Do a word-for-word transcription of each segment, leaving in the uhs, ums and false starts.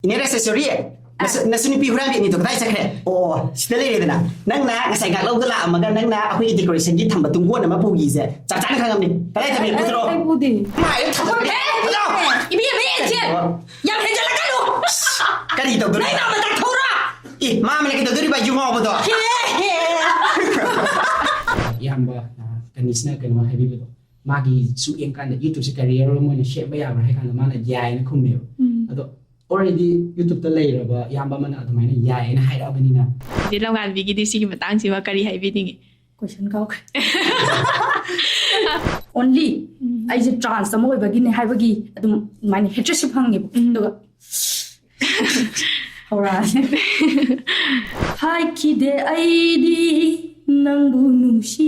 ꯏꯅꯦ ꯔꯥꯖꯦꯁꯣꯔꯤ, ꯅꯁꯨ ꯅꯁꯨ ꯅꯨꯄꯤ ꯍꯨꯔꯥꯟꯕꯤ ꯑꯅꯤꯗꯣ ꯀꯗꯥꯏ ꯆꯠꯈ꯭ꯔꯦ? ꯑꯣ, ꯁꯤꯗ ꯂꯩꯔꯦꯗꯅ꯫ ꯅꯪꯅ ꯉꯁꯥꯏ ꯉꯥꯛꯂꯧꯗ ꯂꯥꯛꯑꯝꯃꯒ ꯅꯪꯅ ꯑꯩꯈꯣꯏꯒꯤ decorationꯒꯤ ꯊꯝꯕ ꯇꯨꯡꯒꯣꯟ ꯑꯃ ꯄꯨꯈꯤꯁꯦ ꯆꯞ ꯆꯥꯅ ꯈꯪꯉꯝꯅꯤ꯫ ꯀꯗꯥꯏ ꯊꯝꯃꯤ? ꯄꯨꯊꯣꯔꯛꯑꯣ꯫ ꯑꯩ ꯄꯨꯗꯦ꯫ ꯃꯥ ꯑꯩ ꯊꯝꯃꯝꯃꯦ꯫ ꯏꯕꯦꯝꯃ, ꯌꯦꯡꯁꯦ꯫ ꯌꯥꯝ ꯍꯦꯟꯖꯜꯂꯛꯀꯅꯨ꯫ ꯀꯔꯤ ꯇꯧꯗꯣꯔꯤꯕ? ꯅꯪ ꯅꯥꯝꯃ ꯇꯥꯛꯊꯧꯔꯥ? ꯑꯦ, ꯃꯥ ꯑꯃꯅ ꯀꯩꯗꯧꯗꯣꯔꯤꯕ, ꯌꯨ ꯉꯥꯎꯕꯗꯣ? ꯍꯦ, ꯍꯦ꯫ ꯏꯌꯥꯝꯕ, ꯑ, ꯀꯅꯤꯁꯅ ꯀꯩꯅꯣ ꯍꯥꯏꯕꯤꯕꯗꯣ, ꯃꯥꯒꯤ ꯁꯨꯝ ꯌꯦꯡꯀꯥꯟꯗ YouTubeꯁꯦ career ꯑꯃ ꯑꯣꯏꯅ ꯁꯦꯝꯕ ꯌꯥꯕ꯭ꯔꯥ ꯍꯥꯏ ꯀꯥꯟꯗ ꯃꯥꯅ ꯌꯥꯏꯅ ꯈꯨꯝꯃꯦꯕ꯫ ꯎꯝ꯫ ꯑꯗꯣ already YouTubeꯇ ꯂꯩꯔꯕ ꯏꯌꯥꯝꯕ ꯑꯃꯅ ꯑꯗꯨꯃꯥꯏꯅ ꯌꯥꯏꯅ ꯍꯥꯏꯔꯛꯑꯕꯅꯤꯅ꯫ ꯏꯆꯦ ꯂꯝꯉꯥꯟꯕꯤꯒꯤꯗꯤ ꯁꯤꯒꯤ ꯃꯇꯥꯡꯁꯤꯃ ꯀꯔꯤ ꯍꯥꯏꯕꯤꯅꯤꯡꯉꯤ? Question ꯀꯥꯎꯈ꯭ꯔꯦ꯫ Only ꯎꯝ꯫ ꯑꯩꯁꯦ trans ꯑꯃ ꯑꯣꯏꯕꯒꯤꯅꯦ ꯍꯥꯏꯕꯒꯤ ꯑꯗꯨꯝ ꯑꯗꯨꯃꯥꯏꯅ hatredꯁꯨ ꯐꯪꯉꯦꯕ꯫ ꯎꯝ꯫ ꯑꯗꯨꯒ ꯍꯧꯔꯛꯑꯁꯦ꯫ ꯍꯥꯏꯈꯤꯗꯦ ꯑꯩꯗꯤ ꯅꯪꯕꯨ ꯅꯨꯡꯁꯤ꯫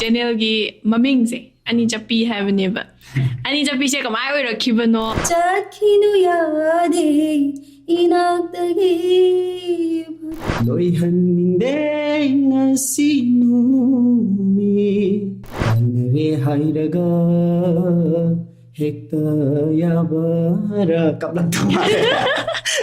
Channelꯒꯤ ꯃꯃꯤꯡꯁꯦ ꯑꯅꯤ ꯆꯞꯄꯤ ꯍꯥꯏꯕꯅꯦꯕ꯫ ꯑꯅꯤ ꯆꯞꯄꯤꯁꯦ ꯀꯃꯥꯏ ꯑꯣꯏꯔꯛꯈꯤꯕꯅꯣ? ꯆꯠꯈꯤꯅꯨ ꯌꯥꯗꯦ ꯏꯅꯥꯛꯇꯒꯤ꯫ ꯂꯣꯏꯍꯟꯅꯤꯡꯗꯦ ꯉꯁꯤ ꯅꯨꯃꯤꯠ꯫ ꯀꯥꯏꯅꯔꯦ ꯍꯥꯏꯔꯒ ꯍꯦꯛꯇ ꯌꯥꯕꯔꯥ? ꯀꯞꯂꯛꯇ ꯃꯥꯜꯂꯦ꯫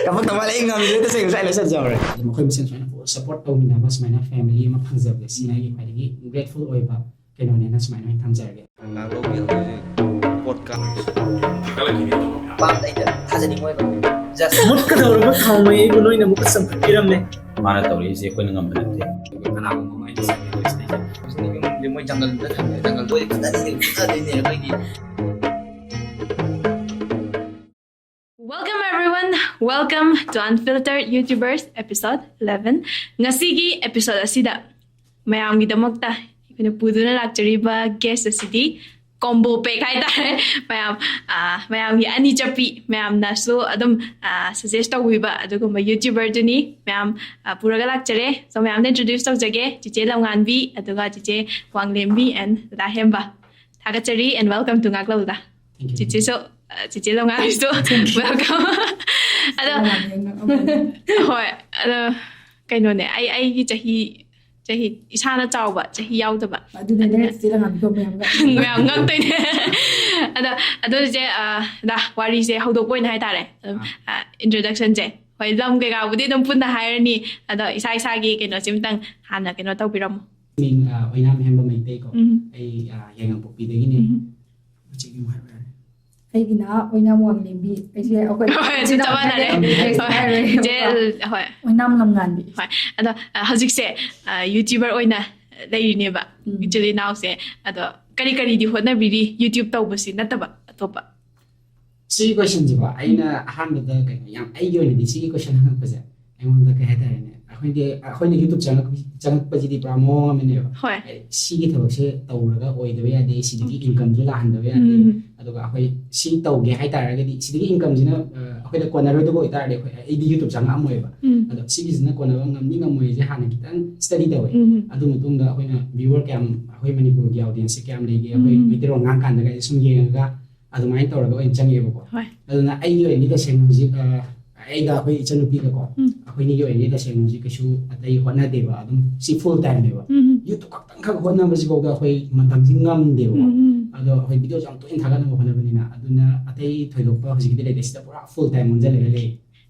ꯀꯞꯂꯛꯇ ꯃꯥꯜꯂꯦ꯫ ꯑꯩ ꯉꯝꯗ꯭ꯔꯦ, ꯇꯁꯦꯡꯅ ꯉꯁꯥꯏ ꯂꯣꯏꯁꯟꯖꯍꯧꯔꯦ꯫ ꯑꯗꯨꯝ ꯑꯩꯈꯣꯏ ꯃꯁꯦꯟ ꯁꯨꯃꯥꯏꯅ full support ꯇꯧꯃꯤꯟꯅꯕ, ꯁꯨꯃꯥꯏꯅ family ꯑꯃ ꯐꯪꯖꯕꯁꯦ, ꯁꯤꯅ ꯑꯩꯒꯤ ꯈ꯭ꯋꯥꯏꯗꯒꯤ grateful ꯑꯣꯏꯕ ꯀꯩꯅꯣꯅꯦꯅ ꯁꯨꯃꯥꯏꯅ ꯑꯣꯏꯅ ꯊꯝꯖꯔꯒꯦ꯫ ꯉꯥꯡꯂꯧꯒꯤ ꯍꯧꯖꯤꯛ ꯄꯣꯠꯀꯥꯁ ꯄꯥꯛ ꯑꯩꯅ ꯊꯥꯖꯅꯤꯡꯉꯣꯏꯕ꯫ Just ꯃꯨꯠꯀꯗꯧꯔꯕ ꯊꯥꯎꯃꯩ ꯑꯩꯕꯨ ꯅꯣꯏꯅ ꯑꯃꯨꯛꯀ ꯆꯪꯈꯠꯄꯤꯔꯝꯃꯦ꯫ ꯃꯥꯅ ꯇꯧꯔꯤꯁꯦ ꯑꯩꯈꯣꯏꯅ ꯉꯝꯕ ꯅꯠꯇꯦ꯫ ꯀꯅꯥꯒꯨꯝꯕ ꯑꯃ ꯑꯩꯅ ꯆꯪꯒꯦ ꯇꯧꯔꯤꯁꯦ꯫ ꯃꯣꯏ ꯖꯪꯒꯜꯗ ꯊꯝꯃꯦ, ꯖꯪꯒꯜꯗ ꯑꯣꯏꯅ ꯐꯖꯅ ꯐꯨꯊꯗꯣꯏꯅꯦ ꯑꯩꯈꯣꯏꯒꯤ꯫ Welcome everyone, welcome to Unfiltered YouTubers episode eleven. ꯉꯁꯤꯒꯤ episode ꯑꯁꯤꯗ ꯃꯌꯥꯝꯒꯤꯗꯃꯛꯇ ꯑꯩꯈꯣꯏꯅ ꯄꯨꯗꯨꯅ ꯂꯥꯛꯆꯔꯤꯕ guest ꯑꯁꯤꯗꯤ combo pack ꯍꯥꯏꯇꯥꯔꯦ꯫ ꯃꯌꯥꯝ, ꯑꯥ, ꯃꯌꯥꯝꯒꯤ ꯑꯅꯤ ꯆꯠꯄꯤ, ꯃꯌꯥꯝꯅꯁꯨ ꯑꯗꯨꯝ, ꯑꯥ, suggest ꯇꯧꯕꯤꯕ ꯑꯗꯨꯒꯨꯝꯕ YouTuberꯗꯨꯅꯤ ꯃꯌꯥꯝ, ꯑꯥ, ꯄꯨꯔꯒ ꯂꯥꯛꯆꯔꯦ꯫ So ꯃꯌꯥꯝꯗ introduce ꯇꯧꯖꯒꯦ, ꯆꯤꯆꯦ ꯂꯝꯉꯥꯟꯕꯤ, ꯑꯗꯨꯒ ꯆꯤꯆꯦ ꯋꯥꯡꯂꯦꯝꯕꯤ and ꯗꯥ ꯍꯦꯝꯕ꯫ ꯊꯥꯒꯠꯆꯔꯤ and welcome to ꯉꯥꯛꯂꯧꯗ꯫ Thank you. ꯆꯤꯆꯦꯁꯨ, ꯑꯥ, ꯆꯤꯆꯦ ꯂꯝꯉꯥꯟꯕꯤꯁꯨ welcome꯫ ꯑꯗꯣ, ꯍꯣꯏ, ꯑꯗꯣ ꯀꯩꯅꯣꯅꯦ, ꯑꯩ, ꯑꯩꯒꯤ ꯆꯍꯤ ꯆꯍꯤ ꯏꯁꯥꯅ ꯆꯥꯎꯕ, ꯆꯍꯤ ꯌꯥꯎꯗꯕ꯫ ꯑꯗꯨꯅ ꯅꯦꯛꯁ ꯗꯦꯗ ꯉꯥꯡꯕꯤꯌꯣ ꯃꯌꯥꯝꯒ꯫ ꯃꯌꯥꯝ ꯉꯛꯇꯣꯏꯅꯦ꯫ ꯑꯗꯣ ꯑꯗꯨ ꯆꯦ, ꯑ, ꯗꯥ, ꯋꯥꯔꯤꯁꯦ ꯍꯧꯗꯣꯛꯄ ꯑꯣꯏꯅ ꯍꯥꯏꯇꯥꯔꯦ, ꯑꯗꯨꯝ ꯏꯟꯇ꯭ꯔꯣꯗꯛꯁꯟꯁꯦ꯫ ꯍꯣꯏ, ꯂꯝ ꯀꯩꯀꯥꯕꯨꯗꯤ ꯑꯗꯨꯝ ꯄꯨꯟꯅ ꯍꯥꯏꯔꯅꯤ, ꯑꯗꯣ ꯏꯁꯥ ꯏꯁꯥꯒꯤ ꯀꯩꯅꯣꯁꯤꯝꯇꯪ ꯍꯥꯟꯅ ꯀꯩꯅꯣ ꯇꯧꯕꯤꯔꯝꯃꯣ꯫ ꯃꯤꯡ ꯑ, ꯑꯣꯏꯅꯥꯝ ꯍꯦꯝꯕ ꯃꯩꯇꯩ ꯀꯣ꯫ ꯎꯝ꯫ ꯑꯩ ꯑ, ꯌꯥꯏꯉꯪꯄꯣꯛꯄꯤꯗꯒꯤꯅꯦ꯫ ꯎꯝ꯫ ꯃꯆꯤꯒꯤ ꯑꯃꯨꯛ ꯍꯥꯏꯔꯣ ꯌꯥꯔꯦ꯫ ꯑꯩꯒꯤꯅ ꯑꯣꯏꯅꯥꯝ ꯋꯥꯡꯂꯦꯝꯕꯤ꯫ ꯑꯩꯁꯦ ꯑꯩꯈꯣꯏ ꯍꯣꯏ, ꯆꯞ ꯃꯥꯟꯅꯔꯦ꯫ ꯅꯦꯛꯁ ꯍꯣꯏ꯫ ꯍꯥꯏꯔꯣꯏ꯫ ꯆꯦ, ꯍꯣꯏ꯫ ꯑꯣꯏꯅꯥꯝ ꯂꯝꯉꯥꯟꯕꯤ꯫ ꯍꯣꯏ꯫ ꯑꯗꯣ, ꯑ, ꯍꯧꯖꯤꯛꯁꯦ, ꯑ, ꯌꯨꯇ꯭ꯌꯨꯕꯔ ꯑꯣꯏꯅ ꯂꯩꯔꯤꯅꯦꯕ, ꯎꯝ꯫ ꯏꯆꯤꯜ ꯏꯅꯥꯎꯁꯦ꯫ ꯑꯗꯣ ꯀꯔꯤ ꯀꯔꯤꯗꯤ ꯍꯣꯠꯅꯕꯤꯔꯤ, ꯌꯨꯇ꯭ꯌꯨꯕ ꯇꯧꯕꯁꯤ ꯅꯠꯇꯕ ꯑꯇꯣꯞꯄ? ꯁꯤꯒꯤ ꯀꯣꯏꯁꯟꯁꯤꯀꯣ, ꯑꯩꯅ ꯑꯍꯥꯟꯕꯗ ꯀꯩꯅꯣ, ꯌꯥꯝ ꯑꯩꯒꯤ ꯑꯣꯏꯅꯗꯤ ꯁꯤꯒꯤ ꯀꯣꯏꯁꯟ ꯍꯪꯉꯛꯄꯁꯦ ꯑꯩꯉꯣꯟꯗ ꯀꯩ ꯍꯥꯏꯇꯥꯔꯦꯅꯦ, ꯑꯩꯈꯣꯏꯗꯤ, ꯑꯩꯈꯣꯏꯅ ꯌꯨꯇ꯭ꯌꯨꯕ ꯆꯪꯉꯛ-, ꯆꯪꯉꯛꯄꯁꯤꯗꯤ ꯄꯨꯔꯥ ꯃꯑꯣꯡ ꯑꯃꯅꯦꯕ꯫ ꯍꯣꯏ꯫ ꯍꯥꯏꯗꯤ ꯁꯤꯒꯤ ꯊꯕꯛꯁꯦ ꯇꯧꯔꯒ ꯑꯣꯏꯗꯕ ꯌꯥꯗꯦ, ꯁꯤꯗꯒꯤ ꯏꯟꯀꯝꯁꯨ ꯂꯥꯛꯍꯟꯗꯕ ꯌꯥꯗꯦ꯫ ꯎꯝ꯫ ꯑꯗꯨꯒ ꯑꯩꯈꯣꯏ ꯁꯤ ꯇꯧꯒꯦ ꯍꯥꯏꯇꯥꯔꯒꯗꯤ, ꯁꯤꯗꯒꯤ ꯏꯟꯀꯝꯁꯤꯅ, ꯑ, ꯑꯩꯈꯣꯏꯗ ꯀꯣꯟꯅꯔꯣꯏꯗꯕ ꯑꯣꯏꯇꯥꯔꯗꯤ, ꯑꯩꯈꯣꯏ, ꯑꯩꯗꯤ ꯌꯨꯇ꯭ꯌꯨꯕ ꯆꯪꯉꯛꯑꯝꯃꯣꯏꯕ꯫ ꯎꯝ꯫ ꯑꯗꯣ ꯁꯤꯒꯤꯁꯤꯅ ꯀꯣꯟꯅꯕ ꯉꯝꯅꯤ ꯉꯝꯃꯣꯏꯁꯦ ꯍꯥꯟꯅ ꯈꯤꯇꯪ ꯁ꯭ꯇꯗꯤ ꯇꯧꯋꯦ꯫ ꯎꯝ꯫ ꯑꯗꯨ ꯃꯇꯨꯡꯗ ꯑꯩꯈꯣꯏꯅ ꯚ꯭ꯌꯨꯋꯔ ꯀꯌꯥꯝ, ꯑꯩꯈꯣꯏ ꯃꯅꯤꯄꯨꯔꯒꯤ ꯑꯣꯗꯤꯌꯦꯟꯁꯁꯦ ꯀꯌꯥꯝ ꯂꯩꯒꯦ, ꯑꯩꯈꯣꯏ ꯎꯝ꯫ ꯃꯩꯇꯩꯂꯣꯟ ꯉꯥꯡ ꯀꯥꯟꯗꯒ ꯁꯨꯝ ꯌꯦꯡꯉꯒ ꯑꯗꯨꯃꯥꯏꯅ ꯇꯧꯔꯒ ꯑꯣꯏꯅ ꯆꯪꯉꯦꯕꯀꯣ꯫ ꯍꯣꯏ꯫ ꯑꯗꯨꯅ ꯑꯩꯒꯤ ꯑꯣꯏꯅꯗꯤ ꯇꯁꯦꯡꯅ ꯍꯧꯖꯤꯛ, ꯑ, ꯑꯩꯒ ꯑꯩꯈꯣꯏ ꯏꯆꯟꯅꯨꯄꯤꯒꯀꯣ, ꯎꯝ꯫ ꯑꯩꯈꯣꯏꯅꯤꯒꯤ ꯑꯣꯏꯅꯗꯤ ꯇꯁꯦꯡꯅ ꯍꯧꯖꯤꯛ ꯀꯩꯁꯨ ꯑꯇꯩ ꯍꯣꯠꯅꯗꯦꯕ, ꯑꯗꯨꯝ ꯁꯤ ꯐꯨꯜ ꯇꯥꯏꯝꯅꯦꯕ꯫ ꯎꯝ꯫ ꯌꯨꯇ꯭ꯌꯨꯕ ꯈꯛꯇꯪ ꯈꯛ ꯍꯣꯠꯅꯕꯁꯤꯐꯥꯎꯗ ꯑꯩꯈꯣꯏ ꯃꯇꯝꯁꯤ ꯉꯝꯗꯦꯕꯀꯣ꯫ ꯎꯝ꯫ ꯑꯗꯣ ꯑꯩꯈꯣꯏ ꯚꯤꯗꯤꯑꯣꯁꯦ ꯌꯥꯝ ꯇꯣꯏꯅ ꯊꯥꯒꯠꯅꯕ ꯍꯣꯠꯅꯕꯅꯤꯅ, ꯑꯗꯨꯅ ꯑꯇꯩ ꯊꯣꯏꯗꯣꯛꯄ ꯍꯧꯖꯤꯛꯀꯤꯗꯤ ꯂꯩꯇꯦ, ꯁꯤꯗ ꯄꯨꯔꯥ ꯐꯨꯜ ꯇꯥꯏꯝ ꯑꯣꯟꯁꯤꯜꯂꯒ ꯂꯩ꯫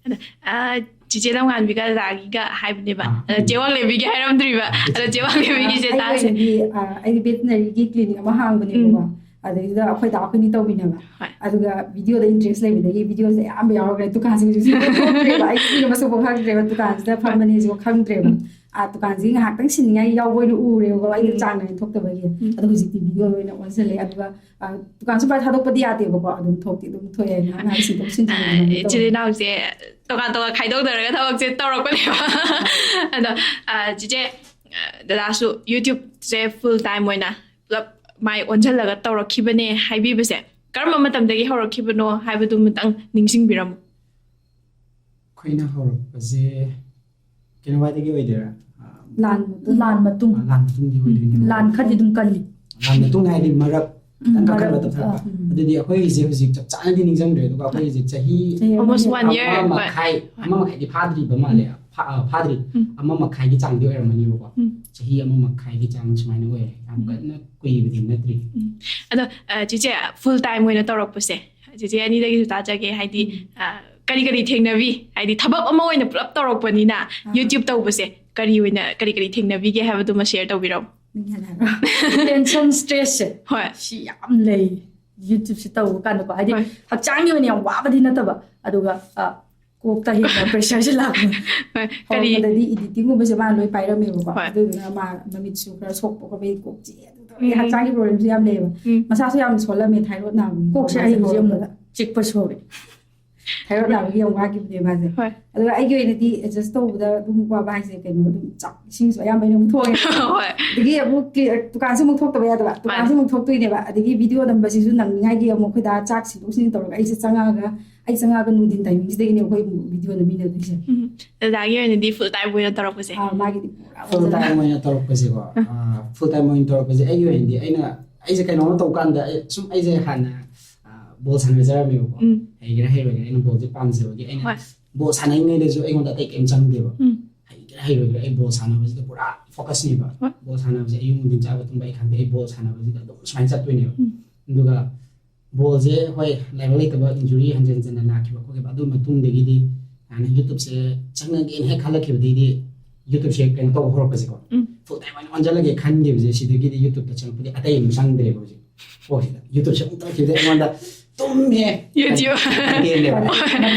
ꯑ, ꯆꯤꯆꯦ ꯂꯝꯉꯥꯟꯕꯤꯒ ꯗꯗꯥꯒꯤꯒ ꯍꯥꯏꯕꯅꯦꯕ꯫ ꯑꯥ꯫ ꯑꯗ ꯆꯦ ꯋꯥꯡꯂꯦꯝꯕꯤꯒꯤ ꯍꯥꯏꯔꯝꯗ꯭ꯔꯤꯕ꯫ ꯑꯗ ꯆꯦ ꯋꯥꯡꯂꯦꯝꯕꯤꯒꯤꯁꯦ ꯑꯩꯒꯤ ꯇꯥꯁꯦ꯫ ꯑꯣꯏꯅꯗꯤ, ꯑ, ꯑꯩꯒꯤ ꯚꯦꯇꯤꯅꯔꯤꯒꯤ ꯀ꯭ꯂꯤꯅꯤꯛ ꯑꯃ ꯍꯥꯡꯕꯅꯦꯕꯀꯣ꯫ ꯎꯝ꯫ ꯑꯗꯩꯗꯨꯗ ꯑꯩꯈꯣꯏ ꯗꯥ ꯑꯩꯈꯣꯏꯅꯤ ꯇꯧꯃꯤꯟꯅꯕ꯫ ꯍꯣꯏ꯫ ꯑꯗꯨꯒ ꯚꯤꯗꯤꯑꯣꯗ ꯏꯟꯇꯔꯦꯁ ꯂꯩꯕꯗꯒꯤ ꯚꯤꯗꯤꯑꯣꯁꯦ ꯑꯌꯥꯝꯕ ꯌꯥꯎꯔꯒ ꯗꯨꯀꯥꯟꯁꯦ ꯍꯧꯖꯤꯛ ꯁꯨꯡꯊꯣꯛ ꯊꯣꯛꯇ꯭ꯔꯦꯕ꯫ ꯑꯩ ꯃꯤꯒ ꯃꯁꯛ ꯐꯥꯎ ꯈꯪꯗ꯭ꯔꯦꯕ, ꯗꯨꯀꯥꯟꯁꯤꯗ ꯐꯝꯕꯅꯦꯁꯨ ꯈꯪꯗ꯭ꯔꯦꯕ꯫ ꯎꯝ꯫ ꯑ, ꯗꯨꯀꯥꯟꯁꯤꯒꯤ ꯉꯥꯏꯍꯥꯛꯇꯪ ꯁꯤꯟꯅꯤꯡꯉꯥꯏ ꯌꯥꯎꯕ ꯑꯣꯏꯅ ꯎꯔꯦꯕꯀꯣ, ꯑꯩꯗꯣ ꯎꯝ꯫ ꯆꯥꯡ ꯅꯥꯏꯅ ꯊꯣꯛꯇꯕꯒꯤ꯫ ꯎꯝ꯫ ꯑꯗꯣ ꯍꯧꯖꯤꯛꯇꯤ ꯚꯤꯗꯤꯑꯣ ꯑꯣꯏꯅ ꯑꯣꯟꯁꯤꯜꯂꯦ꯫ ꯑꯗꯨꯒ, ꯑ, ꯗꯨꯀꯥꯟꯁꯨ ꯄꯨꯔꯥ ꯊꯥꯗꯣꯛꯄꯗꯤ ꯌꯥꯗꯦꯕꯀꯣ, ꯑꯗꯨꯝ ꯊꯣꯛꯇꯤ ꯑꯗꯨꯝ ꯊꯣꯛꯑꯦ, ꯉꯥꯏꯍꯥꯛ ꯉꯥꯏꯍꯥꯛ ꯁꯤꯟꯗꯣꯛ ꯁꯤꯟꯖꯤꯟ ꯑꯗꯨꯃꯥꯏꯅ ꯇꯧꯋꯦ꯫ ꯏꯆꯤꯜ ꯏꯅꯥꯎꯁꯦ ꯇꯣꯉꯥꯟ ꯇꯣꯉꯥꯟ ꯈꯥꯏꯗꯣꯛꯅꯔꯒ ꯊꯕꯛꯁꯦ ꯇꯧꯔꯛꯄꯅꯦꯕ꯫ ꯑꯗꯣ, ꯑ, ꯆꯤꯆꯦ, ꯑ, ꯗꯗꯥꯁꯨ ꯌꯨꯇ꯭ꯌꯨꯕꯁꯦ ꯐꯨꯜ ꯇꯥꯏꯝ ꯑꯣꯏꯅ ꯄꯨꯂꯞ ꯃꯥꯏ ꯑꯣꯟꯁꯤꯜꯂꯒ ꯇꯧꯔꯛꯈꯤꯕꯅꯦ ꯍꯥꯏꯕꯤꯕꯁꯦ ꯀꯔꯝꯕ ꯃꯇꯝꯗꯒꯤ ꯍꯧꯔꯛꯈꯤꯕꯅꯣ ꯍꯥꯏꯕꯗꯨꯃꯇꯪ ꯅꯤꯡꯁꯤꯡꯕꯤꯔꯝꯃꯨ꯫ ꯑꯩꯈꯣꯏꯅ ꯍꯧꯔꯛꯄꯁꯦ ꯀꯩꯅꯣꯋꯥꯏꯗꯒꯤ ꯑꯣꯏꯗꯣꯏꯔꯥ? ꯑ, ꯂꯥꯟ ꯃꯇꯨꯡ꯫ ꯂꯥꯟ ꯃꯇꯨꯡ꯫ ꯑ, ꯂꯥꯟ ꯃꯇꯨꯡꯗꯤ ꯑꯣꯏꯗꯣꯏꯅꯦꯕ꯫ ꯂꯥꯟ ꯈꯔꯗꯤ ꯑꯗꯨꯝ ꯀꯜꯂꯤ꯫ ꯂꯥꯟ ꯃꯇꯨꯡ ꯍꯥꯏꯗꯤ ꯃꯔꯛ, ꯈꯤꯇꯪ ꯀꯥꯈꯠꯂꯛꯄ ꯊꯣꯛꯂꯛꯄ꯫ ꯑꯗꯨꯗꯤ ꯑꯩꯈꯣꯏꯒꯤꯁꯦ ꯍꯧꯖꯤꯛ ꯆꯞ ꯆꯥꯅꯗꯤ ꯅꯤꯡꯁꯤꯡꯗ꯭ꯔꯦ, ꯑꯗꯨꯒ ꯑꯩꯈꯣꯏꯒꯤꯁꯦ ꯆꯍꯤ Almost one year, ꯑꯃ ꯍꯣꯏ. ꯃꯈꯥꯏ ꯑꯃ ꯃꯈꯥꯏꯗꯤ ꯐꯥꯗ꯭ꯔꯤꯕ ꯃꯥꯜꯂꯦ꯫ ꯐꯥ- ꯑ, ꯐꯥꯗ꯭ꯔꯤ ꯑꯃ ꯃꯈꯥꯏꯒꯤ ꯆꯥꯡꯗꯤ ꯑꯣꯏꯔꯝꯃꯅꯤꯕꯀꯣ꯫ ꯆꯍꯤ ꯑꯃ ꯃꯈꯥꯏꯒꯤ ꯆꯥꯡ ꯁꯨꯃꯥꯏꯅ ꯑꯣꯏꯔꯦ, ꯌꯥꯝ ꯀꯟꯅ ꯀꯨꯏꯕꯗꯤ ꯅꯠꯇ꯭ꯔꯤ꯫ ꯑꯗꯣ ꯑ, ꯆꯤꯆꯦ, ꯐꯨꯜ ꯇꯥꯏꯝ ꯑꯣꯏꯅ ꯇꯧꯔꯛꯄꯁꯦ, ꯆꯤꯆꯦ ꯑꯅꯤꯗꯒꯤꯁꯨ ꯇꯥꯖꯒꯦ, ꯍꯥꯏꯗꯤ ꯑ, ꯀꯔꯤ ꯀꯔꯤ ꯊꯦꯡꯅꯕꯤ, ꯍꯥꯏꯗꯤ ꯊꯕꯛ ꯑꯃ ꯑꯣꯏꯅ ꯄꯨꯂꯞ ꯇꯧꯔꯛꯄꯅꯤꯅ, ꯌꯨꯇ꯭ꯌꯨꯕ ꯇꯧꯕꯁꯦ ꯀꯔꯤ ꯑꯣꯏꯅ, ꯀꯔꯤ ꯀꯔꯤ ꯊꯦꯡꯅꯕꯤꯒꯦ ꯍꯥꯏꯕꯗꯨꯃ ꯁꯤꯌꯔ ꯇꯧꯕꯤꯔꯣ꯫ ꯇꯦꯟꯁꯟ ꯁ꯭ꯇ꯭ꯔꯦꯁꯁꯦ ꯍꯣꯏ. ꯁꯤ ꯌꯥꯝ ꯂꯩ꯫ ꯌꯨꯇ꯭ꯌꯨꯕꯁꯤ ꯇꯧꯕ ꯀꯥꯟꯗꯀꯣ, ꯍꯥꯏꯗꯤ ꯍꯣꯏ. ꯍꯛꯆꯥꯡꯒꯤ ꯑꯣꯏꯅ ꯌꯥꯝ ꯋꯥꯕꯗꯤ ꯅꯠꯇꯕ, ꯑꯗꯨꯒ ꯑ, ꯀꯣꯛꯇ ꯍꯦꯟꯅ ꯄ꯭ꯔꯦꯁꯔꯁꯦ ꯂꯥꯛꯄ꯫ ꯍꯣꯏ. ꯀꯔꯤ ꯍꯧꯔꯛꯄꯗꯗꯤ ꯏꯗꯤꯇꯤꯡꯒꯨꯝꯕꯁꯦ ꯃꯥꯅ ꯂꯣꯏ ꯄꯥꯏꯔꯝꯃꯦꯕꯀꯣ꯫ ꯍꯣꯏ. ꯑꯗꯨꯗꯨꯅ ꯃꯥ ꯃꯃꯤꯠꯁꯨ ꯈꯔ ꯁꯣꯛꯄ ꯈꯣꯠꯄ, ꯀꯣꯛ ꯆꯤꯛꯑꯦ, ꯑꯗꯨ ꯇꯧꯋꯦ, ꯎꯝ. ꯍꯛꯆꯥꯡꯒꯤ ꯄ꯭ꯔꯣꯕ꯭ꯂꯦꯝꯁꯨ ꯌꯥꯝ ꯂꯩꯌꯦꯕ꯫ ꯎꯝ. ꯃꯁꯥꯁꯨ ꯌꯥꯝ ꯁꯣꯜꯂꯝꯃꯦ, ꯊꯥꯏꯔꯣꯏꯗ ꯅꯥꯕꯒꯤ꯫ ꯀꯣꯛꯁꯦ ꯃꯥꯁꯦ ꯑꯩ ꯍꯧꯖꯤꯛ ꯍꯧꯔꯛꯄꯗ ꯑꯃꯨꯛ ꯆꯤꯛꯄ ꯁꯨꯔꯦ꯫ ꯊꯥꯏꯔꯣꯏꯗ ꯅꯥꯕꯒꯤ ꯌꯥꯝ ꯋꯥꯈꯤꯕꯅꯦ ꯃꯥꯁꯦ꯫ ꯍꯣꯏ. ꯑꯗꯨꯒ ꯑꯩꯒꯤ ꯑꯣꯏꯅꯗꯤ ꯑꯦꯗꯖꯁ ꯇꯧꯕꯗ ꯑꯗꯨꯝ ꯋꯥꯕ ꯍꯥꯏꯁꯦ, ꯀꯩꯅꯣ, ꯑꯗꯨꯝ ꯆꯥꯛ ꯏꯁꯤꯡꯁꯨ ꯑꯌꯥꯝꯕ ꯑꯩꯅ ꯑꯗꯨꯝ ꯊꯣꯡꯉꯦ꯫ ꯍꯣꯏ. ꯑꯗꯒꯤ ꯑꯃꯨꯛ ꯀ꯭ꯂꯤ- ꯗꯨꯀꯥꯟꯁꯨ ꯑꯃꯨꯛ ꯊꯣꯛꯇꯕ ꯌꯥꯗꯕ, ꯗꯨꯀꯥꯟꯁꯨ ꯑꯃꯨꯛ ꯊꯣꯛꯇꯣꯏꯅꯦꯕ, ꯑꯗꯒꯤ ꯚꯤꯗꯤꯑꯣ ꯅꯝꯕꯁꯤꯁꯨ ꯅꯪꯅꯤꯡꯉꯥꯏꯒꯤ ꯑꯃꯨꯛ ꯑꯩꯈꯣꯏ ꯗꯥ ꯆꯥꯛ ꯁꯤꯟꯗꯣꯛ ꯁꯤꯟꯖꯤꯟ ꯇꯧꯔꯒ ꯑꯩꯁꯦ ꯆꯪꯉꯛꯑꯒ, ꯑꯩ ꯆꯪꯉꯛꯑꯒ ꯅꯨꯡꯊꯤꯟ ꯇꯥꯏꯃꯤꯡꯁꯤꯗꯒꯤꯅꯦ ꯑꯩꯈꯣꯏ ꯚꯤꯗꯤꯑꯣ ꯅꯝꯃꯤꯟꯅꯗꯣꯏꯁꯦ꯫ ꯎꯝ. ꯗꯗꯥꯒꯤ ꯑꯣꯏꯅꯗꯤ ꯐꯨꯜ ꯇꯥꯏꯝ ꯑꯣꯏꯅ ꯇꯧꯔꯛꯄꯁꯦ꯫ ꯑꯥ, ꯃꯥꯒꯤꯗꯤ ꯄꯨꯔꯥ ꯐꯨꯜ ꯇꯥꯏꯝ ꯑꯣꯏꯅ ꯇꯧꯔꯛꯄꯁꯦꯀꯣ, ꯐꯨꯜ ꯇꯥꯏꯝ ꯑꯣꯏꯅ ꯇꯧꯔꯛꯄꯁꯦ ꯑꯩꯒꯤ ꯑꯣꯏꯅꯗꯤ, ꯑꯩꯅ, ꯑꯩꯁꯦ ꯀꯩꯅꯣꯝꯃ ꯇꯧꯕ ꯀꯥꯟꯗ, ꯑꯩ, ꯁꯨꯝ ꯑꯩꯁꯦ ꯍꯥꯟꯅ ꯕꯣꯜ ꯁꯥꯟꯅꯖꯔꯝꯃꯦꯕꯀꯣ꯫ ꯎꯝ. ꯍꯩꯒꯦꯔꯥ ꯍꯩꯔꯣꯏꯒꯦꯔꯥ ꯑꯩꯅ ꯕꯣꯜꯁꯦ ꯄꯥꯝꯖꯕꯒꯤ, ꯑꯩꯅ ꯍꯣꯏ. ꯕꯣꯜ ꯁꯥꯟꯅꯔꯤꯉꯩꯗꯁꯨ ꯑꯩꯉꯣꯟꯗ ꯑꯇꯩ ꯀꯩꯝ ꯆꯪꯗꯦꯕ꯫ ꯎꯝ. ꯍꯩꯒꯦꯔꯥ ꯍꯩꯔꯣꯏꯒꯦꯔꯥ ꯑꯩ ꯕꯣꯜ ꯁꯥꯟꯅꯕꯁꯤꯗ ꯄꯨꯔꯥ ꯐꯣꯀꯁꯅꯦꯕ꯫ ꯍꯣꯏ. ꯕꯣꯜ ꯁꯥꯟꯅꯕꯁꯦ ꯑꯌꯨꯛ ꯅꯨꯡꯊꯤꯟ ꯆꯥꯕ ꯇꯨꯝꯕ ꯑꯩ ꯈꯪꯗꯦ, ꯑꯩ ꯕꯣꯜ ꯁꯥꯟꯅꯕꯁꯤꯗ ꯑꯗꯨꯝ ꯁꯨꯃꯥꯏꯅ ꯆꯠꯇꯣꯏꯅꯦꯕ꯫ ꯎꯝ. ꯑꯗꯨꯒ ꯕꯣꯜꯁꯦ, ꯍꯣꯏ, ꯂꯥꯏꯕꯛ ꯂꯩꯇꯕ ꯏꯟꯖꯨꯔꯤ ꯍꯟꯖꯤꯟ ꯍꯟꯖꯤꯟꯅ ꯂꯥꯛꯈꯤꯕ ꯈꯣꯠꯈꯤꯕ, ꯑꯗꯨ ꯃꯇꯨꯡꯗꯒꯤꯗꯤ ꯍꯥꯟꯅ ꯌꯨꯇ꯭ꯌꯨꯕꯁꯦ ꯆꯪꯉꯒꯦꯅ ꯍꯦꯛ ꯈꯜꯂꯛꯈꯤꯕꯗꯒꯤꯗꯤ ꯌꯨꯇ꯭ꯌꯨꯕꯁꯦ ꯀꯩꯅꯣ ꯇꯧꯕ ꯍꯧꯔꯛꯄꯁꯦꯀꯣ, ꯎꯝ. ꯐꯨꯜ ꯇꯥꯏꯝ ꯑꯣꯏꯅ ꯑꯣꯟꯁꯤꯜꯂꯒꯦ ꯈꯟꯈꯤꯕꯁꯦ, ꯁꯤꯗꯒꯤꯗꯤ ꯌꯨꯇ꯭ꯌꯨꯕꯇ ꯆꯪꯉꯛꯄꯗꯤ ꯑꯇꯩ ꯑꯃ ꯆꯪꯗ꯭ꯔꯦꯕ ꯍꯧꯖꯤꯛ꯫ ꯀꯣꯛꯁꯤꯗ ꯌꯨꯇ꯭ꯌꯨꯕꯁꯦ ꯑꯃꯨꯛ ꯇꯧꯈꯤꯕꯗ ꯑꯩꯉꯣꯟꯗ ꯇꯨꯝꯃꯦ, ꯌꯨꯇ꯭ꯌꯨꯕ. ꯀꯟꯇꯦꯟꯅꯦꯕ꯫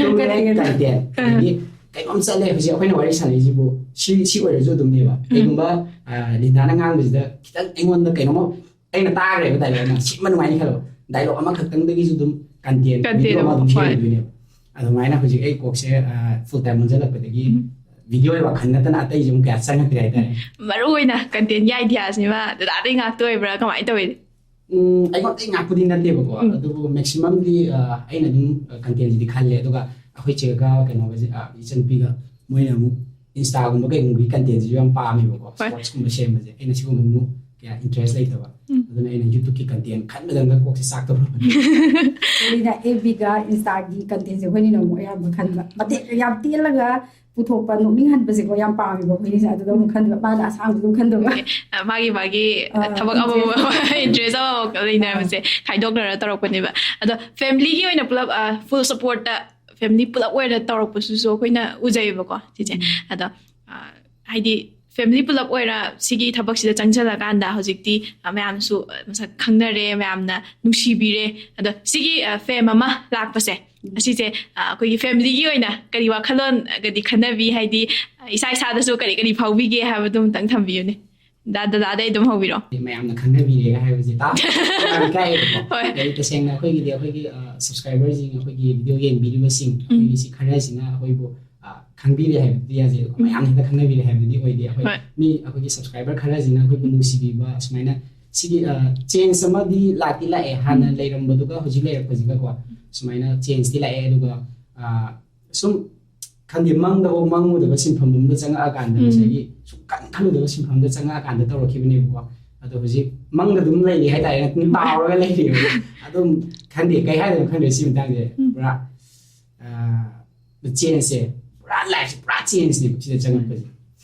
ꯇꯨꯝꯃꯦ, ꯀꯟꯇꯦꯟ꯫ ꯑꯗꯒꯤ ꯀꯩꯅꯣꯝ ꯆꯠꯂꯦ, ꯍꯧꯖꯤꯛ ꯑꯩꯈꯣꯏꯅ ꯋꯥꯔꯤ ꯁꯥꯟꯅꯩꯁꯤꯕꯨ ꯁꯤ, ꯁꯤ ꯑꯣꯏꯔꯁꯨ ꯑꯗꯨꯝꯅꯦꯕ꯫ ꯀꯩꯒꯨꯝꯕ ꯑ, ꯂꯤꯟꯗꯥꯅ ꯉꯥꯡꯕꯁꯤꯗ ꯈꯤꯇꯪ ꯑꯩꯉꯣꯟꯗ ꯀꯩꯅꯣꯝꯃ ꯑꯩꯅ ꯇꯥꯈ꯭ꯔꯦꯕ, ꯗꯥꯏꯂꯣꯛ ꯑꯃ ꯁꯤꯃ ꯅꯨꯡꯉꯥꯏꯅꯤ ꯈꯜꯂꯣ, ꯗꯥꯏꯂꯣꯛ ꯑꯃꯈꯛꯇꯪꯗꯒꯤꯁꯨ ꯑꯗꯨꯝ ꯀꯟꯇꯦꯟ ꯀꯟꯇꯦꯟ ꯚꯤꯗꯤꯑꯣ ꯑꯃ ꯑꯗꯨꯝ ꯍꯣꯏ. ꯁꯦꯝꯗꯣꯏꯅꯦꯕ꯫ ꯑꯗꯨꯃꯥꯏꯅ ꯍꯧꯖꯤꯛ ꯑꯩ ꯀꯣꯛꯁꯦ ꯐꯨꯜ ꯇꯥꯏꯝ ꯑꯣꯟꯁꯤꯜꯂꯛꯄꯗꯒꯤ ꯎꯝ. ꯚꯤꯗꯤꯑꯣꯒꯤ ꯋꯥꯈꯜ ꯅꯠꯇꯅ ꯑꯇꯩꯁꯦ ꯑꯃꯨꯛ ꯀꯌꯥ ꯆꯪꯉꯛꯇ꯭ꯔꯦ ꯍꯥꯏꯇꯥꯔꯦ꯫ ꯃꯔꯨ ꯑꯣꯏꯅ ꯀꯟꯇꯦꯟꯒꯤ ꯑꯥꯏꯗꯤꯌꯥꯁꯤꯃ ꯗꯗꯥꯗꯩ ꯉꯥꯛꯇ ꯑꯣꯏꯕ꯭ꯔꯥ, ꯀꯃꯥꯏꯅ ꯇꯧꯏ? ꯎꯝ, ꯑꯩꯉꯣꯟꯗ ꯉꯥꯛꯄꯨꯗꯤ ꯅꯠꯇꯦꯕꯀꯣ, ꯎꯝ. ꯑꯗꯨꯕꯨ ꯃꯦꯛꯁꯤꯃꯝꯗꯤ ꯑꯩꯅ ꯑꯗꯨꯝ ꯀꯟꯇꯦꯟꯁꯤꯗꯤ ꯈꯜꯂꯦ꯫ ꯑꯗꯨꯒ ꯑꯩꯈꯣꯏ ꯆꯦꯒ ꯀꯩꯅꯣꯒꯁꯦ, ꯑ, ꯏꯆꯟꯅꯨꯄꯤꯒ, ꯃꯣꯏꯅ ꯑꯃꯨꯛ ꯏꯟꯁꯇꯥꯒꯨꯝꯕ ꯀꯩꯒꯨꯝꯕꯒꯤ ꯀꯟꯇꯦꯟꯁꯤꯁꯨ ꯌꯥꯝ ꯄꯥꯝꯃꯦꯕꯀꯣ꯫ ꯍꯣꯏ. ꯁꯣꯔꯠꯁꯀꯨꯝꯕ ꯁꯦꯝꯕꯁꯦ ꯑꯩꯅ ꯁꯤꯒꯨꯝꯕ ꯑꯃꯨꯛ ꯀꯌꯥ ꯏꯟꯇꯔꯦꯁ ꯂꯩꯇꯕ꯫ ꯎꯝ. ꯑꯗꯨꯅ ꯑꯩꯅ ꯌꯨꯇ꯭ꯌꯨꯕꯀꯤ ꯀꯟꯇꯦꯟ ꯈꯟꯕꯗꯪꯗ ꯀꯣꯛꯁꯦ ꯆꯥꯛꯇꯧꯔꯕꯅꯤ꯫ ꯑꯩꯅ ꯑꯦꯐ ꯕꯤꯒ ꯏꯟꯁꯇꯥꯒꯤ ꯀꯟꯇꯦꯟꯁꯦ ꯑꯩꯈꯣꯏꯅꯤꯅ ꯑꯃꯨꯛ ꯑꯌꯥꯝꯕ ꯈꯟꯕ, ꯃꯇꯦꯛ ꯌꯥꯝ ꯇꯦꯜꯂꯒ ꯄꯨꯊꯣꯛꯄ, ꯅꯣꯛꯅꯤꯡꯍꯟꯕꯁꯦꯀꯣ ꯌꯥꯝ ꯄꯥꯝꯃꯦꯕ ꯑꯩꯈꯣꯏꯅꯤꯁꯦ꯫ ꯑꯗꯨꯗ ꯑꯃꯨꯛ ꯈꯟꯕ, ꯃꯥꯅ ꯑꯁꯥꯡꯕꯗꯨ ꯑꯗꯨꯝ ꯈꯟꯗꯕ꯫ ꯑ, ꯃꯥꯒꯤ ꯃꯥꯒꯤ ꯑ, ꯊꯕꯛ interest. ꯑꯃꯃꯝ ꯏꯟꯇꯔꯦꯁ ꯑꯃꯃꯝ ꯂꯩꯅꯕꯁꯦ ꯈꯥꯏꯗꯣꯛꯅꯔ ꯇꯧꯔꯛꯄꯅꯦꯕ꯫ ꯑꯗꯣ ꯐꯦꯃꯤꯂꯤꯒꯤ ꯑꯣꯏꯅ ꯄꯨꯂꯞ ꯐꯨꯜ ꯁꯞꯄꯣꯔꯠꯇ ꯐꯦꯃꯤꯂꯤ ꯄꯨꯂꯞ ꯑꯣꯏꯅ ꯇꯧꯔꯛꯄꯁꯤꯁꯨ ꯑꯩꯈꯣꯏꯅ ꯎꯖꯩꯌꯦꯕꯀꯣ ꯆꯤꯆꯦ꯫ ꯑꯗꯣ ꯑ, ꯍꯥꯏꯗꯤ ꯐꯦꯃꯤꯂꯤ ꯄꯨꯂꯞ ꯑꯣꯏꯅ ꯁꯤꯒꯤ ꯊꯕꯛꯁꯤꯗ ꯆꯪꯁꯤꯜꯂꯀꯥꯟꯗ ꯍꯧꯖꯤꯛꯇꯤ ꯑ, ꯃꯌꯥꯝꯁꯨ ꯑ, ꯃꯁꯛ ꯈꯪꯅꯔꯦ, ꯃꯌꯥꯝꯅ ꯅꯨꯡꯁꯤꯕꯤꯔꯦ꯫ ꯑꯗꯣ ꯁꯤꯒꯤ ꯐꯦꯝ ꯑꯃ ꯂꯥꯛꯄꯁꯦ ꯑꯁꯤꯁꯦ ꯑ, ꯑꯩꯈꯣꯏꯒꯤ ꯐꯦꯃꯤꯂꯤꯒꯤ ꯑꯣꯏꯅ ꯀꯔꯤ ꯋꯥꯈꯜꯂꯣꯟꯒꯗꯤ ꯈꯟꯅꯕꯤ? ꯍꯥꯏꯗꯤ ꯑ, ꯏꯁꯥ ꯏꯁꯥꯗꯁꯨ ꯀꯔꯤ ꯀꯔꯤ ꯐꯥꯎꯕꯤꯒꯦ ꯍꯥꯏꯕꯗꯨ ꯑꯃꯇꯪ ꯊꯝꯕꯤꯌꯨꯅꯦ꯫ ꯗꯥ ꯗꯗꯥꯗꯩ ꯑꯗꯨꯝ ꯍꯧꯕꯤꯔꯣ꯫ ꯃꯌꯥꯝꯅ ꯈꯪꯅꯕꯤꯔꯦꯒ ꯍꯥꯏꯕꯁꯦ ꯇꯥꯕ ꯌꯥꯝ ꯏꯀꯥꯏꯌꯦꯕꯀꯣ꯫ ꯍꯣꯏ꯫ ꯍꯥꯏꯗꯤ ꯇꯁꯦꯡꯅ ꯑꯩꯈꯣꯏꯒꯤꯗꯤ ꯑꯩꯈꯣꯏꯒꯤ ꯁꯕꯁꯀ꯭ꯔꯥꯏꯕꯔꯁꯤꯡ, ꯑꯩꯈꯣꯏꯒꯤ ꯚꯤꯗꯤꯑꯣ ꯌꯦꯡꯕꯤꯔꯤꯕꯁꯤꯡ, ꯑꯩꯈꯣꯏꯒꯤ ꯁꯤ ꯈꯔꯁꯤꯅ ꯑꯩꯈꯣꯏꯕꯨ ꯑ, ꯈꯪꯕꯤꯔꯦ ꯍꯥꯏꯕꯗꯤ ꯌꯥꯖꯩ꯫ ꯃꯌꯥꯝꯅ ꯍꯦꯛꯇ ꯈꯪꯅꯕꯤꯔꯦ ꯍꯥꯏꯕꯗꯨꯗꯤ ꯑꯣꯏꯗꯦ꯫ ꯑꯩꯈꯣꯏ ꯍꯣꯏ꯫ ꯃꯤ ꯑꯩꯈꯣꯏꯒꯤ ꯁꯕꯁꯀ꯭ꯔꯥꯏꯕꯔ ꯈꯔꯁꯤꯅ ꯑꯩꯈꯣꯏꯕꯨ ꯅꯨꯡꯁꯤꯕꯤꯕ, ꯁꯨꯃꯥꯏꯅ ꯁꯤꯒꯤ ꯆꯦꯟꯖ ꯑꯃꯗꯤ ꯂꯥꯛꯇꯤ ꯂꯥꯛꯑꯦ, ꯍꯥꯟꯅ ꯂꯩꯔꯝꯕꯗꯨꯒ ꯍꯧꯖꯤꯛ ꯂꯩꯔꯛꯄꯁꯤꯒꯀꯣ꯫ ꯁꯨꯃꯥꯏꯅ ꯆꯦꯟꯖꯇꯤ ꯂꯥꯛꯑꯦ꯫ ꯑꯗꯨꯒ ꯑ, ꯁꯨꯝ ꯈꯪꯗꯦ, ꯃꯪꯗꯐꯥꯎ ꯃꯪꯉꯨꯗꯕ ꯁꯤꯟꯐꯝ ꯑꯃꯗ ꯆꯪꯉꯛꯑꯀꯥꯟꯗ, ꯎꯝ꯫ ꯉꯁꯥꯏꯒꯤ ꯁꯨꯡꯈꯟ ꯈꯜꯂꯨꯗꯕ ꯁꯤꯟꯐꯝꯗ ꯆꯪꯉꯛꯑꯀꯥꯟꯗ ꯇꯧꯔꯛꯈꯤꯕꯅꯦꯕꯀꯣ꯫ ꯑꯗꯣ ꯍꯧꯖꯤꯛ ꯃꯪꯗ ꯑꯗꯨꯝ ꯂꯩꯔꯤ ꯍꯥꯏꯇꯥꯔꯦ, ꯑꯗꯨꯝ ꯇꯥꯎꯔꯒ ꯂꯩꯔꯤꯕ꯫ ꯑꯗꯨꯝ ꯈꯪꯗꯦ, ꯀꯩ ꯍꯥꯏꯗꯣꯏꯅꯣ ꯈꯪꯗꯦ ꯁꯤ ꯃꯇꯥꯡꯁꯦ꯫ ꯎꯝ꯫ ꯄꯨꯔꯥ ꯆꯦꯟꯖꯁꯦ, ꯄꯨꯔꯥ ꯂꯥꯏꯐꯁꯦ ꯄꯨꯔꯥ ꯆꯦꯟꯖꯅꯦꯕ ꯁꯤꯗ ꯆꯪꯉꯛꯄꯁꯦ꯫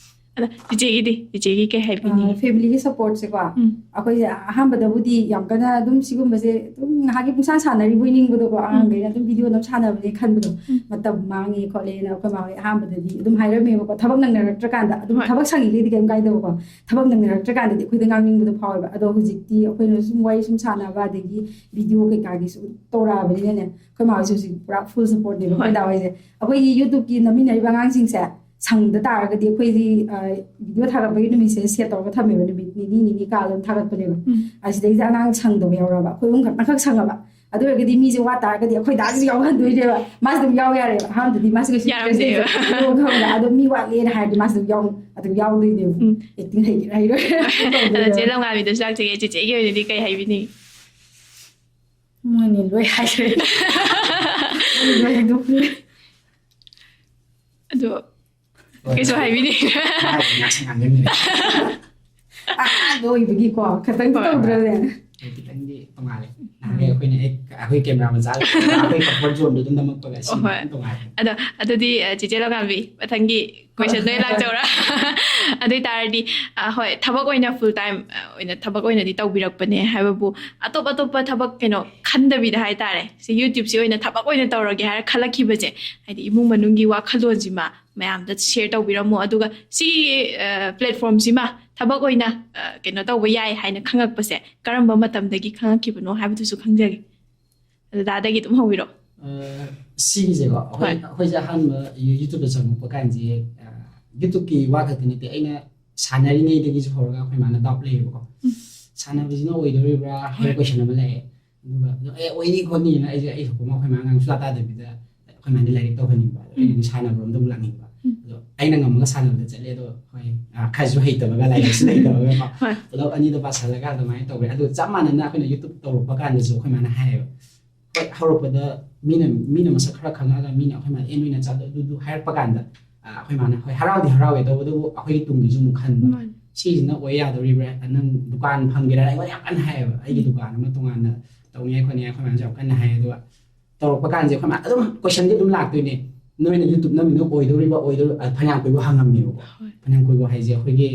ꯑꯗ ꯆꯤꯆꯦꯒꯤꯗꯤ, ꯆꯤꯆꯦꯒꯤ ꯀꯩ ꯍꯥꯏꯕꯤꯅꯤꯡꯉꯤ? ꯐꯦꯃꯤꯂꯤꯒꯤ ꯁꯞꯄꯣꯔꯠꯁꯦꯀꯣ, ꯎꯝ꯫ ꯑꯩꯈꯣꯏꯁꯦ ꯑꯍꯥꯟꯕꯗꯕꯨꯗꯤ ꯌꯥꯝ ꯀꯟꯅ ꯑꯗꯨꯝ ꯁꯤꯒꯨꯝꯕꯁꯦ ꯑꯗꯨꯝ ꯉꯥꯏꯍꯥꯛꯀꯤ ꯄꯨꯡꯁꯥꯟ ꯁꯥꯟꯅꯔꯤꯕꯣꯏ ꯅꯤꯡꯕꯗꯣꯀꯣ, ꯑꯉꯥꯡꯈꯩꯅ ꯑꯗꯨꯝ ꯚꯤꯗꯤꯑꯣ ꯑꯗꯨꯝ ꯁꯥꯟꯅꯕꯅꯦ ꯈꯟꯕꯗꯣ, ꯎꯝ꯫ ꯃꯇꯝ ꯃꯥꯡꯉꯦ ꯈꯣꯠꯂꯦꯅ ꯑꯩꯈꯣꯏ ꯃꯥ ꯍꯣꯏ ꯑꯍꯥꯟꯕꯗꯗꯤ ꯑꯗꯨꯝ ꯍꯥꯏꯔꯝꯃꯦꯕꯀꯣ, ꯊꯕꯛ ꯅꯪꯅꯔꯛꯇ꯭ꯔꯀꯥꯟꯗ꯫ ꯑꯗꯨꯝ ꯍꯣꯏ꯫ ꯊꯕꯛ ꯁꯪꯉꯤꯈꯩꯗꯤ ꯀꯩꯝ ꯀꯥꯏꯗꯕꯀꯣ, ꯊꯕꯛ ꯅꯪꯅꯔꯛꯇ꯭ꯔꯀꯥꯟꯗꯗꯤ ꯑꯩꯈꯣꯏꯗ ꯉꯥꯡꯅꯤꯡꯕꯗꯣ ꯐꯥꯎꯋꯦꯕ꯫ ꯑꯗꯣ ꯍꯧꯖꯤꯛꯇꯤ ꯑꯩꯈꯣꯏꯅ ꯁꯨꯝ ꯋꯥꯔꯤ ꯁꯨꯝ ꯁꯥꯟꯅꯕ, ꯑꯗꯒꯤ ꯚꯤꯗꯤꯑꯣ ꯀꯩꯀꯥꯒꯤ ꯁꯨꯝ ꯇꯧꯔꯛꯑꯕꯅꯤꯅꯅꯦ, ꯑꯩꯈꯣꯏ ꯃꯥ ꯍꯣꯏꯁꯨ ꯍꯧꯖꯤꯛ ꯄꯨꯔꯥ ꯐꯨꯜ ꯁꯞꯄꯣꯔꯠꯅꯦꯕ꯫ ꯍꯣꯏ꯫ ꯑꯩꯈꯣꯏ ꯗꯥ ꯍꯣꯏꯁꯦ, ꯑꯩꯈꯣꯏꯒꯤ ꯌꯨꯇ꯭ꯌꯨꯕꯀꯤ ꯅꯝꯃꯤꯟꯅꯔꯤꯕ ꯑꯉꯥꯡꯁꯤꯡꯁꯦ ꯁꯪꯗ ꯇꯥꯔꯒꯗꯤ ꯑꯩꯈꯣꯏꯗꯤ, ꯑ, ꯚꯤꯗꯤꯑꯣ ꯊꯥꯒꯠꯄꯒꯤ ꯅꯨꯃꯤꯠꯁꯦ ꯁꯦꯠ ꯇꯧꯔꯒ ꯊꯝꯃꯦꯕ, ꯅꯨꯃꯤꯠ ꯅꯤꯅꯤ ꯅꯤꯅꯤ ꯀꯥꯜꯂꯒ ꯑꯗꯨꯝ ꯊꯥꯒꯠꯄꯅꯦꯕ꯫ ꯎꯝ꯫ ꯑꯁꯤꯗꯩꯗ ꯑꯉꯥꯡ ꯁꯪꯗꯕ ꯌꯥꯎꯔꯕ, ꯑꯩꯈꯣꯏ ꯑꯍꯨꯝ ꯈꯛ ꯑꯃꯈꯛ ꯁꯪꯉꯕ, ꯑꯗꯨ ꯑꯣꯏꯔꯒꯗꯤ ꯃꯤꯁꯦ ꯋꯥꯠ ꯇꯥꯔꯒꯗꯤ ꯑꯩꯈꯣꯏ ꯗꯥꯁꯨ ꯌꯥꯎꯍꯟꯗꯣꯏꯅꯦꯕ, ꯃꯥꯁꯨ ꯑꯗꯨꯝ ꯌꯥꯎ ꯌꯥꯔꯦꯕ꯫ ꯑꯍꯥꯟꯕꯗꯗꯤ ꯃꯥꯁꯨ ꯀꯩꯁꯨ interest ꯌꯥꯔꯝꯗꯦꯕ꯫ ꯂꯩꯇꯕ, ꯈꯪꯕ꯭ꯔꯥ? ꯑꯗꯣ ꯃꯤ ꯋꯥꯠꯂꯦꯅ ꯍꯥꯏꯔꯗꯤ ꯃꯥꯁꯨ ꯑꯗꯨꯝ ꯌꯥꯎ-, ꯑꯗꯨꯝ ꯌꯥꯎꯗꯣꯏꯅꯦꯕ꯫ ꯎꯝ꯫ ꯑꯦꯛꯇꯤꯡ ꯍꯩꯒꯦꯔꯥ ꯍꯩꯔꯣꯏꯔꯥ ꯑꯗꯣ ꯆꯦ ꯂꯝꯉꯥꯟꯕꯤꯗꯁꯨ ꯂꯥꯛꯆꯒꯦ, ꯆꯤꯆꯦꯒꯤ ꯑꯣꯏꯅꯗꯤ ꯀꯩ ꯍꯥꯏꯕꯤꯅꯤꯡꯉꯤ? ꯃꯣꯏꯅꯤ ꯂꯣꯏ ꯍꯥꯏꯈ꯭ꯔꯦ꯫ ꯃꯣꯏꯅꯤ ꯂꯣꯏ ꯍꯥꯏꯗꯣꯛꯈ꯭ꯔꯦ꯫ ꯑꯗꯣ ꯀꯩꯁꯨ ꯍꯥꯏꯕꯤꯅꯤꯡꯉꯤ? ꯉꯥꯛꯁꯪ ꯉꯥꯡꯖꯟꯈ꯭ꯔꯦ꯫ ꯑꯍꯥꯟꯕ ꯑꯣꯏꯕꯒꯤꯀꯣ ꯈꯤꯇꯪꯗꯤ ꯍꯣꯏ, ꯇꯧꯗ꯭ꯔꯅꯦ? ꯑꯩ ꯈꯤꯇꯪꯗꯤ ꯇꯣꯡꯉꯥꯜꯂꯦ꯫ ꯅꯍꯥꯟꯒꯩ ꯑꯩꯈꯣꯏꯅ ꯍꯦꯛ ꯑꯩꯈꯣꯏ ꯀꯦꯃꯦꯔꯥ ꯃꯆꯥ ꯑꯩꯈꯣꯏ ꯀꯝꯐꯣꯔꯠ ꯖꯣꯟꯗꯣ ꯑꯗꯨꯝ ꯅꯝꯃꯛꯄꯒ ꯁꯤ ꯍꯣꯏ꯫ ꯇꯣꯡꯉꯥꯜꯂꯦ꯫ ꯑꯗꯣ ꯑꯗꯨꯗꯤ ꯑ, ꯆꯤꯆꯦ ꯂꯣꯀꯥꯟꯕꯤ, ꯃꯊꯪꯒꯤ ꯀꯣꯏꯁꯟꯗꯣ ꯑꯩ ꯂꯥꯛꯆꯧꯔꯥ? ꯑꯗꯨ ꯑꯣꯏꯇꯥꯔꯗꯤ ꯑ, ꯍꯣꯏ, ꯊꯕꯛ ꯑꯣꯏꯅ ꯐꯨꯜ ꯇꯥꯏꯝ ꯑꯣꯏꯅ ꯊꯕꯛ ꯑꯣꯏꯅꯗꯤ ꯇꯧꯕꯤꯔꯛꯄꯅꯦ ꯍꯥꯏꯕꯕꯨ, ꯑꯇꯣꯞ ꯑꯇꯣꯞꯄ ꯊꯕꯛ ꯀꯩꯅꯣ ꯈꯟꯗꯕꯤꯗ ꯍꯥꯏꯇꯥꯔꯦ, ꯁꯤ ꯌꯨꯇ꯭ꯌꯨꯕꯁꯤ ꯑꯣꯏꯅ ꯊꯕꯛ ꯑꯣꯏꯅ ꯇꯧꯔꯒꯦ ꯍꯥꯏꯔ ꯈꯜꯂꯛꯈꯤꯕꯁꯦ, ꯍꯥꯏꯗꯤ ꯏꯃꯨꯡ ꯃꯅꯨꯡꯒꯤ ꯋꯥꯈꯜꯂꯣꯟꯁꯤꯃ ꯃꯌꯥꯝꯗ ꯁꯤꯌꯔ ꯇꯧꯕꯤꯔꯝꯃꯣ꯫ ꯑꯗꯨꯒ ꯁꯤꯒꯤ ꯄ꯭ꯂꯦꯠꯐꯣꯝꯁꯤꯃ ꯊꯕꯛ ꯑꯣꯏꯅ ꯑ, ꯀꯩꯅꯣ ꯇꯧꯕ ꯌꯥꯏ ꯍꯥꯏꯅ ꯈꯪꯉꯛꯄꯁꯦ ꯀꯔꯝꯕ ꯃꯇꯝꯗꯒꯤ ꯈꯪꯉꯛꯈꯤꯕꯅꯣ ꯍꯥꯏꯕꯗꯨꯁꯨ ꯈꯪꯖꯒꯦ꯫ ꯑꯗꯨ ꯗꯥꯗꯥꯗꯒꯤ ꯑꯗꯨꯝ ꯍꯧꯕꯤꯔꯣ꯫ ꯑ, ꯁꯤꯒꯤꯁꯦꯀꯣ, ꯑꯩꯈꯣꯏ ꯍꯣꯏ꯫ ꯑꯩꯈꯣꯏꯁꯦ ꯑꯍꯥꯟꯕ ꯌꯨ- ꯌꯨꯇ꯭ꯌꯨꯕꯇ ꯆꯪꯉꯛꯄ ꯀꯥꯟꯁꯦ, ꯑ, ꯌꯨꯇ꯭ꯌꯨꯕꯀꯤ ꯋꯥ ꯈꯛꯇ ꯅꯠꯇꯦ, ꯑꯩꯅ ꯁꯥꯟꯅꯔꯤꯉꯩꯗꯒꯤꯁꯨ ꯍꯧꯔꯒ ꯑꯩꯈꯣꯏ ꯃꯥꯅ ꯗꯥꯎꯠ ꯂꯩꯌꯦꯕꯀꯣ꯫ ꯎꯝ꯫ ꯁꯥꯟꯅꯕꯁꯤꯅ ꯑꯣꯏꯗꯣꯔꯤꯕ꯭ꯔꯥ ꯍꯥꯏꯕ ꯍꯣꯏ꯫ ꯀꯣꯏꯁꯟ ꯑꯃ ꯂꯩꯌꯦ꯫ ꯑꯗꯨꯒ ꯑꯗꯨꯝ ꯑꯦ ꯑꯣꯏꯅꯤ ꯈꯣꯠꯅꯤꯅ ꯑꯩꯁꯦ ꯑꯩ ꯊꯣꯛꯄ ꯑꯃ ꯑꯩꯈꯣꯏ ꯃꯥ ꯉꯥꯡ ꯁꯨꯡꯇꯥ ꯇꯥꯗꯕꯤꯗ ꯑꯩꯈꯣꯏ ꯃꯥꯗꯤ ꯂꯥꯏꯔꯤꯛ ꯇꯧꯍꯟꯅꯤꯡꯕ, ꯑꯗꯣ ꯑꯩꯅꯗꯤ ꯁꯥꯟꯅꯕꯔꯣꯝꯗ ꯑꯃꯨꯛ ꯂꯥꯛꯅꯤꯡꯕ꯫ ꯎꯝ꯫ ꯑꯗꯣ ꯑꯩꯅ ꯉꯝꯃꯒ ꯁꯥꯟꯅꯕꯗ ꯆꯠꯂꯦ꯫ ꯑꯗꯣ ꯍꯣꯏ, ꯑ, ꯈꯔꯁꯨ ꯍꯩꯇꯕꯒ, ꯂꯥꯏꯔꯤꯛꯁꯨ ꯂꯩꯇꯕꯒꯀꯣ꯫ ꯍꯣꯏ꯫ ꯄꯨꯂꯞ ꯑꯅꯤꯗꯣ ꯄꯥꯁꯜꯂꯒ ꯑꯗꯨꯃꯥꯏꯅ ꯇꯧꯔꯦ꯫ ꯑꯗꯣ ꯆꯞ ꯃꯥꯟꯅꯅ ꯑꯩꯈꯣꯏꯅ ꯌꯨꯇ꯭ꯌꯨꯕ ꯇꯧꯔꯛꯄ ꯀꯥꯟꯗꯁꯨ ꯑꯩꯈꯣꯏ ꯃꯥꯅ ꯍꯥꯏꯌꯦꯕ, ꯍꯣꯏ, ꯍꯧꯔꯛꯄꯗ ꯃꯤꯅ ꯃꯤꯅ ꯃꯁꯛ ꯈꯔ ꯈꯪꯉꯛꯑꯒ ꯃꯤꯅ ꯑꯩꯈꯣꯏ ꯃꯥꯗ ꯑꯦ ꯅꯣꯏ ꯅꯆꯥꯗꯣ ꯑꯗꯨꯗꯨ ꯍꯥꯏꯔꯛꯄ ꯀꯥꯟꯗ, ꯑ, ꯑꯩꯈꯣꯏ ꯃꯥꯅ ꯍꯣꯏ ꯍꯔꯥꯎꯗꯤ ꯍꯔꯥꯎꯋꯦ, ꯇꯧꯕꯇꯕꯨ ꯑꯩꯈꯣꯏꯒꯤ ꯇꯨꯡꯒꯤꯁꯨ ꯑꯃꯨꯛ ꯈꯟꯕ꯫ ꯃꯥꯅꯤ꯫ ꯁꯤꯁꯤꯅ ꯑꯣꯏ ꯌꯥꯗꯧꯔꯤꯕ꯭ꯔꯥ? ꯅꯪ ꯗꯨꯀꯥꯟ ꯐꯝꯒꯦꯔꯥ? ꯑꯩꯉꯣꯟꯗ ꯌꯥꯝ ꯀꯟꯅ ꯍꯥꯏꯌꯦꯕ, ꯑꯩꯒꯤ ꯗꯨꯀꯥꯟ ꯑꯃ ꯇꯣꯉꯥꯟꯅ ꯇꯧꯅꯤꯡꯉꯥꯏ ꯈꯣꯠꯅꯤꯡꯉꯥꯏ ꯑꯩꯈꯣꯏ ꯃꯥꯅꯁꯨ ꯌꯥꯝ ꯀꯟꯅ ꯍꯥꯏꯌꯦ꯫ ꯑꯗꯨꯒ ꯇꯧꯔꯛꯄ ꯀꯥꯟꯁꯦ ꯑꯩꯈꯣꯏ ꯃꯥ ꯑꯗꯨꯝ ꯀꯣꯏꯁꯟꯗꯤ ꯑꯗꯨꯝ ꯂꯥꯛꯇꯣꯏꯅꯦ, ꯅꯣꯏꯅ ꯌꯨꯇ꯭ꯌꯨꯕ ꯅꯝꯃꯤꯗꯣ ꯑꯣꯏꯗꯧꯔꯤꯕ ꯑꯣꯏꯗꯧꯔꯤꯕ? ꯑ, ꯐꯅꯌꯥꯝ ꯀꯨꯏꯕ ꯍꯪꯉꯝꯃꯦꯕꯀꯣ꯫ ꯍꯣꯏ꯫ ꯐꯅꯌꯥꯝ ꯀꯨꯏꯕ ꯍꯥꯏꯁꯦ ꯑꯩꯈꯣꯏꯒꯤ,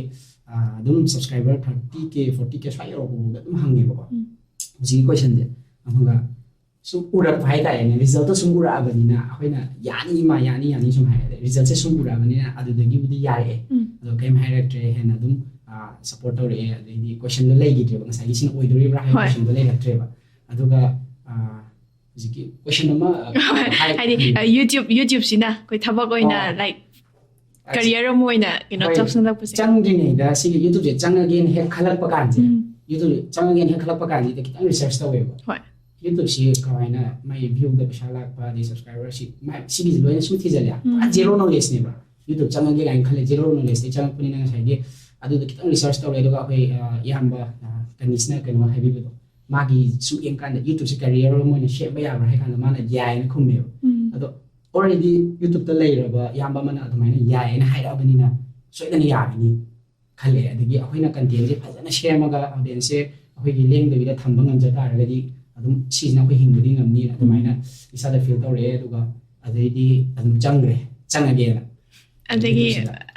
ꯑ, ꯑꯗꯨꯝ ꯁꯕꯁꯀ꯭ꯔꯥꯏꯕꯔ ꯊꯥꯔꯇꯤ ꯀꯦ, ꯐꯣꯔꯇꯤ ꯀꯦ ꯁ꯭ꯋꯥꯏ ꯌꯧꯔꯛꯄ ꯐꯥꯎꯗ ꯑꯗꯨꯝ ꯍꯪꯉꯦꯕꯀꯣ꯫ ꯎꯝ꯫ ꯍꯧꯖꯤꯛꯀꯤ ꯀꯣꯏꯁꯟꯁꯦ꯫ ꯑꯗꯨꯒ ꯁꯨꯝ ꯎꯔꯛꯄ ꯍꯥꯏꯇꯥꯔꯦꯅꯦ, ꯔꯤꯖꯜꯇꯣ ꯁꯨꯝ ꯎꯔꯛꯑꯕꯅꯤꯅ ꯑꯩꯈꯣꯏꯅ ꯌꯥꯅꯤ ꯏꯃꯥ, ꯌꯥꯅꯤ ꯌꯥꯅꯤ ꯁꯨꯝ ꯍꯥꯏꯔꯦ꯫ ꯔꯤꯖꯜꯁꯦ ꯁꯨꯝ ꯎꯔꯛꯑꯕꯅꯤꯅ ꯑꯗꯨꯗꯒꯤꯕꯨꯗꯤ ꯌꯥꯔꯛꯑꯦ꯫ ꯎꯝ꯫ ꯑꯗꯣ ꯀꯩꯝ ꯍꯥꯏꯔꯛꯇ꯭ꯔꯦ, ꯍꯦꯟꯅ ꯑꯗꯨꯝ ꯁꯞꯄꯣꯔꯠ ꯇꯧꯔꯛꯑꯦ꯫ ꯑꯗꯩꯗꯤ ꯀꯣꯏꯁꯟꯗꯣ ꯂꯩꯈꯤꯗ꯭ꯔꯦꯕ, ꯉꯁꯥꯏꯒꯤ ꯁꯤꯅ ꯑꯣꯏꯗꯣꯔꯤꯕ꯭ꯔꯥ ꯍꯥꯏꯕ ꯍꯣꯏ꯫ ꯀꯣꯏꯁꯟꯗꯣ ꯂꯩꯔꯛꯇ꯭ꯔꯦꯕ꯫ ꯑꯗꯨꯒ ꯑ, ꯍꯧꯖꯤꯛꯀꯤ ꯀꯣꯏꯁꯟ ꯑꯃ, ꯑ, ꯍꯣꯏ, ꯍꯥꯏ- ꯍꯥꯏꯗꯤ ꯌꯨꯇ꯭ꯌꯨꯕ ꯌꯨꯇ꯭ꯌꯨꯕꯁꯤꯅ ꯑꯩꯈꯣꯏ ꯊꯕꯛ ꯑꯣꯏꯅ ꯑꯣ꯫ ꯂꯥꯏꯛ ꯑ, ꯀꯔꯤꯌꯔ ꯑꯃ ꯑꯣꯏꯅ ꯀꯩꯅꯣ ꯍꯣꯏ꯫ ꯆꯪꯁꯤꯜꯂꯛꯄꯁꯦ꯫ ꯆꯪꯗ꯭ꯔꯤꯉꯩꯗ ꯁꯤꯒꯤ ꯌꯨꯇ꯭ꯌꯨꯕꯁꯦ ꯆꯪꯉꯒꯦꯅ ꯍꯦꯛ ꯈꯜꯂꯛꯄ ꯀꯥꯟꯁꯦ, ꯎꯝ꯫ ꯌꯨꯇ꯭ꯌꯨꯕ ꯆꯪꯉꯒꯦꯅ ꯍꯦꯛ ꯈꯜꯂꯛꯄ ꯀꯥꯟꯁꯤꯗ ꯈꯤꯇꯪ ꯔꯤꯁꯔꯁ ꯇꯧꯋꯦꯕ꯫ ꯍꯣꯏ꯫ ꯌꯨꯇ꯭ꯌꯨꯕꯁꯤ ꯀꯃꯥꯏꯅ ꯃꯥꯏ ꯚ꯭ꯌꯨꯗ ꯄꯩꯁꯥ ꯂꯥꯛꯄ, ꯑꯗꯩ ꯁꯕꯁꯀ꯭ꯔꯥꯏꯕꯔꯁꯤ, ꯃꯥꯏ ꯁꯤꯒꯤꯁꯤ ꯂꯣꯏꯅ ꯁꯨꯝ ꯊꯤꯖꯜꯂꯦ꯫ ꯎꯝ꯫ ꯄꯨꯔꯥ ꯖꯦꯔꯣ ꯅꯣꯂꯦꯖꯅꯦꯕ꯫ ꯌꯨꯇ꯭ꯌꯨꯕ ꯆꯪꯉꯒꯦ ꯀꯥꯏꯅ ꯈꯜꯂꯦ, ꯖꯦꯔꯣ ꯅꯣꯂꯦꯖꯇꯩ ꯆꯪꯉꯛꯄꯅꯤꯅ ꯉꯁꯥꯏꯒꯤ ꯑꯗꯨꯗ ꯈꯤꯇꯪ ꯔꯤꯁꯔꯁ ꯇꯧꯔꯦ꯫ ꯑꯗꯨꯒ ꯑꯩꯈꯣꯏ, ꯑ, ꯏꯌꯥꯝꯕ, ꯑ, ꯀꯅꯤꯁꯅ ꯀꯩꯅꯣ ꯍꯥꯏꯕꯤꯕꯗꯣ, ꯃꯥꯒꯤ ꯁꯨꯝ ꯌꯦꯡꯀꯥꯟꯗ ꯌꯨꯇ꯭ꯌꯨꯕꯁꯦ ꯀꯦꯔꯤꯌꯔ ꯑꯃ ꯑꯣꯏꯅ ꯁꯦꯝꯕ ꯌꯥꯕ꯭ꯔꯥ ꯍꯥꯏ ꯀꯥꯟꯗ ꯃꯥꯅ ꯌꯥꯏꯌꯦꯅ ꯈꯨꯝꯃꯦꯕ꯫ ꯎꯝ꯫ ꯑꯗꯣ already ꯌꯨꯇ꯭ꯌꯨꯕꯇ ꯂꯩꯔꯕ ꯏꯌꯥꯝꯕ ꯑꯃꯅ ꯑꯗꯨꯃꯥꯏꯅ ꯌꯥꯏꯌꯦꯅ ꯍꯥꯏꯔꯛꯑꯕꯅꯤꯅ ꯁꯣꯏꯗꯅ ꯌꯥꯒꯅꯤ ꯈꯜꯂꯦ꯫ ꯑꯗꯒꯤ ꯑꯩꯈꯣꯏꯅ contentꯁꯦ ꯐꯖꯅ ꯁꯦꯝꯃꯒ audienceꯁꯦ ꯑꯩꯈꯣꯏꯒꯤ ꯂꯦꯡꯗꯕꯤꯗ ꯊꯝꯕ ꯉꯝꯖ ꯇꯥꯔꯒꯗꯤ ꯑꯗꯨꯝ ꯁꯤꯁꯤꯅ ꯑꯩꯈꯣꯏ ꯍꯤꯡꯕꯗꯤ ꯉꯝꯅꯤꯅ ꯑꯗꯨꯃꯥꯏꯅ ꯏꯁꯥꯗ feel ꯇꯧꯔꯛꯑꯦ꯫ ꯑꯗꯨꯒ ꯑꯗꯩꯗꯤ ꯑꯗꯨꯝ ꯆꯪꯈ꯭ꯔꯦ, ꯆꯪꯉꯒꯦꯅ꯫ ꯑꯗꯒꯤ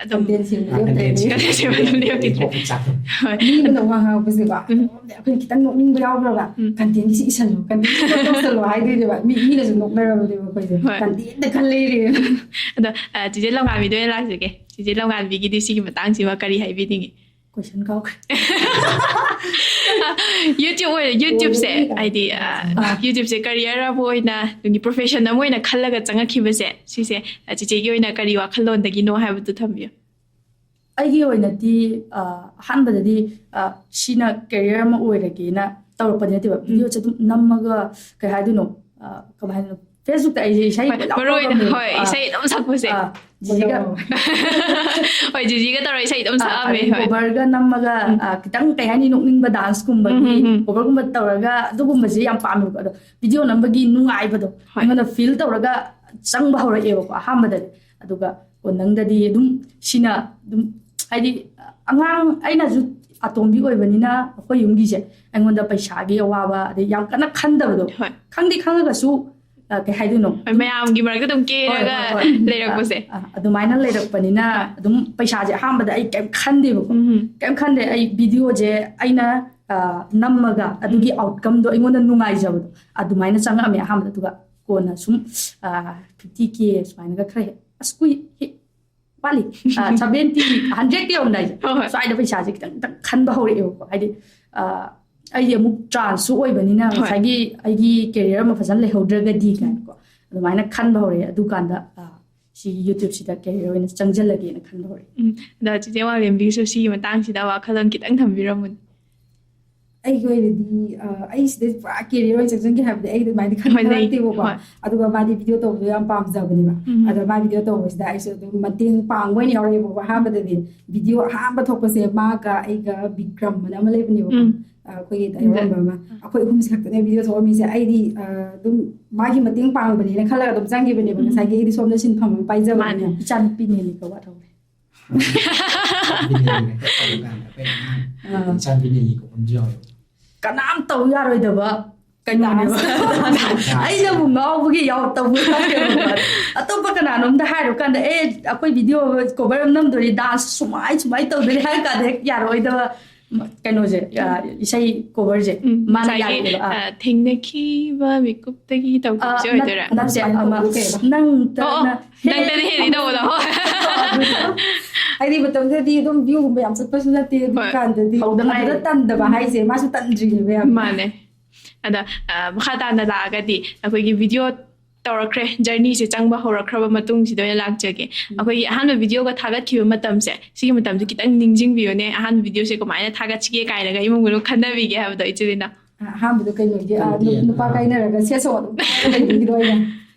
ꯑꯗꯨꯝ Content ꯁꯦꯝꯕꯗꯤ Content ꯂꯦꯞꯇꯕꯅꯤ꯫ ꯁꯦꯝꯕꯗꯤ ꯂꯦꯞꯈꯤꯗ꯭ꯔꯦ꯫ ꯀꯣꯛ ꯆꯥꯛꯈ꯭ꯔꯦ꯫ ꯍꯣꯏ ꯃꯤꯅ ꯋꯥ ꯉꯥꯡꯉꯛꯄꯁꯦꯀꯣ ꯎꯝ. ꯑꯩꯈꯣꯏꯅ ꯈꯤꯇꯪ ꯅꯣꯛꯅꯤꯡꯕ ꯌꯥꯎꯈ꯭ꯔꯕ ꯎꯝ. contentꯒꯤꯁꯤ ꯏꯁꯜꯂꯣ, contentꯒꯤ ꯇꯧꯁꯜꯂꯣ ꯍꯥꯏꯗꯣꯏꯅꯦꯕ꯫ ꯃꯤ ꯃꯤꯅꯁꯨ ꯅꯣꯛꯅꯔꯕꯅꯦꯕ ꯑꯩꯈꯣꯏꯁꯦ ꯍꯣꯏ. contentꯇ ꯈꯜ ꯂꯩꯔꯦ꯫ ꯑꯗꯣ ꯑ, ꯆꯤꯆꯦ ꯂꯝꯉꯥꯟꯕꯤꯗ ꯑꯣꯏꯅ ꯂꯥꯛꯆꯒꯦ꯫ ꯆꯤꯆꯦ ꯂꯝꯉꯥꯟꯕꯤꯒꯤꯗꯤ ꯁꯤꯒꯤ ꯃꯇꯥꯡꯁꯤꯃ ꯀꯔꯤ ꯍꯥꯏꯕꯤꯅꯤꯡꯉꯤ? Question ꯀꯥꯎꯈ꯭ꯔꯦ꯫ YouTube ꯑꯣꯏꯅ YouTubeꯁꯦ ꯑꯣꯏꯔꯗꯤ ꯍꯥꯏꯗꯤ ꯑ, YouTubeꯁꯦ career ꯑꯃ ꯑꯣꯏꯅ ꯑꯗꯒꯤ profession ꯑꯃ ꯑꯣꯏꯅ ꯈꯜꯂꯒ ꯆꯪꯉꯛꯈꯤꯕꯁꯦ ꯁꯤꯁꯦ ꯑ, ꯆꯤꯆꯦꯒꯤ ꯑꯣꯏꯅ ꯀꯔꯤ ꯋꯥꯈꯜꯂꯣꯟꯗꯒꯤꯅꯣ ꯍꯥꯏꯕꯗꯨ ꯊꯝꯕꯤꯌꯨ꯫ ꯑꯩꯒꯤ ꯑꯣꯏꯅꯗꯤ ꯑ, ꯑꯍꯥꯟꯕꯗꯗꯤ ꯑ, ꯁꯤꯅ career ꯑꯃ ꯑꯣꯏꯔꯒꯦꯅ ꯇꯧꯔꯛꯄꯗꯤ ꯅꯠꯇꯦꯕ꯫ Videoꯁꯦ ꯑꯗꯨꯝ ꯅꯝꯃꯒ ꯀꯩ ꯍꯥꯏꯗꯣꯏꯅꯣ, ꯑ, ꯀꯃꯥꯏꯅ Facebookꯇ ꯑꯩꯁꯦ ꯏꯁꯩ ꯍꯣꯏ, ꯄꯪꯌꯥꯎ ꯃꯔꯨ ꯑꯣꯏꯅ ꯌꯥꯎꯔꯝꯃꯦꯕ꯫ ꯍꯣꯏ ꯑ, ꯏꯁꯩ ꯑꯗꯨꯝ ꯁꯛꯄꯁꯦ꯫ ꯑ, ꯖꯤꯖꯤꯒ ꯍꯣꯏ, ꯖꯤꯖꯤꯒ ꯇꯧꯔ ꯏꯁꯩ ꯑꯗꯨꯝ ꯑ, ꯁꯛꯑꯝꯃꯦ꯫ ꯑꯗꯩ ꯍꯣꯏ. Coverꯒ ꯅꯝꯃꯒ ꯎꯝ. ꯑ, ꯈꯤꯇꯪ ꯀꯩ ꯍꯥꯏꯅꯤ, ꯅꯣꯛꯅꯤꯡꯕ danceꯀꯨꯝꯕꯒꯤ ꯎꯝ, ꯎꯝ, ꯎꯝ. Coverꯒꯨꯝꯕ ꯇꯧꯔꯒ ꯑꯗꯨꯒꯨꯝꯕꯁꯦ ꯌꯥꯝ ꯄꯥꯝꯃꯦꯕꯀꯣ꯫ ꯑꯗꯣ video ꯅꯝꯕꯒꯤ ꯅꯨꯡꯉꯥꯏꯕꯗꯣ ꯍꯣꯏ. ꯑꯩꯉꯣꯟꯗ feel ꯇꯧꯔꯒ ꯆꯪꯕ ꯍꯧꯔꯛꯑꯦꯕꯀꯣ ꯑꯍꯥꯟꯕꯗꯗꯤ꯫ ꯑꯗꯨꯒ ꯀꯣꯟꯅꯪꯗꯗꯤ ꯑꯗꯨꯝ ꯁꯤꯅ ꯑꯗꯨꯝ ꯍꯥꯏꯗꯤ ꯑꯉꯥꯡ ꯑꯩꯅꯁꯨ ꯑꯇꯣꯝꯕꯤ ꯑꯣꯏꯕꯅꯤꯅ ꯑꯩꯈꯣꯏ ꯌꯨꯝꯒꯤꯁꯦ ꯑꯩꯉꯣꯟꯗ ꯄꯩꯁꯥꯒꯤ ꯑꯋꯥꯕ ꯑꯗꯩ ꯌꯥꯝ ꯀꯟꯅ ꯈꯟꯗꯕꯗꯣ ꯍꯣꯏ. ꯈꯪꯗꯤ ꯈꯪꯉꯒꯁꯨ ꯑ, ꯀꯩ ꯍꯥꯏꯗꯣꯏꯅꯣ? ꯍꯣꯏ, ꯃꯌꯥꯝꯒꯤ ꯃꯔꯛꯇ ꯑꯗꯨꯝ ꯀꯦꯔꯒ ꯍꯣꯏ, ꯍꯣꯏ, ꯍꯣꯏ. ꯂꯩꯔꯛꯄꯁꯦ꯫ ꯑ, ꯑ, ꯑꯗꯨꯃꯥꯏꯅ ꯂꯩꯔꯛꯄꯅꯤꯅ ꯍꯣꯏ. ꯑꯗꯨꯝ ꯄꯩꯁꯥꯁꯦ ꯑꯍꯥꯟꯕꯗ ꯑꯩ ꯀꯩꯝ ꯈꯟꯗꯦꯕꯀꯣ꯫ ꯎꯝ. ꯀꯩꯝ ꯈꯟꯗꯦ꯫ ꯑꯩ videoꯁꯦ ꯑꯩꯅ ꯑ, ꯅꯝꯃꯒ ꯑꯗꯨꯒꯤ outcomeꯗꯣ ꯑꯩꯉꯣꯟꯗ ꯅꯨꯡꯉꯥꯏꯖꯕꯗꯣ ꯑꯗꯨꯃꯥꯏꯅ ꯆꯪꯉꯛꯑꯝꯃꯦ ꯑꯍꯥꯟꯕꯗ꯫ ꯑꯗꯨꯒ ꯀꯣꯟꯅ ꯁꯨꯝ fifty K ꯁꯨꯃꯥꯏꯅꯒ ꯈꯔ ꯍꯦꯛ ꯑꯁ ꯀꯨꯏ ꯍꯦꯛ ꯋꯥꯠꯂꯤ꯫ Seventy, hundredꯀ ꯌꯧꯔꯝꯗꯥꯏꯁꯦ ꯍꯣꯏ, ꯍꯣꯏ. ꯁ꯭ꯋꯥꯏꯗ ꯄꯩꯁꯥꯁꯦ ꯈꯤꯇꯪ ꯈꯤꯇꯪ ꯈꯟꯕ ꯍꯧꯔꯛꯑꯦꯕꯀꯣ꯫ ꯍꯥꯏꯗꯤ ꯑ, ꯑꯩꯗꯤ ꯑꯃꯨꯛ transꯁꯨ ꯑꯣꯏꯕꯅꯤꯅ ꯍꯣꯏ. ꯉꯁꯥꯏꯒꯤ ꯑꯩꯒꯤ career ꯑꯃ ꯐꯖꯅ ꯂꯩꯍꯧꯗ꯭ꯔꯒꯗꯤ ꯀꯥꯏꯅꯀꯣ ꯑꯗꯨꯃꯥꯏꯅ ꯈꯟꯕ ꯍꯧꯔꯛꯑꯦ꯫ ꯑꯗꯨꯀꯥꯟꯗ ꯑ, ꯁꯤ YouTubeꯁꯤꯗ career ꯑꯣꯏꯅ ꯆꯪꯁꯤꯜꯂꯒꯦꯅ ꯈꯟꯕ ꯍꯧꯔꯛꯑꯦ꯫ ꯎꯝ. ꯑꯗ ꯆꯤꯆꯦ ꯋꯥꯡꯂꯦꯝꯕꯤꯒꯤꯁꯨ ꯁꯤꯒꯤ ꯃꯇꯥꯡꯁꯤꯗ ꯋꯥꯈꯜꯂꯣꯟ ꯈꯤꯇꯪ ꯊꯝꯕꯤꯔꯝꯃꯨꯅꯦ꯫ ꯑꯩꯒꯤ ꯑꯣꯏꯅꯗꯤ ꯑ, ꯑꯩ ꯁꯤꯗ ꯄꯨꯔꯥ career ꯑꯣꯏꯅ ꯆꯪꯁꯤꯟꯒꯦ ꯍꯥꯏꯕꯗꯤ ꯑꯩ ꯑꯗꯨꯃꯥꯏꯅ ꯈꯟ ꯍꯣꯏ, ꯂꯩ. ꯈꯜꯂꯛꯇꯦꯕꯀꯣ꯫ ꯍꯣꯏ. ꯑꯗꯨꯒ ꯃꯥꯗꯤ video ꯇꯧꯕꯗꯣ ꯌꯥꯝ ꯄꯥꯝꯖꯕꯅꯦꯕ꯫ ꯎꯝ. ꯑꯗ ꯃꯥ video ꯇꯧꯕꯁꯤꯗ ꯑꯩꯁꯨ ꯑꯗꯨꯝ ꯃꯇꯦꯡ ꯄꯥꯡꯕ ꯑꯣꯏꯅ ꯌꯥꯎꯔꯛꯑꯦꯕꯀꯣ꯫ ꯑꯍꯥꯟꯕꯗꯗꯤ video ꯑꯍꯥꯟꯕ ꯊꯣꯛꯄꯁꯦ ꯃꯥꯒ ꯑꯩꯒ ꯕꯤꯀ꯭ꯔꯝ ꯑꯅ ꯑꯃ ꯂꯩꯕꯅꯦꯕꯀꯣ꯫ ꯎꯝ. ꯑ, ꯑꯩꯈꯣꯏꯒꯤ ꯇꯌꯥꯏꯔꯣꯟꯕ ꯑꯃ, ꯑꯩꯈꯣꯏ ꯑꯍꯨꯝꯁꯦ ꯈꯛꯇꯅꯦ video ꯊꯣꯛꯑꯝꯃꯤꯁꯦ꯫ ꯑꯩꯗꯤ ꯑ, ꯑꯗꯨꯝ ꯃꯥꯒꯤ ꯃꯇꯦꯡ ꯄꯥꯡꯕꯅꯦꯅ ꯈꯜꯂꯒ ꯑꯗꯨꯝ ꯆꯪꯈꯤꯕꯅꯦꯕ꯫ ꯎꯝ. ꯉꯁꯥꯏꯒꯤ ꯑꯩꯗꯤ ꯁꯣꯝꯗ ꯁꯤꯟꯐꯝ ꯑꯃ ꯄꯥꯏꯖꯕꯅꯤꯅ꯫ ꯃꯥꯅꯦ. ꯏꯆꯥꯅꯨꯄꯤꯅꯦꯅ ꯀꯧꯕ ꯇꯧꯔꯦ꯫ ꯆꯥꯟꯕꯤꯅꯦ ꯂꯩꯔꯦ꯫ ꯇꯧꯕ ꯀꯥꯟꯗ ꯑꯩꯈꯣꯏ ꯑꯉꯥꯡ ꯑꯥ꯫ ꯆꯥꯟꯕꯤꯅꯦ ꯂꯩ ꯀꯧꯕ ꯑꯃꯁꯨ ꯌꯥꯎꯋꯦ꯫ ꯀꯅꯥꯝ ꯇꯧ ꯌꯥꯔꯣꯏꯗꯕ ꯀꯩꯅꯣꯅꯦꯕ꯫ Dance. ꯑꯩꯅꯕꯨ ꯉꯥꯎꯕꯒꯤ ꯌꯥꯎ ꯇꯧꯕ ꯌꯥꯎꯋꯦꯕ꯫ ꯑꯇꯣꯞꯄ ꯀꯅꯥꯅꯣꯝꯗ ꯍꯥꯏꯔꯨ ꯀꯥꯟꯗ, "ꯑꯦ, ꯑꯩꯈꯣꯏ ꯚꯤꯗꯤꯑꯣ ꯀꯣꯚꯔ ꯑꯃ ꯅꯝꯗꯣꯔꯤ, ꯗꯥꯟꯁ ꯁꯨꯃꯥꯏ ꯁꯨꯃꯥꯏ ꯇꯧꯗꯣꯔꯤ" ꯍꯥꯏꯔ ꯀꯥꯟꯗ ꯍꯦꯛ ꯌꯥꯔꯣꯏꯗꯕ ꯀꯩꯅꯣꯁꯦ, ꯑ, ꯏꯁꯩ ꯀꯣꯚꯔꯁꯦ ꯎꯝ, ꯃꯥꯅ ꯉꯁꯥꯏꯒꯤ, ꯌꯥꯔꯣꯏꯗꯕ꯫ ꯑ, ꯑ, ꯊꯦꯡꯅꯈꯤꯕ ꯃꯤꯀꯨꯞꯇꯒꯤ ꯇꯧꯈꯤꯕꯁꯦ ꯑ, ꯑꯣꯏꯗꯣꯏꯔꯥ? ꯅꯠ-, ꯅꯠꯇꯦ, ꯁꯨꯃꯥꯏꯅ ꯑꯃ ꯇꯧꯕꯗꯣ ꯀꯩꯕ? ꯅꯪꯇ ꯑꯣ, ꯑꯣ, ꯅ-, ꯅꯪꯇꯗꯤ ꯍꯦꯜꯂꯤ ꯇꯧꯕꯗꯣ꯫ ꯍꯣꯏ꯫ ꯍꯥꯏꯗꯤ ꯃꯇꯝꯗꯨꯗꯗꯤ ꯑꯗꯨꯝ ꯚ꯭ꯌꯨꯒꯨꯝꯕ ꯌꯥꯝ ꯆꯠꯄꯁꯨ ꯅꯠꯇꯦ ꯑꯗꯨ ꯍꯣꯏ꯫ ꯀꯥꯟꯗꯗꯤ꯫ ꯍꯧꯗ ꯉꯥꯏꯔꯤ꯫ ꯑꯗꯨꯗ ꯇꯟꯗꯕ ꯍꯥꯏꯁꯦ ꯃꯥꯁꯨ ꯇꯟꯗ꯭ꯔꯤꯅꯦꯕ ꯌꯥꯝ꯫ ꯃꯥꯅꯦ꯫ ꯑꯗ, ꯑ, ꯃꯈꯥ ꯇꯥꯅ ꯂꯥꯛꯑꯒꯗꯤ ꯑꯩꯈꯣꯏꯒꯤ ꯚꯤꯗꯤꯑꯣ ꯇꯧꯔꯛꯈ꯭ꯔꯦ, ꯖꯔꯅꯤꯁꯦ ꯆꯪꯕ ꯍꯧꯔꯛꯈ꯭ꯔꯕ ꯃꯇꯨꯡꯁꯤꯗ ꯑꯣꯏꯅ ꯂꯥꯛꯆꯒꯦ꯫ ꯑꯩꯈꯣꯏꯒꯤ ꯑꯍꯥꯟꯕ ꯚꯤꯗꯤꯑꯣꯒ ꯊꯥꯒꯠꯈꯤꯕ ꯃꯇꯝꯁꯦ, ꯁꯤꯒꯤ ꯃꯇꯝꯁꯦ ꯈꯤꯇꯪ ꯅꯤꯡꯁꯤꯡꯕꯤꯌꯨꯅꯦ꯫ ꯑꯍꯥꯟꯕ ꯚꯤꯗꯤꯑꯣꯁꯦ ꯀꯃꯥꯏꯅ ꯊꯥꯒꯠꯁꯤꯒꯦ ꯀꯥꯏꯅꯒ ꯏꯃꯨꯡ ꯃꯅꯨꯡ ꯈꯟꯅꯕꯤꯒꯦ ꯍꯥꯏꯕꯗꯣ, ꯏꯆꯦ ꯂꯤꯅꯥ? ꯑꯍꯥꯟꯕꯗꯣ ꯀꯩꯅꯣꯒꯤ, ꯑ, ꯈꯪꯗꯦ, ꯅꯨꯄꯥ ꯑ꯫ ꯀꯥꯏꯅꯔꯒ ꯁꯦꯠ ꯁꯣ ꯑꯗꯨꯝ ꯂꯩꯕꯒꯤꯗꯣ ꯑꯣꯏꯅ꯫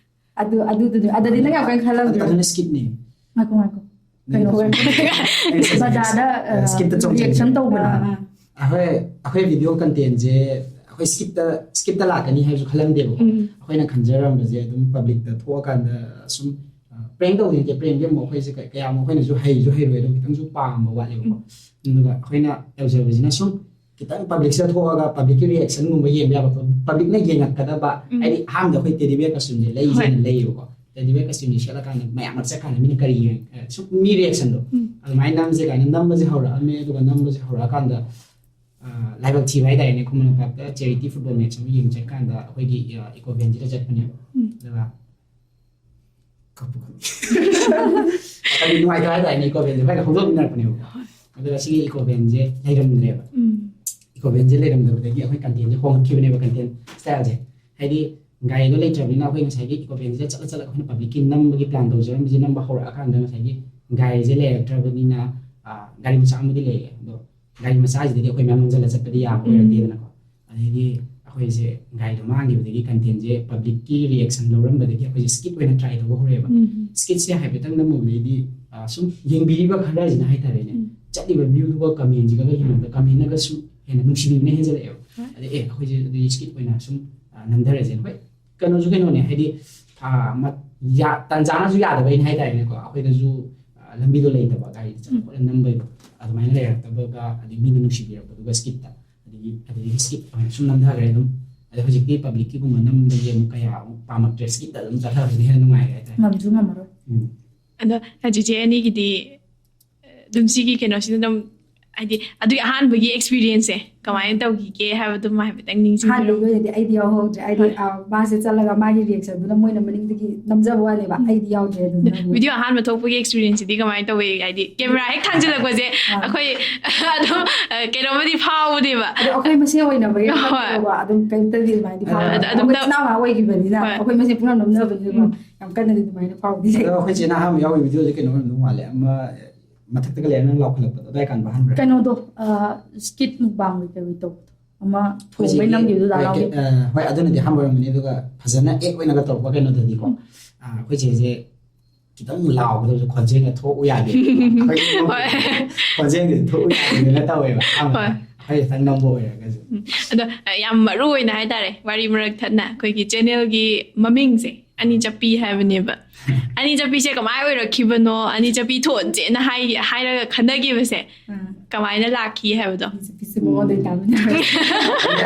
ꯑꯗꯨ, ꯑꯗꯨꯗꯨꯅꯦ꯫ ꯑꯗꯨꯗꯤ ꯅꯪ ꯌꯥꯝ ꯀꯟꯅ ꯈꯜꯂꯝꯗ꯭ꯔꯣ? ꯑꯗꯨꯅ skipꯅꯦ꯫ ꯉꯥꯏꯈꯣ, ꯉꯥꯏꯈꯣ꯫ ꯀꯩꯅꯣ? ꯅꯪ skip꯫ ꯕꯖꯥꯔꯗ, ꯑ, Skipꯇ ꯆꯣꯡꯁꯤꯟ- reaction ꯇꯧꯕꯗꯣ꯫ ꯑꯥ, ꯑꯥ꯫ ꯑꯩꯈꯣꯏ, ꯑꯩꯈꯣꯏ ꯚꯤꯗꯤꯑꯣ contentꯁꯦ ꯑꯩꯈꯣꯏ skipꯇ, skipꯇ ꯂꯥꯛꯀꯅꯤ ꯍꯥꯏꯕꯁꯨ ꯈꯜꯂꯝꯗꯦꯕꯀꯣ꯫ ꯎꯝ꯫ ꯑꯩꯈꯣꯏꯅ ꯈꯟꯖꯔꯝꯕꯁꯦ ꯑꯗꯨꯝ publicꯇ ꯊꯣꯛꯑꯀꯥꯟꯗ ꯁꯨꯝ, ꯑ, prank ꯇꯧꯕꯗꯤ ꯅꯠꯇꯦ, prankꯁꯦ ꯑꯃꯨꯛ ꯑꯩꯈꯣꯏꯁꯦ ꯀ-, ꯀꯌꯥꯃꯨꯛ ꯑꯩꯈꯣꯏꯅꯁꯨ ꯍꯩꯁꯨ ꯍꯩꯔꯣꯏ, ꯑꯗꯨꯝ ꯈꯤꯇꯪꯁꯨ ꯄꯥꯝꯕ ꯋꯥꯠꯂꯦꯕꯀꯣ꯫ ꯎꯝ꯫ ꯑꯗꯨꯒ ꯑꯩꯈꯣꯏꯅ ꯇꯧꯖꯕꯁꯤꯅ ꯁꯨꯝ ꯈꯤꯇꯪ publicꯁꯤꯗ ꯊꯣꯛꯑꯒ publicꯀꯤ reactionꯒꯨꯝꯕ ꯌꯦꯡꯕ ꯌꯥꯕ, publicꯅ ꯌꯦꯡꯉꯛꯀꯗꯕ, ꯎꯝ꯫ ꯍꯥꯏꯗꯤ ꯑꯍꯥꯟꯕꯗ ꯑꯩꯈꯣꯏ teddy bear costumeꯁꯦ ꯂꯩꯁꯦꯅ ꯍꯣꯏ꯫ ꯂꯩꯌꯦꯕꯀꯣ꯫ Teddy bear costumeꯁꯦ ꯁꯦꯠꯂꯀꯥꯟꯗ ꯃꯌꯥꯝ ꯃꯔꯛ ꯆꯠꯀꯥꯟꯗ ꯃꯤꯅ ꯀꯔꯤ ꯌꯦꯡ-, ꯑ, ꯁꯨꯝ ꯃꯤ reactionꯗꯣ ꯎꯝ꯫ ꯑꯗꯨꯃꯥꯏꯅ ꯅꯝꯁꯦ ꯀꯥꯏꯅ ꯅꯝꯕꯁꯦ ꯍꯧꯔꯛꯑꯝꯃꯦ꯫ ꯑꯗꯨꯒ ꯅꯝꯕꯁꯦ ꯍꯧꯔꯛꯑꯀꯥꯟꯗ, ꯑ, ꯂꯥꯏꯕꯛ ꯊꯤꯕ ꯍꯥꯏꯇꯥꯔꯦꯅꯦ, ꯈꯨꯃꯟ ꯂꯝꯄꯥꯛꯇ charity football match ꯑꯃ ꯌꯦꯡ ꯆꯠꯀꯥꯟꯗ ꯑꯩꯈꯣꯏꯒꯤ, ꯑ, eco vanꯁꯤꯗ ꯆꯠꯄꯅꯦꯕ꯫ ꯎꯝ꯫ ꯑꯗꯨꯒ ꯀꯞꯄꯨ ꯀꯞꯅꯤꯡ-, ꯋꯥꯈꯜꯗꯤ ꯅꯨꯡꯉꯥꯏꯇꯕ ꯍꯥꯏꯇꯥꯔꯦꯅꯦ, eco vanꯁꯦ ꯑꯩꯈꯣꯏꯅ ꯍꯧꯗꯣꯛꯃꯤꯟꯅꯔꯛꯄꯅꯦꯕ꯫ ꯑꯗꯨꯒ ꯁꯤꯒꯤ eco vanꯁꯦ ꯂꯩꯔꯝꯗ꯭ꯔꯦꯕ꯫ ꯎꯝ꯫ Eco vanꯁꯦ ꯂꯩꯔꯝꯗꯕꯗꯒꯤ ꯑꯩꯈꯣꯏ contentꯁꯦ ꯍꯣꯡꯉꯛꯈꯤꯕꯅꯦꯕ, content styleꯁꯦ꯫ ꯍꯥꯏꯗꯤ ꯒꯥꯔꯤꯗꯣ ꯂꯩꯇ꯭ꯔꯕꯅꯤꯅ ꯑꯩꯈꯣꯏ ꯉꯁꯥꯏꯒꯤ eco vanꯁꯤꯗ ꯆꯠꯂ ꯆꯠꯂꯒ ꯑꯩꯈꯣꯏꯅ publicꯀꯤ ꯅꯝꯕꯒꯤ plan ꯇꯧꯖꯔꯝꯕꯁꯦ ꯅꯝꯕ ꯍꯧꯔꯛꯑꯀꯥꯟꯗ ꯉꯁꯥꯏꯒꯤ ꯒꯥꯔꯤꯁꯦ ꯂꯩꯔꯛꯇ꯭ꯔꯕꯅꯤꯅ, ꯑ, ꯒꯥꯔꯤ ꯃꯆꯥ ꯑꯃꯗꯤ ꯂꯩꯌꯦ, ꯑꯗꯣ ꯒꯥꯔꯤ ꯃꯆꯥꯁꯤꯗꯗꯤ ꯑꯩꯈꯣꯏ ꯃꯌꯥꯝ ꯅꯝꯁꯤꯜꯂ ꯆꯠꯄꯗꯤ ꯌꯥꯕ ꯎꯝ꯫ ꯑꯣꯏꯔꯛꯇꯦꯗꯅꯀꯣ꯫ ꯑꯗꯩꯗꯤ ꯑꯩꯈꯣꯏꯁꯦ ꯒꯥꯔꯤꯗꯣ ꯃꯥꯡꯈꯤꯕꯗꯒꯤ contentꯁꯦ publicꯀꯤ reaction ꯂꯧꯔꯝꯕꯗꯒꯤ ꯑꯩꯈꯣꯏꯁꯦ skit ꯑꯣꯏꯅ try ꯇꯧꯕ ꯍꯧꯔꯛꯑꯦꯕ꯫ ꯎꯝ꯫ Skitꯁꯦ ꯍꯥꯏꯐꯦꯠꯇꯪ ꯅꯝꯃꯨꯕꯗꯩꯗꯤ, ꯑ, ꯁꯨꯝ ꯌꯦꯡꯕꯤꯔꯤꯕ ꯈꯔꯁꯤꯅ ꯍꯥꯏꯇꯥꯔꯦꯅꯦ, ꯎꯝ꯫ ꯆꯠꯂꯤꯕ viewꯗꯨꯒ commentꯁꯤꯒ ꯌꯦꯡꯕꯗ commentꯅꯒꯁꯨ ꯍꯦꯟꯅ ꯅꯨꯡꯁꯤꯕꯤꯕꯅ ꯍꯦꯟꯖꯜꯂꯛꯑꯦꯕ꯫ ꯍꯣꯏ꯫ ꯑꯗꯩ, "ꯑꯦ, ꯑꯩꯈꯣꯏꯁꯦ ꯑꯗꯨꯗꯤ skit ꯑꯣꯏꯅ ꯁꯨꯝ, ꯑ, ꯅꯝꯊꯔꯁꯦ"꯫ ꯍꯣꯏ, ꯀꯩꯅꯣꯁꯨ ꯀꯩꯅꯣꯅꯦ, ꯍꯥꯏꯗꯤ, ꯑ, ꯃ-, ꯌꯥ-, ꯇꯥꯟꯖꯥꯅꯁꯨ ꯌꯥꯗꯕꯩꯅꯦ ꯍꯥꯏꯇꯥꯔꯦꯅꯦꯀꯣ꯫ ꯑꯩꯈꯣꯏꯗꯁꯨ, ꯑ, ꯂꯝꯕꯤꯗꯣ ꯂꯩꯇꯕ, ꯒꯥꯔꯤꯗ ꯆꯠꯄ ꯈꯣꯠꯅ ꯅꯝꯕꯩꯗꯣ ꯑꯗꯨꯃꯥꯏꯅ ꯂꯩꯔꯛꯇꯕꯒ, ꯑꯗꯩ ꯃꯤꯅ ꯅꯨꯡꯁꯤꯕꯤꯔꯛꯄꯗꯨꯒ, skit ꯇ ꯑꯗꯒꯤ ꯑꯗꯒꯤ skit ꯑꯣꯏꯅ ꯁꯨꯝ ꯅꯝꯊꯈ꯭ꯔꯦ ꯑꯗꯨꯝ꯫ ꯑꯗꯩ ꯍꯧꯖꯤꯛꯇꯤ public ꯀꯤꯒꯨꯝꯕ ꯅꯝꯕꯁꯦ ꯑꯃꯨꯛ ꯀꯌꯥ ꯑꯃꯨꯛ ꯄꯥꯝꯃꯛꯇ꯭ꯔꯦ, skit ꯇ ꯑꯗꯨꯝ ꯆꯠꯊꯕꯁꯤꯅ ꯍꯦꯟꯅ ꯅꯨꯡꯉꯥꯏꯔꯦ ꯍꯥꯏꯇꯥꯔꯦ꯫ ꯉꯝꯁꯨ ꯉꯝꯃꯔꯣꯏ꯫ ꯎꯝ꯫ ꯑꯗꯣ ꯆꯤꯆꯦ ꯑꯅꯤꯒꯤꯗꯤ ꯑꯗꯨꯝ ꯁꯤꯒꯤ ꯀꯩꯅꯣꯁꯤꯅ ꯑꯗꯨꯝ, ꯍꯥꯏꯗꯤ ꯑꯗꯨꯒꯤ ꯑꯍꯥꯟꯕꯒꯤ experience ꯁꯦ ꯀꯃꯥꯏꯅ ꯇꯧꯈꯤꯒꯦ ꯍꯥꯏꯕꯗꯨꯃ ꯍꯥꯏꯐꯦꯠꯇꯪ ꯅꯤꯡꯁꯤꯡꯕꯤꯔꯝꯃꯣ꯫ ꯑꯍꯥꯟꯕꯒꯤ ꯑꯣꯏꯅꯗꯤ ꯑꯩꯗꯤ ꯌꯥꯎꯍꯧꯗ꯭ꯔꯦ, ꯑꯩꯗꯤ ꯍꯣꯏ꯫ ꯑ, ꯃꯥꯁꯦ ꯆꯠꯂꯒ ꯃꯥꯒꯤ reaction ꯗꯨꯅ ꯃꯣꯏꯅ ꯃꯅꯤꯡꯗꯒꯤ ꯅꯝꯖꯕ ꯋꯥꯅꯦꯕ, ꯑꯩꯗꯤ ꯌꯥꯎꯗ꯭ꯔꯦ ꯑꯗꯨꯗꯨꯅ ꯑꯃꯨꯛ꯫ Video ꯑꯍꯥꯟꯕ ꯊꯣꯛꯄꯒꯤ experience ꯁꯤꯗꯤ ꯀꯃꯥꯏꯅ ꯇꯧꯋꯤ? ꯍꯥꯏꯗꯤ camera ꯍꯦꯛ ꯊꯥꯡꯖꯤꯜꯂꯛꯄꯁꯦ ꯑꯥ꯫ ꯑꯩꯈꯣꯏ ꯑꯗꯨꯝ ꯑ, ꯀꯩꯅꯣꯝꯃꯗꯤ ꯐꯥꯎꯕꯅꯦꯕ꯫ ꯑꯗꯣ ꯑꯩꯈꯣꯏ ꯃꯁꯦꯟ ꯑꯣꯏꯅꯕꯒꯤ ꯍꯣꯏ꯫ ꯅꯠꯇꯦꯕ, ꯑꯗꯨꯝ ꯀꯩꯝꯇꯗꯤ ꯑꯗꯨꯃꯥꯏꯅꯗꯤ ꯐꯥꯎꯗꯦ꯫ ꯑꯗ ꯑꯗꯨꯝ ꯑꯩꯈꯣꯏ ꯅꯝ- ꯏꯆꯤꯟ ꯏꯅꯥꯎ ꯉꯥꯛ ꯑꯣꯏꯈꯤꯕꯅꯤꯅ ꯍꯣꯏ꯫ ꯑꯩꯈꯣꯏ ꯃꯁꯦꯟ ꯄꯨꯡꯅꯝ ꯅꯝꯅꯕꯅꯤꯅꯀꯣ, ꯎꯝ꯫ ꯌꯥꯝ ꯀꯟꯅꯗꯤ ꯑꯗꯨꯃꯥꯏꯅ ꯐꯥꯎꯗꯤ ꯂꯩ꯫ ꯑꯗꯣ ꯑꯩꯈꯣꯏ ꯆꯦꯅ ꯑꯍꯥꯟꯕ ꯌꯥꯎꯈꯤꯕ video ꯁꯦ ꯀꯩꯅꯣ ꯑꯣꯏꯔꯝꯗꯧ ꯃꯥꯜꯂꯦ, ꯑꯃ ꯃꯊꯛꯇꯒ ꯂꯩꯔ ꯅꯪ ꯂꯥꯎꯈꯠꯂꯛꯄꯗꯣ, ꯑꯗꯥꯏ ꯀꯥꯟꯗ ꯑꯍꯥꯟꯕ꯭ꯔꯥ? ꯀꯩꯅꯣꯗꯣ, ꯑ, skit mukbang ꯒꯤ ꯀꯩ ꯇꯧꯕꯗꯣ, ꯑꯃ ꯑꯩꯈꯣꯏ ꯊꯣꯡꯕꯩ ꯆꯦꯒꯤ ꯅꯝꯈꯤꯕꯗꯣ ꯗꯥ ꯍꯣꯏ, ꯂꯥꯎꯒꯤ꯫ ꯑ, ꯍꯣꯏ, ꯑꯗꯨꯅꯗꯤ ꯑꯍꯥꯟꯕ ꯑꯣꯏꯔꯝꯒꯅꯤ꯫ ꯑꯗꯨꯒ ꯐꯖꯅ act ꯑꯣꯏꯅꯒ ꯇꯧꯔꯛꯄ ꯀꯩꯅꯣꯗꯗꯤꯀꯣ, ꯑ, ꯑꯩꯈꯣꯏ ꯆꯦꯁꯦ ꯈꯤꯇꯪ ꯂꯥꯎꯒꯗꯕꯁꯨ ꯈꯣꯟꯖꯦꯜꯒ ꯊꯣꯛꯎ ꯌꯥꯗꯦ꯫ ꯑꯩꯈꯣꯏ ꯍꯣꯏ꯫ ꯈꯣꯟꯖꯦꯜꯒꯗꯤ ꯊꯣꯛꯎ ꯌꯥꯗꯦꯅ ꯇꯧꯋꯦꯕ ꯑꯍꯥꯟꯕꯗ꯫ ꯍꯣꯏ꯫ ꯑꯩꯈꯣꯏ ꯈꯤꯇꯪ ꯅꯧꯕ ꯑꯣꯏꯔꯒꯁꯨ꯫ ꯑꯗꯣ ꯑ, ꯌꯥꯝ ꯃꯔꯨ ꯑꯣꯏꯅ ꯍꯥꯏꯇꯥꯔꯦ, ꯋꯥꯔꯤ ꯃꯔꯛ ꯊꯠꯅ ꯑꯩꯈꯣꯏꯒꯤ channel ꯒꯤ ꯃꯃꯤꯡꯁꯦ ꯑꯅꯤ ꯆꯠꯄꯤ ꯍꯥꯏꯕꯅꯦꯕ꯫ ꯑꯅꯤ ꯆꯠꯄꯤꯁꯦ ꯀꯃꯥꯏꯅ ꯑꯣꯏꯔꯛꯈꯤꯕꯅꯣ, ꯑꯅꯤ ꯆꯠꯄꯤ ꯊꯣꯟꯁꯦꯅ ꯍꯥꯏ-, ꯍꯥꯏꯔꯒ ꯈꯟꯅꯈꯤꯕꯁꯦ ꯑꯥ꯫ ꯀꯃꯥꯏꯅ ꯂꯥꯛꯈꯤ ꯍꯥꯏꯕꯗꯣ? ꯄꯤꯁ ꯃꯉꯣꯟꯗꯩ ꯇꯥꯃꯤꯟꯅꯔꯦ꯫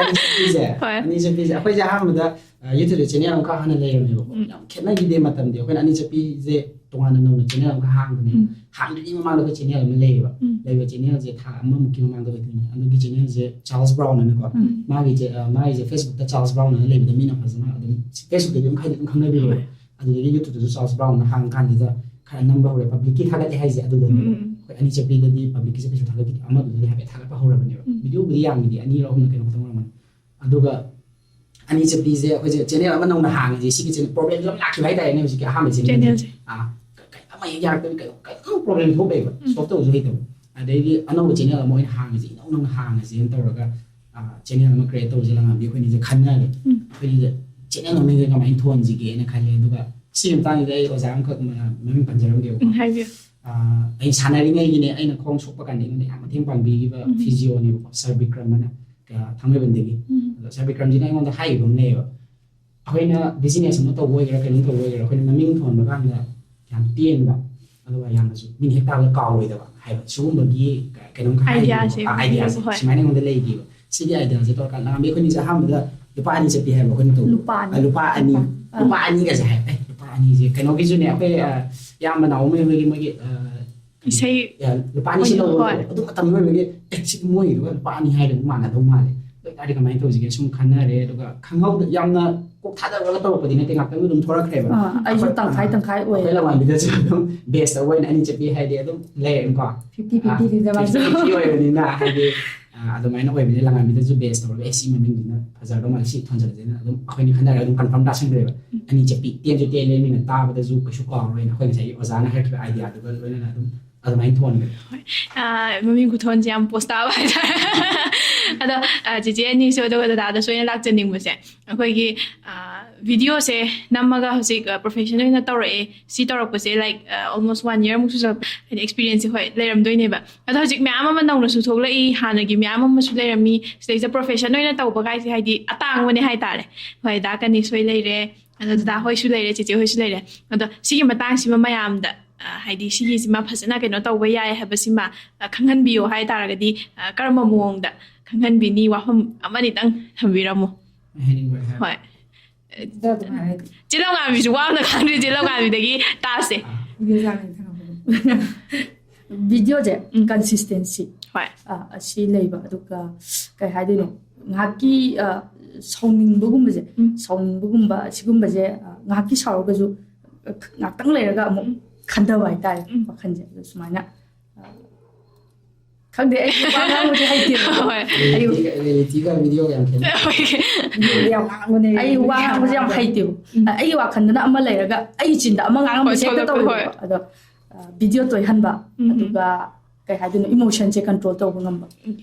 ꯑꯅꯤ ꯆꯠꯄꯤꯁꯦ, ꯍꯣꯏ꯫ ꯑꯅꯤ ꯆꯠꯄꯤꯁꯦ ꯑꯩꯈꯣꯏꯁꯦ ꯑꯍꯥꯟꯕꯗ, ꯑ, YouTube ꯗ channel ꯑꯃꯈꯛ ꯍꯥꯟꯅ ꯂꯩꯔꯝꯃꯦꯕꯀꯣ꯫ ꯎꯝ꯫ ꯌꯥꯝ ꯈꯦꯠꯅꯈꯤꯗꯦ ꯃꯇꯝꯗꯤ꯫ ꯑꯩꯈꯣꯏꯅ ꯑꯅꯤ ꯆꯠꯄꯤꯁꯦ ꯇꯣꯉꯥꯟꯅ ꯅꯧꯅ channel ꯑꯃꯈꯛ ꯍꯥꯡꯕꯅꯦꯕ꯫ ꯎꯝ꯫ ꯍꯥꯡꯗ꯭ꯔꯤꯉꯩ ꯃꯃꯥꯡꯗ ꯑꯩꯈꯣꯏ channel ꯑꯃ ꯂꯩꯌꯦꯕ꯫ ꯎꯝ꯫ ꯂꯩꯕ channel ꯁꯦ ꯊꯥ ꯑꯃꯃꯨꯛꯀꯤ ꯃꯃꯥꯡꯗ ꯑꯣꯏꯗꯣꯏꯅꯦ꯫ ꯑꯗꯨꯒꯤ channel ꯁꯦ ꯆꯥꯔꯜꯁ ꯕ꯭ꯔꯥꯎꯟ ꯑꯅꯀꯣ, ꯎꯝ꯫ ꯃꯥꯒꯤ ꯆꯦ-, ꯑ, ꯃꯥꯒꯤꯁꯦ Facebook ꯇ ꯆꯥꯔꯜꯁ ꯕ꯭ꯔꯥꯎꯟ ꯑꯅ ꯂꯩꯕꯗ ꯃꯤꯅ ꯐꯖꯅ ꯑꯗꯨꯝ Facebook ꯇꯗꯤ ꯑꯗꯨꯝ ꯈꯔꯗꯤ ꯑꯗꯨꯝ ꯈꯪꯅꯕꯤꯔꯦꯕ꯫ ꯑꯗꯨꯗꯒꯤ YouTube ꯇꯁꯨ ꯆꯥꯔꯜꯁ ꯕ꯭ꯔꯥꯎꯟ ꯑꯅ ꯍꯥꯡ ꯀꯥꯟꯁꯤꯗ ꯈꯔ ꯅꯝꯕ ꯍꯧꯔꯦ꯫ Public ꯀꯤ ꯊꯥꯒꯠꯂꯦ ꯍꯥꯏꯁꯦ ꯑꯗꯨꯗꯅꯦꯕ꯫ ꯎꯝ꯫ ꯑꯩꯈꯣꯏ ꯑꯅꯤ ꯆꯠꯄꯤꯗꯗꯤ public ꯀꯤꯁꯦ ꯀꯩꯁꯨ ꯊꯥꯒꯠꯈꯤꯗꯦ, ꯑꯃꯗꯨꯗꯗꯤ ꯍꯥꯏꯐꯦꯠ ꯊꯥꯒꯠꯄ ꯍꯧꯔꯕꯅꯦꯕ꯫ ꯎꯝ꯫ Video ꯕꯨꯗꯤ ꯌꯥꯝꯈꯤꯗꯦ, ꯑꯅꯤꯔ ꯑꯍꯨꯝꯂ ꯀꯩꯅꯣ ꯈꯛꯇꯪ ꯑꯣꯏꯔꯝꯒꯅꯤ꯫ ꯑꯗꯨꯒ ꯑꯅꯤ ꯆꯠꯄꯤꯁꯦ ꯑꯩꯈꯣꯏꯁꯦ channel ꯑꯃ ꯅꯧꯅ ꯍꯥꯡꯉꯤꯁꯦ, ꯁꯤꯒꯤ channel problem ꯁꯨ ꯌꯥꯝ ꯂꯥꯛꯈꯤꯕ ꯍꯥꯏꯇꯥꯔꯦꯅꯦ꯫ ꯍꯧꯖꯤꯛꯀꯤ ꯑꯍꯥꯟꯕ channel ꯁꯦ꯫ Channel ꯁꯦ꯫ ꯑꯥ, ꯀ-, ꯀ-, ꯑꯃ ꯍꯦꯛ ꯌꯥꯔꯛꯇꯕꯤ ꯀꯩꯅꯣ, ꯀꯩꯅꯣ problem ꯊꯣꯛꯂꯛꯑꯦꯕ, ꯎꯝ꯫ solve ꯇꯧꯕꯁꯨ ꯍꯩꯇꯕ꯫ ꯑꯗꯩꯗꯤ ꯑꯅꯧꯕ channel ꯑꯃ ꯑꯣꯏꯅ ꯍꯥꯡꯉꯁꯦ, ꯏꯅꯧ ꯅꯧꯅ ꯍꯥꯡꯉꯁꯦꯅ ꯇꯧꯔꯒ, ꯑꯥ, channel ꯑꯃ create ꯇꯧꯁꯦ ꯂꯪꯉꯥꯝꯕꯤ ꯑꯩꯈꯣꯏꯅꯤꯁꯦ ꯈꯟꯅꯔꯦ꯫ ꯎꯝ꯫ ꯑꯩꯈꯣꯏꯅꯤꯁꯦ channel ꯃꯃꯤꯡꯁꯦ ꯀꯃꯥꯏꯅ ꯊꯣꯟꯁꯤꯒꯦꯅ ꯈꯜꯂꯦ꯫ ꯑꯗꯨꯒ ꯁꯤꯒꯤ ꯃꯇꯥꯡꯁꯤꯗ ꯑꯩ ꯑꯣꯖꯥ ꯑꯃꯈꯛ ꯃ-, ꯃꯃꯤꯡ ꯄꯟꯖꯔꯝꯒꯦꯕꯀꯣ꯫ ꯎꯝ, ꯍꯥꯏꯕꯤꯌꯨ꯫ ꯑꯥ, ꯑꯩ ꯁꯥꯟꯅꯔꯤꯉꯩꯒꯤꯅꯦ, ꯑꯩꯅ ꯈꯣꯡ ꯁꯣꯛꯄ ꯀꯥꯟꯗ ꯑꯩꯉꯣꯟꯗ ꯌꯥꯝ ꯃꯇꯦꯡ ꯄꯥꯡꯕꯤꯈꯤꯕ ꯎꯝ꯫ physio ꯅꯦꯕꯀꯣ, ꯁꯔ ꯕꯤꯀ꯭ꯔꯝ ꯑꯅ, ꯑꯥ, ꯊꯥꯡꯃꯩꯕꯟꯗꯒꯤ꯫ ꯎꯝ꯫ ꯑꯗꯣ ꯁꯔ ꯕꯤꯀ꯭ꯔꯝꯁꯤꯅ ꯑꯩꯉꯣꯟꯗ ꯍꯥꯏꯈꯤꯕ ꯑꯃ ꯂꯩꯌꯦꯕ, ꯑꯩꯈꯣꯏꯅ business ꯑꯃ ꯇꯧꯕ ꯑꯣꯏꯒꯦꯔꯥ, ꯀꯩꯅꯣꯝ ꯇꯧꯕ ꯑꯣꯏꯒꯦꯔꯥ, ꯑꯩꯈꯣꯏꯅ ꯃꯃꯤꯡ ꯊꯣꯟꯕ ꯀꯥꯟꯗ ꯌꯥꯝ ꯄꯦꯟꯕ, ꯑꯗꯨꯒ ꯌꯥꯝꯅꯁꯨ ꯃꯤꯅ ꯍꯦꯛ ꯇꯥꯕꯗ ꯀꯥꯎꯔꯣꯏꯗꯕ ꯍꯥꯏꯕ ꯁꯤꯒꯨꯝꯕꯒꯤ ꯀꯩꯅꯣꯝ ꯈꯔ Idea ꯁꯦ, idea ꯁꯦ ꯍꯣꯏ꯫ ꯁꯨꯃꯥꯏꯅ ꯑꯩꯉꯣꯟꯗ ꯂꯩꯈꯤꯕ꯫ ꯁꯤꯒꯤ idea ꯁꯦ ꯇꯧꯔꯀꯥꯟꯗ ꯅꯍꯥꯟ ꯑꯩꯈꯣꯏꯅꯤꯁꯦ ꯑꯍꯥꯟꯕꯗ ꯂꯨꯄꯥ ꯑꯅꯤ ꯆꯠꯄꯤ ꯍꯥꯏꯕ ꯑꯩꯈꯣꯏꯅ ꯇꯧꯕ꯫ ꯂꯨꯄꯥ ꯑꯅꯤ꯫ ꯑ, ꯂꯨꯄꯥ ꯑꯅꯤ꯫ ꯂꯨꯄꯥ ꯑꯅꯤ꯫ ꯂꯨꯄꯥ ꯑꯅꯤꯒꯁꯦ ꯍꯥꯏ, ꯑꯦ, ꯂꯨꯄꯥ ꯑꯅꯤꯁꯦ ꯀꯩꯅꯣꯒꯤꯁꯨꯅꯦ, ꯑꯩꯈꯣꯏ, ꯑ, ꯏꯌꯥꯝꯕ ꯅꯥꯎꯃꯩ ꯍꯣꯏꯒꯤ ꯃꯣꯏꯒꯤ, ꯑ, ꯏꯁꯩ꯫ ꯑ, ꯂꯨꯄꯥ ꯑꯅꯤꯁꯤ ꯍꯣꯏ, ꯂꯧꯕ ꯍꯣꯏ꯫ ꯑꯗꯨꯝ ꯃꯇꯝꯗꯨ ꯑꯣꯏꯕꯒꯤ, ꯑꯦ, ꯁꯤ ꯃꯣꯏꯒꯤꯗꯨꯒ ꯂꯨꯄꯥ ꯑꯅꯤ ꯍꯥꯏꯔꯒ ꯑꯗꯨꯝ ꯃꯥꯟꯅꯗꯧ ꯃꯥꯜꯂꯦ꯫ ꯑꯗꯨ ꯑꯣꯏꯇꯥꯔꯗꯤ ꯀꯃꯥꯏꯅ ꯇꯧꯁꯤꯒꯦ ꯁꯨꯝ ꯈꯟꯅꯔꯦ꯫ ꯑꯗꯨꯒ ꯈꯪꯍꯧꯗ ꯌꯥꯝꯅ ꯀꯣꯛ ꯊꯥꯗꯔꯒ ꯇꯧꯔꯛꯄꯗꯤ ꯅꯠꯇꯦ, ꯉꯥꯛꯇꯪ ꯑꯗꯨꯝ ꯊꯣꯔꯛꯈ꯭ꯔꯦꯕ꯫ ꯑꯥ, ꯑꯩꯁꯨ ꯑꯩꯈꯣꯏ, ꯇꯪꯈꯥꯏ ꯇꯪꯈꯥꯏ ꯑꯣꯏꯌꯦ꯫ ꯑꯩꯈꯣꯏ ꯂꯝꯉꯥꯟꯕꯤꯗꯁꯨ ꯑꯗꯨꯝ best ꯑꯣꯏꯅ ꯑꯅꯤ ꯆꯠꯄꯤ ꯍꯥꯏꯗꯤ ꯑꯗꯨꯝ ꯂꯩꯔꯦꯀꯣ꯫ Fifty fifty ꯗꯤ fifty fifty ꯑꯣꯏꯕꯅꯤꯅ ꯍꯥꯏꯗꯤ, ꯑ, ꯑꯗꯨꯃꯥꯏꯅ ꯑꯣꯏꯕꯅꯤꯅ ꯂꯝꯉꯥꯟꯕꯤꯗꯁꯨ best ꯇꯧꯔꯒ, "ꯑꯦ, ꯁꯤ ꯃꯃꯤꯡꯁꯤꯅ ꯐꯖꯔꯗꯧ ꯃꯥꯜꯂꯦ, ꯁꯤ ꯊꯣꯟꯖꯜꯂꯁꯦꯅ" ꯑꯗꯨꯝ ꯑꯩꯈꯣꯏꯅ ꯈꯟꯅꯔꯒ ꯑꯗꯨꯝ confirm ꯇꯥꯁꯟꯈ꯭ꯔꯦꯕ꯫ ꯑꯅꯤ ꯆꯠꯄꯤ, ꯇꯦꯟꯁꯨ ꯇꯦꯜꯂꯦ, ꯃꯤꯅ ꯇꯥꯕꯗꯁꯨ ꯀꯩꯁꯨ ꯀꯥꯎꯔꯣꯏꯅ ꯑꯩꯈꯣꯏ ꯉꯁꯥꯏꯒꯤ ꯑꯣꯖꯥꯅ ꯍꯥꯏꯔꯛꯈꯤꯕ idea ꯗꯨꯒ ꯂꯣꯏꯅꯅ ꯑꯗꯨꯝ ꯑꯗꯨꯃꯥꯏꯅ ꯊꯣꯟꯈ꯭ꯔꯦ꯫ ꯑ, ꯃꯃꯤꯡ ꯈꯨꯊꯣꯟꯁꯦ ꯌꯥꯝ posh ꯇꯥꯕ ꯍꯥꯏꯇꯥꯔꯦ꯫ ꯑꯗꯣ, ꯑ, ꯆꯤꯆꯦ ꯑꯅꯤꯁꯨ ꯑꯗꯨꯒ ꯗꯗꯥꯗꯁꯨ ꯑꯩꯅ ꯂꯥꯛꯆꯅꯤꯡꯕꯁꯦ, ꯑꯩꯈꯣꯏꯒꯤ, ꯑ, video ꯁꯦ ꯅꯝꯃꯒ ꯍꯧꯖꯤꯛ, ꯑ, profession ꯑꯣꯏꯅ ꯇꯧꯔꯛꯑꯦ꯫ ꯁꯤ ꯇꯧꯔꯛꯄꯁꯦ, like, ꯑ, almost one year ꯃꯨꯛꯁꯨ ꯆꯠ-, ꯍꯥꯏꯗꯤ experience ꯁꯦ, ꯍꯣꯏ, ꯂꯩꯔꯝꯗꯣꯏꯅꯦꯕ꯫ ꯑꯗꯣ ꯍꯧꯖꯤꯛ ꯃꯌꯥꯝ ꯑꯃ ꯅꯧꯅꯁꯨ ꯊꯣꯛꯂꯛꯏ, ꯍꯥꯟꯅꯒꯤ ꯃꯌꯥꯝ ꯑꯃꯁꯨ ꯂꯩꯔꯝꯃꯤ꯫ ꯁꯤꯗꯩꯁꯤꯗ profession ꯑꯣꯏꯅ ꯇꯧꯕ ꯀꯥꯏꯁꯦ ꯍꯥꯏꯗꯤ ꯑꯇꯥꯡꯕꯅꯦ ꯍꯥꯏꯇꯥꯔꯦ꯫ ꯍꯣꯏ, ꯗꯥ ꯀꯅꯤꯁ ꯍꯣꯏ ꯂꯩꯔꯦ, ꯑꯗꯣ ꯗꯗꯥ ꯍꯣꯏꯁꯨ ꯂꯩꯔꯦ, ꯆꯤꯆꯦ ꯍꯣꯏꯁꯨ ꯂꯩꯔꯦ꯫ ꯑꯗꯣ ꯁꯤꯒꯤ ꯃꯇꯥꯡꯁꯤꯃ ꯃꯌꯥꯝꯗ, ꯑ, ꯍꯥꯏꯗꯤ ꯁꯤꯒꯤꯁꯤꯃ ꯐꯖꯅ ꯀꯩꯅꯣ ꯇꯧꯕ ꯌꯥꯏ ꯍꯥꯏꯕꯁꯤꯃ, ꯑ, ꯈꯪꯍꯟꯕꯤꯌꯣ ꯍꯥꯏ ꯇꯥꯔꯒꯗꯤ, ꯑ, ꯀꯔꯝꯕ ꯃꯑꯣꯡꯗ ꯈꯪꯍꯟꯕꯤꯅꯤ? ꯋꯥꯐꯝ ꯑꯃꯅꯤꯇꯪ ꯊꯝꯕꯤꯔꯝꯃꯨ꯫ ꯍꯥꯏꯅꯤꯡꯕ ꯍꯥꯏ꯫ ꯍꯣꯏ꯫ ꯑꯗꯨꯗ ꯑꯗꯨꯝ ꯍꯥꯏꯔꯗꯤ ꯆꯦ ꯂꯧꯉꯥꯟꯕꯤꯁꯨ ꯋꯥ ꯑꯝꯇ ꯈꯪꯗ꯭ꯔꯤ, ꯆꯦ ꯂꯧꯉꯥꯟꯕꯤꯗꯒꯤ ꯇꯥꯁꯦ꯫ video ꯁꯥꯡꯅ ꯊꯥꯒꯠꯄꯗꯣ꯫ video ꯁꯦ ꯎꯝ꯫ Consistency ꯍꯣꯏ꯫ ꯑ, ꯑꯁꯤ ꯂꯩꯕ, ꯑꯗꯨꯒ ꯀꯩ ꯍꯥꯏꯗꯣꯏꯅꯣ, ꯉꯥꯏꯍꯥꯛꯀꯤ, ꯑ, ꯁꯥꯎꯅꯤꯡꯕꯒꯨꯝꯕꯁꯦ, ꯎꯝ꯫ ꯁꯥꯎꯅꯤꯡꯕꯒꯨꯝꯕ ꯁꯤꯒꯨꯝꯕꯁꯦ, ꯑ, ꯉꯥꯏꯍꯥꯛꯀꯤ ꯁꯥꯎꯔꯒꯁꯨ, ꯑ, ꯉꯥꯏꯍꯥꯛꯇꯪ ꯂꯩꯔꯒ ꯑꯃꯨꯛ ꯎꯝ꯫ ꯈꯟꯊꯕ ꯍꯥꯏꯇꯥꯔꯦ, ꯎꯝ꯫ ꯋꯥꯈꯜꯁꯦ꯫ ꯑꯗꯨ ꯁꯨꯃꯥꯏꯅ, ꯑ, ꯈꯪꯗꯦ, ꯑꯩ ꯋꯥ ꯉꯥꯡꯕꯁꯦ ꯍꯩꯇꯦꯕ꯫ ꯍꯣꯏ꯫ ꯑꯩ Reality ꯒ video ꯒ ꯌꯥꯝ ꯈꯦꯠꯅꯩ꯫ Video ꯌꯥꯝ ꯉꯥꯡꯕꯅꯦ꯫ ꯑꯩ ꯋꯥ ꯉꯥꯡꯕꯁꯦ ꯌꯥꯝ ꯍꯩꯇꯦꯕ꯫ ꯎꯝ꯫ ꯑꯩꯒꯤ ꯋꯥꯈꯜꯗꯅ ꯑꯃ ꯂꯩꯔꯒ ꯑꯩꯒꯤ ꯆꯤꯟꯗ ꯑꯃ ꯉꯥꯡꯉꯝꯕꯁꯦ ꯍꯣꯏ, ꯍꯦꯛꯇ ꯊꯣꯛꯂꯛꯄ, ꯇꯧꯋꯦꯕ꯫ ꯑꯗꯣ, ꯑ, video ꯇꯣꯏꯍꯟꯕ, ꯎꯝ꯫ ꯑꯗꯨꯒ ꯀꯩ ꯍꯥꯏꯗꯣꯏꯅꯣ, emotion ꯁꯦ control ꯇꯧꯕ ꯉꯝꯕ꯫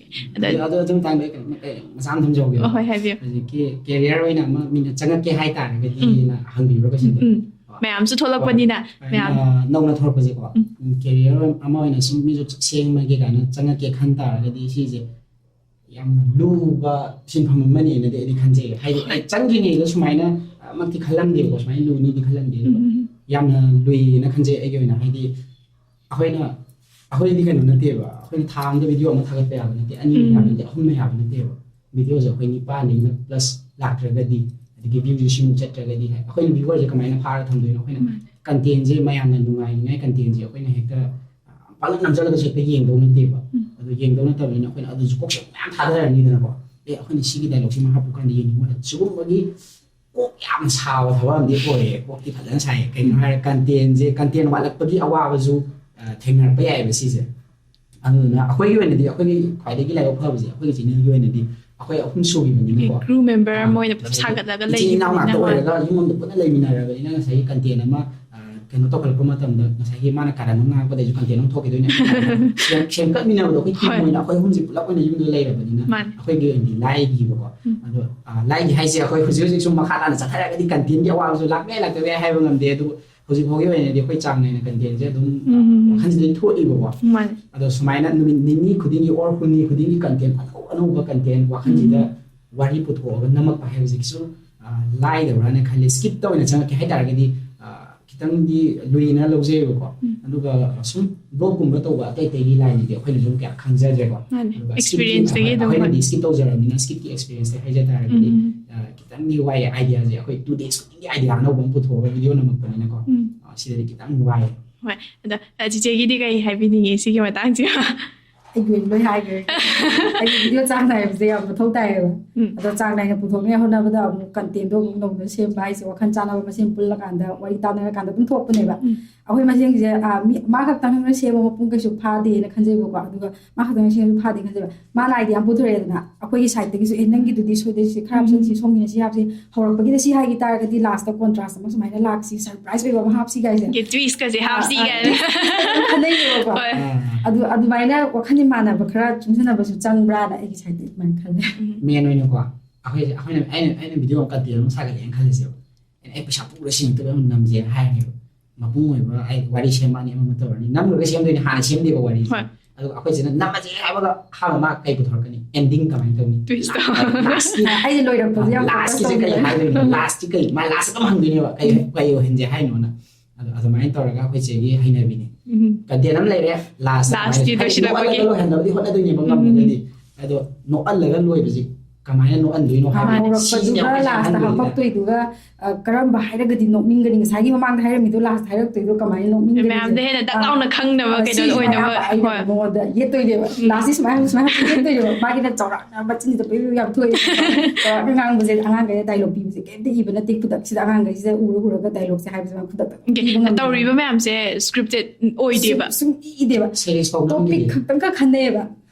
ꯑꯗ-, ꯑꯗꯨ, ꯑꯗꯨ, ꯑꯗꯨ ꯃꯇꯥꯡꯗ ꯑꯩ ꯀꯩꯅꯣꯝ, ꯑꯩ ꯃꯆꯥ ꯑꯃ ꯊꯝꯖꯍꯧꯒꯦ꯫ ꯑꯣ, ꯍꯣꯏ, ꯍꯥꯏꯕꯤꯌꯨ꯫ ꯍꯧꯖꯤꯛꯀꯤ career ꯑꯣꯏꯅ ꯑꯃ ꯃꯤꯅ ꯆꯪꯉꯛꯀꯦ ꯍꯥꯏꯇꯥꯔꯒꯗꯤ ꯎꯝ꯫ ꯅ ꯍꯪꯕꯤꯕ꯭ꯔꯥ ꯀꯩꯁꯨ? ꯎꯝ꯫ ꯃꯌꯥꯝꯁꯨ ꯊꯣꯛꯂꯛꯄꯅꯤꯅ, ꯃꯌꯥꯝ꯫ ꯑ, ꯅꯧꯅ ꯊꯣꯛꯂꯛꯄꯁꯦꯀꯣ꯫ ꯎꯝ꯫ ꯎꯝ, career ꯑꯃ ꯑꯣꯏꯅ ꯁꯨꯝ ꯃꯤꯁꯨ ꯁꯦꯝꯃꯒꯦ ꯀꯥꯏꯅ ꯆꯪꯉꯛꯀꯦ ꯈꯟ ꯇꯥꯔꯒꯗꯤ ꯁꯤꯁꯦ ꯌꯥꯝꯅ ꯂꯨꯕ ꯁꯤꯟꯐꯝ ꯑꯃꯅꯦꯅꯗꯤ ꯑꯩꯗꯤ ꯈꯟꯖꯩ꯫ ꯍꯥꯏꯗꯤ ꯑꯩ ꯆꯪꯗ꯭ꯔꯤꯉꯩꯗ ꯁꯨꯃꯥꯏꯅ, ꯑ, ꯃꯛꯇꯤ ꯈꯜꯂꯝꯗꯦꯕꯀꯣ, ꯁꯨꯃꯥꯏꯅ ꯂꯨꯅꯤꯗꯤ ꯈꯜꯂꯝꯗꯦ꯫ ꯎꯝ, ꯎꯝ, ꯎꯝ꯫ ꯌꯥꯝꯅ ꯂꯨꯏꯅ ꯈꯟꯖꯩ ꯑꯩꯒꯤ ꯑꯣꯏꯅ꯫ ꯍꯥꯏꯗꯤ ꯑꯩꯈꯣꯏꯅ ꯑꯩꯈꯣꯏꯗꯤ ꯀꯩꯅꯣ ꯅꯠꯇꯦꯕ, ꯑꯩꯈꯣꯏꯅ ꯊꯥ ꯑꯃꯗ ꯚꯤꯗꯤꯑꯣ ꯑꯃ ꯊꯥꯒꯠꯄ ꯌꯥꯕ ꯅꯠꯇꯦ, ꯑꯅꯤ ꯎꯝ꯫ ꯌꯥꯕ ꯅꯠꯇꯦ, ꯑꯍꯨꯝꯅ ꯌꯥꯕ ꯅꯠꯇꯦꯕ꯫ ꯚꯤꯗꯤꯑꯣꯁꯦ ꯑꯩꯈꯣꯏ ꯅꯤꯄꯥꯟꯗꯒꯤꯅ ꯄ꯭ꯂꯁ ꯂꯥꯛꯇ꯭ꯔꯒꯗꯤ, ꯑꯗꯒꯤ ꯚ꯭ꯌꯨꯁꯦ ꯁꯤꯃꯨꯛ ꯆꯠꯇ꯭ꯔꯒꯗꯤ, ꯑꯩꯈꯣꯏꯅ ꯚ꯭ꯌꯨꯋꯔꯁꯦ ꯀꯃꯥꯏꯅ ꯐꯥꯔ ꯊꯝꯗꯣꯏꯅꯣ? ꯑꯩꯈꯣꯏꯅ ꯃꯥꯅꯦ꯫ ꯀꯟꯇꯦꯟꯁꯦ ꯃꯌꯥꯝꯅ ꯅꯨꯡꯉꯥꯏꯅꯤꯉꯥꯏ ꯀꯟꯇꯦꯟꯁꯦ ꯑꯩꯈꯣꯏꯅ ꯍꯦꯛꯇ ꯄꯥꯛꯂꯞ ꯅꯝꯖꯜꯂꯒꯁꯨ ꯍꯦꯛꯇ ꯌꯦꯡꯗꯧ ꯅꯠꯇꯦꯕ꯫ ꯎꯝ꯫ ꯑꯗꯨ ꯌꯦꯡꯗꯧ ꯅꯠꯇꯕꯅꯤꯅ ꯑꯩꯈꯣꯏꯅ ꯑꯗꯨꯁꯨ ꯀꯣꯛꯁꯦ ꯃꯌꯥꯝ ꯊꯥꯗꯔꯅꯤꯗꯅꯀꯣ꯫ ꯑꯦ, ꯑꯩꯈꯣꯏꯅ ꯁꯤꯒꯤ ꯗꯥꯏꯂꯣꯛꯁꯤꯃ ꯍꯥꯞꯄꯨ ꯀꯥꯟꯗ ꯌꯦꯡꯅꯤꯡꯕ, ꯁꯤꯒꯨꯝꯕꯒꯤ ꯀꯣꯛ ꯌꯥꯝ ꯁꯥꯕ ꯊꯕꯛ ꯑꯃꯗꯤ ꯑꯣꯏꯌꯦ꯫ ꯀꯣꯛꯇꯤ ꯐꯖꯅ ꯁꯥꯏꯌꯦ꯫ ꯀꯩꯅꯣ ꯍꯥꯏꯔ ꯀꯟꯇꯦꯟꯁꯦ, ꯀꯟꯇꯦꯟ ꯋꯥꯠꯂꯛꯄꯒꯤ ꯑꯋꯥꯕꯁꯨ, ꯑ, ꯊꯦꯡꯅꯔꯛꯄ ꯌꯥꯏꯑꯕ ꯁꯤꯁꯦ꯫ ꯑꯗꯨꯅ ꯑꯩꯈꯣꯏꯒꯤ ꯑꯣꯏꯅꯗꯤ, ꯑꯩꯈꯣꯏꯒꯤ ꯈ꯭ꯋꯥꯏꯗꯒꯤ ꯂꯥꯏꯕꯛ ꯐꯕꯁꯦ, ꯑꯩꯈꯣꯏꯒꯤ ꯆꯦꯅꯦꯜꯒꯤ ꯑꯣꯏꯅꯗꯤ ꯑꯩꯈꯣꯏ ꯑꯍꯨꯝ ꯁꯨꯈꯤꯕꯅꯤꯅꯀꯣ꯫ ꯀ꯭ꯔꯨ ꯃꯦꯝꯕꯔ ꯑꯃ ꯑꯣꯏꯅ ꯄꯨꯂꯞ ꯁꯥꯒꯠꯂꯒ ꯏꯆꯤꯟ ꯏꯅꯥꯎ ꯉꯥꯛꯇ ꯂꯩꯈꯤꯕꯅꯤꯅ, ꯍꯣꯏ꯫ ꯑꯣꯏꯔꯒ ꯌꯨꯝ ꯑꯃꯗ ꯄꯨꯟꯅ ꯂꯩꯃꯤꯟꯅꯔꯕꯅꯤꯅ ꯉꯁꯥꯏꯒꯤ ꯀꯟꯇꯦꯟ ꯑꯃ, ꯑ, ꯀꯩꯅꯣ ꯇꯧꯈꯠꯂꯛꯄ ꯃꯇꯝꯗ ꯉꯁꯥꯏꯒꯤ ꯃꯥꯅ ꯀꯥꯔꯟ ꯑꯃ ꯉꯥꯡꯉꯛꯄꯗꯩꯁꯨ ꯀꯟꯇꯦꯟ ꯑꯃ ꯊꯣꯛꯈꯤꯗꯣꯏꯅꯦ꯫ ꯁꯦꯝ-, ꯁꯦꯝꯒꯠꯃꯤꯟꯅꯕꯗꯣ ꯑꯩꯈꯣꯏ ꯇꯤꯝ ꯍꯣꯏ꯫ ꯑꯣꯏꯅ ꯑꯩꯈꯣꯏ ꯑꯍꯨꯝꯁꯦ ꯄꯨꯂꯞ ꯑꯣꯏꯅ ꯌꯨꯝꯗ ꯂꯩꯔꯕꯅꯤꯅ ꯃꯥꯅꯦ꯫ ꯑꯩꯈꯣꯏꯒꯤ ꯑꯣꯏꯅꯗꯤ ꯂꯥꯏꯈꯤꯕꯀꯣ꯫ ꯎꯝ꯫ ꯑꯗꯣ, ꯑ, ꯂꯥꯏꯒꯤ ꯍꯥꯏꯁꯦ ꯑꯩꯈꯣꯏ ꯍꯧꯖꯤꯛ ꯍꯧꯖꯤꯛ ꯁꯨꯝ ꯃꯈꯥ ꯇꯥꯅ ꯆꯠꯊꯔꯒꯗꯤ ꯀꯟꯇꯦꯟꯒꯤ ꯑꯋꯥꯕꯁꯨ ꯂꯥꯛꯄ ꯌꯥꯏ ꯂꯥꯛꯇꯕ ꯌꯥꯏ ꯍꯥꯏꯕ ꯉꯝꯗꯦ꯫ ꯑꯗꯨꯕꯨ ꯍꯧꯖꯤꯛ ꯐꯥꯎꯒꯤ ꯑꯣꯏꯅꯗꯤ ꯑꯩꯈꯣꯏ ꯆꯥꯡ ꯅꯥꯏꯅ ꯀꯟꯇꯦꯟꯁꯦ ꯑꯗꯨꯝ, ꯎꯝ꯫ ꯋꯥꯈꯜꯁꯤꯗ ꯑꯗꯨꯝ ꯊꯣꯛꯏꯕꯀꯣ꯫ ꯃꯥꯅꯦ꯫ ꯑꯗꯣ ꯁꯨꯃꯥꯏꯅ ꯅꯨꯃꯤꯠ ꯅꯤꯅꯤ ꯈꯨꯗꯤꯡꯒꯤ or ꯍꯨꯝꯅꯤ ꯈꯨꯗꯤꯡꯒꯤ ꯀꯟꯇꯦꯟ ꯑꯅꯧ ꯑꯅꯧꯕ ꯀꯟꯇꯦꯟ ꯋꯥꯈꯜꯁꯤꯗ ꯎꯝ꯫ ꯋꯥꯔꯤ ꯄꯨꯊꯣꯛꯑꯒ ꯅꯝꯃꯛꯄ ꯍꯥꯏꯕꯁꯤꯒꯤꯁꯨ, ꯑ, ꯂꯥꯏꯗꯕ꯭ꯔꯥꯅ ꯈꯜꯂꯤ꯫ ꯁ꯭ꯀꯤꯞꯇ ꯑꯣꯏꯅ ꯆꯪꯉꯛꯀꯦ ꯍꯥꯏ ꯇꯥꯔꯒꯗꯤ, ꯑ, ꯈꯤꯇꯪꯗꯤ ꯂꯨꯏꯅ ꯂꯧꯖꯩꯕꯀꯣ꯫ ꯎꯝ꯫ ꯑꯗꯨꯒ ꯁꯨꯝ ꯕ꯭ꯂꯣꯒꯀꯨꯝꯕ ꯇꯧꯕ ꯑꯇꯩ ꯑꯇꯩꯒꯤ ꯂꯥꯏꯟꯗꯗꯤ ꯑꯩꯈꯣꯏꯅ ꯑꯗꯨꯝ ꯀꯌꯥ ꯈꯪꯖꯗ꯭ꯔꯦꯀꯣ꯫ ꯃꯥꯅꯦ꯫ ꯑꯗꯨꯒ ꯁ꯭ꯀꯤꯞꯀꯤ ꯑꯦꯛꯁꯄꯤꯔꯤꯌꯦꯟꯁꯇꯒꯤ ꯑꯗꯨꯝ ꯑꯩꯈꯣꯏꯅꯗꯤ ꯁ꯭ꯀꯤꯞ ꯇꯧꯖꯔꯕꯅꯤꯅ ꯁ꯭ꯀꯤꯞꯀꯤ ꯑꯦꯛꯁꯄꯤꯔꯤꯌꯦꯟꯁꯇ ꯍꯥꯏꯖ ꯇꯥꯔꯒꯗꯤ, ꯎꯝ꯫ ꯑ, ꯈꯤꯇꯪꯗꯤ ꯋꯥꯏꯑꯦ꯫ ꯑꯥꯏꯗꯤꯌꯥꯁꯦ ꯑꯩꯈꯣꯏ ꯇꯨ ꯗꯦꯖ ꯈꯨꯗꯤꯡꯒꯤ ꯑꯥꯏꯗꯤꯌꯥ ꯑꯅꯧꯕ ꯑꯃ ꯄꯨꯊꯣꯛꯑꯒ ꯚꯤꯗꯤꯑꯣ ꯅꯝꯃꯛꯄꯅꯤꯅꯀꯣ꯫ ꯎꯝ꯫ ꯑ, ꯁꯤꯗꯗꯤ ꯈꯤꯇꯪ ꯋꯥꯏꯑꯦ꯫ ꯍꯣꯏ꯫ ꯑꯗꯣ, ꯑ, ꯆꯤꯆꯦꯒꯤꯗꯤ ꯀꯩ ꯍꯥꯏꯕꯤꯅꯤꯡꯉꯤ ꯁꯤꯒꯤ ꯃꯇꯥꯡꯁꯤꯃ? ꯑꯩꯒꯤ ꯑꯣꯏꯅ ꯂꯣꯏ ꯍꯥꯏꯈ꯭ꯔꯦ꯫ ꯑꯩꯒꯤ ꯚꯤꯗꯤꯑꯣ ꯆꯥꯡ ꯅꯥꯏꯕꯁꯦ ꯌꯥꯝ ꯃꯊꯧ ꯇꯥꯏꯌꯦꯕ꯫ ꯎꯝ꯫ ꯑꯗꯣ ꯆꯥꯡ ꯅꯥꯏꯅ ꯄꯨꯊꯣꯛꯅꯤꯡꯉꯥꯏ ꯍꯣꯠꯅꯕꯗ ꯑꯃꯨꯛ ꯀꯟꯇꯦꯟꯗꯣ ꯑꯃꯨꯛ ꯅꯧꯅ ꯁꯦꯝꯕ ꯍꯥꯏꯁꯦ ꯋꯥꯈꯜ ꯆꯥꯟꯅꯕ ꯃꯁꯦꯟ ꯄꯨꯜꯂꯀꯥꯟꯗ, ꯋꯥꯔꯤ ꯇꯥꯟꯅꯔꯀꯥꯟꯗ ꯑꯗꯨꯝ ꯊꯣꯛꯄꯅꯦꯕ꯫ ꯎꯝ꯫ ꯑꯩꯈꯣꯏ ꯃꯁꯦꯟꯒꯤꯁꯦ, ꯑ, ꯃꯤ, ꯃꯥ ꯈꯛꯇꯪꯅ ꯁꯦꯝꯕ ꯃꯄꯨꯡ ꯀꯩꯁꯨ ꯐꯥꯗꯦꯅ ꯈꯟꯖꯩꯕꯀꯣ꯫ ꯑꯗꯨꯒ ꯃꯥ ꯈꯛꯇꯪꯅ ꯁꯦꯝꯕ ꯐꯥꯗꯦ ꯈꯟꯖꯩꯕ꯫ ꯃꯥꯅ ꯑꯥꯏꯗꯤꯌꯥ ꯑꯃ ꯄꯨꯊꯣꯔꯛꯑꯦꯗꯅ, ꯑꯩꯈꯣꯏꯒꯤ ꯁꯥꯏꯠꯇꯒꯤꯁꯨ, "ꯑꯦ, ꯅꯪꯒꯤꯗꯨꯗꯤ ꯁꯣꯏꯗꯣꯏꯁꯤ ꯈꯔ ꯎꯝ꯫ ꯍꯥꯞꯆꯤꯟꯁꯤ, ꯁꯣꯝꯒꯤꯅ ꯁꯤ ꯍꯥꯞꯁꯤ", ꯍꯧꯔꯛꯄꯒꯤꯗ ꯁꯤ ꯍꯥꯏꯈꯤ ꯇꯥꯔꯒꯗꯤ ꯂꯥꯁꯇ ꯀꯣꯟꯇ꯭ꯔꯥꯁ ꯑꯃ ꯁꯨꯃꯥꯏꯅ ꯂꯥꯛꯁꯤ, ꯁꯔꯄ꯭ꯔꯥꯏꯁ ꯑꯣꯏꯕ ꯑꯃ ꯍꯥꯞꯁꯤ ꯀꯥꯏꯁꯦ꯫ ꯒꯦ ꯇ꯭ꯋꯤꯁ ꯀꯁꯦ ꯑꯥ, ꯍꯥꯞꯁꯤ ꯑꯥ, ꯀꯥꯏꯅ꯫ ꯇ꯭ꯋꯤꯁ ꯈꯟꯅꯩꯌꯦꯕꯀꯣ꯫ ꯍꯣꯏ꯫ ꯑꯥ꯫ ꯑꯗꯨ, ꯑꯗꯨꯃꯥꯏꯅ ꯋꯥꯈꯜ ꯏꯃꯥꯟꯅꯕ ꯈꯔ ꯆꯨꯡꯁꯤꯟꯅꯕꯁꯨ ꯆꯪꯕ꯭ꯔꯥꯅ ꯑꯩꯒꯤ ꯁꯥꯏꯠꯇ ꯑꯗꯨꯃꯥꯏꯅ ꯈꯜꯂꯦ꯫ ꯎꯝ꯫ ꯃꯦꯟ ꯑꯣꯏꯅꯀꯣ, ꯑꯩꯈꯣꯏꯁꯦ, ꯑꯩꯈꯣꯏꯅ, ꯑꯩꯅ, ꯑꯩꯅ ꯚꯤꯗꯤꯑꯣ ꯑꯃ ꯀꯟꯇꯦꯟ ꯑꯃ ꯁꯥꯒꯠꯂꯛꯑꯦꯅ ꯈꯜꯂꯁꯦꯕ꯫ ꯑꯩꯅ, "ꯑꯩ ꯄꯩꯁꯥ ꯄꯨꯔ ꯁꯤꯡꯉꯛꯇꯕ ꯑꯃ ꯅꯝꯁꯦꯅ" ꯍꯥꯏꯔꯅꯦꯕ꯫ ꯃꯄꯨꯡ ꯑꯣꯏꯕ ꯑꯩ ꯋꯥꯔꯤ ꯁꯦꯝꯃꯛꯑꯅꯤ, ꯑꯃ ꯑꯃ ꯇꯧꯔꯅꯤ꯫ ꯅꯝꯈ꯭ꯔꯒ ꯁꯦꯝꯗꯣꯏꯅꯦ, ꯍꯥꯟꯅ ꯁꯦꯝꯗꯦꯕ ꯋꯥꯔꯤꯁꯦ꯫ ꯍꯣꯏ꯫ ꯑꯗꯨꯒ ꯑꯩꯈꯣꯏ ꯆꯦꯅ ꯅꯝꯃꯁꯦ ꯍꯥꯏꯕꯒ ꯑꯍꯥꯟꯕ ꯃꯥ ꯀꯩ ꯄꯨꯊꯣꯔꯛꯀꯅꯤ? ꯑꯦꯟꯗꯤꯡ ꯀꯃꯥꯏꯅ ꯇꯧꯅꯤ? ꯇ꯭ꯋꯤꯁ ꯇꯧ꯫ ꯂꯥꯁꯀꯤ, ꯑꯩꯁꯦ ꯂꯣꯏꯔꯛꯄꯁꯦ ꯌꯥꯝ ꯐꯣꯀꯁ ꯂꯥꯁꯀꯤꯁꯦ ꯀꯩ ꯇꯧꯗꯦ꯫ ꯍꯥꯏꯗꯣꯏꯅꯣ? ꯂꯥꯁꯇꯤ ꯀꯩ, ꯃꯥ ꯂꯥꯁ ꯑꯗꯨꯝ ꯍꯪꯗꯣꯏꯅꯦꯕ, "ꯀꯩ, ꯎꯝ꯫ ꯀꯩ ꯑꯣꯏꯍꯟꯁꯦ ꯍꯥꯏꯅꯣꯅ?" ꯑꯗꯣ ꯑꯗꯨꯃꯥꯏꯅ ꯇꯧꯔꯒ ꯑꯩꯈꯣꯏ ꯆꯦꯒꯤ ꯍꯩꯅꯕꯤꯅꯤ꯫ ꯎꯝ. ꯀꯟꯇꯦꯟ ꯑꯃ ꯂꯩꯔꯦ, ꯂꯥꯁ ꯂꯥꯁꯀꯤ ꯂꯣꯏꯁꯤꯜꯂꯛꯄꯒꯤ. ꯂꯣꯏꯍꯟꯅꯕꯗꯤ ꯍꯣꯠꯅꯗꯣꯏꯅꯦꯕ ꯎꯝ. ꯉꯝꯃꯒꯗꯤ꯫ ꯑꯗꯣ ꯅꯣꯛꯍꯜꯂꯒ ꯂꯣꯏꯕꯁꯤ ꯀꯃꯥꯏꯅ ꯅꯣꯛꯍꯟꯗꯣꯏꯅꯣ ꯍꯥꯏꯕ ꯃꯥꯅꯦ. ꯍꯧꯔꯛꯄꯗꯨꯒ ꯂꯥꯁꯇ ꯍꯥꯄꯛꯇꯣꯏꯗꯨꯒ ꯑ, ꯀꯔꯝꯕ ꯍꯥꯏꯔꯒꯗꯤ ꯅꯣꯛꯅꯤꯡꯒꯅꯤ? ꯉꯁꯥꯏꯒꯤ ꯃꯃꯥꯡꯗ ꯍꯥꯏꯔꯝꯃꯤꯗꯣ ꯂꯥꯁꯇ ꯍꯥꯏꯔꯛꯇꯣꯏꯗꯣ ꯀꯃꯥꯏꯅ ꯅꯣꯛꯅꯤꯡꯒꯅꯤ? ꯃꯌꯥꯝꯗ ꯍꯦꯟꯅ ꯗꯛ ꯂꯥꯎꯅ ꯈꯪꯅꯕ ꯑ, ꯀꯩꯅꯣ ꯁꯤ ꯑꯣꯏꯅꯕ. ꯁꯨꯃꯥꯏꯅ ꯍꯥꯏꯕ ꯑꯩꯅ ꯍꯣꯏ. ꯃꯉꯣꯟꯗ ꯌꯦꯠꯇꯣꯏꯅꯦꯕ. ꯂꯥꯁꯁꯤ ꯁꯨꯃꯥꯏꯅ ꯁꯨꯃꯥꯏꯅ ꯌꯦꯠꯇꯣꯏꯅꯦꯕ. ꯃꯥꯒꯤꯅ ꯆꯥꯎꯔꯥꯛꯅ ꯃꯆꯤꯟꯁꯤꯗ ꯄꯤꯕ ꯌꯥꯝ ꯊꯣꯛꯑꯦ. ꯆꯥꯎꯔꯥꯛꯅ ꯉꯥꯡꯕꯁꯦ ꯑꯉꯥꯡꯈꯩꯅ ꯗꯥꯏꯂꯣꯛ ꯄꯤꯕꯁꯦ ꯀꯩꯝꯇ ꯏꯕ ꯅꯠꯇꯦ, ꯈꯨꯗꯛꯁꯤꯗ ꯑꯉꯥꯡꯈꯩꯁꯤꯗ ꯎꯔ ꯎꯔꯒ ꯗꯥꯏꯂꯣꯛꯁꯦ ꯍꯥꯏꯕꯁꯦ ꯃꯥ ꯈꯨꯗꯛꯇ ꯄꯤꯕ ꯉꯝꯃꯦ. ꯇꯧꯔꯤꯕ ꯃꯌꯥꯝꯁꯦ ꯁ꯭ꯀ꯭ꯔꯤꯞꯇꯦꯠ ꯑꯣꯏꯗꯦꯕ. ꯁꯨꯝ ꯏꯗꯦꯕ. ꯁꯦꯔꯤꯁ ꯐꯥꯎ ꯇꯣꯄꯤꯛ ꯈꯛꯇꯪꯈꯛ ꯈꯟꯅꯩꯌꯦꯕ.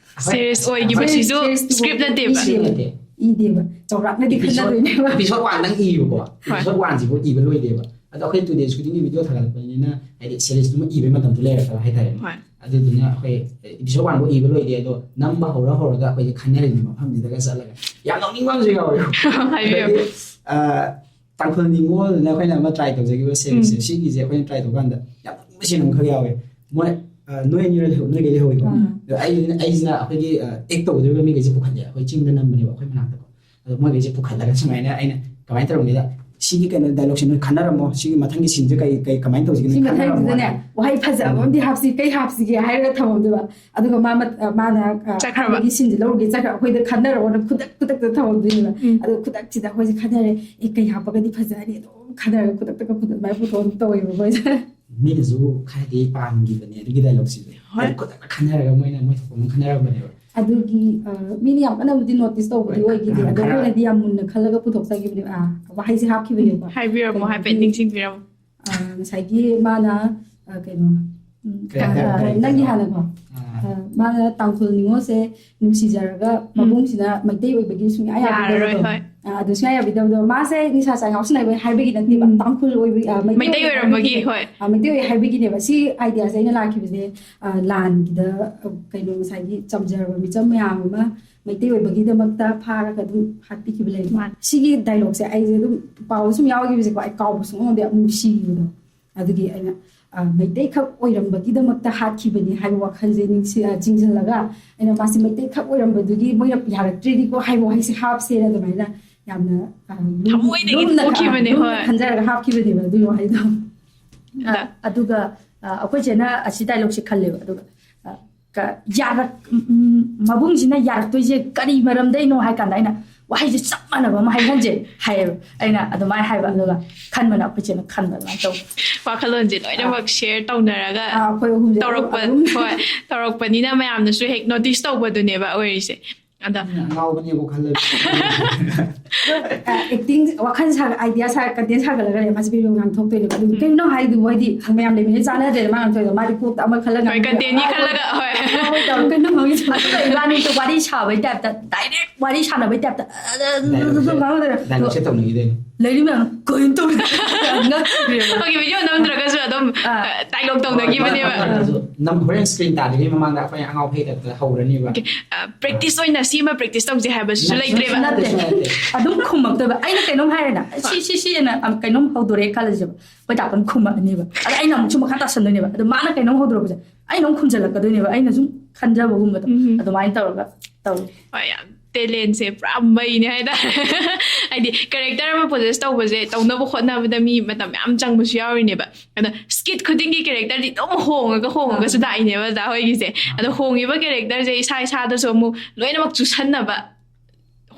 ꯁꯦꯔꯤꯁ ꯑꯣꯏꯈꯤꯕ ꯁꯦꯔꯤꯁ- ꯁꯤꯁꯨ ꯁꯦꯔꯤꯁꯇꯨ ꯁ꯭ꯀ꯭ꯔꯤꯞ ꯅꯠꯇꯦꯕ. ꯁ꯭ꯀ꯭ꯔꯤꯞ ꯅꯠꯇꯦ. ꯏꯗꯦꯕ. ꯆꯥꯎꯔꯥꯛꯅꯗꯤ ꯈꯟꯅꯗꯣꯏꯅꯦꯕ. Episode one ꯗꯪ ꯏꯕꯀꯣ. Episode one ꯁꯤꯕꯨ ꯏꯕ ꯂꯣꯏꯗꯦꯕ. ꯑꯗꯣ ꯑꯩꯈꯣꯏ two days ꯈꯨꯗꯤꯡꯒꯤ ꯚꯤꯗꯤꯑꯣ ꯊꯥꯒꯠꯂꯛꯄꯅꯤꯅ ꯍꯥꯏꯗꯤ ꯁꯦꯔꯤꯁꯇꯨꯃ ꯏꯕꯩ ꯃꯇꯝꯗꯣ ꯂꯩꯔꯛꯇꯕ ꯍꯥꯏꯇꯥꯔꯦ. ꯍꯣꯏ. ꯑꯗꯨꯗꯨꯅ ꯑꯩꯈꯣꯏ episode one ꯐꯥꯎ ꯏꯕ ꯂꯣꯏꯗꯦ, ꯑꯗꯣ ꯅꯝꯕ ꯍꯧꯔ ꯍꯧꯔꯒ ꯑꯩꯈꯣꯏꯁꯦ ꯈꯟꯅꯔꯤꯅꯦ ꯃꯐꯝꯁꯤꯗꯒ ꯆꯠꯂꯒ. ꯌꯥꯝ ꯅꯣꯛꯅꯤꯡꯕ ꯑꯃꯁꯨ ꯌꯥꯎꯋꯦ. ꯍꯥꯏꯕꯤꯌꯨ. ꯑꯩꯈꯣꯏꯒꯤ, ꯑ, ꯇꯥꯡꯈꯨꯜ ꯅꯤꯉꯣꯜꯅ ꯑꯩꯈꯣꯏꯅ ꯑꯃ ꯇ꯭ꯔꯥꯏ ꯇꯧꯖꯈꯤꯕ ꯁꯦꯔꯤꯁꯁꯦ, ꯎꯝ. ꯁꯤꯒꯤꯁꯦ ꯑꯩꯈꯣꯏꯅ ꯇ꯭ꯔꯥꯏ ꯇꯧꯀꯥꯟꯗ ꯌꯥꯝ ꯅꯣꯛꯅꯤꯡꯕ ꯁꯤꯟ ꯑꯃꯈꯛ ꯌꯥꯎꯋꯦ. ꯃꯣꯏ, ꯑ, ꯅꯣꯏ ꯑꯅꯤꯔ ꯂꯩꯍꯧ-, ꯅꯣꯏꯒꯩ ꯂꯩꯍꯧꯋꯤꯀꯣ. ꯎꯝ. ꯑꯗꯣ ꯑꯩ-, ꯑꯩꯁꯤꯅ ꯑꯩꯈꯣꯏꯒꯤ, ꯑ, ꯑꯦꯛ ꯇꯧꯒꯗꯧꯔꯤꯕ ꯃꯤꯈꯩꯁꯦ ꯄꯨꯈꯠꯂꯦ, ꯑꯩꯈꯣꯏ ꯆꯤꯡꯗ ꯅꯝꯕꯅꯦꯕ ꯑꯩꯈꯣꯏ ꯃꯅꯥꯛꯇꯀꯣ. ꯑꯗꯣ ꯃꯣꯏꯈꯩꯁꯦ ꯄꯨꯈꯠꯂꯒ ꯁꯨꯃꯥꯏꯅ ꯑꯩꯅ ꯀꯃꯥꯏꯅ ꯇꯧꯔꯝꯒꯦꯗ, "ꯁꯤꯒꯤ ꯀꯩꯅꯣ ꯗꯥꯏꯂꯣꯛꯁꯦ ꯅꯣꯏ ꯈꯟꯅꯔꯝꯃꯣ, ꯁꯤꯒꯤ ꯃꯊꯪꯒꯤ ꯁꯤꯟꯁꯦ ꯀꯩ, ꯀꯩ, ꯀꯃꯥꯏꯅ ꯇꯧꯁꯤꯒꯦ ꯅꯣꯏ ꯁꯤ ꯈꯟꯅꯔꯝꯃꯣ" ꯃꯊꯪꯁꯤꯗꯅꯦ ꯍꯥꯏꯅ. ꯋꯥꯍꯩ ꯐꯖꯕ ꯑꯃꯗꯤ ꯍꯥꯞꯁꯤ, ꯀꯩ ꯍꯥꯞꯁꯤꯒꯦ ꯍꯥꯏꯔꯒ ꯊꯝꯃꯝꯗꯣꯏꯕ. ꯑꯗꯨꯒ ꯃꯥ ꯃꯠ-, ꯑ, ꯃꯥꯅ, ꯑ, ꯆꯠꯈ꯭ꯔꯕ. ꯑꯍꯥꯟꯕꯒꯤ ꯁꯤꯟꯁꯦ ꯂꯧꯔꯨꯒꯦ ꯆꯠꯈ꯭ꯔ, ꯑꯩꯈꯣꯏꯗ ꯈꯟꯅꯔꯛꯑꯣꯅ ꯈꯨꯗꯛ ꯈꯨꯗꯛꯇ ꯊꯝꯃꯝꯗꯣꯏꯅꯦꯕ. ꯎꯝ. ꯑꯗꯣ ꯈꯨꯗꯛꯁꯤꯗ ꯑꯩꯈꯣꯏꯁꯦ ꯈꯟꯅꯔꯦ, "ꯑꯦ, ꯀꯩ ꯍꯥꯞꯄꯒꯗꯤ ꯐꯖꯅꯤ?" ꯑꯗꯨꯝ ꯈꯟꯅꯔꯒ ꯈꯨꯗꯛꯇꯒ ꯈꯨꯗꯛ ꯑꯗꯨꯃꯥꯏꯅ ꯄꯨꯊꯣꯛꯑ ꯑꯗꯨꯝ ꯇꯧꯋꯦꯕ ꯑꯩꯈꯣꯏꯁꯦ. ꯃꯤꯅꯁꯨ ꯈꯔꯗꯤ ꯄꯥꯝꯈꯤꯕꯅꯦ ꯑꯗꯨꯒꯤ ꯗꯥꯏꯂꯣꯛꯁꯤꯁꯨ. ꯍꯣꯏ. ꯍꯥꯏꯗꯤ ꯈꯨꯗꯛꯇ ꯈꯟꯅꯔꯒ ꯃꯣꯏꯅ ꯃꯣꯏ ꯊꯣꯛꯄ ꯑꯃ ꯈꯟꯅꯔꯝꯕꯅꯦꯕ. ꯑꯗꯨꯒꯤ, ꯑ, ꯃꯤꯅ ꯌꯥꯝ ꯀꯟꯅꯕꯨꯗꯤ ꯅꯣꯇꯤꯁ ꯇꯧꯕꯗꯤ ꯍꯣꯏ, ꯑꯣꯏꯈꯤꯗꯦ. ꯈꯔ, ꯑꯗꯣ ꯈꯔ. ꯑꯩꯈꯣꯏꯅꯗꯤ ꯌꯥꯝ ꯃꯨꯟꯅ ꯈꯜꯂꯒ ꯄꯨꯊꯣꯛꯆꯈꯤꯕꯅꯦꯕ, ꯑ, ꯋꯥꯍꯩꯁꯦ ꯍꯥꯞꯈꯤꯕꯅꯦꯕ. ꯍꯥꯏꯕꯤꯔꯝꯃꯣ, ꯍꯥꯏꯐꯦꯠ ꯀꯩꯅꯣꯒꯤ, ꯅꯤꯡꯁꯤꯡꯕꯤꯔꯝꯃꯣ. ꯑ, ꯉꯁꯥꯏꯒꯤ ꯃꯥꯅ, ꯑ, ꯀꯩꯅꯣ, ꯎꯝ, ꯀꯩ ꯍꯥꯏꯇꯥꯔꯦ? ꯑ, ꯅꯪꯒꯤ ꯍꯥꯟꯅꯀꯣ. ꯑꯥ. ꯑ, ꯃꯥꯅ ꯇꯥꯡꯈꯨꯜ ꯅꯤꯉꯣꯜꯁꯦ ꯅꯨꯡꯁꯤꯖꯔꯒ ꯃꯕꯨꯡꯁꯤꯅ ꯃꯩꯇꯩ ꯑꯣꯏꯕꯒꯤ ꯁꯨꯡꯌꯥ ꯌꯥꯔꯔꯣꯏ, ꯌꯥꯕꯤꯗꯕꯗꯣ. ꯍꯣꯏ. ꯑ, ꯑꯗꯨ ꯁꯨꯡꯌꯥ ꯌꯥꯕꯤꯗꯕꯗꯣ ꯃꯥꯁꯦ ꯅꯤꯁꯥ ꯆꯥ ꯉꯥꯎꯁꯤꯟꯅꯕ ꯍꯥꯏꯕꯒꯤ ꯅꯠꯇꯦꯕ. ꯎꯝ. ꯇꯥꯡꯈꯨꯜ ꯑꯣꯏꯕ, ꯑ, ꯃꯩꯇꯩ ꯑꯣꯏꯔꯝꯕꯒꯤ, ꯍꯣꯏ. ꯑ, ꯃꯩꯇꯩ ꯑꯣꯏ ꯍꯥꯏꯕꯒꯤꯅꯦꯕ꯫ ꯁꯤ ꯑꯥꯏꯗꯤꯌꯥꯁꯦ ꯑꯩꯅ ꯂꯥꯛꯈꯤꯕꯁꯦ, ꯑ, ꯂꯥꯟꯒꯤꯗ, ꯑ, ꯀꯩꯅꯣ ꯉꯁꯥꯏꯒꯤ ꯆꯝꯖꯔꯕ ꯃꯤꯆꯝ ꯃꯌꯥꯝ ꯑꯃ ꯃꯩꯇꯩ ꯑꯣꯏꯕꯒꯤꯗꯃꯛꯇ ꯐꯥꯔꯒ ꯑꯗꯨꯝ ꯍꯥꯠꯄꯤꯈꯤꯕ ꯂꯩꯕ. ꯃꯥꯅꯦ. ꯁꯤꯒꯤ ꯗꯥꯏꯂꯣꯛꯁꯦ ꯑꯩꯁꯦ ꯑꯗꯨꯝ ꯄꯥꯎꯗ ꯁꯨꯝ ꯌꯥꯎꯈꯤꯕꯁꯦꯀꯣ, ꯑꯩ ꯀꯥꯎꯕ ꯁꯨꯡꯉꯝ ꯉꯝꯗꯦ, ꯌꯥꯝ ꯅꯨꯡꯁꯤꯈꯤꯕꯗꯣ. ꯑꯗꯨꯒꯤ ꯑꯩꯅ, ꯑ, ꯃꯩꯇꯩꯈꯛ ꯑꯣꯏꯔꯝꯕꯒꯤꯗꯃꯛꯇ ꯍꯥꯠꯈꯤꯕꯅꯤ ꯍꯥꯏꯕ ꯋꯥꯈꯜꯁꯦ ꯅꯤꯡꯁꯤ-, ꯑ, ꯆꯤꯡꯁꯤꯜꯂꯒ ꯑꯩꯅ ꯃꯥꯁꯦ ꯃꯩꯇꯩꯈꯛ ꯑꯣꯏꯔꯝꯕꯗꯨꯒꯤ ꯃꯣꯏꯅ ꯌꯥꯔꯛꯇ꯭ꯔꯤꯅꯤꯀꯣ ꯍꯥꯏꯕ ꯋꯥꯍꯩꯁꯦ ꯍꯥꯞꯁꯦꯅ ꯑꯗꯨꯃꯥꯏꯅ ꯌꯥꯝꯅ, ꯑ, ꯂꯨꯝ-, ꯊꯃꯣꯏꯗꯒꯤ ꯂꯨꯝꯅ ꯈ-, ꯊꯣꯛꯈꯤꯕꯅꯦ, ꯂꯨꯝꯅ ꯍꯣꯏ. ꯈꯟꯖꯔꯒ ꯍꯥꯞꯈꯤꯕꯅꯦꯕ ꯑꯗꯨꯒꯤ ꯋꯥꯍꯩꯗꯣ꯫ ꯑ, ꯑꯗꯨꯒ ꯑ, ꯑꯩꯈꯣꯏ ꯆꯦꯅ ꯑꯁꯤ ꯗꯥꯏꯂꯣꯛꯁꯦ ꯈꯜꯂꯦꯕ, ꯑꯗꯨꯒ ꯑ, ꯀ- ꯌꯥꯔꯛ ꯎꯝ, ꯃꯕꯨꯡꯁꯤꯅ ꯌꯥꯔꯛꯇꯣꯏꯁꯦ ꯀꯔꯤ ꯃꯔꯝꯗꯩꯅꯣ ꯍꯥꯏ ꯀꯥꯟꯗ, ꯑꯩꯅ ꯋꯥꯍꯩꯁꯦ ꯆꯞ ꯃꯥꯟꯅꯕ ꯑꯃ ꯍꯥꯏꯍꯟꯁꯦ ꯍꯥꯏꯌꯦꯕ꯫ ꯑꯩꯅ ꯑꯗꯨꯃꯥꯏꯅ ꯍꯥꯏꯕ, ꯑꯗꯨꯒ ꯈꯟꯕꯅ ꯑꯩꯈꯣꯏ ꯆꯦꯅ ꯈꯟꯕ, ꯑꯗꯨꯃꯥꯏꯅ ꯇꯧꯕ꯫ ꯋꯥꯈꯜꯂꯣꯟꯁꯦ ꯂꯣꯏꯅꯃꯛ ꯁꯦꯌꯔ ꯇꯧꯅꯔꯒ ꯑ, ꯑꯩꯈꯣꯏ ꯑꯍꯨꯝꯁꯦ ꯇꯧꯔꯛꯄ ꯑꯗꯨꯝ ꯍꯣꯏ, ꯇꯧꯔꯛꯄꯅꯤꯅ ꯃꯌꯥꯝꯅꯁꯨ ꯍꯦꯛ ꯅꯣꯇꯤꯁ ꯇꯧꯕꯗꯨꯅꯦꯕ ꯑꯣꯏꯔꯤꯁꯦ꯫ ꯑꯗꯣ ꯉꯥꯎꯕꯅꯦꯕꯣ ꯈꯜꯂꯦ꯫ ꯑꯦꯛꯇꯤꯡ ꯋꯥꯈꯜ ꯁꯥꯒ ꯑꯥꯏꯗꯤꯌꯥ ꯁꯥꯔ ꯀꯟꯇꯦꯟ ꯁꯥꯒꯠꯂꯒꯅꯦ ꯃꯥꯁꯦ ꯚꯤꯗꯤꯑꯣ ꯉꯥꯡꯊꯣꯛꯇꯣꯏꯅꯦꯕ꯫ ꯑꯗꯨ ꯀꯩꯅꯣ ꯍꯥꯏꯗꯨꯕꯨ, ꯍꯥꯏꯗꯤ ꯃꯌꯥꯝ ꯂꯩꯃꯤꯟꯅ ꯆꯥꯟꯅꯗ꯭ꯔꯦꯅ ꯃꯥ ꯉꯥꯡꯊꯣꯛꯏꯗꯣ, ꯃꯥꯗꯤ ꯀꯣꯛꯇ ꯑꯃ ꯈꯜꯂꯒ ꯍꯣꯏ, ꯀꯟꯇꯦꯟꯒꯤ ꯈꯜꯂꯒ ꯍꯣꯏ꯫ ꯀꯩꯅꯣ ꯉꯥꯡꯉꯤꯁꯦ? ꯑꯗꯨꯒ ꯏꯕꯥꯅꯤꯗꯣ ꯋꯥꯔꯤ ꯁꯥꯕꯩ ꯇꯥꯏꯞꯇ, ꯗꯥꯏꯔꯦꯛ ꯋꯥꯔꯤ ꯁꯥꯟꯅꯕꯩ ꯇꯥꯏꯞꯇ ꯗꯥꯏꯂꯣꯛꯁꯦ ꯇꯧꯅꯤꯡꯉꯤꯗꯦ꯫ ꯂꯩꯔꯤ ꯃꯌꯥꯝ ꯀꯩꯅꯣ ꯇꯧꯔꯤ ꯉꯛꯈ꯭ꯔꯦꯕ꯫ ꯑꯩꯈꯣꯏꯒꯤ ꯚꯤꯗꯤꯑꯣ ꯅꯝꯗ꯭ꯔꯒꯁꯨ ꯑꯗꯨꯝ ꯑꯥ꯫ ꯗꯥꯏꯂꯣꯛ ꯇꯧꯅꯈꯤꯕꯅꯦꯕ꯫ ꯑꯗꯨꯁꯨ ꯅꯝ ꯍꯣꯔꯦꯟ ꯁ꯭ꯀ꯭ꯔꯤꯟ ꯇꯥꯗ꯭ꯔꯤꯉꯩ ꯃꯃꯥꯡꯗ ꯑꯩꯈꯣꯏ ꯑꯉꯥꯎ ꯐꯩ ꯇꯥꯏꯞꯇ ꯍꯧꯔꯅꯤꯕ꯫ ꯄ꯭ꯔꯦꯛꯇꯤꯁ ꯑꯣꯏꯅ ꯁꯤꯃ ꯄ꯭ꯔꯦꯛꯇꯤꯁ ꯇꯧꯁꯦ ꯍꯥꯏꯕꯁꯤꯁꯨ ꯂꯩꯇ꯭ꯔꯦꯕ꯫ ꯅꯠꯇꯦ꯫ ꯑꯗꯨꯝ ꯈꯨꯝꯃꯛꯇꯣꯏꯕ꯫ ꯑꯩꯅ ꯀꯩꯅꯣꯝ ꯍꯥꯏꯔꯦꯅ, ꯁꯤ ꯁꯤ ꯁꯤꯅ ꯀꯩꯅꯣꯝ ꯍꯧꯗꯣꯔꯛꯑꯦ ꯈꯜꯂꯁꯦꯕ, ꯑꯩꯈꯣꯏ ꯇꯥꯛꯄꯅ ꯈꯨꯝꯃꯛꯑꯅꯦꯕ꯫ ꯑꯗ ꯑꯩꯅ ꯑꯃꯨꯛꯁꯨ ꯃꯈꯥ ꯇꯥꯁꯟꯗꯣꯏꯅꯦꯕ꯫ ꯑꯗꯣ ꯃꯥꯅ ꯀꯩꯅꯣꯝ ꯍꯧꯗꯣꯔꯛꯄꯁꯦ ꯑꯩꯅ ꯑꯃꯨꯛ ꯈꯨꯝꯖꯜꯂꯛꯀꯗꯣꯏꯅꯦꯕ, ꯑꯩꯅ ꯁꯨꯝ ꯈꯟꯖꯕꯒꯨꯝꯕꯗꯣ꯫ ꯎꯝ꯫ ꯑꯗꯨꯃꯥꯏꯅ ꯇꯧꯔꯒ ꯇꯧꯋꯤ꯫ ꯍꯣꯏ, ꯌꯥꯝ ꯇꯦꯂꯦꯟꯁꯦ ꯄꯨꯔꯥ ꯃꯩꯅꯦ ꯍꯥꯏꯇꯥꯔꯦ꯫ ꯍꯥꯏꯗꯤ ꯀꯦꯔꯦꯛꯇꯔ ꯑꯃ ꯄꯣꯖꯦꯁ ꯇꯧꯕꯁꯦ, ꯇꯧꯅꯕ ꯍꯣꯠꯅꯕꯗ ꯃꯤ ꯃꯇꯝ ꯃꯌꯥꯝ ꯆꯪꯕꯁꯨ ꯌꯥꯎꯔꯤꯅꯦꯕ꯫ ꯑꯗꯣ ꯁ꯭ꯀꯤꯠ ꯈꯨꯗꯤꯡꯒꯤ ꯀꯦꯔꯦꯛꯇꯔꯗꯤ ꯑꯗꯨꯝ ꯍꯣꯡꯉꯒ ꯍꯣꯡꯉꯒꯁꯨ ꯂꯥꯛꯏꯅꯦꯕ ꯑꯣꯖꯥ ꯍꯣꯏꯒꯤꯁꯦ꯫ ꯑꯗꯣ ꯍꯣꯡꯉꯤꯕ ꯀꯦꯔꯦꯛꯇꯔꯁꯦ ꯏꯁꯥ ꯏꯁꯥꯗꯁꯨ ꯑꯃꯨꯛ ꯂꯣꯏꯅꯃꯛ ꯆꯨꯁꯟꯅꯕ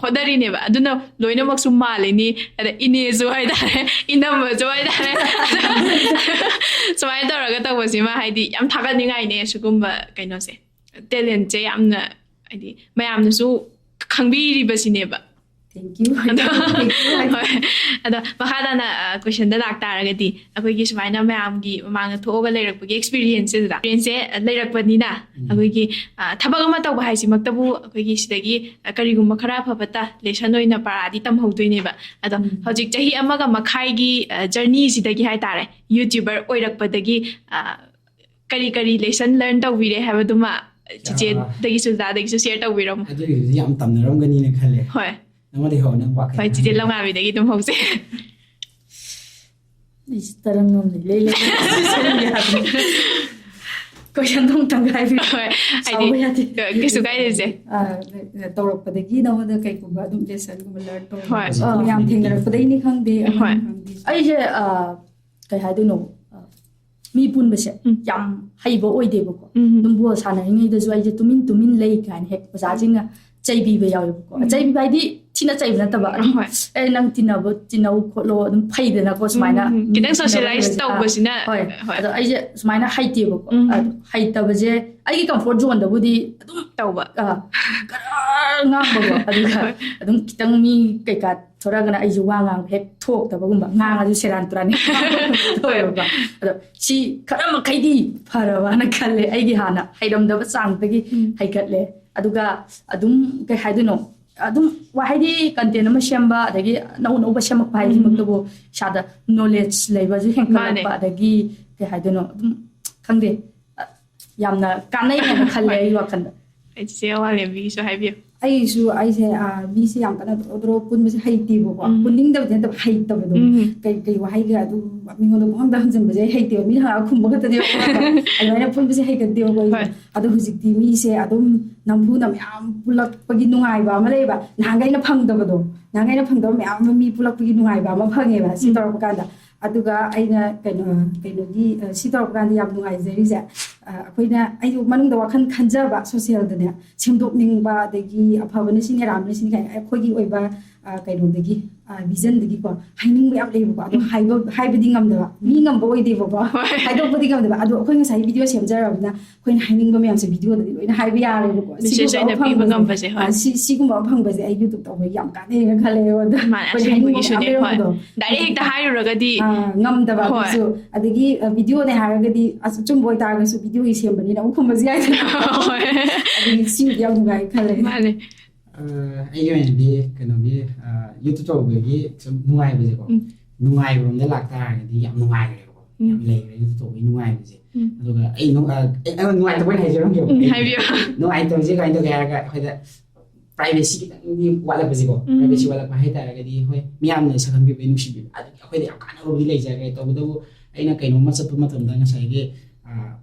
ꯍꯣꯠꯅꯔꯤꯅꯦꯕ꯫ ꯑꯗꯨꯅ ꯂꯣꯏꯅꯃꯛꯁꯨ ꯃꯥꯜꯂꯤꯅꯤ, ꯑꯗ ꯏꯅꯦꯁꯨ ꯍꯥꯏꯇꯥꯔꯦ, ꯏꯅꯝꯃꯁꯨ ꯍꯥꯏꯇꯥꯔꯦ꯫ ꯁꯨꯃꯥꯏꯅ ꯇꯧꯔꯒ ꯇꯧꯕꯁꯤꯃ ꯍꯥꯏꯗꯤ ꯌꯥꯝ ꯊꯥꯒꯠꯅꯤꯡꯉꯥꯏꯅꯦ꯫ ꯁꯤꯒꯨꯝꯕ ꯀꯩꯅꯣꯁꯦ, ꯇꯦꯂꯦꯟꯁꯦ ꯌꯥꯝꯅ ꯍꯥꯏꯗꯤ ꯃꯌꯥꯝꯅꯁꯨ ꯈꯪꯕꯤꯔꯤꯕꯁꯤꯅꯦꯕ꯫ Thank you. ꯑꯗꯣ ꯍꯣꯏ, ꯑꯗꯣ ꯃꯈꯥ ꯇꯥꯅ ꯀꯣꯏꯁꯟꯗ ꯂꯥꯛꯇꯥꯔꯒꯗꯤ, ꯑꯩꯈꯣꯏꯒꯤ ꯁꯨꯃꯥꯏꯅ ꯃꯌꯥꯝꯒꯤ ꯃꯃꯥꯡꯗ ꯊꯣꯛꯑꯒ ꯂꯩꯔꯛꯄꯒꯤ ꯑꯦꯛꯁꯄꯤꯔꯤꯌꯦꯟꯁꯁꯦ, ꯑꯦꯛꯁꯄꯤꯔꯤꯌꯦꯟꯁꯁꯦ ꯂꯩꯔꯛꯄꯅꯤꯅ, ꯑꯩꯈꯣꯏꯒꯤ ꯑ, ꯊꯕꯛ ꯑꯃ ꯇꯧꯕ ꯍꯥꯏꯁꯤꯃꯛꯇꯕꯨ ꯑꯩꯈꯣꯏꯒꯤ ꯁꯤꯗꯒꯤ ꯑ, ꯀꯔꯤꯒꯨꯝꯕ ꯈꯔ ꯑꯐꯕꯇ ꯂꯦꯁꯟ ꯑꯣꯏꯅ ꯄꯔꯥꯗꯤ ꯇꯝꯍꯧꯗꯣꯏꯅꯦꯕ꯫ ꯑꯗꯣ ꯍꯧꯖꯤꯛ ꯆꯍꯤ ꯑꯃꯒ ꯃꯈꯥꯏꯒꯤ ꯖꯔꯅꯤꯁꯤꯗꯒꯤ ꯍꯥꯏꯇꯥꯔꯦ, ꯌꯨꯇ꯭ꯌꯨꯕꯔ ꯑꯣꯏꯔꯛꯄꯗꯒꯤ ꯑ, ꯀꯔꯤ ꯀꯔꯤ ꯂꯦꯁꯟ ꯂꯔꯟ ꯇꯧꯕꯤꯔꯦ ꯍꯥꯏꯕꯗꯨꯃ ꯆꯤꯆꯦꯗꯒꯤꯁꯨ, ꯑꯣꯖꯥꯗꯒꯤꯁꯨ ꯁꯤꯌꯔ ꯇꯧꯕꯤꯔꯝꯃꯣ꯫ ꯑꯗꯨꯒꯤꯗꯨꯗꯤ ꯌꯥꯝ ꯇꯝꯅꯔꯝꯒꯅꯤꯅ ꯈꯜꯂꯦ꯫ ꯍꯣꯏ꯫ ꯅꯪꯉꯣꯟꯗꯒꯤ ꯍꯧꯔ ꯅꯪ ꯋꯥꯈꯜ ꯍꯣꯏ, ꯆꯤꯆꯦ ꯂꯧꯉꯥꯕꯤꯗꯒꯤ ꯑꯗꯨꯝ ꯍꯧꯁꯦ꯫ ꯑꯩꯁꯦ ꯇꯔꯪ ꯑꯃ ꯂꯩ ꯂꯩ ꯂꯩ꯫ ꯀꯣꯏꯁꯟꯗꯣ ꯑꯃꯨꯛꯇꯪ ꯍꯥꯏꯕꯤꯌꯨ꯫ ꯍꯣꯏ, ꯍꯥꯏꯗꯤ ꯁꯥꯎꯕ ꯌꯥꯗꯦ꯫ ꯀꯩꯁꯨ ꯀꯥꯏꯗꯦ ꯆꯤꯆꯦ꯫ ꯑ, ꯇꯧꯔꯛꯄꯗꯒꯤ ꯅꯉꯣꯟꯗ ꯀꯩꯒꯨꯝꯕ ꯑꯗꯨꯝ ꯂꯦꯁꯟꯒꯨꯝꯕ ꯂꯔꯟ ꯇꯧꯔꯛꯄ ꯍꯣꯏ꯫ ꯃꯌꯥꯝ ꯊꯦꯡꯅꯔꯛꯄꯗꯒꯤꯅꯤ ꯈꯪꯗꯦ, ꯑꯃꯅꯤ ꯍꯣꯏ꯫ ꯈꯪꯗꯦ꯫ ꯑꯩꯁꯦ ꯑ, ꯀꯩ ꯍꯥꯏꯗꯣꯏꯅꯣ, ꯑ, ꯃꯤ ꯄꯨꯟꯕꯁꯦ ꯌꯥꯝ ꯍꯩꯕ ꯑꯣꯏꯗꯦꯕꯀꯣ꯫ ꯑꯗꯨꯝ ꯕꯣꯜ ꯁꯥꯟꯅꯔꯤꯉꯩꯗꯁꯨ ꯑꯩꯁꯦ ꯇꯨꯃꯤꯟ ꯇꯨꯃꯤꯟ ꯂꯩ ꯀꯥꯏꯅ ꯍꯦꯛ ꯑꯣꯖꯥꯁꯤꯡꯅ ꯆꯩꯕꯤꯕ ꯌꯥꯎꯋꯦꯕꯀꯣ꯫ ꯆꯩꯕꯤꯕ ꯍꯥꯏꯗꯤ ꯊꯤꯅ ꯆꯩꯕ ꯅꯠꯇꯕ, ꯑꯗꯨꯝ, "ꯑꯦ, ꯅꯪ ꯇꯤꯟꯅꯕ, ꯇꯤꯟꯅꯧ ꯈꯣꯠꯂꯣ", ꯑꯗꯨꯝ ꯐꯩꯗꯅꯀꯣ ꯁꯨꯃꯥꯏꯅ꯫ ꯎꯝ, ꯎꯝ, ꯎꯝ꯫ ꯈꯤꯇꯪ ꯇꯤꯟꯅꯕ socialize ꯍꯩꯕꯁꯦ꯫ ꯑꯥ, ꯇꯧꯕꯁꯤꯅ, ꯍꯣꯏ꯫ ꯍꯣꯏ꯫ ꯑꯗꯣ ꯑꯩꯁꯦ ꯁꯨꯃꯥꯏꯅ ꯍꯩꯇꯦꯕꯀꯣ꯫ ꯎꯝ꯫ ꯑꯗꯣ ꯍꯩꯇꯕꯁꯦ ꯑꯩꯒꯤ comfort zoneꯗꯕꯨꯗꯤ ꯑꯗꯨꯝ ꯇꯧꯕ꯫ ꯑꯥ, ꯒꯔ ꯉꯥꯡꯕꯀꯣ꯫ ꯑꯗꯨꯒ ꯍꯣꯏ꯫ ꯑꯗꯨꯝ ꯈꯤꯇꯪ ꯃꯤ ꯀꯩꯀꯥ ꯊꯣꯔꯛꯑꯒꯅ ꯑꯩꯁꯨ ꯋꯥ ꯉꯥꯡꯕ ꯍꯦꯛ ꯊꯣꯛꯇꯕꯒꯨꯝꯕ, ꯉꯥꯡꯉꯁꯨ ꯁꯦꯔꯥꯟ ꯇꯨꯔꯥꯟ ꯍꯦꯛ ꯇꯧꯋꯦꯕꯀꯣ꯫ ꯑꯗꯣ ꯁꯤ ꯈꯔ ꯃꯈꯩꯗꯤ ꯐꯔꯕꯅ ꯈꯜꯂꯦ, ꯑꯩꯒꯤ ꯍꯥꯟꯅ ꯍꯩꯔꯝꯗꯕ ꯆꯥꯡꯗꯒꯤ ꯎꯝ꯫ ꯍꯩꯒꯠꯂꯦ꯫ ꯑꯗꯨꯒ ꯑꯗꯨꯝ, ꯀꯩ ꯍꯥꯏꯗꯣꯏꯅꯣ, ꯑꯗꯨꯝ ꯋꯥ-, ꯍꯥꯏꯗꯤ content ꯑꯃ ꯁꯦꯝꯕ, ꯑꯗꯒꯤ ꯑꯅꯧ ꯑꯅꯧꯕ ꯁꯦꯝꯃꯛꯄ ꯎꯝ꯫ ꯍꯥꯏꯁꯤꯃꯛꯇꯕꯨ ꯏꯁꯥꯗ knowledge ꯂꯩꯕꯁꯨ ꯍꯦꯟꯒꯠꯂꯛꯄ, ꯃꯥꯅꯦ꯫ ꯑꯗꯒꯤ, ꯀꯩ ꯍꯥꯏꯗꯣꯏꯅꯣ, ꯑꯗꯨꯝ, ꯈꯪꯗꯦ, ꯌꯥꯝꯅ ꯀꯥꯟꯅꯩ ꯍꯥꯏꯅ ꯈꯜꯂꯦ ꯍꯣꯏ꯫ ꯑꯩꯒꯤ ꯋꯥꯈꯜꯗ꯫ ꯑꯩ ꯆꯤꯆꯦ ꯑꯋꯥꯡꯂꯦꯝꯕꯤꯒꯤꯁꯨ ꯍꯥꯏꯕꯤꯌꯨ꯫ ꯑꯩꯁꯨ, ꯑꯩꯁꯦ, ꯑ, ꯃꯤꯁꯦ ꯌꯥꯝ ꯀꯟꯅ ꯗ꯭ꯔꯣ ꯗ꯭ꯔꯣ ꯄꯨꯟꯕꯁꯦ ꯍꯩꯇꯦꯕꯀꯣ꯫ ꯎꯝ꯫ ꯄꯨꯟꯅꯤꯡꯗꯕꯗꯤ ꯅꯠꯇꯕ, ꯍꯩꯇꯕꯗꯣ꯫ ꯎꯝ꯫ ꯀꯩ, ꯀꯩ ꯋꯥꯍꯩꯒ ꯑꯗꯨꯝ ꯃꯤꯉꯣꯟꯗ ꯄꯨꯡꯍꯪꯗ ꯍꯪꯖꯟꯕꯁꯦ ꯑꯩ ꯍꯩꯇꯦꯕ꯫ ꯃꯤꯅ ꯍꯪꯉꯒ ꯈꯨꯝꯕ ꯈꯛꯇꯅꯦꯕ꯫ ꯑꯗꯨꯃꯥꯏꯅ ꯄꯨꯟꯕꯁꯦ ꯍꯩꯒꯟꯗꯦꯕꯀꯣ ꯑꯩꯁꯦ꯫ ꯍꯣꯏ꯫ ꯑꯗꯣ ꯍꯧꯖꯤꯛꯇꯤ ꯃꯤꯁꯦ ꯑꯗꯨꯝ ꯅꯝꯐꯨꯅ ꯃꯌꯥꯝ ꯄꯨꯜꯂꯛꯄꯒꯤ ꯅꯨꯡꯉꯥꯏꯕ ꯑꯃ ꯂꯩꯌꯦꯕ꯫ ꯅꯍꯥꯟꯈꯩꯅ ꯐꯪꯗꯕꯗꯣ, ꯅꯍꯥꯟꯈꯩꯅ ꯐꯪꯗꯕ ꯃꯌꯥꯝ ꯑꯃ ꯃꯤ ꯄꯨꯜꯂꯛꯄꯒꯤ ꯅꯨꯡꯉꯥꯏꯕ ꯑꯃ ꯐꯪꯉꯦꯕ ꯁꯤ ꯎꯝ꯫ ꯇꯧꯔꯛꯄ ꯀꯥꯟꯗ꯫ ꯑꯗꯨꯒ ꯑꯩꯅ ꯀꯩꯅꯣ, ꯀꯩꯅꯣꯒꯤ, ꯑ, ꯁꯤ ꯇꯧꯔꯛꯄ ꯀꯥꯟꯗ ꯌꯥꯝ ꯅꯨꯡꯉꯥꯏꯖꯔꯤꯁꯦ, ꯑ, ꯑꯩꯈꯣꯏꯅ, ꯑꯩꯁꯨ ꯃꯅꯨꯡꯗ ꯋꯥꯈꯜ ꯈꯟꯖꯕ socialꯗꯅꯦ, ꯁꯦꯝꯗꯣꯛꯅꯤꯡꯕ, ꯑꯗꯒꯤ ꯑꯐꯕꯅ ꯁꯤꯅꯤ, ꯑꯔꯥꯟꯕꯅ ꯁꯤꯅꯤ ꯀꯥꯏꯅ ꯑꯩꯈꯣꯏꯒꯤ ꯑꯣꯏꯕ, ꯑ, ꯀꯩꯅꯣꯗꯒꯤ, ꯑ, visionꯗꯒꯤꯀꯣ ꯍꯥꯏꯅꯤꯡꯕ ꯌꯥꯝ ꯂꯩꯕꯀꯣ꯫ ꯑꯗꯣ ꯎꯝ꯫ ꯍꯥꯏꯕ, ꯍꯥꯏꯕꯗꯤ ꯉꯝꯗꯕ, ꯃꯤ ꯉꯝꯕ ꯑꯣꯏꯗꯦꯕꯀꯣ꯫ ꯍꯣꯏ꯫ ꯍꯥꯏꯗꯣꯛꯄꯗꯤ ꯉꯝꯗꯕ꯫ ꯑꯗꯣ ꯑꯩꯈꯣꯏ ꯉꯁꯥꯏ video ꯁꯦꯝꯖꯔꯕꯅꯤꯅ ꯑꯩꯈꯣꯏꯅ ꯍꯥꯏꯅꯤꯡꯕ ꯃꯌꯥꯝꯁꯦ videoꯗꯗꯤ ꯂꯣꯏꯅ ꯍꯥꯏꯕ ꯌꯥꯔꯦꯕꯀꯣ꯫ Message ꯁꯤꯒꯨꯝꯕ ꯑꯣꯏꯅ ꯑꯃ ꯄꯤꯕ ꯐꯪꯕꯁꯦ, ꯉꯝꯕꯁꯦ, ꯍꯣꯏ꯫ ꯑ, ꯁꯤ-, ꯁꯤꯒꯨꯝꯕ ꯑꯃ ꯐꯪꯕꯁꯦ ꯑꯩ YouTubeꯇ ꯑꯩꯈꯣꯏ ꯌꯥꯝ ꯀꯥꯟꯅꯩꯅ ꯈꯜꯂꯦ ꯑꯩꯉꯣꯟꯗ꯫ ꯃꯥꯅꯦ, ꯑꯩꯈꯣꯏꯅ ꯍꯥꯏꯅꯤꯡꯕ ꯑꯁꯦꯡꯕꯒꯤꯁꯨꯅꯦ, ꯃꯌꯥꯝ ꯍꯣꯏ꯫ ꯂꯩꯔꯝꯕꯗꯣ꯫ Direct ꯍꯦꯛꯇ ꯍꯥꯏꯔꯨꯔꯒꯗꯤ ꯑ, ꯉꯝꯗꯕ ꯍꯣꯏ꯫ ꯑꯗꯨꯁꯨ꯫ ꯑꯗꯒꯤ, ꯑ, videoꯅꯦ ꯍꯥꯏꯔꯒꯗꯤ ꯑꯁ ꯑꯆꯨꯝꯕ ꯑꯣꯏꯇꯥꯔꯒꯁꯨ videoꯒꯤ ꯁꯦꯝꯕꯅꯤꯅ ꯑꯃꯨꯛ ꯈꯨꯝꯕꯁꯨ ꯌꯥꯏꯗꯅ꯫ ꯍꯣꯏ꯫ ꯑꯗꯒꯤ ꯁꯤꯃꯗꯤ ꯌꯥꯝ ꯅꯨꯡꯉꯥꯏ ꯈꯜꯂꯦ꯫ ꯃꯥꯅꯦ꯫ ꯑ, ꯑꯩꯒꯤ ꯑꯣꯏꯅꯗꯤ ꯀꯩꯅꯣꯒꯤ, ꯑ, YouTube ꯇꯧꯕꯒꯤ ꯁꯨꯝ ꯅꯨꯡꯉꯥꯏꯕꯁꯦꯀꯣ꯫ ꯎꯝ꯫ ꯅꯨꯡꯉꯥꯏꯕꯔꯣꯝꯗ ꯂꯥꯛꯇꯥꯔꯒꯗꯤ ꯌꯥꯝ ꯅꯨꯡꯉꯥꯏꯈ꯭ꯔꯦꯕꯀꯣ꯫ ꯎꯝ꯫ ꯌꯥꯝ ꯂꯩꯈ꯭ꯔꯦ YouTube ꯇꯧꯕꯒꯤ ꯅꯨꯡꯉꯥꯏꯕꯁꯦ꯫ ꯎꯝ꯫ ꯑꯗꯨꯒ ꯑꯩ ꯅꯨꯡ-, ꯑ, ꯑꯩ, ꯑꯩ ꯅꯨꯡꯉꯥꯏꯇꯕ ꯑꯣꯏꯅ ꯍꯥꯏꯖꯔꯝꯒꯦꯕ꯫ ꯎꯝ, ꯍꯥꯏꯕꯤꯌꯨ꯫ ꯅꯨꯡꯉꯥꯏꯇꯕꯁꯦ ꯀꯃꯥꯏꯅ ꯇꯧꯒꯦ ꯍꯥꯏꯔꯒ ꯑꯩꯈꯣꯏꯗ privacy ꯈꯤꯇꯪꯗꯤ ꯋꯥꯠꯂꯛꯄꯁꯦꯀꯣ꯫ ꯎꯝ꯫ Privacy ꯋꯥꯠꯂꯛꯄ ꯍꯥꯏ ꯇꯥꯔꯒꯗꯤ, ꯍꯣꯏ, ꯃꯤꯌꯥꯝꯅ ꯁꯛꯈꯪꯕꯤꯕ, ꯅꯨꯡꯁꯤꯕꯤꯕ, ꯑꯗꯨꯗꯤ ꯑꯩꯈꯣꯏꯗ ꯌꯥꯝ ꯀꯥꯟꯅꯕꯕꯨꯗꯤ ꯂꯩꯖꯈ꯭ꯔꯦ꯫ ꯇꯧꯕꯇꯕꯨ ꯑꯩꯅ ꯀꯩꯅꯣꯝꯃ ꯆꯠꯄ ꯃꯇꯝꯗ ꯉꯁꯥꯏꯒꯤ, ꯑ,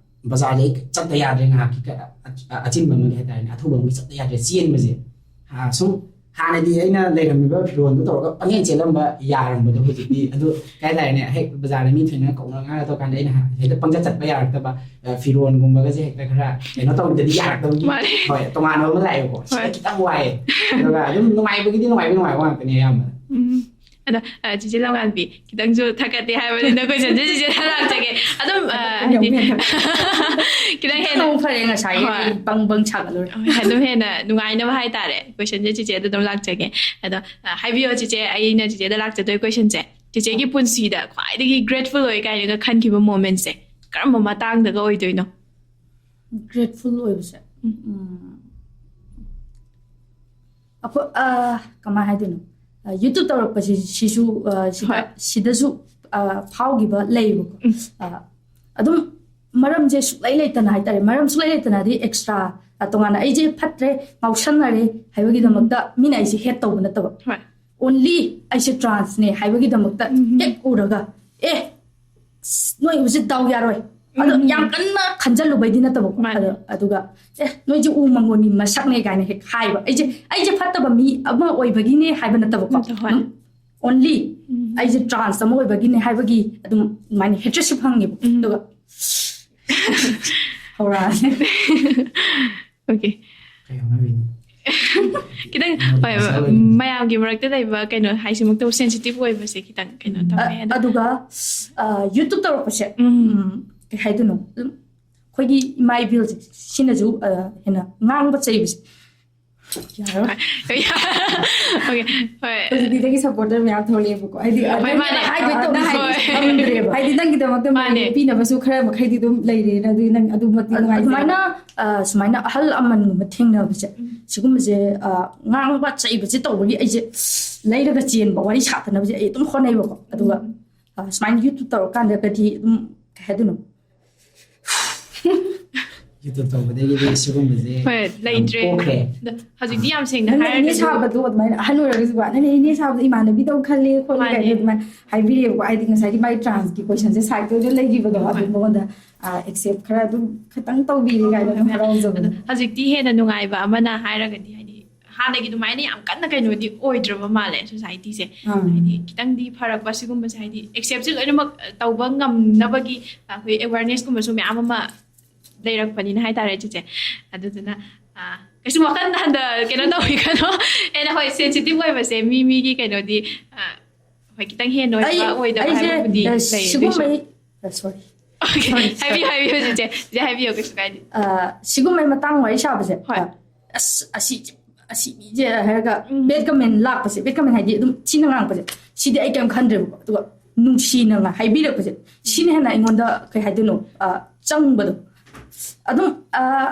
ꯕꯖꯥꯔꯁꯦ ꯑꯩ ꯆꯠꯇ ꯌꯥꯗ꯭ꯔꯦ, ꯉꯥꯏꯍꯥꯛꯀꯤ ꯀ-, ꯑ-, ꯑ-, ꯑꯆꯤꯟꯕ ꯑꯃꯒꯤ ꯍꯥꯏ ꯇꯥꯔꯦꯅꯦ, ꯑꯊꯨꯕ ꯑꯃꯒꯤ ꯆꯠꯇ ꯌꯥꯗ꯭ꯔꯦ, ꯆꯦꯟꯕꯁꯦ꯫ ꯑ, ꯁꯨꯝ ꯍꯥꯟꯅꯗꯤ ꯑꯩꯅ ꯂꯩꯔꯝꯃꯤꯕ ꯐꯤꯔꯣꯜꯗꯨ ꯇꯧꯔꯒ ꯄꯪꯌꯦꯡ ꯆꯦꯜꯂꯝꯕ ꯌꯥꯔꯝꯕꯗꯣ, ꯍꯧꯖꯤꯛꯇꯤ ꯑꯗꯨ ꯀꯩ ꯍꯥꯏꯇꯥꯔꯦꯅꯦ, ꯍꯦꯛ ꯕꯖꯥꯔꯗ ꯃꯤ ꯊꯦꯡꯅꯔ ꯀꯧꯅ ꯉꯥꯡꯅ ꯇꯧꯀꯥꯟꯗ ꯑꯩꯅ ꯍꯦꯛꯇ ꯄꯪꯆꯠ ꯆꯠꯄ ꯌꯥꯔꯛꯇꯕ, ꯑ, ꯐꯤꯔꯣꯜꯒꯨꯝꯕꯒꯁꯦ ꯍꯦꯛꯇ ꯈꯔ ꯀꯩꯅꯣ ꯇꯧꯗ꯭ꯔꯗꯤ ꯌꯥꯔꯛꯇꯕꯒꯤ, ꯃꯥꯅꯦ꯫ ꯍꯣꯏ, ꯇꯣꯉꯥꯟꯕ ꯑꯃ ꯂꯥꯛꯑꯦꯕꯀꯣ꯫ ꯁꯤꯗ ꯍꯣꯏ꯫ ꯈꯤꯇꯪ ꯋꯥꯏꯑꯦ꯫ ꯑꯗꯨꯒ ꯑꯗꯨꯝ ꯅꯨꯡꯉꯥꯏꯕꯒꯤꯗꯤ ꯅꯨꯡꯉꯥꯏꯕ ꯅꯨꯡꯉꯥꯏꯕ ꯉꯥꯛꯇꯅꯦ ꯑꯌꯥꯝꯕꯅ꯫ ꯎꯝ꯫ ꯑꯗꯣ, ꯑ, ꯆꯤꯆꯦ ꯂꯝꯉꯥꯟꯕꯤ, ꯈꯤꯇꯪꯁꯨ ꯊꯛꯀꯠꯇꯦ ꯍꯥꯏꯕꯅꯤꯅ questionꯁꯦ ꯆꯤꯆꯦꯗ ꯂꯥꯛꯆꯒꯦ꯫ ꯑꯗꯨꯝ, ꯑ, ꯍꯥꯏꯗꯤ, ꯈꯤꯇꯪ ꯍꯦꯟꯅ, ꯍꯣꯏ꯫ ꯍꯦꯟꯅ ꯄꯪ ꯄꯪ ꯁꯥꯒꯠꯂꯨꯔꯦ꯫ ꯍꯣꯏ, ꯑꯗꯨꯝ ꯍꯦꯟꯅ ꯅꯨꯡꯉꯥꯏꯅꯕ ꯍꯥꯏꯇꯥꯔꯦ, questionꯁꯦ ꯆꯤꯆꯦꯗ ꯑꯗꯨꯝ ꯂꯥꯛꯆꯒꯦ꯫ ꯑꯗꯣ, ꯑ, ꯍꯥꯏꯕꯤꯌꯣ ꯆꯤꯆꯦ, ꯑꯩꯅ ꯆꯤꯆꯦꯗ ꯂꯥꯛꯆꯗꯣꯏ questionꯁꯦ, ꯆꯤꯆꯦꯒꯤ ꯄꯨꯟꯁꯤꯗ ꯈ꯭ꯋꯥꯏꯗꯒꯤ grateful ꯑꯣꯏ ꯀꯥꯏꯅꯒ ꯈꯟꯈꯤꯕ momentꯁꯦ ꯀꯔꯝꯕ ꯃꯇꯥꯡꯗꯒ ꯑꯣꯏꯗꯣꯏꯅꯣ? Grateful ꯑꯣꯏꯕꯁꯦ? ꯎꯝ꯫ ꯎꯝ꯫ ꯑꯩꯈꯣꯏ, ꯑ, ꯀꯃꯥꯏ ꯍꯥꯏꯗꯣꯏꯅꯣ? ꯑ, YouTube ꯇꯧꯔꯛꯄꯁꯤ, ꯁꯤꯁꯨ, ꯑ, ꯁꯤꯗ, ꯍꯣꯏ꯫ ꯁꯤꯗꯁꯨ, ꯑ, ꯐꯥꯎꯈꯤꯕ ꯂꯩꯌꯦꯕꯀꯣ꯫ ꯎꯝ꯫ ꯑ, ꯑꯗꯨꯝ ꯃꯔꯝꯁꯦ ꯁꯨꯛꯂꯩ ꯂꯩꯇꯅ ꯍꯥꯏꯇꯥꯔꯦ, ꯃꯔꯝ ꯁꯨꯛꯂꯩ ꯂꯩꯇꯅꯗꯤ extra, ꯑ, ꯇꯣꯉꯥꯟꯅ ꯑꯩꯁꯦ ꯐꯠꯇ꯭ꯔꯦ, ꯉꯥꯎꯁꯟꯅꯔꯦ ꯍꯥꯏꯕꯒꯤꯗꯃꯛꯇ ꯃꯤꯅ ꯑꯩꯁꯦ hate ꯇꯧꯕ ꯅꯠꯇꯕ꯫ ꯍꯣꯏ꯫ Only ꯑꯩꯁꯦ transꯅꯦ ꯍꯥꯏꯕꯒꯤꯗꯃꯛꯇ ꯎꯝ꯫ ꯍꯦꯛ ꯎꯔꯒ, "ꯑꯦ, ꯅꯣꯏ ꯍꯧꯖꯤꯛ ꯗꯥꯎ ꯌꯥꯔꯣꯏ." ꯑꯗꯣ ꯎꯝ꯫ ꯌꯥꯝ ꯀꯟꯅ ꯈꯟꯖꯜꯂꯨꯕꯩꯗꯤ ꯅꯠꯇꯕꯀꯣ꯫ ꯃꯥꯅꯦ꯫ ꯑꯗꯣ, ꯑꯗꯨꯒ, "ꯑꯦ, ꯅꯣꯏꯁꯦ ꯎ ꯃꯪꯒꯣꯟꯒꯤ ꯃꯁꯛꯅꯦ" ꯀꯥꯏꯅ ꯍꯦꯛ ꯍꯥꯏꯕ꯫ ꯑꯩꯁꯦ, ꯑꯩꯁꯦ ꯐꯠꯇꯕ ꯃꯤ ꯑꯃ ꯑꯣꯏꯕꯒꯤꯅꯦ ꯍꯥꯏꯕ ꯅꯠꯇꯕꯀꯣ꯫ ꯅꯠꯇ-, ꯍꯣꯏ꯫ ꯑꯗꯨꯝ only ꯎꯝ꯫ ꯑꯩꯁꯦ trans ꯑꯃ ꯑꯣꯏꯕꯒꯤꯅꯦ ꯍꯥꯏꯕꯒꯤ ꯑꯗꯨꯝ ꯑꯗꯨꯃꯥꯏꯅ hatredꯁꯨ ꯐꯪꯉꯦꯕ꯫ ꯎꯝ꯫ ꯑꯗꯨꯒ ꯍꯧꯔꯛꯑꯅꯤ꯫ Okay꯫ ꯀꯩ ꯍꯣꯠꯅꯕꯤꯅꯤ? ꯈꯤꯇꯪ, ꯎꯝ, ꯍꯣꯏ, ꯄꯩꯁꯥ ꯑꯣꯏꯅ꯫ ꯃꯌꯥꯝꯒꯤ ꯃꯔꯛꯇ ꯂꯩꯕ ꯀꯩꯅꯣ ꯍꯥꯏꯁꯤꯃꯛꯇꯕꯨ sensitive ꯑꯣꯏꯕꯁꯦ ꯈꯤꯇꯪ ꯀꯩꯅꯣ ꯎꯝ꯫ ꯇꯧꯋꯦ꯫ ꯑ-, ꯑꯗꯣ ꯑꯗꯨꯒ, ꯑ, YouTube ꯇꯧꯔꯛꯄꯁꯦ, ꯎꯝ꯫ ꯎꯝ, ꯀꯩ ꯍꯥꯏꯗꯣꯏꯅꯣ? ꯑꯗꯨꯝ ꯑꯩꯈꯣꯏꯒꯤ ꯏꯃꯥ ꯏꯕꯦꯜꯁꯦ ꯁꯤꯅꯁꯨ, ꯑ, ꯍꯦꯟꯅ ꯉꯥꯡꯕ ꯆꯩꯕꯁꯦ꯫ ꯌꯥꯔꯣꯏ꯫ Okay, ꯍꯣꯏ꯫ ꯍꯧꯖꯤꯛꯇꯤ ꯅꯪꯒꯤ supporter ꯃꯌꯥꯝ ꯊꯣꯛꯂꯛꯑꯦꯕꯀꯣ꯫ ꯍꯥꯏꯗꯤ, ꯍꯣꯏ, ꯅꯪ ꯃꯥꯅꯦ꯫ ꯍꯥꯏꯗꯣꯏ ꯇꯧ-, ꯅꯪ ꯍꯥꯏꯗꯣꯏ ꯍꯣꯏ꯫ ꯉꯝꯗ꯭ꯔꯦꯕ꯫ ꯍꯥꯏꯗꯤ, ꯅꯪꯒꯤꯗꯃꯛꯇ ꯃꯥꯅꯦ꯫ ꯃꯥꯏ ꯄꯤꯅꯕꯁꯨ ꯈꯔ ꯃꯈꯩꯗꯤ ꯑꯗꯨꯝ ꯂꯩꯔꯦꯅ, ꯑꯗꯨꯗꯤ ꯅꯪ ꯑꯗꯨꯃꯛꯇꯤ ꯑ-, ꯅꯨꯡꯉꯥꯏꯖꯔꯦ꯫ ꯑꯗꯨꯃꯥꯏꯅ, ꯑ, ꯁꯨꯃꯥꯏꯅ ꯑꯍꯜ ꯂꯃꯟꯒꯨꯝꯕ ꯊꯦꯡꯅꯕꯁꯦ, ꯎꯝ꯫ ꯁꯤꯒꯨꯝꯕꯁꯦ, ꯑ, ꯉꯥꯡꯕ ꯆꯩꯕꯁꯦ ꯇꯧꯕꯒꯤ ꯑꯩꯁꯦ ꯂꯩꯔꯒ ꯆꯦꯟꯕ, ꯋꯥꯔꯤ ꯁꯥꯗꯅꯕꯁꯦ ꯑꯩ ꯑꯗꯨꯝ ꯍꯣꯠꯅꯩꯕꯀꯣ꯫ ꯑꯗꯨꯒ, ꯎꯝ꯫ ꯑ, ꯁꯨꯃꯥꯏꯅ YouTube ꯇꯧꯔꯀꯥꯟꯗꯒꯗꯤ ꯑꯗꯨꯝ, ꯀꯩ ꯍꯥꯏꯗꯣꯏꯅꯣ? YouTube ꯇꯧꯕꯗꯒꯤꯗꯤ ꯁꯤꯒꯨꯝꯕꯁꯦ ꯍꯣꯏ, ꯌꯥꯝ ꯂꯩꯇ꯭ꯔꯦ꯫ ꯀꯣꯛꯈ꯭ꯔꯦ꯫ ꯑꯗꯣ ꯍꯧꯖꯤꯛꯇꯤ ꯌꯥꯝ ꯁꯦꯡꯅ ꯅꯪꯅ ꯏꯅꯦ ꯍꯥꯏꯔꯒꯗꯤ ꯁꯥꯕꯗꯣ ꯑꯗꯨꯃꯥꯏꯅ ꯑꯍꯟ ꯑꯣꯏꯔꯒꯁꯨꯀꯣ, "ꯅꯪꯅ ꯏꯅꯦ ꯁꯥꯕꯗꯣ ꯏꯃꯥꯟꯅꯕꯤꯗꯧ ꯈꯜꯂꯦ" ꯈꯣꯠꯂꯦ ꯃꯥꯅꯦ꯫ ꯀꯥꯏꯅ ꯑꯗꯨꯃꯥꯏꯅ ꯍꯥꯏꯕꯤꯔꯛꯑꯦꯕꯀꯣ꯫ ꯍꯥꯏꯗꯤ ꯉꯁꯥꯏꯒꯤ ꯃꯥꯏ transꯀꯤ questionꯁꯦ sideꯇ ꯑꯣꯏꯅ ꯂꯩꯈꯤꯕꯗꯣ, ꯍꯣꯏ꯫ ꯑꯗꯨ ꯃꯉꯣꯟꯗ, ꯑ, accept ꯈꯔ ꯑꯗꯨꯝ ꯈꯤꯇꯪ ꯇꯧꯕꯤꯔꯦ ꯀꯥꯏꯅ ꯑꯗꯨꯝ ꯍꯣꯏ꯫ ꯍꯔꯥꯎꯖꯕꯗꯣ꯫ ꯑꯗꯣ ꯍꯧꯖꯤꯛꯇꯤ ꯍꯦꯟꯅ ꯅꯨꯡꯉꯥꯏꯕ ꯑꯃꯅ ꯍꯥꯏꯔꯒꯗꯤ, ꯍꯥꯏꯗꯤ, ꯍꯥꯟꯅꯒꯤ ꯑꯗꯨꯃꯥꯏꯅ ꯌꯥꯝ ꯀꯟꯅ ꯀꯩꯅꯣꯗꯤ ꯑꯣꯏꯗ꯭ꯔꯕ ꯃꯥꯜꯂꯦ ꯁꯣꯁꯥꯏꯇꯤꯁꯦ꯫ ꯑꯥ꯫ ꯍꯥꯏꯗꯤ ꯈꯤꯇꯪꯗꯤ ꯐꯔꯛꯄ ꯁꯤꯒꯨꯝꯕꯁꯦ, ꯍꯥꯏꯗꯤ ꯑꯦꯛꯁꯦꯞꯁꯦ ꯂꯣꯏꯅꯃꯛ ꯇꯧꯕ ꯉꯝꯅꯕꯒꯤ ꯑꯩꯈꯣꯏ ꯑꯦꯋꯥꯔꯅꯦꯁꯀꯨꯝꯕꯁꯨ ꯃꯌꯥꯝ ꯑꯃ ꯂꯩꯔꯛꯄꯅꯤꯅ ꯍꯥꯏꯇꯥꯔꯦ ꯆꯤꯆꯦ꯫ ꯑꯗꯨꯗꯨꯅ ꯑ, ꯀꯩꯁꯨ ꯋꯥꯈꯜ ꯍꯟꯗ ꯀꯩꯅꯣ ꯇꯧꯕꯤꯒꯅꯣ꯫ ꯑꯩꯅ ꯍꯣꯏ, ꯁꯦꯟꯁꯤꯇꯤꯚ ꯑꯣꯏꯕꯁꯦ ꯃꯤ ꯃꯤꯒꯤ ꯀꯩꯅꯣꯗꯤ ꯑ, ꯍꯣꯏ, ꯈꯤꯇꯪ ꯍꯦꯟꯅ ꯑꯣꯏꯕ ꯑꯩꯁꯦ ꯑꯣꯏꯗꯕ ꯑꯩꯁꯦ ꯍꯥꯏꯕꯕꯨꯗꯤ ꯑ, ꯂꯩ꯫ ꯁꯤꯒꯨꯝꯕ ꯁꯣꯔꯤ Okay, ꯍꯥꯏꯕꯤꯌꯨ ꯍꯥꯏꯕꯤꯌꯨ ꯆꯤꯆꯦ꯫ ꯆꯤꯆꯦ ꯍꯥꯏꯕꯤꯌꯨ, ꯀꯩꯁꯨ ꯀꯥꯏꯗꯦ꯫ ꯁꯤꯒꯨꯝꯕꯩ ꯃꯇꯥꯡ ꯋꯥꯔꯤ ꯁꯥꯕꯁꯦ ꯍꯣꯏ꯫ ꯑ, ꯑꯁ ꯑꯁꯤ ꯑꯁꯤ ꯃꯤꯁꯦ ꯍꯥꯏꯔꯒ ꯎꯝ꯫ ꯕꯦꯠ ꯀꯃꯦꯟ ꯂꯥꯛꯄꯁꯦ, ꯕꯦꯠ ꯀꯃꯦꯟ ꯍꯥꯏꯗꯤ ꯑꯗꯨꯝ ꯊꯤꯅ ꯉꯥꯡꯉꯛꯄꯁꯦ, ꯁꯤꯗꯤ ꯑꯩ ꯀꯩꯝ ꯈꯟꯗ꯭ꯔꯦꯕꯀꯣ꯫ ꯑꯗꯨꯒ ꯅꯨꯡꯁꯤꯅ ꯉꯥ- ꯍꯥꯏꯕꯤꯔꯛꯄꯁꯦ, ꯁꯤꯅ ꯍꯦꯟꯅ ꯑꯩꯉꯣꯟꯗ ꯀꯩ ꯍꯥꯏꯗꯣꯏꯅꯣ, ꯑ, ꯆꯪꯕꯗꯣ ꯑꯗꯨꯝ ꯑ,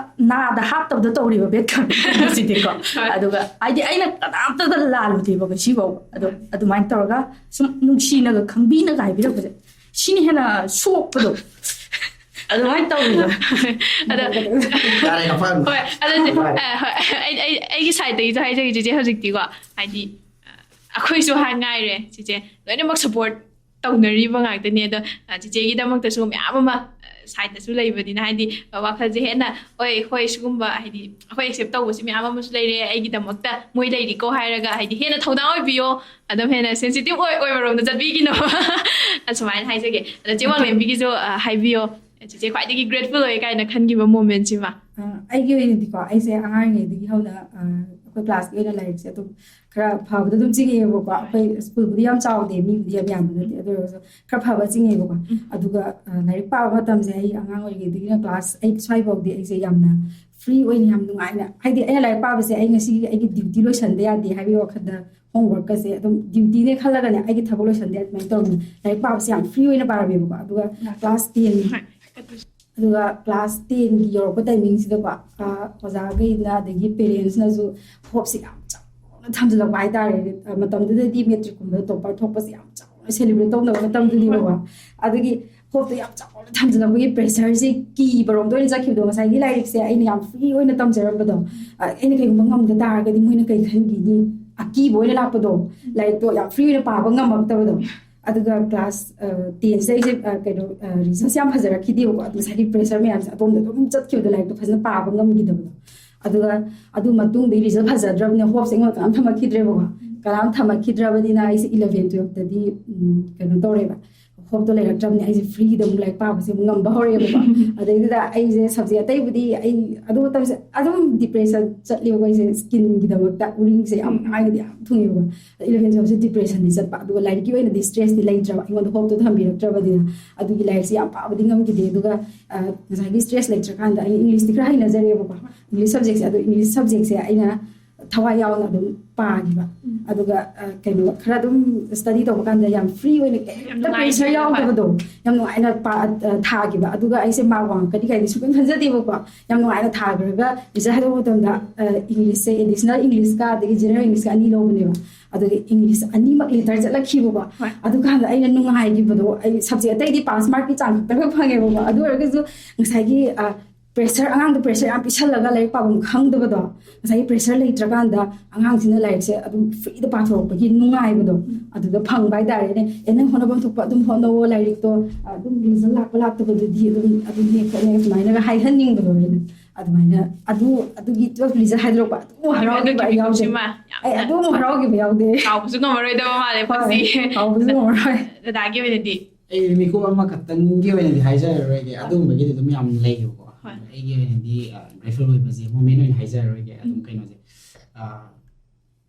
ꯅꯥꯗ ꯍꯥꯞꯇꯕꯗ ꯇꯧꯔꯤꯕ ꯕꯦꯠ ꯀꯃꯦꯟꯁꯤꯗꯤꯀꯣ꯫ ꯍꯣꯏ꯫ ꯑꯗꯨꯒ ꯍꯥꯏꯗꯤ ꯑꯩꯅ ꯀꯅꯥꯝꯇꯗ ꯂꯥꯜꯂꯨꯗꯦꯕ ꯉꯁꯤꯐꯥꯎꯕ꯫ ꯑꯗꯣ ꯑꯗꯨꯃꯥꯏꯅ ꯇꯧꯔꯒ ꯁꯨꯝ ꯅꯨꯡꯁꯤꯅꯒ ꯈꯪꯕꯤꯅꯒ ꯍꯥꯏꯕꯤꯔꯛꯄꯁꯦ, ꯁꯤꯅ ꯍꯦꯟꯅ ꯁꯣꯛꯄꯗꯣ ꯑꯗꯨꯃꯥꯏꯅ ꯇꯧꯋꯦꯕ꯫ ꯑꯗꯣ ꯌꯥꯔꯦ, ꯌꯥꯝ ꯐꯔꯦ꯫ ꯍꯣꯏ, ꯑꯗꯨꯗꯤ ꯍꯣꯏ꯫ ꯑ, ꯍꯣꯏ, ꯑꯩ ꯑꯩ ꯑꯩꯒꯤ ꯁꯥꯏꯗꯇꯒꯤꯁꯨ ꯍꯥꯏꯖꯒꯦ ꯆꯤꯆꯦ꯫ ꯍꯧꯖꯤꯛꯇꯤꯀꯣ, ꯍꯥꯏꯗꯤ ꯑ, ꯑꯩꯈꯣꯏꯁꯨ ꯍꯥꯏ ꯉꯥꯏꯔꯦ ꯆꯤꯆꯦ, ꯂꯣꯏꯅꯃꯛ ꯁꯄꯣꯔꯠ ꯇꯧꯅꯔꯤꯕ ꯉꯥꯛꯇꯅꯦ꯫ ꯑꯗꯣ ꯑ, ꯆꯤꯆꯦꯒꯤꯗꯃꯛꯇꯁꯨ ꯃꯌꯥꯝ ꯑꯃ ꯁꯥꯏꯗꯇꯁꯨ ꯂꯩꯕꯅꯤꯅ, ꯍꯥꯏꯗꯤ ꯑ, ꯋꯥꯈꯜꯁꯦ ꯍꯦꯟꯅ ꯍꯣꯏ ꯍꯣꯏ ꯁꯤꯒꯨꯝꯕ ꯍꯥꯏꯗꯤ ꯑꯩꯈꯣꯏ ꯑꯦꯛꯁꯦꯞ ꯇꯧꯕꯁꯤ ꯃꯌꯥꯝ ꯑꯃꯁꯨ ꯂꯩꯔꯦ, ꯑꯩꯒꯤꯗꯃꯛꯇ ꯃꯣꯏ ꯂꯩꯔꯤꯀꯣ ꯍꯥꯏꯔꯒ ꯍꯥꯏꯗꯤ ꯍꯦꯟꯅ ꯊꯧꯗꯥꯡ ꯑꯣꯏꯕꯤꯌꯣ, ꯑꯗꯨꯝ ꯍꯦꯟꯅ ꯁꯦꯟꯁꯤꯇꯤꯚ ꯑꯣꯏ ꯑꯣꯏꯕꯔꯣꯝꯗ ꯆꯠꯄꯤꯒꯤꯅꯣ꯫ ꯑꯁꯨꯃꯥꯏꯅ ꯍꯥꯏꯖꯒꯦ꯫ ꯑꯗꯣ ꯆꯦ ꯋꯥꯡꯂꯦꯝꯕꯤꯒꯤꯁꯨ ꯑ, ꯍꯥꯏꯕꯤꯌꯣ, ꯆꯤꯆꯦ ꯈ꯭ꯋꯥꯏꯗꯒꯤ ꯒ꯭ꯔꯦꯠꯐꯨꯜ ꯑꯣꯏ ꯀꯥꯏꯅ ꯈꯟꯈꯤꯕ ꯃꯣꯃꯦꯟꯁꯤꯃ꯫ ꯑ, ꯑꯩꯒꯤ ꯑꯣꯏꯅꯗꯤꯀꯣ, ꯑꯩꯁꯦ ꯑꯉꯥꯡ ꯑꯣꯏꯔꯤꯉꯩꯗꯒꯤ ꯍꯧꯅ, ꯑ, ꯑꯩꯈꯣꯏ ꯀ꯭ꯂꯥꯁꯀꯤ ꯑꯣꯏꯅ ꯂꯥꯏꯔꯤꯛꯁꯦ ꯑꯗꯨꯝ ꯈꯔ ꯐꯕꯗ ꯑꯗꯨꯝ ꯆꯤꯡꯉꯛꯑꯦꯕꯀꯣ꯫ ꯑꯩꯈꯣꯏ ꯁ꯭ꯀꯨꯜꯕꯨꯗꯤ ꯌꯥꯝ ꯆꯥꯎꯗꯦ, ꯃꯤꯕꯨꯗꯤ ꯌꯥꯝ ꯌꯥꯝꯕ ꯅꯠꯇꯦ, ꯑꯗꯨ ꯑꯣꯏꯔꯒꯁꯨ ꯈꯔ ꯐꯕ ꯆꯤꯡꯉꯛꯑꯦꯕꯀꯣ꯫ ꯑꯗꯨꯒ ꯑ, ꯂꯥꯏꯔꯤꯛ ꯄꯥꯕ ꯃꯇꯝꯁꯦ ꯑꯩ ꯑꯉꯥꯡ ꯑꯣꯏꯔꯤꯉꯩꯗꯒꯤꯅ ꯀ꯭ꯂꯥꯁ ꯑꯩꯠ ꯁ꯭ꯋꯥꯏꯐꯥꯎꯗꯤ ꯑꯩꯁꯦ ꯌꯥꯝꯅ ꯐ꯭ꯔꯤ ꯑꯣꯏꯅ, ꯌꯥꯝ ꯅꯨꯡꯉꯥꯏꯅ, ꯍꯥꯏꯗꯤ ꯑꯩꯅ ꯂꯥꯏꯔꯤꯛ ꯄꯥꯕꯁꯦ ꯑꯩ ꯉꯁꯤꯒꯤ ꯑꯩꯒꯤ ꯗ꯭ꯌꯨꯇꯤ ꯂꯣꯏꯁꯟꯗ ꯌꯥꯗꯦ ꯍꯥꯏꯕꯒꯤ ꯋꯥꯈꯜꯗ, ꯍꯣꯝꯋꯔꯛꯀꯁꯦ ꯑꯗꯨꯝ ꯗ꯭ꯌꯨꯇꯤꯅꯦ ꯈꯜꯂꯒꯅꯦ, ꯑꯩꯒꯤ ꯊꯕꯛ ꯂꯣꯏꯁꯟꯗ ꯌꯥꯗꯦ, ꯑꯗꯨꯃꯥꯏꯅ ꯇꯧꯔꯝꯃꯤ꯫ ꯂꯥꯏꯔꯤꯛ ꯄꯥꯕꯁꯦ ꯌꯥꯝ ꯐ꯭ꯔꯤ ꯑꯣꯏꯅ ꯄꯥꯔꯝꯃꯦꯕꯀꯣ꯫ ꯑꯗꯨꯒ ꯀ꯭ꯂꯥꯁ ꯇꯦꯟ ꯑꯗꯨꯒ ꯀ꯭ꯂꯥꯁ ꯇꯦꯟꯒꯤ ꯌꯧꯔꯛꯄ ꯇꯥꯏꯃꯤꯡꯁꯤꯗꯀꯣ, ꯑ, ꯑꯣꯖꯥꯈꯩꯅ ꯑꯗꯒꯤ ꯄꯦꯔꯦꯟꯁꯅꯁꯨ ꯍꯣꯞꯁꯦ ꯌꯥꯝ ꯆꯥꯎꯅ ꯊꯝꯖꯤꯜꯂꯛꯄ ꯍꯥꯏꯇꯥꯔꯦ꯫ ꯑ, ꯃꯇꯝꯗꯨꯗꯗꯤ ꯃꯦꯇ꯭ꯔꯤꯛꯀꯨꯝꯕꯗ ꯇꯣꯞꯄꯔ ꯊꯣꯛꯄꯁꯦ ꯌꯥꯝ ꯆꯥꯎꯅ ꯁꯦꯂꯦꯕ꯭ꯔꯦꯠ ꯇꯧꯅꯕ ꯃꯇꯝꯗꯨꯅꯦꯕꯀꯣ꯫ ꯑꯗꯨꯒꯤ ꯍꯣꯞꯇꯣ ꯌꯥꯝ ꯆꯥꯎꯅ ꯊꯝꯖꯤꯜꯂꯛꯄꯒꯤ ꯄ꯭ꯔꯦꯁꯔꯁꯦ ꯀꯤꯕꯔꯣꯝꯗ ꯑꯣꯏꯅ ꯆꯠꯈꯤꯕꯗꯣ꯫ ꯉꯁꯥꯏꯒꯤ ꯂꯥꯏꯔꯤꯛꯁꯦ ꯑꯩꯅ ꯌꯥꯝ ꯐ꯭ꯔꯤ ꯑꯣꯏꯅ ꯇꯝꯖꯔꯝꯕꯗꯣ, ꯑ, ꯑꯩꯅ ꯀꯩꯒꯨꯝꯕ ꯉꯝꯗ ꯇꯥꯔꯒꯗꯤ ꯃꯣꯏꯅ ꯀꯩ ꯈꯟꯈꯤꯅꯤ, ꯑꯀꯤꯕ ꯑꯣꯏꯅ ꯂꯥꯛꯄꯗꯣ, ꯂꯥꯏꯔꯤꯛꯇꯣ ꯌꯥꯝ ꯐ꯭ꯔꯤ ꯑꯣꯏꯅ ꯄꯥꯕ ꯉꯝꯃꯛꯇꯕꯗꯣ꯫ ꯑꯗꯨꯒ ꯀ꯭ꯂꯥꯁ, ꯑ, ꯇꯦꯟꯁꯤꯗ ꯑꯩꯁꯦ, ꯑ, ꯀꯩꯅꯣ, ꯑ, ꯔꯤꯖꯜꯁꯦ ꯌꯥꯝ ꯐꯖꯔꯛꯈꯤꯗꯦꯕꯀꯣ꯫ ꯑꯗꯨ ꯉꯁꯥꯏꯒꯤ ꯄ꯭ꯔꯦꯁꯔ ꯃꯌꯥꯝꯁꯦ ꯑꯗꯣꯝꯗ ꯑꯗꯨꯝ ꯆꯠꯈꯤꯕꯗꯣ, ꯂꯥꯏꯔꯤꯛꯇꯣ ꯐꯖꯅ ꯄꯥꯕ ꯉꯝꯈꯤꯗꯕꯗꯣ꯫ ꯑꯗꯨꯒ ꯑꯗꯨ ꯃꯇꯨꯡꯗꯒꯤ ꯔꯤꯖꯜ ꯐꯖꯗ꯭ꯔꯕꯅꯤꯅ ꯍꯣꯞꯁꯦ ꯑꯩꯉꯣꯟꯗ ꯀꯅꯥꯝ ꯊꯝꯃꯛꯈꯤꯗ꯭ꯔꯦꯕꯀꯣ꯫ ꯀꯅꯥꯝ ꯊꯝꯃꯛꯈꯤꯗ꯭ꯔꯕꯅꯤꯅ ꯑꯩꯁꯦ ꯏꯂꯚꯦꯟ ꯇꯨꯌꯦꯜꯐꯇꯗꯤ ꯀꯩꯅꯣ ꯇꯧꯔꯦꯕ, ꯍꯣꯞꯇꯣ ꯂꯩꯔꯛꯇ꯭ꯔꯕꯅꯤ꯫ ꯑꯩꯁꯦ ꯐ꯭ꯔꯤꯗ ꯑꯃꯨꯛ ꯂꯥꯏꯔꯤꯛ ꯄꯥꯕꯁꯦ ꯑꯃꯨꯛ ꯉꯝꯕ ꯍꯧꯔꯛꯑꯦꯕꯀꯣ꯫ ꯑꯗꯩꯗꯨꯗ ꯑꯩꯁꯦ ꯁꯕꯖꯦꯛ ꯑꯇꯩꯕꯨꯗꯤ ꯑꯩ ꯑꯗꯨ ꯃꯇꯝꯁꯦ ꯑꯗꯨꯝ ꯗꯤꯄ꯭ꯔꯦꯁꯟ ꯆꯠꯂꯦꯕꯀꯣ꯫ ꯑꯩꯁꯦ ꯁ꯭ꯀꯤꯟꯒꯤꯗꯃꯛꯇ ꯎꯔꯤꯡꯁꯦ ꯌꯥꯝ ꯃꯥꯏꯗꯗꯤ ꯌꯥꯝ ꯊꯨꯡꯉꯦꯕꯀꯣ꯫ ꯏꯂꯚꯦꯟ ꯇꯨꯌꯦꯜꯐꯁꯦ ꯗꯤꯄ꯭ꯔꯦꯁꯟꯗꯤ ꯆꯠꯄ, ꯑꯗꯨꯒ ꯂꯥꯏꯔꯤꯛꯀꯤ ꯑꯣꯏꯅꯗꯤ ꯁ꯭ꯇ꯭ꯔꯦꯁꯇꯤ ꯂꯩꯇ꯭ꯔꯕ, ꯑꯩꯉꯣꯟꯗ ꯍꯣꯞꯇꯣ ꯊꯝꯕꯤꯔꯛꯇ꯭ꯔꯕꯅꯤꯅ꯫ ꯑꯗꯨꯒꯤ ꯂꯥꯏꯔꯤꯛꯁꯦ ꯌꯥꯝ ꯄꯥꯕꯗꯤ ꯉꯝꯈꯤꯗꯦ꯫ ꯑꯗꯨꯒ ꯉꯁꯥꯏꯒꯤ ꯁ꯭ꯇ꯭ꯔꯦꯁ ꯂꯩꯇ꯭ꯔꯀꯥꯟꯗ ꯑꯩ ꯏꯪꯂꯤꯁꯇꯤ ꯈꯔ ꯍꯩꯅꯖꯔꯦꯕꯀꯣ꯫ ꯏꯪꯂꯤꯁ ꯁꯕꯖꯦꯛꯁꯦ, ꯑꯗꯣ ꯏꯪꯂꯤꯁ ꯁꯕꯖꯦꯛꯁꯦ ꯑꯩꯅ ꯊꯋꯥꯏ ꯌꯥꯎꯅ ꯑꯗꯨꯝ ꯄꯥꯈꯤꯕ꯫ ꯑꯗꯨꯒ ꯀꯩꯅꯣ, ꯈꯔ ꯑꯗꯨꯝ ꯁ꯭ꯇꯗꯤ ꯇꯧꯕ ꯀꯥꯟꯗ ꯌꯥꯝ ꯐ꯭ꯔꯤ ꯑꯣꯏꯅ ꯀꯩꯝꯇ ꯄ꯭ꯔꯦꯁꯔ ꯌꯥꯎꯗꯕꯗꯣ, ꯌꯥꯝ ꯅꯨꯡꯉꯥꯏꯅ ꯊꯥꯈꯤꯕ꯫ ꯑꯗꯨꯒ ꯑꯩꯁꯦ ꯃꯥꯔꯛ ꯋꯥꯡꯉꯛꯀꯅꯤ ꯀꯥꯏꯗꯤ ꯁꯨꯡꯈꯟ ꯈꯟꯖꯗꯦꯕꯀꯣ꯫ ꯌꯥꯝ ꯅꯨꯡꯉꯥꯏꯅ ꯊꯥꯈ꯭ꯔꯒ ꯔꯤꯖꯜ ꯍꯥꯏꯗꯣꯛꯄ ꯃꯇꯝꯗ ꯏꯪꯂꯤꯁꯁꯦ, ꯑꯦꯗꯤꯁꯅꯦꯜ ꯏꯪꯂꯤꯁꯀ ꯑꯗꯒꯤ ꯖꯦꯅꯔꯦꯜ ꯏꯪꯂꯤꯁꯀ ꯑꯅꯤ ꯂꯧꯕꯅꯦꯕ꯫ ꯑꯗꯨꯒ ꯏꯪꯂꯤꯁ ꯑꯅꯤꯃꯛ ꯂꯦꯇꯔ ꯆꯠꯂꯛꯈꯤꯕꯀꯣ꯫ ꯑꯗꯨꯀꯥꯟꯗ ꯑꯩꯅ ꯅꯨꯡꯉꯥꯏꯈꯤꯕꯗꯣ, ꯑꯩ ꯁꯕꯖꯦꯛ ꯑꯇꯩꯗꯤ ꯄꯥꯁ ꯃꯥꯔꯛꯀꯤ ꯆꯥꯡ ꯈꯛꯇꯪ ꯐꯪꯉꯦꯕꯀꯣ꯫ ꯑꯗꯨ ꯑꯣꯏꯔꯒꯁꯨ ꯉꯁꯥꯏꯒꯤ ꯄ꯭ꯔꯦꯁꯔ, ꯑꯉꯥꯡꯗ ꯄ꯭ꯔꯦꯁꯔ ꯌꯥꯝ ꯄꯤꯁꯜꯂꯒ ꯂꯥꯏꯔꯤꯛ ꯄꯥꯐꯝ ꯈꯪꯗꯕꯗꯣ, ꯉꯁꯥꯏꯒꯤ ꯄ꯭ꯔꯦꯁꯔ ꯂꯩꯇ꯭ꯔꯀꯥꯟꯗ ꯑꯉꯥꯡꯁꯤꯅ ꯂꯥꯏꯔꯤꯛꯁꯦ ꯑꯗꯨꯝ ꯐ꯭ꯔꯤꯗ ꯄꯥꯊꯣꯔꯛꯄꯒꯤ ꯅꯨꯡꯉꯥꯏꯕꯗꯣ, ꯑꯗꯨꯗ ꯐꯪꯕ ꯍꯥꯏꯇꯥꯔꯦꯅꯦ꯫ ꯑꯦ, ꯅꯪ ꯍꯣꯠꯅꯐꯝ ꯊꯣꯛꯄ ꯑꯗꯨꯝ ꯍꯣꯠꯅꯧꯑꯣ, ꯂꯥꯏꯔꯤꯛꯇꯣ ꯑꯗꯨꯝ ꯔꯤꯖꯜ ꯂꯥꯛꯄ ꯂꯥꯛꯇꯕꯗꯨꯗꯤ ꯑꯗꯨꯝ ꯑꯗꯨꯝ ꯌꯦꯡꯊꯣꯛꯅꯦ, ꯁꯨꯃꯥꯏꯅꯒ ꯍꯥꯏꯍꯟꯅꯤꯡꯕꯗꯣ ꯑꯩꯅ꯫ ꯑꯗꯨꯃꯥꯏꯅ ꯑꯗꯨ, ꯑꯗꯨꯒꯤ ꯇꯨꯋꯦꯜꯐ ꯔꯤꯖꯜ ꯍꯥꯏꯗꯣꯔꯛꯄ ꯑꯗꯨꯝ ꯍꯔꯥꯎꯈꯤꯕ ꯑꯩ ꯌꯥꯎꯗꯦ꯫ ꯑꯩ ꯑꯗꯨꯝ ꯍꯔꯥꯎꯈꯤꯕ ꯌꯥꯎꯗꯦ꯫ ꯀꯥꯎꯕꯁꯨ ꯉꯝꯃꯔꯣꯏꯗꯕ ꯃꯥꯜꯂꯦ꯫ ꯍꯣꯏ, ꯄꯨꯟꯁꯤ꯫ ꯀꯥꯎꯕꯁꯨ ꯉꯝꯃꯔꯣꯏ꯫ ꯗꯗꯥꯒꯤ ꯑꯣꯏꯅꯗꯤ? ꯑꯩ ꯃꯤꯀꯨꯞ ꯑꯃꯈꯛꯇꯪꯒꯤ ꯑꯣꯏꯅꯗꯤ ꯍꯥꯏꯖꯔꯔꯣꯏꯒꯦ, ꯑꯗꯨꯒꯨꯝꯕꯒꯤꯗꯤ ꯑꯗꯨꯝ ꯌꯥꯝ ꯂꯩꯌꯦꯕꯀꯣ꯫ ꯍꯣꯏ꯫ ꯑꯩꯒꯤ ꯑꯣꯏꯅꯗꯤ ꯒ꯭ꯔꯦꯠꯐꯨꯜ ꯑꯣꯏꯕꯁꯦ ꯃꯣꯃꯦꯟ ꯑꯣꯏꯅ ꯍꯥꯏꯖꯔꯔꯣꯏꯒꯦ꯫ ꯑꯗꯨꯝ ꯀꯩꯅꯣꯁꯦ, ꯑ,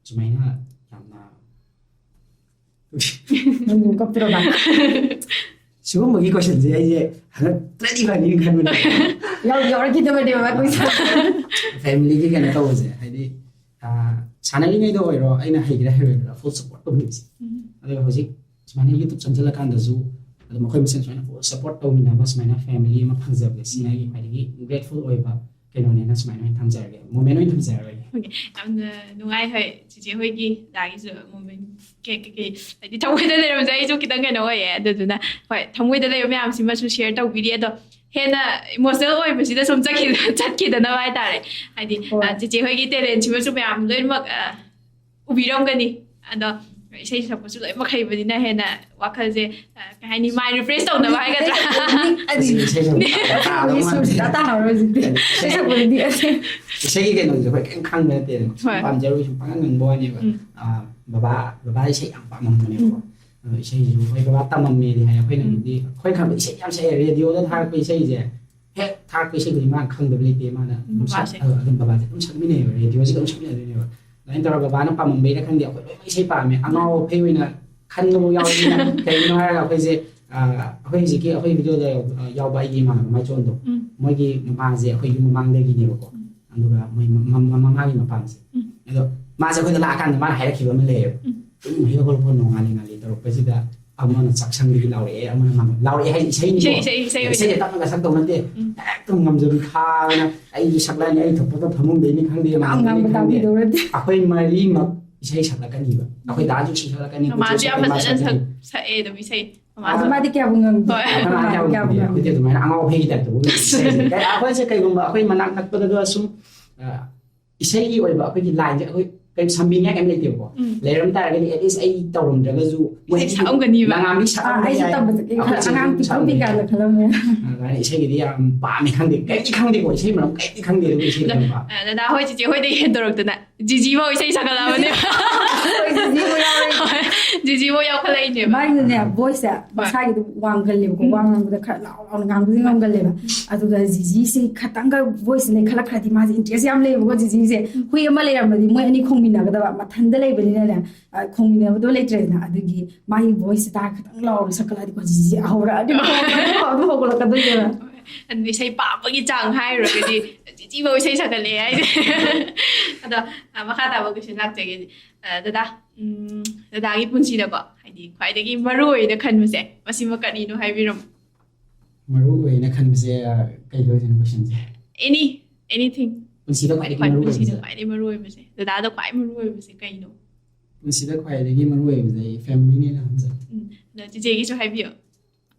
ꯁꯨꯃꯥꯏꯅ ꯌꯥꯝꯅ ꯅꯪ ꯑꯗꯨꯝ ꯀꯞꯇ꯭ꯔꯣ ꯚꯥꯏ? ꯁꯤꯒꯨꯝꯕꯒꯤ ꯀꯣꯏꯁꯟꯁꯦ ꯑꯩꯁꯦ ꯍꯪꯉꯛꯇ꯭ꯔꯗꯤ ꯐꯅꯤꯅ ꯈꯟꯕꯅꯦ꯫ ꯌꯥꯎ-, ꯌꯥꯎꯔꯛꯈꯤꯗꯕꯅꯦꯕ ꯑꯩꯈꯣꯏꯁꯦ꯫ ꯐꯦꯃꯤꯂꯤꯒꯤ ꯀꯩꯅꯣ ꯇꯧꯕꯁꯦ, ꯍꯥꯏꯗꯤ, ꯑ, ꯁꯥꯟꯅꯔꯤꯉꯩꯗ ꯑꯣꯏꯔꯣ, ꯑꯩꯅ ꯍꯩꯒꯦꯔꯥ ꯍꯩꯔꯣꯏꯒꯦꯔꯥ, ꯐꯨꯜ ꯁꯞꯄꯣꯔꯠ ꯇꯧꯕꯤꯕꯁꯦ꯫ ꯑꯗꯨꯒ ꯍꯧꯖꯤꯛ ꯁꯨꯃꯥꯏꯅ YouTube ꯆꯪꯁꯤꯜꯂꯀꯥꯟꯗꯁꯨ ꯑꯗꯨꯝ ꯑꯩꯈꯣꯏ ꯃꯁꯦꯟ ꯁꯨꯃꯥꯏꯅ ꯐꯨꯜ ꯁꯞꯄꯣꯔꯠ ꯇꯧꯃꯤꯟꯅꯕ ꯁꯨꯃꯥꯏꯅ ꯐꯦꯃꯤꯂꯤ ꯑꯃ ꯐꯪꯖꯕꯁꯦ, ꯁꯤꯅ ꯑꯩꯒꯤ ꯈ꯭ꯋꯥꯏꯗꯒꯤ ꯒ꯭ꯔꯦꯠꯐꯨꯜ ꯑꯣꯏꯕ ꯀꯩꯅꯣꯅꯦꯅ ꯁꯨꯃꯥꯏꯅ ꯑꯣꯏꯅ ꯊꯝꯖꯔꯒꯦ, ꯃꯣꯃꯦꯟ ꯑꯣꯏꯅ ꯊꯝꯖꯔꯒꯦ꯫ ꯑꯣꯀꯦ, ꯌꯥꯝꯅ ꯅꯨꯡꯉꯥꯏ꯫ ꯍꯣꯏ, ꯆꯤꯆꯦ ꯍꯣꯏꯒꯤ ꯗꯥꯒꯤꯁꯨ ꯃꯣꯃꯦꯟ ꯀꯩ-, ꯀꯩ-, ꯀꯩ-, ꯍꯥꯏꯗꯤ ꯊꯃꯣꯏꯗ ꯂꯩꯔꯝꯕꯁꯦ ꯑꯩꯁꯨ ꯈꯤꯇꯪ ꯀꯩꯅꯣ ꯑꯣꯏꯌꯦ꯫ ꯑꯗꯨꯗꯨꯅ ꯍꯣꯏ, ꯊꯃꯣꯏꯗ ꯂꯩꯕ ꯃꯌꯥꯝꯁꯤꯃꯁꯨ ꯁꯤꯌꯔ ꯇꯧꯕꯤꯔꯤ꯫ ꯑꯗꯣ ꯍꯦꯟꯅ ꯏꯃꯣꯁꯅꯦꯜ ꯑꯣꯏꯕꯁꯤꯗ ꯁꯨꯝ ꯆꯠꯈꯤ-, ꯆꯠꯈꯤꯗꯅꯕ ꯍꯥꯏꯇꯥꯔꯦ꯫ ꯍꯥꯏꯗꯤ, ꯍꯣꯏ꯫ ꯑ, ꯆꯤꯆꯦ ꯍꯣꯏꯒꯤ ꯇꯦꯂꯦꯟꯁꯤꯃꯁꯨ ꯃꯌꯥꯝ ꯂꯣꯏꯅꯃꯛ, ꯑ, ꯎꯕꯤꯔꯝꯒꯅꯤ꯫ ꯑꯗꯣ ꯏꯁꯩ ꯁꯛꯄꯁꯨ ꯂꯣꯏꯅꯃꯛ ꯍꯩꯕꯅꯤꯅ ꯍꯦꯟꯅ ꯋꯥꯈꯜꯁꯦ, ꯑ, ꯀꯩ ꯍꯥꯏꯅꯤ, ꯃꯥꯏꯟ ꯔꯤꯐ꯭ꯔꯦꯁ ꯇꯧꯅꯕ ꯍꯥꯏꯒꯗ꯭ꯔꯥ? ꯑꯗꯨ ꯏꯁꯩ ꯁꯛꯄ ꯇꯥꯗꯧ ꯃꯥꯟꯗꯦ꯫ ꯁꯨꯔ ꯇꯥꯍꯧꯔꯣꯏ ꯍꯧꯖꯤꯛꯇꯤ꯫ ꯏꯁꯩ ꯁꯛꯄꯗꯗꯤ ꯑꯁ ꯏꯁꯩꯒꯤ ꯀꯩꯅꯣꯁꯦ ꯑꯩꯈꯣꯏ ꯀꯩꯝ ꯈꯪꯕ ꯅꯠꯇꯦ, ꯁꯨꯝ ꯍꯣꯏ꯫ ꯄꯥꯝꯖꯔꯨꯕ, ꯁꯨꯝ ꯄꯪꯉꯪ ꯉꯪꯕ ꯋꯥꯅꯦꯕ꯫ ꯎꯝ꯫ ꯑ, ꯕꯕꯥ ꯕꯕꯥ ꯏꯁꯩ ꯌꯥꯝ ꯄꯥꯝꯃꯝꯕꯅꯦꯕꯀꯣ꯫ ꯑꯗꯣ ꯏꯁꯩꯁꯤꯁꯨ ꯍꯣꯏ ꯕꯕꯥ ꯇꯝꯃꯝꯃꯦꯗꯤ ꯍꯥꯏ, ꯑꯩꯈꯣꯏꯅꯕꯨꯗꯤ ꯑꯩꯈꯣꯏ ꯈꯪꯕ ꯏꯁꯩ ꯌꯥꯝ ꯁꯛꯑꯦ, ꯔꯦꯗꯤꯑꯣꯗ ꯊꯥꯔꯛꯄ ꯏꯁꯩꯁꯦ ꯍꯦꯛ ꯊꯥꯔꯛꯄ ꯏꯁꯩ ꯈꯨꯗꯤꯡ ꯃꯥꯅ ꯈꯪꯗꯕ ꯂꯩꯇꯦ, ꯃꯥꯅ ꯑꯗꯨꯝ ꯁꯛ-, ꯕꯕꯥꯁꯦ꯫ ꯑ, ꯑꯗꯨꯝ ꯕꯕꯥꯁꯦ ꯑꯗꯨꯝ ꯁꯛꯃꯤꯟꯅꯩꯌꯦꯕ, ꯔꯦꯗꯤꯑꯣꯁꯤꯗ ꯑꯗꯨꯝ ꯁꯛꯃꯤꯟꯅꯗꯣꯏꯅꯦꯕ꯫ ꯑꯗꯨꯃꯥꯏꯅ ꯇꯧꯔꯒ ꯕꯕꯥꯅ ꯄꯥꯝꯃꯝꯕꯩꯔ ꯈꯪꯗꯦ, ꯑꯩꯈꯣꯏ ꯂꯣꯏꯅꯃꯛ ꯏꯁꯩ ꯄꯥꯝꯃꯦ, ꯑꯉꯥꯎ ꯑꯐꯩ ꯑꯣꯏꯅ ꯈꯟꯕꯐꯥꯎ ꯌꯥꯎꯔꯤꯅ꯫ ꯀꯩꯒꯤꯅꯣ ꯍꯥꯏꯔꯒ ꯑꯩꯈꯣꯏꯁꯦ, ꯑ, ꯑꯩꯈꯣꯏ ꯍꯧꯖꯤꯛꯀꯤ ꯑꯩꯈꯣꯏ ꯚꯤꯗꯤꯑꯣꯗ ꯌꯥꯎ-, ꯌꯥꯎꯕ ꯑꯩꯒꯤ ꯏꯃꯥꯟꯅꯕ ꯃꯥꯏꯆꯣꯟꯗꯣ, ꯎꯝ꯫ ꯃꯣꯏꯒꯤ ꯃꯃꯥꯁꯦ ꯑꯩꯈꯣꯏ ꯌꯨꯝ ꯃꯃꯥꯡꯗꯒꯤꯅꯦꯕꯀꯣ꯫ ꯑꯗꯨꯒ ꯃꯣꯏ ꯃ-, ꯃ-, ꯃꯃꯥꯒꯤ ꯃꯄꯥꯝꯁꯦ꯫ ꯎꯝ꯫ ꯑꯗꯣ ꯃꯥꯁꯦ ꯑꯩꯈꯣꯏꯗ ꯂꯥꯛꯑꯀꯥꯟꯗ ꯃꯥꯅ ꯍꯥꯏꯔꯛꯈꯤꯕ ꯑꯃ ꯂꯩꯌꯦꯕ꯫ ꯎꯝ꯫ ꯇꯨꯝ ꯍꯦꯛ ꯍꯧꯒꯠꯂꯛꯄ ꯅꯣꯡꯉꯥꯜꯂꯤ ꯉꯥꯜꯂꯤ ꯇꯧꯔꯛꯄꯁꯤꯗ ꯑꯃꯅ ꯆꯥꯛꯁꯪꯗꯒꯤ ꯂꯥꯎꯔꯛꯑꯦ, ꯑꯃꯅ ꯉꯥꯡ-, ꯂꯥꯎꯔꯛꯑꯦ ꯍꯥꯏꯁꯦ ꯏꯁꯩꯅꯤꯀꯣ꯫ ꯏꯁꯩ, ꯏꯁꯩ, ꯏꯁꯩ ꯑꯣꯏꯅ꯫ ꯏꯁꯩꯁꯦ ꯇꯞꯅꯒ ꯁꯛꯇꯧ ꯅꯠꯇꯦ꯫ ꯎꯝ꯫ ꯍꯦꯛꯇ ꯉꯝꯖꯕꯤ ꯊꯥꯗꯅ ꯑꯩꯁꯨ ꯁꯛꯂꯛꯑꯅꯤ, ꯑꯩ ꯊꯣꯛꯄꯗ ꯐꯃꯨꯡꯗꯩꯅꯤ ꯈꯪꯗꯦ, ꯌꯥꯝ ꯃꯥꯡꯗꯩꯅꯤ ꯉꯥꯡꯕ ꯈꯪꯗꯦ꯫ ꯇꯥꯕꯤꯗꯧꯔꯗꯤ꯫ ꯑꯩꯈꯣꯏ ꯃꯔꯤꯃꯛ ꯏꯁꯩ ꯁꯛꯂꯛꯀꯅꯤꯕ꯫ ꯑꯩꯈꯣꯏ ꯗꯥꯁꯨ ꯏꯁꯩ ꯁꯛꯂꯛꯀꯅꯤ, ꯑꯩꯈꯣꯏ ꯃꯃꯥꯁꯨ ꯆꯦꯁꯨ ꯌꯥꯝ ꯁꯛꯂꯛꯀꯅꯤ, ꯃꯥ ꯐꯖꯅ ꯁꯛꯂꯛꯀꯅꯤ꯫ ꯁꯛ-, ꯁꯛꯑꯦ ꯑꯗꯨꯝ ꯏꯁꯩ꯫ ꯑꯗꯨ ꯃꯥꯗꯤ ꯀꯌꯥꯕꯨ ꯉꯝꯗꯦ꯫ ꯍꯣꯏ꯫ ꯑꯩꯈꯣꯏ ꯃꯥ ꯀꯌꯥꯕꯨ ꯀꯌꯥꯕꯨ ꯉꯝꯗꯦ꯫ ꯉꯝꯗꯦ꯫ ꯑꯩꯈꯣꯏꯗꯤ ꯑꯗꯨꯃꯥꯏꯅ ꯑꯉꯥꯎ ꯑꯐꯩꯒꯤ ꯇꯥꯏꯞꯇ ꯎꯠꯂꯦ ꯏꯁꯩꯁꯦ꯫ ꯑꯩꯈꯣꯏꯁꯦ ꯀꯩꯒꯨꯝꯕ ꯑꯩꯈꯣꯏ ꯃꯅꯥꯛ ꯅꯛꯄꯗꯒ ꯁꯨꯝ, ꯑ, ꯏꯁꯩꯒꯤ ꯑꯣꯏꯕ ꯑꯩꯈꯣꯏꯒꯤ ꯂꯥꯏꯟꯁꯦ ꯑꯩꯈꯣꯏ ꯀꯔꯤ ꯁꯝꯕꯤꯅꯤꯡꯉꯥꯏ ꯀꯩꯝ ꯂꯩꯇꯦꯕꯀꯣ꯫ ꯎꯝ꯫ ꯂꯩꯔꯝ ꯇꯥꯔꯒꯗꯤ at least ꯑꯩ ꯇꯧꯔꯝꯗ꯭ꯔꯒꯁꯨ ꯃꯣꯏ ꯏꯁꯩ ꯁꯛꯑꯝꯒꯅꯤꯕ꯫ ꯅꯉꯥꯟꯕꯤ ꯑꯥ, ꯁꯛꯑꯝꯕ ꯑꯩꯁꯨ ꯌꯥꯏ꯫ ꯇꯝꯕ ꯆꯠꯀꯦ ꯈꯔ ꯑꯩꯈꯣꯏ ꯆꯦꯁꯨ ꯑꯉꯥꯡ ꯑꯗꯨꯝ ꯄꯤꯛꯇ꯭ꯔꯨ ꯁꯛꯑꯝꯕ ꯌꯥꯏ꯫ ꯄꯤꯛꯏꯀꯥꯟꯗ ꯈꯜꯂꯝꯃꯦ꯫ ꯑꯗꯨꯃꯥꯏꯅ ꯏꯁꯩꯒꯤꯗꯤ ꯌꯥꯝ ꯄꯥꯝꯃꯦ ꯈꯪꯗꯦ, ꯀꯩꯝꯗꯤ ꯈꯪꯗꯦꯀꯣ, ꯏꯁꯩ ꯃꯔꯝ ꯀꯩꯝꯗꯤ ꯈꯪꯗꯦ, ꯑꯗꯨꯕꯨ ꯏꯁꯩ ꯌꯥꯝ ꯄꯥꯝꯃꯦ꯫ ꯑ, ꯗꯗꯥ ꯍꯣꯏ ꯆꯤꯆꯦ ꯍꯣꯏꯗꯒꯤ ꯍꯦꯟꯗꯣꯔꯛꯇꯅ ꯖꯤꯖꯤ ꯐꯥꯎ ꯏꯁꯩ ꯁꯛꯀꯠꯂꯛꯑꯕꯅꯦ꯫ ꯍꯣꯏ, ꯖꯤꯖꯤꯕꯨ ꯌꯥꯎꯔꯦ꯫ ꯍꯣꯏ, ꯖꯤꯖꯤ ꯐꯥꯎ ꯌꯥꯎꯈꯠꯂꯛꯏꯅꯦꯕ꯫ ꯃꯥꯒꯤꯅꯅꯦ, ꯚꯣꯏꯁꯁꯦ ꯃꯁꯥꯒꯤꯗꯤ ꯋꯥꯡꯒꯜꯂꯦꯕꯀꯣ, ꯎꯝ꯫ ꯋꯥ ꯉꯥꯡꯕꯗ ꯈꯔ ꯂꯥꯎ ꯂꯥꯎꯅ ꯉꯥꯡꯕꯗꯤ ꯉꯝꯒꯜꯂꯦꯕ꯫ ꯑꯗꯨꯒ ꯖꯤꯖꯤꯁꯤ ꯈꯇꯪꯒ ꯚꯣꯏꯁꯁꯦ ꯂꯩꯈꯠꯂꯛꯈ꯭ꯔꯗꯤ ꯃꯥꯁꯦ ꯏꯟꯇꯔꯦꯁ ꯌꯥꯝ ꯂꯩꯌꯦꯕꯀꯣ꯫ ꯖꯤꯖꯤꯁꯦ ꯍꯨꯏ ꯑꯃ ꯂꯩꯔꯝꯃꯗꯤ ꯃꯣꯏ ꯑꯅꯤ ꯈꯣꯡꯃꯤꯟꯅꯒꯗꯕ, ꯃꯊꯟꯗ ꯂꯩꯕꯅꯤꯅꯅꯦ, ꯑ, ꯈꯣꯡꯃꯤꯟꯅꯕꯗꯣ ꯂꯩꯇ꯭ꯔꯦꯗꯅ꯫ ꯑꯗꯨꯒꯤ ꯃꯥꯒꯤ ꯚꯣꯏꯁꯁꯦ ꯇꯥꯔ ꯈꯇꯪ ꯂꯥꯎꯅ ꯁꯛꯀꯠꯂꯛꯑꯗꯤꯀꯣ, ꯖꯤꯖꯤ ꯍꯧꯔꯛꯑꯗꯤ ꯑꯗꯨꯝ ꯍꯧꯒꯠꯂꯛꯀꯗꯣꯏꯅꯦꯕ꯫ ꯑꯗꯨ ꯏꯁꯩ ꯄꯥꯝꯕꯒꯤ ꯆꯥꯡ ꯍꯥꯏꯔꯨꯔꯒꯗꯤ ꯖꯤꯖꯤ ꯐꯥꯎ ꯏꯁꯩ ꯁꯛꯀꯠꯂꯦ ꯍꯥꯏꯁꯦ꯫ ꯑꯗꯣ, ꯑ, ꯃꯈꯥ ꯇꯥꯕ ꯀꯣꯏꯁꯟ ꯂꯥꯛꯆꯒꯦ꯫ ꯑ, ꯗꯗꯥ, ꯎꯝ, ꯗꯗꯥꯒꯤ ꯄꯨꯟꯁꯤꯗꯀꯣ, ꯍꯥꯏꯗꯤ ꯈ꯭ꯋꯥꯏꯗꯒꯤ ꯃꯔꯨ ꯑꯣꯏꯅ ꯈꯟꯕꯁꯦ ꯃꯁꯤꯃ ꯀꯔꯤꯅꯣ ꯍꯥꯏꯕꯤꯔꯝꯃꯨ꯫ ꯃꯔꯨ ꯑꯣꯏꯅ ꯈꯟꯕꯁꯦ, ꯑ, ꯀꯩ ꯑꯣꯏꯗꯣꯏꯅꯣ ꯀꯣꯏꯁꯟꯁꯦ? Any, anything. ꯄꯨꯟꯁꯤꯗ ꯈ꯭ꯋꯥꯏꯗꯒꯤ ꯈ꯭ꯋꯥꯏ ꯃꯔꯨ ꯄꯨꯟꯁꯤꯗ ꯑꯣꯏꯕꯁꯦ? ꯈ꯭ꯋꯥꯏꯗꯒꯤ ꯃꯔꯨ ꯑꯣꯏꯕꯁꯦ, ꯗꯗꯥꯗ ꯈ꯭ꯋꯥꯏ ꯃꯔꯨ ꯑꯣꯏꯕꯁꯦ ꯀꯩꯅꯣ? ꯄꯨꯟꯁꯤꯗ ꯈ꯭ꯋꯥꯏꯗꯒꯤ ꯃꯔꯨ ꯑꯣꯏꯕꯁꯦ ꯑꯩ ꯐꯦꯃꯤꯂꯤꯅꯦꯅ ꯈꯟꯖꯩ꯫ ꯎꯝ, ꯑꯗꯣ ꯆꯤꯆꯦꯒꯤꯁꯨ ꯍꯥꯏꯕꯤꯌꯣ꯫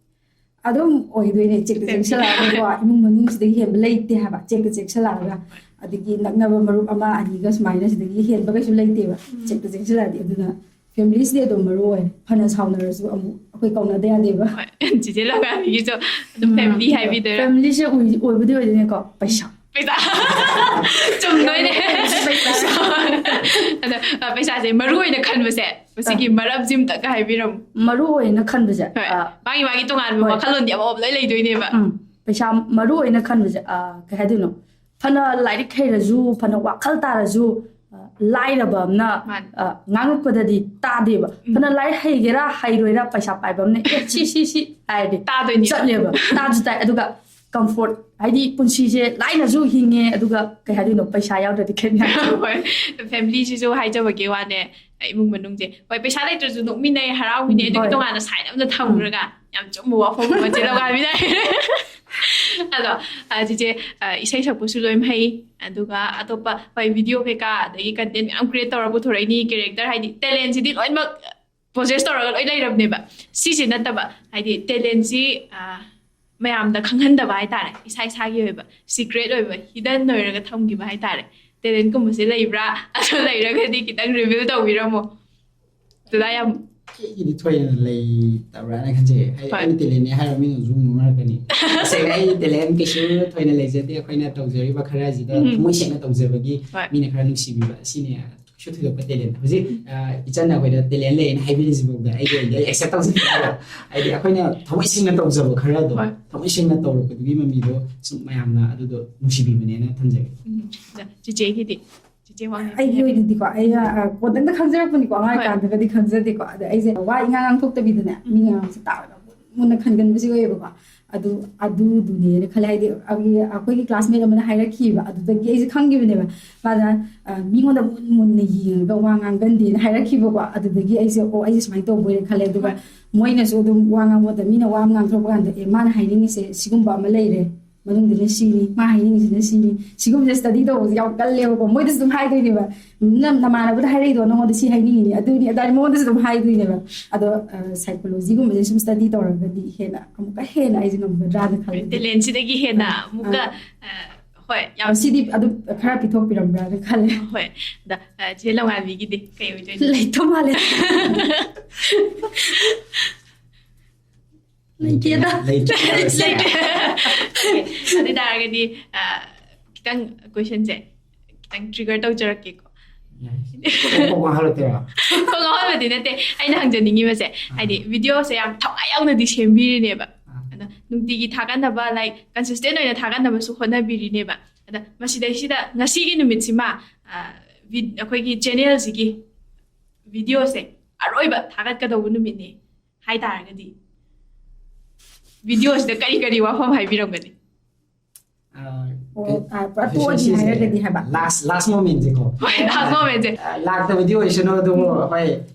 ꯑꯗꯨꯝ ꯑꯣꯏꯗꯣꯏꯅꯦ, ꯆꯦꯛꯇ ꯆꯦꯛꯁꯤꯜꯂꯛꯑꯒꯀꯣ, ꯏꯃꯨꯡ ꯃꯅꯨꯡꯁꯤꯗꯒꯤ ꯍꯦꯟꯕ ꯂꯩꯇꯦ ꯍꯥꯏꯕ꯫ ꯆꯦꯛꯇ ꯆꯦꯛꯁꯤꯜꯂꯛꯑꯒ, ꯑꯗꯒꯤ ꯅꯛꯅꯕ ꯃꯔꯨꯞ ꯑꯃ ꯑꯅꯤꯒ ꯁꯨꯃꯥꯏꯅ ꯁꯤꯗꯒꯤ ꯍꯦꯟꯕ ꯀꯩꯁꯨ ꯂꯩꯇꯦꯕ꯫ ꯎꯝ꯫ ꯆꯦꯛꯇ ꯆꯦꯛꯁꯤꯜꯂꯛꯑꯗꯤ꯫ ꯑꯗꯨꯅ ꯐꯦꯃꯤꯂꯤꯁꯤꯗꯤ ꯑꯗꯨꯝ ꯃꯔꯨ ꯑꯣꯏ꯫ ꯐꯅ ꯁꯥꯎꯅꯔꯁꯨ ꯑꯃꯨꯛ ꯑꯩꯈꯣꯏ ꯀꯧꯅꯗ ꯌꯥꯗꯦꯕ꯫ ꯍꯣꯏ꯫ ꯆꯤꯆꯦ ꯂꯧꯉꯥꯏꯕꯤꯒꯤꯁꯨ ꯑꯗꯨꯝ ꯐꯦꯃꯤꯂꯤ ꯍꯥꯏꯕꯤꯗꯣꯏꯔꯥ? ꯐꯦꯃꯤꯂꯤꯁꯦ ꯑꯣꯏ- ꯑꯣꯏꯕꯨꯗꯤ ꯑꯣꯏꯗꯣꯏꯅꯦꯀꯣ, ꯄꯩꯁꯥ꯫ ꯄꯩꯁꯥ꯫ ꯆꯨꯝꯗꯣꯏꯅꯦ꯫ ꯑꯗꯣ ꯑ, ꯄꯩꯁꯥꯁꯦ ꯃꯔꯨ ꯑꯣꯏꯅ ꯈꯟꯕꯁꯦ ꯃꯁꯤꯒꯤ ꯃꯔꯝꯁꯤꯝꯇꯒ ꯍꯥꯏꯕꯤꯔꯝꯃꯨ꯫ ꯃꯔꯨ ꯑꯣꯏꯅ ꯈꯟꯕꯁꯦ ꯍꯣꯏ꯫ ꯑ, ꯃꯥꯒꯤ ꯃꯥꯒꯤ ꯇꯣꯉꯥꯟꯕ ꯍꯣꯏ꯫ ꯋꯥꯈꯜꯂꯣꯟꯗꯤ ꯑꯃꯃꯝ ꯂꯣꯏ ꯂꯩꯗꯣꯏꯅꯦꯕ꯫ ꯎꯝ, ꯄꯩꯁꯥ ꯃꯔꯨ ꯑꯣꯏꯅ ꯈꯟꯕꯁꯦ ꯑ, ꯀꯩ ꯍꯥꯏꯗꯣꯏꯅꯣ, ꯐꯅ ꯂꯥꯏꯔꯤꯛ ꯍꯩꯔꯁꯨ, ꯐꯅ ꯋꯥꯈꯜ ꯇꯥꯔꯁꯨ, ꯑ, ꯂꯥꯏꯔꯕ ꯑꯃꯅ ꯃꯥꯅꯤ꯫ ꯑ, ꯉꯥꯡꯉꯛꯄꯗꯗꯤ ꯇꯥꯗꯦꯕ꯫ ꯎꯝ꯫ ꯐꯅ ꯂꯥꯏꯔꯤꯛ ꯍꯩꯒꯦꯔꯥ ꯍꯩꯔꯣꯏꯔꯥ, ꯄꯩꯁꯥ ꯄꯥꯏꯕ ꯑꯃꯅ "ꯑꯦ, ꯁꯤ ꯁꯤ ꯁꯤ" ꯍꯥꯏꯔꯗꯤ ꯇꯥꯗꯣꯏꯅꯦ꯫ ꯆꯠꯂꯦꯕ, ꯇꯥꯁꯨ ꯇꯥꯏ꯫ ꯑꯗꯨꯒ ꯀꯝꯐꯣꯔꯠ, ꯍꯥꯏꯗꯤ ꯄꯨꯟꯁꯤꯁꯦ ꯂꯥꯏꯅꯁꯨ ꯍꯤꯡꯉꯦ, ꯑꯗꯨꯒ ꯀꯩ ꯍꯥꯏꯗꯣꯏꯅꯣ, ꯄꯩꯁꯥ ꯌꯥꯎꯗ꯭ꯔꯗꯤ ꯈꯦꯠꯅ ꯍꯣꯏ꯫ ꯐꯦꯃꯤꯂꯤꯁꯤꯁꯨ ꯍꯥꯏꯖꯕꯒꯤ ꯋꯥꯅꯦ, ꯏꯃꯨꯡ ꯃꯅꯨꯡꯁꯦ ꯍꯣꯏ ꯄꯩꯁꯥ ꯂꯩꯇ꯭ꯔꯁꯨ ꯅꯣꯛꯃꯤꯟꯅꯩ, ꯍꯔꯥꯎꯃꯤꯟꯅꯩ, ꯑꯗꯨꯒꯤ ꯍꯣꯏ꯫ ꯇꯣꯉꯥꯟꯅ ꯁꯥꯏꯠ ꯑꯃꯗ ꯊꯝꯈ꯭ꯔꯒ ꯌꯥꯝ ꯆꯨꯝꯕ ꯋꯥꯐꯝ ꯑꯃ ꯆꯦ ꯂꯧꯉꯥꯏꯕꯤꯅ ꯍꯥꯏꯔꯦ꯫ ꯑꯗꯣ ꯑ, ꯆꯤꯆꯦ ꯑ, ꯏꯁꯩ ꯁꯛꯄꯁꯨ ꯂꯣꯏ ꯍꯩ, ꯑꯗꯨꯒ ꯑꯇꯣꯞꯄ ꯍꯣꯏ ꯚꯤꯗꯤꯑꯣ ꯀꯩꯀꯥ ꯑꯗꯒꯤ ꯀꯟꯇꯦꯟ ꯃꯌꯥꯝ ꯀ꯭ꯔꯤꯌꯦꯠ ꯇꯧꯔ ꯄꯨꯊꯣꯔꯛꯏꯅꯤ, ꯀꯦꯔꯦꯛꯇꯔ ꯍꯥꯏꯗꯤ ꯇꯦꯂꯦꯟꯁꯤꯗꯤ ꯂꯣꯏꯅꯃꯛ ꯄꯣꯖꯦꯁ ꯇꯧꯔꯒ ꯂꯣꯏ ꯂꯩꯔꯕꯅꯦꯕ꯫ ꯁꯤꯁꯤ ꯅꯠꯇꯕ ꯍꯥꯏꯗꯤ ꯇꯦꯂꯦꯟꯁꯤ ꯑ, ꯃꯌꯥꯝꯗ ꯈꯪꯍꯟꯗꯕ ꯍꯥꯏꯇꯥꯔꯦ, ꯏꯁꯥ ꯏꯁꯥꯒꯤ ꯑꯣꯏꯕ ꯁꯤꯀ꯭ꯔꯦꯠ ꯑꯣꯏꯕ ꯍꯤꯗꯟ ꯑꯣꯏꯔꯒ ꯊꯝꯈꯤꯕ ꯍꯥꯏꯇꯥꯔꯦ꯫ ꯇꯦꯂꯦꯟꯒꯨꯝꯕꯁꯦ ꯂꯩꯕ꯭ꯔꯥ? ꯑꯗꯨ ꯂꯩꯔꯒꯗꯤ ꯈꯤꯇꯪ ꯔꯤꯚꯤꯜ ꯇꯧꯕꯤꯔꯝꯃꯣ꯫ ꯗꯗꯥ ꯌꯥꯝ ꯑꯩꯒꯤꯗꯤ ꯊꯣꯏꯅ ꯂꯩꯇꯕ꯭ꯔꯥꯅ ꯈꯟꯖꯩ꯫ ꯑꯩ ꯍꯣꯏ꯫ ꯑꯩꯅ ꯇꯦꯂꯦꯟꯅꯦ ꯍꯥꯏꯔ ꯃꯤꯅꯁꯨ ꯑꯃꯨꯛ ꯉꯥꯡꯉꯛꯀꯅꯤ꯫ ꯇꯁꯦꯡꯅ ꯑꯩ ꯇꯦꯂꯦꯟ ꯀꯩꯁꯨ ꯊꯣꯏꯅ ꯂꯩꯖꯗꯦ꯫ ꯑꯩꯈꯣꯏꯅ ꯇꯧꯖꯔꯤꯕ ꯈꯔꯁꯤꯗ ꯎꯝ꯫ ꯊꯃꯣꯏ ꯁꯦꯡꯅ ꯇꯧꯖꯕꯒꯤ ꯍꯣꯏ꯫ ꯃꯤꯅ ꯈꯔ ꯅꯨꯡꯁꯤꯕꯤꯕ, ꯑꯁꯤꯅꯦ ꯀꯩꯁꯨ ꯊꯣꯏꯗꯣꯛꯄ ꯇꯦꯂꯦꯟ꯫ ꯍꯧꯖꯤꯛ ꯑ, ꯏꯆꯟꯅ ꯑꯩꯈꯣꯏꯗ ꯇꯦꯂꯦꯟ ꯂꯩꯌꯦꯅ ꯍꯥꯏꯕꯤꯔꯤꯁꯤꯐꯥꯎꯗ ꯑꯩꯒꯤ ꯑꯣꯏꯅꯗꯤ ꯑꯩ ꯑꯦꯛꯁꯦꯞ ꯇꯧꯖꯗꯦꯕ꯫ ꯍꯥꯏꯗꯤ ꯑꯩꯈꯣꯏꯅ ꯊꯃꯣꯏ ꯁꯦꯡꯅ ꯇꯧꯖꯕ ꯈꯔꯗꯣ, ꯍꯣꯏ꯫ ꯊꯃꯣꯏ ꯁꯦꯡꯅ ꯇꯧꯔꯛꯄꯗꯨꯒꯤ ꯃꯃꯤꯗꯣ ꯁꯨꯝ ꯃꯌꯥꯝꯅ ꯑꯗꯨꯗꯣ ꯅꯨꯡꯁꯤꯕꯤꯕꯅꯦꯅ ꯊꯝꯖꯒꯦ꯫ ꯎꯝ꯫ ꯑꯗ ꯆꯤꯆꯦꯒꯤꯗꯤ? ꯆꯤꯆꯦ ꯋꯥꯉꯥꯡ ꯑꯩꯒꯤ ꯑꯣꯏꯅꯗꯤꯀꯣ, ꯑꯩ ꯑ, ꯀꯣꯟꯇꯪꯗ ꯈꯪꯖꯔꯛꯄꯅꯤꯀꯣ, ꯑꯉꯥꯡ ꯍꯣꯏ꯫ ꯑꯣꯏꯔꯤꯀꯥꯟꯗꯒꯗꯤ ꯈꯪꯖꯗꯦꯀꯣ꯫ ꯑꯗ ꯑꯩꯁꯦ ꯋꯥ ꯏꯉꯥꯡ ꯉꯥꯡꯊꯣꯛꯇꯕꯤꯗꯅꯦ, ꯃꯤ ꯉꯥꯡꯕꯁꯦ ꯇꯥꯔꯒ ꯃꯨꯟꯅ ꯈꯟꯒꯟꯕꯁꯦ ꯑꯣꯏꯌꯦꯕꯀꯣ꯫ ꯑꯗꯨ ꯑꯗꯨꯗꯨꯅꯦꯅ ꯈꯜꯂꯦ꯫ ꯍꯥꯏꯗꯤ ꯑꯩꯒꯤ, ꯑꯩꯈꯣꯏꯒꯤ ꯀ꯭ꯂꯥꯁꯃꯦꯠ ꯑꯃꯅ ꯍꯥꯏꯔꯛꯈꯤꯕ, ꯑꯗꯨꯗꯒꯤ ꯑꯩꯁꯦ ꯈꯪꯈꯤꯕꯅꯦꯕ꯫ ꯃꯥꯅ ꯑ, "ꯃꯤꯉꯣꯟꯗ ꯃꯨꯟ ꯃꯨꯟꯅ ꯌꯦꯡꯉꯒ ꯋꯥ ꯉꯥꯡꯒꯟꯗꯦꯅ" ꯍꯥꯏꯔꯛꯈꯤꯕꯀꯣ꯫ ꯑꯗꯨꯗꯒꯤ ꯑꯩꯁꯦ, "ꯑꯣ, ꯑꯩꯁꯦ ꯁꯨꯃꯥꯏꯅ ꯇꯧꯕꯣꯏꯔꯦ" ꯈꯜꯂꯦ꯫ ꯑꯗꯨꯒ ꯃꯣꯏꯅꯁꯨ ꯑꯗꯨꯝ ꯋꯥ ꯉꯥꯡꯕꯗ, ꯃꯤꯅ ꯋꯥ ꯑꯃ ꯉꯥꯡꯊꯣꯔꯛꯄ ꯀꯥꯟꯗ, "ꯑꯦ, ꯃꯥꯅ ꯍꯥꯏꯅꯤꯡꯉꯤꯁꯦ ꯁꯤꯒꯨꯝꯕ ꯑꯃ ꯂꯩꯔꯦ, ꯃꯅꯨꯡꯗꯅ ꯁꯤꯅꯤ, ꯃꯥ ꯍꯥꯏꯅꯤꯡꯉꯤꯁꯤꯅ ꯁꯤꯅꯤ", ꯁꯤꯒꯨꯝꯕꯁꯦ ꯁ꯭ꯇꯗꯤ ꯇꯧꯕꯁꯦ ꯌꯥꯝ ꯀꯜꯂꯦꯕꯀꯣ꯫ ꯃꯣꯏꯗꯁꯨ ꯑꯗꯨꯝ ꯍꯥꯏꯗꯣꯏꯅꯦꯕ, "ꯅꯪ ꯅꯃꯥꯟꯅꯕꯗ ꯍꯥꯏꯔꯛꯏꯗꯣ ꯅꯉꯣꯟꯗ ꯁꯤ ꯍꯥꯏꯅꯤꯡꯉꯤꯅꯤ, ꯑꯗꯨꯅꯤ ꯑꯗꯥꯅꯤ", ꯃꯉꯣꯟꯗꯁꯨ ꯑꯗꯨꯝ ꯍꯥꯏꯗꯣꯏꯅꯦꯕ꯫ ꯑꯗꯣ ꯁꯥꯏꯀꯣꯂꯣꯖꯤꯒꯨꯝꯕꯁꯦ ꯁꯨꯝ ꯁ꯭ꯇꯗꯤ ꯇꯧꯔꯒꯗꯤ ꯍꯦꯟꯅ ꯑꯃꯨꯛꯀ ꯍꯦꯟꯅ ꯑꯩꯁꯦ ꯉꯝꯒꯗ꯭ꯔꯥꯅ ꯈꯜꯂꯦ꯫ ꯇꯦꯂꯦꯟꯁꯤꯗꯒꯤ ꯍꯦꯟꯅ ꯑꯃꯨꯛꯀ ꯑ, ꯍꯣꯏ, ꯌꯥꯝ ꯁꯤꯗꯤ ꯑꯗꯨꯝ ꯈꯔ ꯄꯤꯊꯣꯛꯄꯤꯔꯝꯕ꯭ꯔꯥꯅ ꯈꯜꯂꯦ꯫ ꯍꯣꯏ꯫ ꯑꯗ, ꯑ, ꯆꯦ ꯂꯧꯉꯥꯟꯕꯤꯒꯤꯗꯤ ꯀꯩ ꯑꯣꯏꯗꯣꯏꯅꯣ? ꯂꯩꯇꯧ ꯃꯥꯜꯂꯦ꯫ ꯂꯩꯇꯦꯗ꯫ ꯂꯩꯇꯦ꯫ ꯂꯩꯇꯦ꯫ ꯑꯗꯨ ꯇꯥꯔꯒꯗꯤ, ꯑ, ꯈꯤꯇꯪ questionꯁꯦ ꯈꯤꯇꯪ trigger ꯇꯧꯖꯔꯛꯀꯦꯀꯣ꯫ ꯀꯣꯛ ꯉꯥꯎꯍꯜꯂꯛꯇꯣꯏꯔꯣ? ꯀꯣꯛ ꯉꯥꯎꯍꯟꯕꯗꯤ ꯅꯠꯇꯦ꯫ ꯑꯩꯅ ꯍꯪꯖꯅꯤꯡꯉꯤꯕꯁꯦ, ꯑꯥ꯫ ꯍꯥꯏꯗꯤ videoꯁꯦ ꯌꯥꯝ ꯊꯋꯥꯏ ꯌꯥꯎꯅꯗꯤ ꯁꯦꯝꯕꯤꯔꯤꯅꯦꯕ꯫ ꯑꯥ꯫ ꯑꯗꯣ ꯅꯨꯡꯇꯤꯒꯤ ꯊꯥꯒꯠꯅꯕ, like, consistent ꯑꯣꯏꯅ ꯊꯥꯒꯠꯅꯕꯁꯨ ꯍꯣꯠꯅꯕꯤꯔꯤꯅꯦꯕ꯫ ꯑꯗ ꯃꯁꯤꯗꯩꯁꯤꯗ ꯉꯁꯤꯒꯤ ꯅꯨꯃꯤꯠꯁꯤꯃ, ꯑ, vid-, ꯑꯩꯈꯣꯏꯒꯤ channelꯁꯤꯒꯤ videoꯁꯦ ꯑꯔꯣꯏꯕ ꯊꯥꯒꯠꯀꯗꯧꯕ ꯅꯨꯃꯤꯠꯅꯦ ꯍꯥꯏ ꯇꯥꯔꯒꯗꯤ, videoꯁꯤꯗ ꯀꯔꯤ ꯀꯔꯤ ꯋꯥꯐꯝ ꯍꯥꯏꯕꯤꯔꯝꯒꯅꯤ? ꯑ, ꯑꯣ, ꯀꯩ-, ꯑ, ꯄꯨꯔꯥ ꯇꯣꯛꯑꯅꯤ officialꯁꯦ ꯍꯥꯏꯔꯒꯗꯤ ꯍꯥꯏꯕ? Last, last momentꯁꯦꯀꯣ꯫ ꯍꯣꯏ, last momentꯁꯦ꯫ ꯑ, ꯂꯥꯛꯇꯕꯗꯤ ꯑꯣꯏꯁꯅꯨ, ꯑꯗꯨꯕꯨ ꯎꯝ꯫ ꯍꯣꯏ,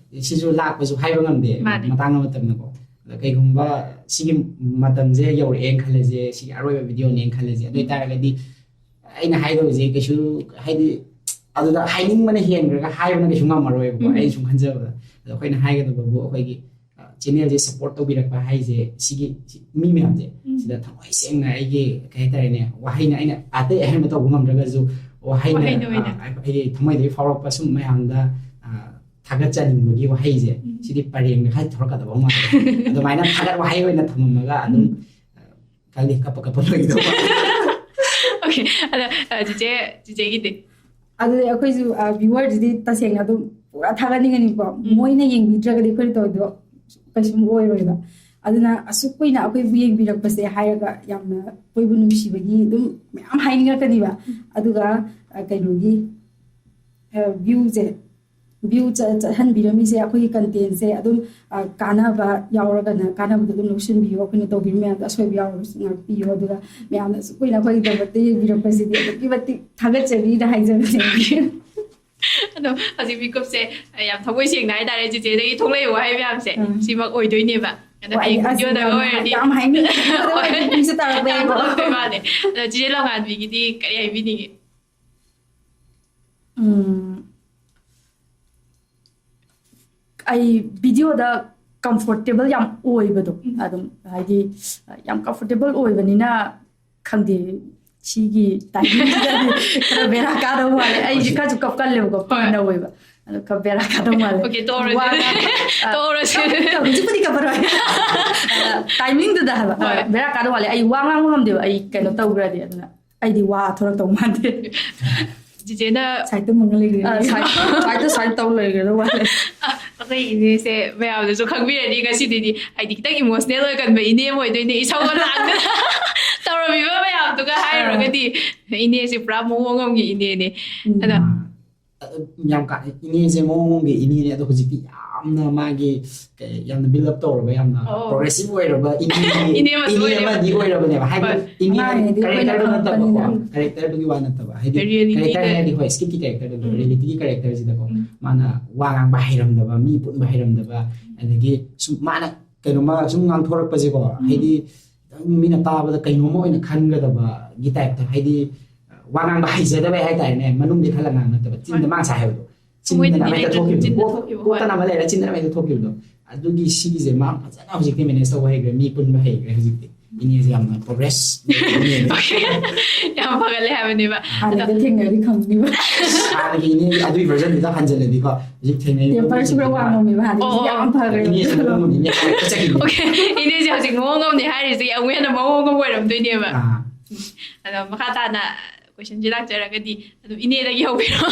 ꯁꯤꯁꯨ ꯂꯥꯛꯄꯁꯨ ꯍꯥꯏꯕ ꯉꯝꯗꯦ, ꯃꯥꯅꯦ꯫ ꯃꯇꯥꯡ ꯃꯇꯝꯅꯀꯣ꯫ ꯑꯗ ꯀꯩꯒꯨꯝꯕ ꯁꯤꯒꯤ ꯃꯇꯝꯁꯦ ꯌꯧꯔꯛꯑꯦꯅ ꯈꯜꯂꯁꯦ, ꯁꯤꯒꯤ ꯑꯔꯣꯏꯕ videoꯅꯦꯅ ꯈꯜꯂꯁꯦ, ꯑꯗꯨ ꯎꯝ꯫ ꯑꯣꯏꯇꯥꯔꯒꯗꯤ ꯑꯩꯅ ꯍꯥꯏꯗꯧꯔꯤꯁꯦ ꯀꯩꯁꯨ, ꯍꯥꯏꯗꯤ, ꯑꯗꯨꯗ ꯍꯥꯏꯅꯤꯡꯕꯅ ꯍꯦꯟꯈ꯭ꯔꯒ ꯍꯥꯏꯕꯅ ꯀꯩꯁꯨ ꯉꯝꯃꯔꯣꯏꯕꯀꯣ, ꯎꯝ꯫ ꯑꯩꯅ ꯁꯨꯝ ꯈꯟꯖꯕꯗ꯫ ꯑꯗꯣ ꯑꯩꯈꯣꯏꯅ ꯍꯥꯏꯒꯗꯕꯕꯨ ꯑꯩꯈꯣꯏꯒꯤ, ꯑ, channelꯁꯦ support ꯇꯧꯕꯤꯔꯛꯄ ꯍꯥꯏꯁꯦ, ꯁꯤꯒꯤ, ꯁꯤ, ꯃꯤ ꯃꯌꯥꯝꯁꯦ, ꯎꯝ꯫ ꯁꯤꯗ ꯊꯃꯣꯏ ꯁꯦꯡꯅ ꯑꯩꯒꯤ, ꯀꯩ ꯍꯥꯏꯇꯥꯔꯦꯅꯦ, ꯋꯥꯍꯩꯅ, ꯑꯩꯅ ꯑꯇꯩ ꯑꯍꯦꯟꯕ ꯇꯧꯕ ꯉꯝꯗ꯭ꯔꯒꯁꯨ, ꯋꯥꯍꯩꯅ, ꯋꯥꯍꯩꯅ ꯑꯣꯏꯅ꯫ ꯑ, ꯑꯩꯒꯤ ꯊꯃꯣꯏꯗꯒꯤ ꯐꯥꯎꯔꯛꯄ ꯁꯨꯝ ꯃꯌꯥꯝꯗ, ꯑ, ꯊꯥꯒꯠꯆꯅꯤꯡꯕꯒꯤ ꯋꯥꯍꯩꯁꯦ, ꯎꯝ꯫ ꯁꯤꯗꯤ ꯄꯔꯦꯡꯗ ꯈꯔ ꯊꯣꯔꯛꯀꯗꯕ ꯃꯥꯜꯂꯦ꯫ ꯑꯗꯨꯃꯥꯏꯅ ꯊꯥꯒꯠ ꯋꯥꯍꯩ ꯑꯣꯏꯅ ꯊꯝꯃꯝꯃꯒ ꯑꯗꯨꯝ, ꯎꯝ꯫ ꯑ, ꯈꯪꯗꯦ, ꯀꯞꯄ ꯀꯞꯄ ꯂꯣꯏꯒꯗꯧꯕ꯫ Okay, ꯑꯗ, ꯑ, ꯆꯤꯆꯦ, ꯆꯤꯆꯦꯒꯤꯗꯤ? ꯑꯗꯨꯗꯤ ꯑꯩꯈꯣꯏꯁꯨ, ꯑ, viewerꯁꯤꯗꯤ ꯇꯁꯦꯡꯅ ꯑꯗꯨꯝ ꯄꯨꯔꯥ ꯊꯥꯒꯠꯅꯤꯡꯉꯅꯤꯀꯣ꯫ ꯎꯝ꯫ ꯃꯣꯏꯅ ꯌꯦꯡꯕꯤꯗ꯭ꯔꯒꯗꯤ ꯑꯩꯈꯣꯏꯅ ꯇꯧꯔꯤꯗꯣ ꯀꯩꯁꯨꯝ ꯑꯣꯏꯔꯣꯏꯕ꯫ ꯑꯗꯨꯅ ꯑꯁꯨꯛ ꯀꯨꯏꯅ ꯑꯩꯈꯣꯏꯕꯨ ꯌꯦꯡꯕꯤꯔꯛꯄꯁꯦ ꯍꯥꯏꯔꯒ ꯌꯥꯝꯅ ꯑꯩꯈꯣꯏꯕꯨ ꯅꯨꯡꯁꯤꯕꯒꯤ ꯑꯗꯨꯝ ꯃꯌꯥꯝ ꯍꯥꯏꯅꯤꯡꯉꯛꯀꯅꯤꯕ꯫ ꯎꯝ꯫ ꯑꯗꯨꯒ, ꯑ, ꯀꯩꯅꯣꯒꯤ, ꯑ, viewꯁꯦ, view ꯆꯠ-, ꯆꯠꯍꯟꯕꯤꯔꯝꯃꯤꯁꯦ, ꯑꯩꯈꯣꯏꯒꯤ contentꯁꯦ ꯑꯗꯨꯝ, ꯑ, ꯀꯥꯟꯅꯕ ꯌꯥꯎꯔꯒꯅ ꯀꯥꯟꯅꯕꯗꯣ ꯑꯗꯨꯝ ꯂꯧꯁꯤꯟꯕꯤꯌꯨ, ꯑꯩꯈꯣꯏꯅ ꯇꯧꯕꯤꯕ ꯃꯌꯥꯝꯗꯣ ꯑꯁꯣꯏꯕ ꯌꯥꯎꯔꯒꯁꯨ ꯉꯥꯛꯄꯤꯌꯨ, ꯑꯗꯨꯒ ꯃꯌꯥꯝꯅ ꯑꯁꯨꯛ ꯀꯨꯏꯅ ꯑꯩꯈꯣꯏꯒꯤꯗꯃꯛꯇ ꯌꯦꯡꯕꯤꯔꯛꯄꯁꯤꯗꯤ ꯑꯗꯨꯛꯀꯤ ꯃꯇꯤꯛ ꯊꯥꯒꯠꯆꯔꯤꯅ ꯍꯥꯏꯖꯕꯁꯦ꯫ ꯑꯗꯣ ꯍꯧꯖꯤꯛ ꯃꯤꯀꯨꯞꯁꯦ ꯌꯥꯝ ꯊꯃꯣꯏ ꯁꯦꯡꯅ ꯍꯥꯏꯇꯥꯔꯦ, ꯆꯤꯆꯦꯗꯒꯤ ꯊꯣꯛꯂꯛꯏꯕ ꯋꯥꯍꯩ ꯃꯌꯥꯝꯁꯦ ꯎꯝ꯫ ꯁꯤꯃꯛ ꯑꯣꯏꯗꯣꯏꯅꯦꯕ꯫ ꯑꯗꯣ ꯍꯣꯏ, ꯍꯌꯦꯡ ꯑꯁ, videoꯗꯒ ꯌꯥꯝ, ꯑꯣꯏꯔꯗꯤ ꯌꯥꯝ ꯍꯥꯏꯅꯤꯡꯉꯦ꯫ ꯍꯣꯏ꯫ ꯃꯤꯁꯨ ꯇꯥꯔꯛꯄ ꯌꯥꯏꯀꯣ꯫ ꯇꯥꯔꯛꯇꯣꯏ ꯃꯥꯜꯂꯦ꯫ ꯑꯗꯣ ꯆꯤꯆꯦ ꯂꯧꯉꯥꯟꯕꯤꯒꯤꯗꯤ ꯀꯔꯤ ꯍꯥꯏꯕꯤꯅꯤꯡꯉꯤ? ꯎꯝ, ꯑꯩ videoꯗ comfortable ꯌꯥꯝ ꯑꯣꯏꯕꯗꯣ, ꯎꯝ꯫ ꯑꯗꯨꯝ ꯍꯥꯏꯗꯤ ꯌꯥꯝ comfortable ꯑꯣꯏꯕꯅꯤꯅ, ꯈꯪꯗꯦ, ꯁꯤꯒꯤ ꯇꯥꯏꯃꯤꯡꯁꯤꯗꯗꯤ ꯈꯔ ꯕꯦꯔꯥ ꯀꯥꯗꯧ ꯃꯥꯜꯂꯦ꯫ ꯑꯩꯁꯦ ꯈꯔꯁꯨ ꯀꯞꯀꯜꯂꯦꯕꯀꯣ, ꯍꯣꯏ꯫ ꯄꯤꯅꯧꯋꯦꯕ꯫ ꯑꯗꯣ ꯈꯔ ꯕꯦꯔꯥ ꯀꯥꯗꯧ ꯃꯥꯜꯂꯦ꯫ ꯑꯣꯀꯦ, ꯇꯣꯛꯑꯔꯣꯏꯁꯦ꯫ ꯋꯥ ꯉꯥꯡꯕ, ꯑ, ꯇꯣꯛꯑꯔꯣꯏꯁꯦ꯫ ꯀꯞ-, ꯀꯞ-, ꯍꯧꯖꯤꯛꯄꯨꯗꯤ ꯀꯞꯄꯔꯣꯏ꯫ ꯑ, ꯇꯥꯏꯃꯤꯡꯗꯨꯗ ꯍꯥꯏꯕ꯫ ꯑ, ꯍꯣꯏ꯫ ꯕꯦꯔꯥ ꯀꯥꯗꯧ ꯃꯥꯜꯂꯦ꯫ ꯑꯩ ꯋꯥ ꯉꯥꯡꯕ ꯉꯝꯗꯦꯕ, ꯑꯩ ꯀꯩꯅꯣ ꯇꯧꯈ꯭ꯔꯗꯤ꯫ ꯑꯗꯨꯅ ꯑꯩꯗꯤ ꯋꯥ ꯊꯣꯔꯛꯇꯧ ꯃꯥꯟꯗꯦ꯫ ꯆꯤꯆꯦꯅ ꯁꯥꯏꯠꯇ ꯃꯨꯛꯅ ꯂꯩꯈ꯭ꯔꯦ꯫ ꯑ, ꯁꯥꯏꯠ, ꯁꯥꯏꯠꯇ ꯁꯥꯏꯠ ꯇꯧ ꯂꯩꯈ꯭ꯔꯗꯧ ꯃꯥꯜꯂꯦ꯫ ꯑ, ꯑꯩꯈꯣꯏ ꯏꯅꯦꯁꯦ ꯃꯌꯥꯝꯅꯁꯨ ꯈꯪꯕꯤꯔꯅꯤ ꯉꯁꯤꯗꯩꯗꯤ, ꯍꯥꯏꯗꯤ ꯈꯤꯇꯪ ꯏꯃꯣꯁꯅꯦꯜ ꯑꯣꯏꯒꯟꯕ ꯏꯅꯦ ꯑꯃ ꯑꯣꯏꯗꯣꯏꯅꯦ, ꯏꯁꯧꯒ ꯂꯥꯡꯗꯅ ꯇꯧꯔꯝꯃꯤꯕ ꯃꯌꯥꯝꯗꯨꯒ ꯍꯥꯏꯔꯨꯔꯒꯗꯤ꯫ ꯏꯅꯦꯁꯦ ꯄꯨꯔꯥ ꯃꯑꯣꯡ ꯑꯃꯒꯤ ꯏꯅꯦꯅꯦ꯫ ꯎꯝ꯫ ꯑꯗ ꯌꯥꯝ ꯀꯥ-, ꯏꯅꯦꯁꯦ ꯃꯑꯣꯡ ꯑꯃꯒꯤ ꯏꯅꯦꯅꯦ, ꯑꯗꯣ ꯍꯧꯖꯤꯛꯇꯤ ꯌꯥꯝꯅ ꯃꯥꯒꯤ ꯀꯩ, ꯌꯥꯝꯅ ꯕꯤꯜ ꯑꯞ ꯇꯧꯔꯕ, ꯌꯥꯝꯅ ꯑꯣ꯫ ꯄ꯭ꯔꯣꯒ꯭ꯔꯦꯁꯤꯚ ꯑꯣꯏꯔꯕ ꯏꯅꯦ, ꯏꯅꯦ ꯑꯃꯁꯨ ꯏꯅꯦ ꯑꯣꯏꯔꯦ꯫ ꯑꯃꯗꯤ ꯑꯣꯏꯔꯕꯅꯦꯕ꯫ ꯍꯥꯏꯗꯤ ꯍꯣꯏ꯫ ꯏꯅꯦ ꯑꯉꯥꯡꯉꯩꯗꯤ ꯑꯩꯈꯣꯏꯅ ꯀꯦꯔꯦꯛꯇꯔꯗꯣ ꯅꯠꯇꯕꯀꯣ, ꯈꯪꯉꯛꯄꯅꯤꯅ꯫ ꯀꯦꯔꯦꯛꯇꯔꯗꯨꯒꯤ ꯋꯥ ꯅꯠꯇꯕ, ꯍꯥꯏꯗꯤ ꯔꯤꯌꯦꯂꯤꯇꯤꯗ꯫ ꯀꯦꯔꯦꯛꯇꯔ ꯍꯥꯏꯔꯗꯤ, ꯍꯣꯏ, ꯁ꯭ꯀꯤꯠꯀꯤ ꯀꯦꯔꯦꯛꯇꯔꯗꯣ, ꯎꯝ꯫ ꯔꯤꯌꯦꯂꯤꯇꯤꯒꯤ ꯀꯦꯔꯦꯛꯇꯔꯁꯤꯗꯀꯣ, ꯎꯝ꯫ ꯃꯥꯅ ꯋꯥ ꯉꯥꯡꯕ ꯍꯩꯔꯝꯗꯕ, ꯃꯤ ꯄꯨꯟꯕ ꯍꯩꯔꯝꯗꯕ, ꯑꯗꯒꯤ ꯁꯨꯝ ꯃꯥꯅ ꯀꯩꯅꯣꯝꯃ ꯁꯨꯝ ꯉꯥꯡꯊꯣꯔꯛꯄꯁꯦꯀꯣ, ꯎꯝ꯫ ꯍꯥꯏꯗꯤ ꯈꯤꯇꯪ ꯃꯤꯅ ꯇꯥꯕꯗ ꯀꯩꯅꯣꯝꯃ ꯑꯣꯏꯅ ꯈꯟꯒꯗꯕꯒꯤ ꯇꯥꯏꯞꯇ, ꯍꯥꯏꯗꯤ ꯋꯥ ꯉꯥꯡꯕ ꯍꯩꯖꯗꯕꯩ ꯍꯥꯏꯇꯥꯔꯦꯅꯦ, ꯃꯅꯨꯡꯗꯤ ꯈꯜꯂ ꯉꯥꯡ ꯅꯠꯇꯕ, ꯆꯤꯟꯗ ꯍꯣꯏ꯫ ꯃꯥ ꯉꯁꯥꯏ ꯍꯥꯏꯕꯗꯣ, ꯆꯤꯟꯗꯅ ꯊꯃꯣꯏꯗꯗꯤ ꯑꯃ ꯍꯦꯛꯇ ꯂꯩꯇ꯭ꯔꯁꯨ ꯊꯣꯛꯈꯤꯕꯗꯣ, ꯆꯤꯟꯗ ꯀꯣꯛ-, ꯊꯣꯛꯈꯤꯕ, ꯀꯣꯛꯇꯅ ꯍꯣꯏ꯫ ꯑꯃ ꯂꯩꯔ ꯆꯤꯟꯗꯅ ꯑꯃ ꯍꯦꯛꯇ ꯊꯣꯛꯈꯤꯕꯗꯣ, ꯑꯗꯨꯒꯤ ꯁꯤꯒꯤꯁꯦ ꯃꯥ ꯐꯖꯅ ꯍꯧꯖꯤꯛꯇꯤ ꯃꯦꯅꯦꯖ ꯇꯧꯕ ꯍꯩꯈ꯭ꯔꯦ, ꯃꯤ ꯄꯨꯟꯕ ꯍꯩꯈ꯭ꯔꯦ ꯍꯧꯖꯤꯛꯇꯤ꯫ ꯏꯅꯦꯁꯦ ꯌꯥꯝꯅ ꯄ꯭ꯔꯣꯒ꯭ꯔꯦꯁ ꯂꯩꯕ ꯏꯅꯦꯅꯦ꯫ ꯌꯥꯝ ꯐꯒꯠꯂꯦ ꯍꯥꯏꯕꯅꯦꯕ꯫ ꯍꯥꯟꯅꯗꯤ ꯊꯦꯡꯅꯔꯗꯤ ꯈꯪꯅꯤꯕ꯫ ꯍꯥꯟꯅꯒꯤ ꯏꯅꯦ ꯑꯗꯨꯒꯤ ꯚꯔꯖꯟꯗꯨꯗ ꯍꯟꯖꯤꯜꯂꯗꯤꯀꯣ, ꯍꯧꯖꯤꯛ ꯊꯦꯡꯅꯩ ꯇꯦꯝꯄꯔꯁꯨ ꯈꯔ ꯋꯥꯡꯉꯝꯃꯦꯕ ꯍꯥꯟꯅꯗꯤ꯫ ꯑꯣ, ꯍꯧꯖꯤꯛꯇꯤ ꯑꯣ꯫ ꯌꯥꯝ ꯐꯈ꯭ꯔꯦ꯫ ꯏꯅꯦꯁꯦ ꯃꯑꯣꯡ ꯑꯃꯅꯤꯅꯦ, ꯍꯥꯏꯔꯛꯄ ꯆꯠꯈꯤꯕꯅꯦ꯫ ꯑꯣꯀꯦ, ꯏꯅꯦꯁꯦ ꯍꯧꯖꯤꯛ ꯃꯑꯣꯡ ꯑꯃꯅꯦ ꯍꯥꯏꯔꯤꯁꯦ ꯑꯃꯨꯛ ꯍꯦꯟꯅ ꯃꯑꯣꯡ ꯑꯃ ꯑꯣꯏꯔꯝꯗꯣꯏꯅꯦꯕ꯫ ꯑꯥ꯫ ꯑꯗꯣ ꯃꯈꯥ ꯇꯥꯅ ꯀꯣꯏꯁꯟꯁꯦ ꯂꯥꯛꯆꯔꯒꯗꯤ ꯑꯗꯨꯝ ꯏꯅꯦꯗꯒꯤ ꯍꯧꯕꯤꯔꯣ꯫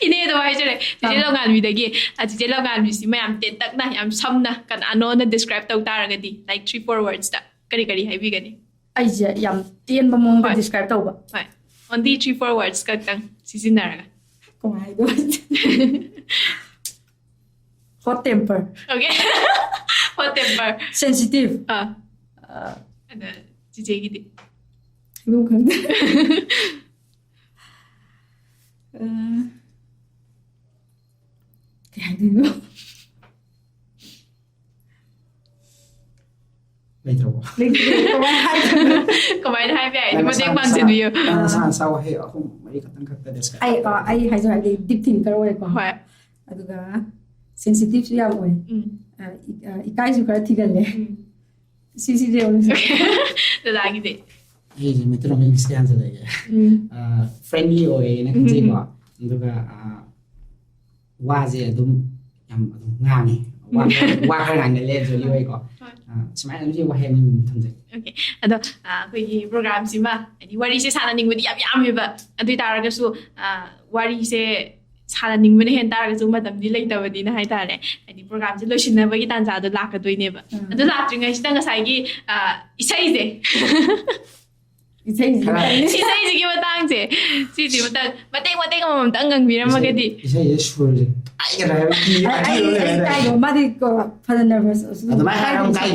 ꯏꯅꯦ ꯑꯗꯨꯝ ꯍꯥꯏꯖꯔꯦ꯫ ꯆꯤꯆꯦ ꯑꯥ꯫ ꯂꯧꯉꯥꯟꯕꯤꯗꯒꯤ, ꯑ, ꯆꯤꯆꯦ ꯂꯧꯉꯥꯟꯕꯤꯁꯤ ꯃꯌꯥꯝ ꯇꯦꯟꯇꯛꯅ, ꯌꯥꯝ ꯁꯝꯅ, ꯀꯟ-, ꯑꯅꯣꯟꯅ ꯗꯤꯁꯀ꯭ꯔꯥꯏꯞ ꯇꯧ ꯇꯥꯔꯒꯗꯤ, like, three four words ꯇ ꯀꯔꯤ ꯀꯔꯤ ꯍꯥꯏꯕꯤꯒꯅꯤ? ꯑꯩꯁꯦ ꯌꯥꯝ ꯇꯦꯟꯕ ꯃꯑꯣꯡꯗ ꯍꯣꯏ꯫ ꯗꯤꯁꯀ꯭ꯔꯥꯏꯞ ꯇꯧꯕ꯫ ꯍꯣꯏ꯫ Only three four words ꯈꯛꯇꯪ ꯁꯤꯖꯤꯟꯅꯔꯒ꯫ ꯀꯃꯥꯏꯅ ꯍꯥꯏꯗꯣꯏꯅꯣ? ꯍꯣꯠ ꯇꯦꯝꯄꯔ꯫ ꯑꯣꯀꯦ꯫ ꯍꯣꯠ ꯇꯦꯝꯄꯔ꯫ ꯁꯦꯟꯁꯤꯇꯤꯚ꯫ ꯑꯥ꯫ ꯑꯥ꯫ ꯑꯗ ꯆꯤꯆꯦꯒꯤꯗꯤ? ꯍꯥꯏꯐꯝ ꯈꯪꯗꯦ꯫ ꯑꯥ꯫ ꯀꯩ ꯍꯥꯏꯗꯣꯏꯅꯣ? ꯂꯩꯇ꯭ꯔꯕꯣ? ꯂꯩꯇ꯭ꯔꯦ, ꯀꯃꯥꯏꯅ ꯍꯥꯏꯗꯣꯏꯅꯣ? ꯀꯃꯥꯏꯅ ꯍꯥꯏꯕ ꯌꯥꯏ? ꯅꯪ ꯃꯇꯦꯡ ꯅꯁꯥ, ꯄꯥꯡꯁꯤꯟꯕꯤꯌꯨ꯫ ꯅꯪ ꯅꯁꯥ, ꯑꯥ꯫ ꯅꯁꯥ ꯋꯥꯍꯩ ꯑꯍꯨꯝ ꯃꯔꯤ ꯈꯛꯇꯪ ꯈꯛꯇ ꯗꯤꯁꯀ꯭ꯔꯥꯏꯕ ꯑꯩ, ꯇꯧꯔꯣ꯫ ꯑꯥ, ꯑꯩ ꯍꯥꯏꯖꯧ ꯍꯥꯏꯔꯗꯤ ꯗꯤꯞ ꯊꯤꯡꯀꯔ ꯑꯣꯏꯔꯦꯀꯣ꯫ ꯍꯣꯏ꯫ ꯑꯗꯨꯒ ꯁꯦꯟꯁꯤꯇꯤꯚꯁꯨ ꯌꯥꯝ ꯑꯣꯏ꯫ ꯎꯝ꯫ ꯑꯥ, ꯏ-, ꯑꯥ, ꯏꯀꯥꯏꯁꯨ ꯈꯔ ꯊꯤꯒꯜꯂꯦ꯫ ꯎꯝ꯫ ꯁꯤꯁꯤꯗꯤ ꯑꯃꯨꯛ ꯗꯗꯥꯒꯤꯗꯤ? ꯑꯩꯁꯦ ꯃꯩꯇꯩꯂꯣꯟ ꯏꯪꯂꯤꯁꯇ ꯍꯟꯖꯜꯂꯛꯑꯒꯦ꯫ ꯎꯝ. ꯐ꯭ꯔꯦꯟꯂꯤ ꯑꯣꯏꯌꯦꯅ ꯈꯟꯖꯩꯀꯣ꯫ ꯑꯗꯨꯒ ꯑ, ꯋꯥꯁꯦ ꯑꯗꯨꯝ ꯌꯥꯝ ꯑꯗꯨꯝ ꯉꯥꯡꯉꯤ꯫ ꯋꯥ ꯋꯥ ꯈꯔ ꯉꯥꯡꯒꯜꯂꯦ, ꯖꯣꯂꯤ ꯑꯣꯏꯀꯣ꯫ ꯍꯣꯏ. ꯑ, ꯁꯨꯃꯥꯏꯅ ꯑꯗꯨꯝ ꯋꯥꯍꯩ ꯑꯅꯤ ꯑꯗꯨꯝ ꯊꯝꯖꯒꯦ꯫ ꯑꯗꯣ ꯑ, ꯑꯩꯈꯣꯏꯒꯤ ꯄ꯭ꯔꯣꯒ꯭ꯔꯥꯝꯁꯤꯃ ꯍꯥꯏꯗꯤ ꯋꯥꯔꯤꯁꯦ ꯁꯥꯟꯅꯅꯤꯡꯕꯗꯤ ꯌꯥꯝ ꯌꯥꯝꯃꯦꯕ꯫ ꯑꯗꯨ ꯑꯣꯏ ꯇꯥꯔꯒꯁꯨ ꯑ, ꯋꯥꯔꯤꯁꯦ ꯁꯥꯟꯅꯅꯤꯡꯕꯅ ꯍꯦꯟ ꯇꯥꯔꯒꯁꯨ ꯃꯇꯝꯗꯤ ꯂꯩꯇꯕꯅꯤꯅ ꯍꯥꯏꯇꯥꯔꯦ꯫ ꯍꯥꯏꯗꯤ ꯄ꯭ꯔꯣꯒ꯭ꯔꯥꯝꯁꯦ ꯂꯣꯏꯁꯤꯟꯅꯕꯒꯤ ꯇꯥꯟꯖꯥꯗꯣ ꯂꯥꯛꯀꯗꯣꯏꯅꯦꯕ꯫ ꯎꯝ. ꯑꯗꯨ ꯂꯥꯛꯇ꯭ꯔꯤꯉꯩꯁꯤꯗ ꯉꯁꯥꯏꯒꯤ ꯑ, ꯏꯁꯩꯁꯦ ꯏꯁꯩꯁꯤ ꯈꯔ ꯏꯁꯩꯁꯤꯒꯤ ꯃꯇꯥꯡꯁꯦ, ꯁꯤꯁꯤ ꯃꯇꯥꯡ ꯃꯇꯦꯛ ꯃꯇꯦꯛ ꯑꯃꯃꯝꯇꯪ ꯉꯪꯕꯤꯔꯝꯃꯒꯗꯤ꯫ ꯏꯁꯩ- ꯏꯁꯩꯁꯦ ꯁꯨꯔꯁꯦ ꯇꯥꯏꯒ ꯍꯥꯏꯕ ꯀꯤ- ꯑꯩ ꯑꯩ ꯑꯩ ꯇꯥꯏꯗꯣ ꯃꯥꯗꯤ ꯀꯣ ꯐꯅ ꯅꯔꯚꯁ ꯑꯗꯨꯃꯥꯏꯅ ꯍꯥꯏꯔꯝ ꯀꯥꯏ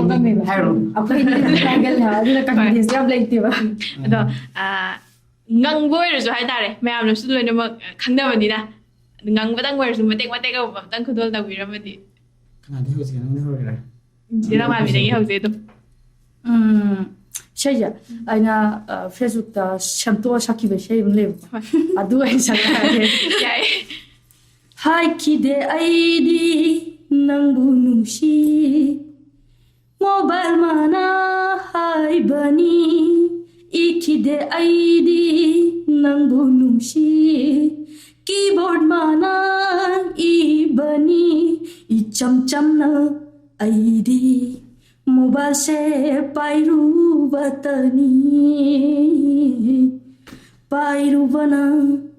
ꯍꯥꯏꯔꯣ꯫ ꯑꯩꯈꯣꯏ ꯇꯥꯏꯒꯜꯂꯦ ꯍꯥꯏꯕ ꯑꯗꯨꯅ ꯀꯟꯐꯤꯗꯦꯟꯁ ꯌꯥꯝ ꯂꯩꯇꯦꯕ꯫ ꯑꯗꯣ ꯑ, ꯉꯪꯕ ꯑꯣꯏꯔꯁꯨ ꯍꯥꯏꯇꯥꯔꯦ, ꯃꯌꯥꯝꯅꯁꯨ ꯂꯣꯏꯅꯃꯛ ꯈꯪꯅꯕꯅꯤꯅ, ꯉꯪꯕꯗꯪ ꯑꯣꯏꯔꯁꯨ ꯃꯇꯦꯛ ꯃꯇꯦꯛ ꯑꯃꯃꯝꯇꯪ ꯈꯨꯗꯣꯜ ꯇꯧꯕꯤꯔꯝꯃꯗꯤ꯫ ꯀꯅꯥꯗꯤ ꯍꯧꯁꯤꯒꯦ? ꯅꯪꯗꯤ ꯍꯧꯔꯒꯦꯔꯥ? ꯆꯦ ꯂꯝꯉꯥꯟꯕꯤꯗꯒꯤ ꯍꯧꯖꯩ ꯑꯗꯨꯝ꯫ ꯎꯝ, ꯏꯁꯩꯁꯦ ꯑꯩꯅ ꯐꯦꯁꯕꯨꯛꯇ ꯁꯦꯝꯗꯣꯛꯑ ꯁꯛꯈꯤꯕ ꯏꯁꯩ ꯑꯃ ꯂꯩꯕꯀꯣ꯫ ꯍꯣꯏ. ꯑꯗꯨ ꯑꯩ ꯁꯛꯂꯛꯑꯒꯦ. ꯌꯥꯏ. ꯍꯥꯏꯈꯤꯗꯦ ꯑꯩꯗꯤ ꯅꯪꯕꯨ ꯅꯨꯡꯁꯤ, ꯃꯣꯕꯥꯏꯜ ꯃꯥꯅ ꯍꯥꯏꯕꯅꯤ. ꯏꯈꯤꯗꯦ ꯑꯩꯗꯤ ꯅꯪꯕꯨ ꯅꯨꯡꯁꯤ, ꯀꯤꯕꯣꯔꯗ ꯃꯥꯅ ꯏꯕꯅꯤ. ꯏꯆꯝ ꯆꯝꯅ ꯑꯩꯗꯤ ꯃꯣꯕꯥꯏꯜꯁꯦ ꯄꯥꯏꯔꯨꯕꯇꯅꯤ, ꯄꯥꯏꯔꯨꯕꯅ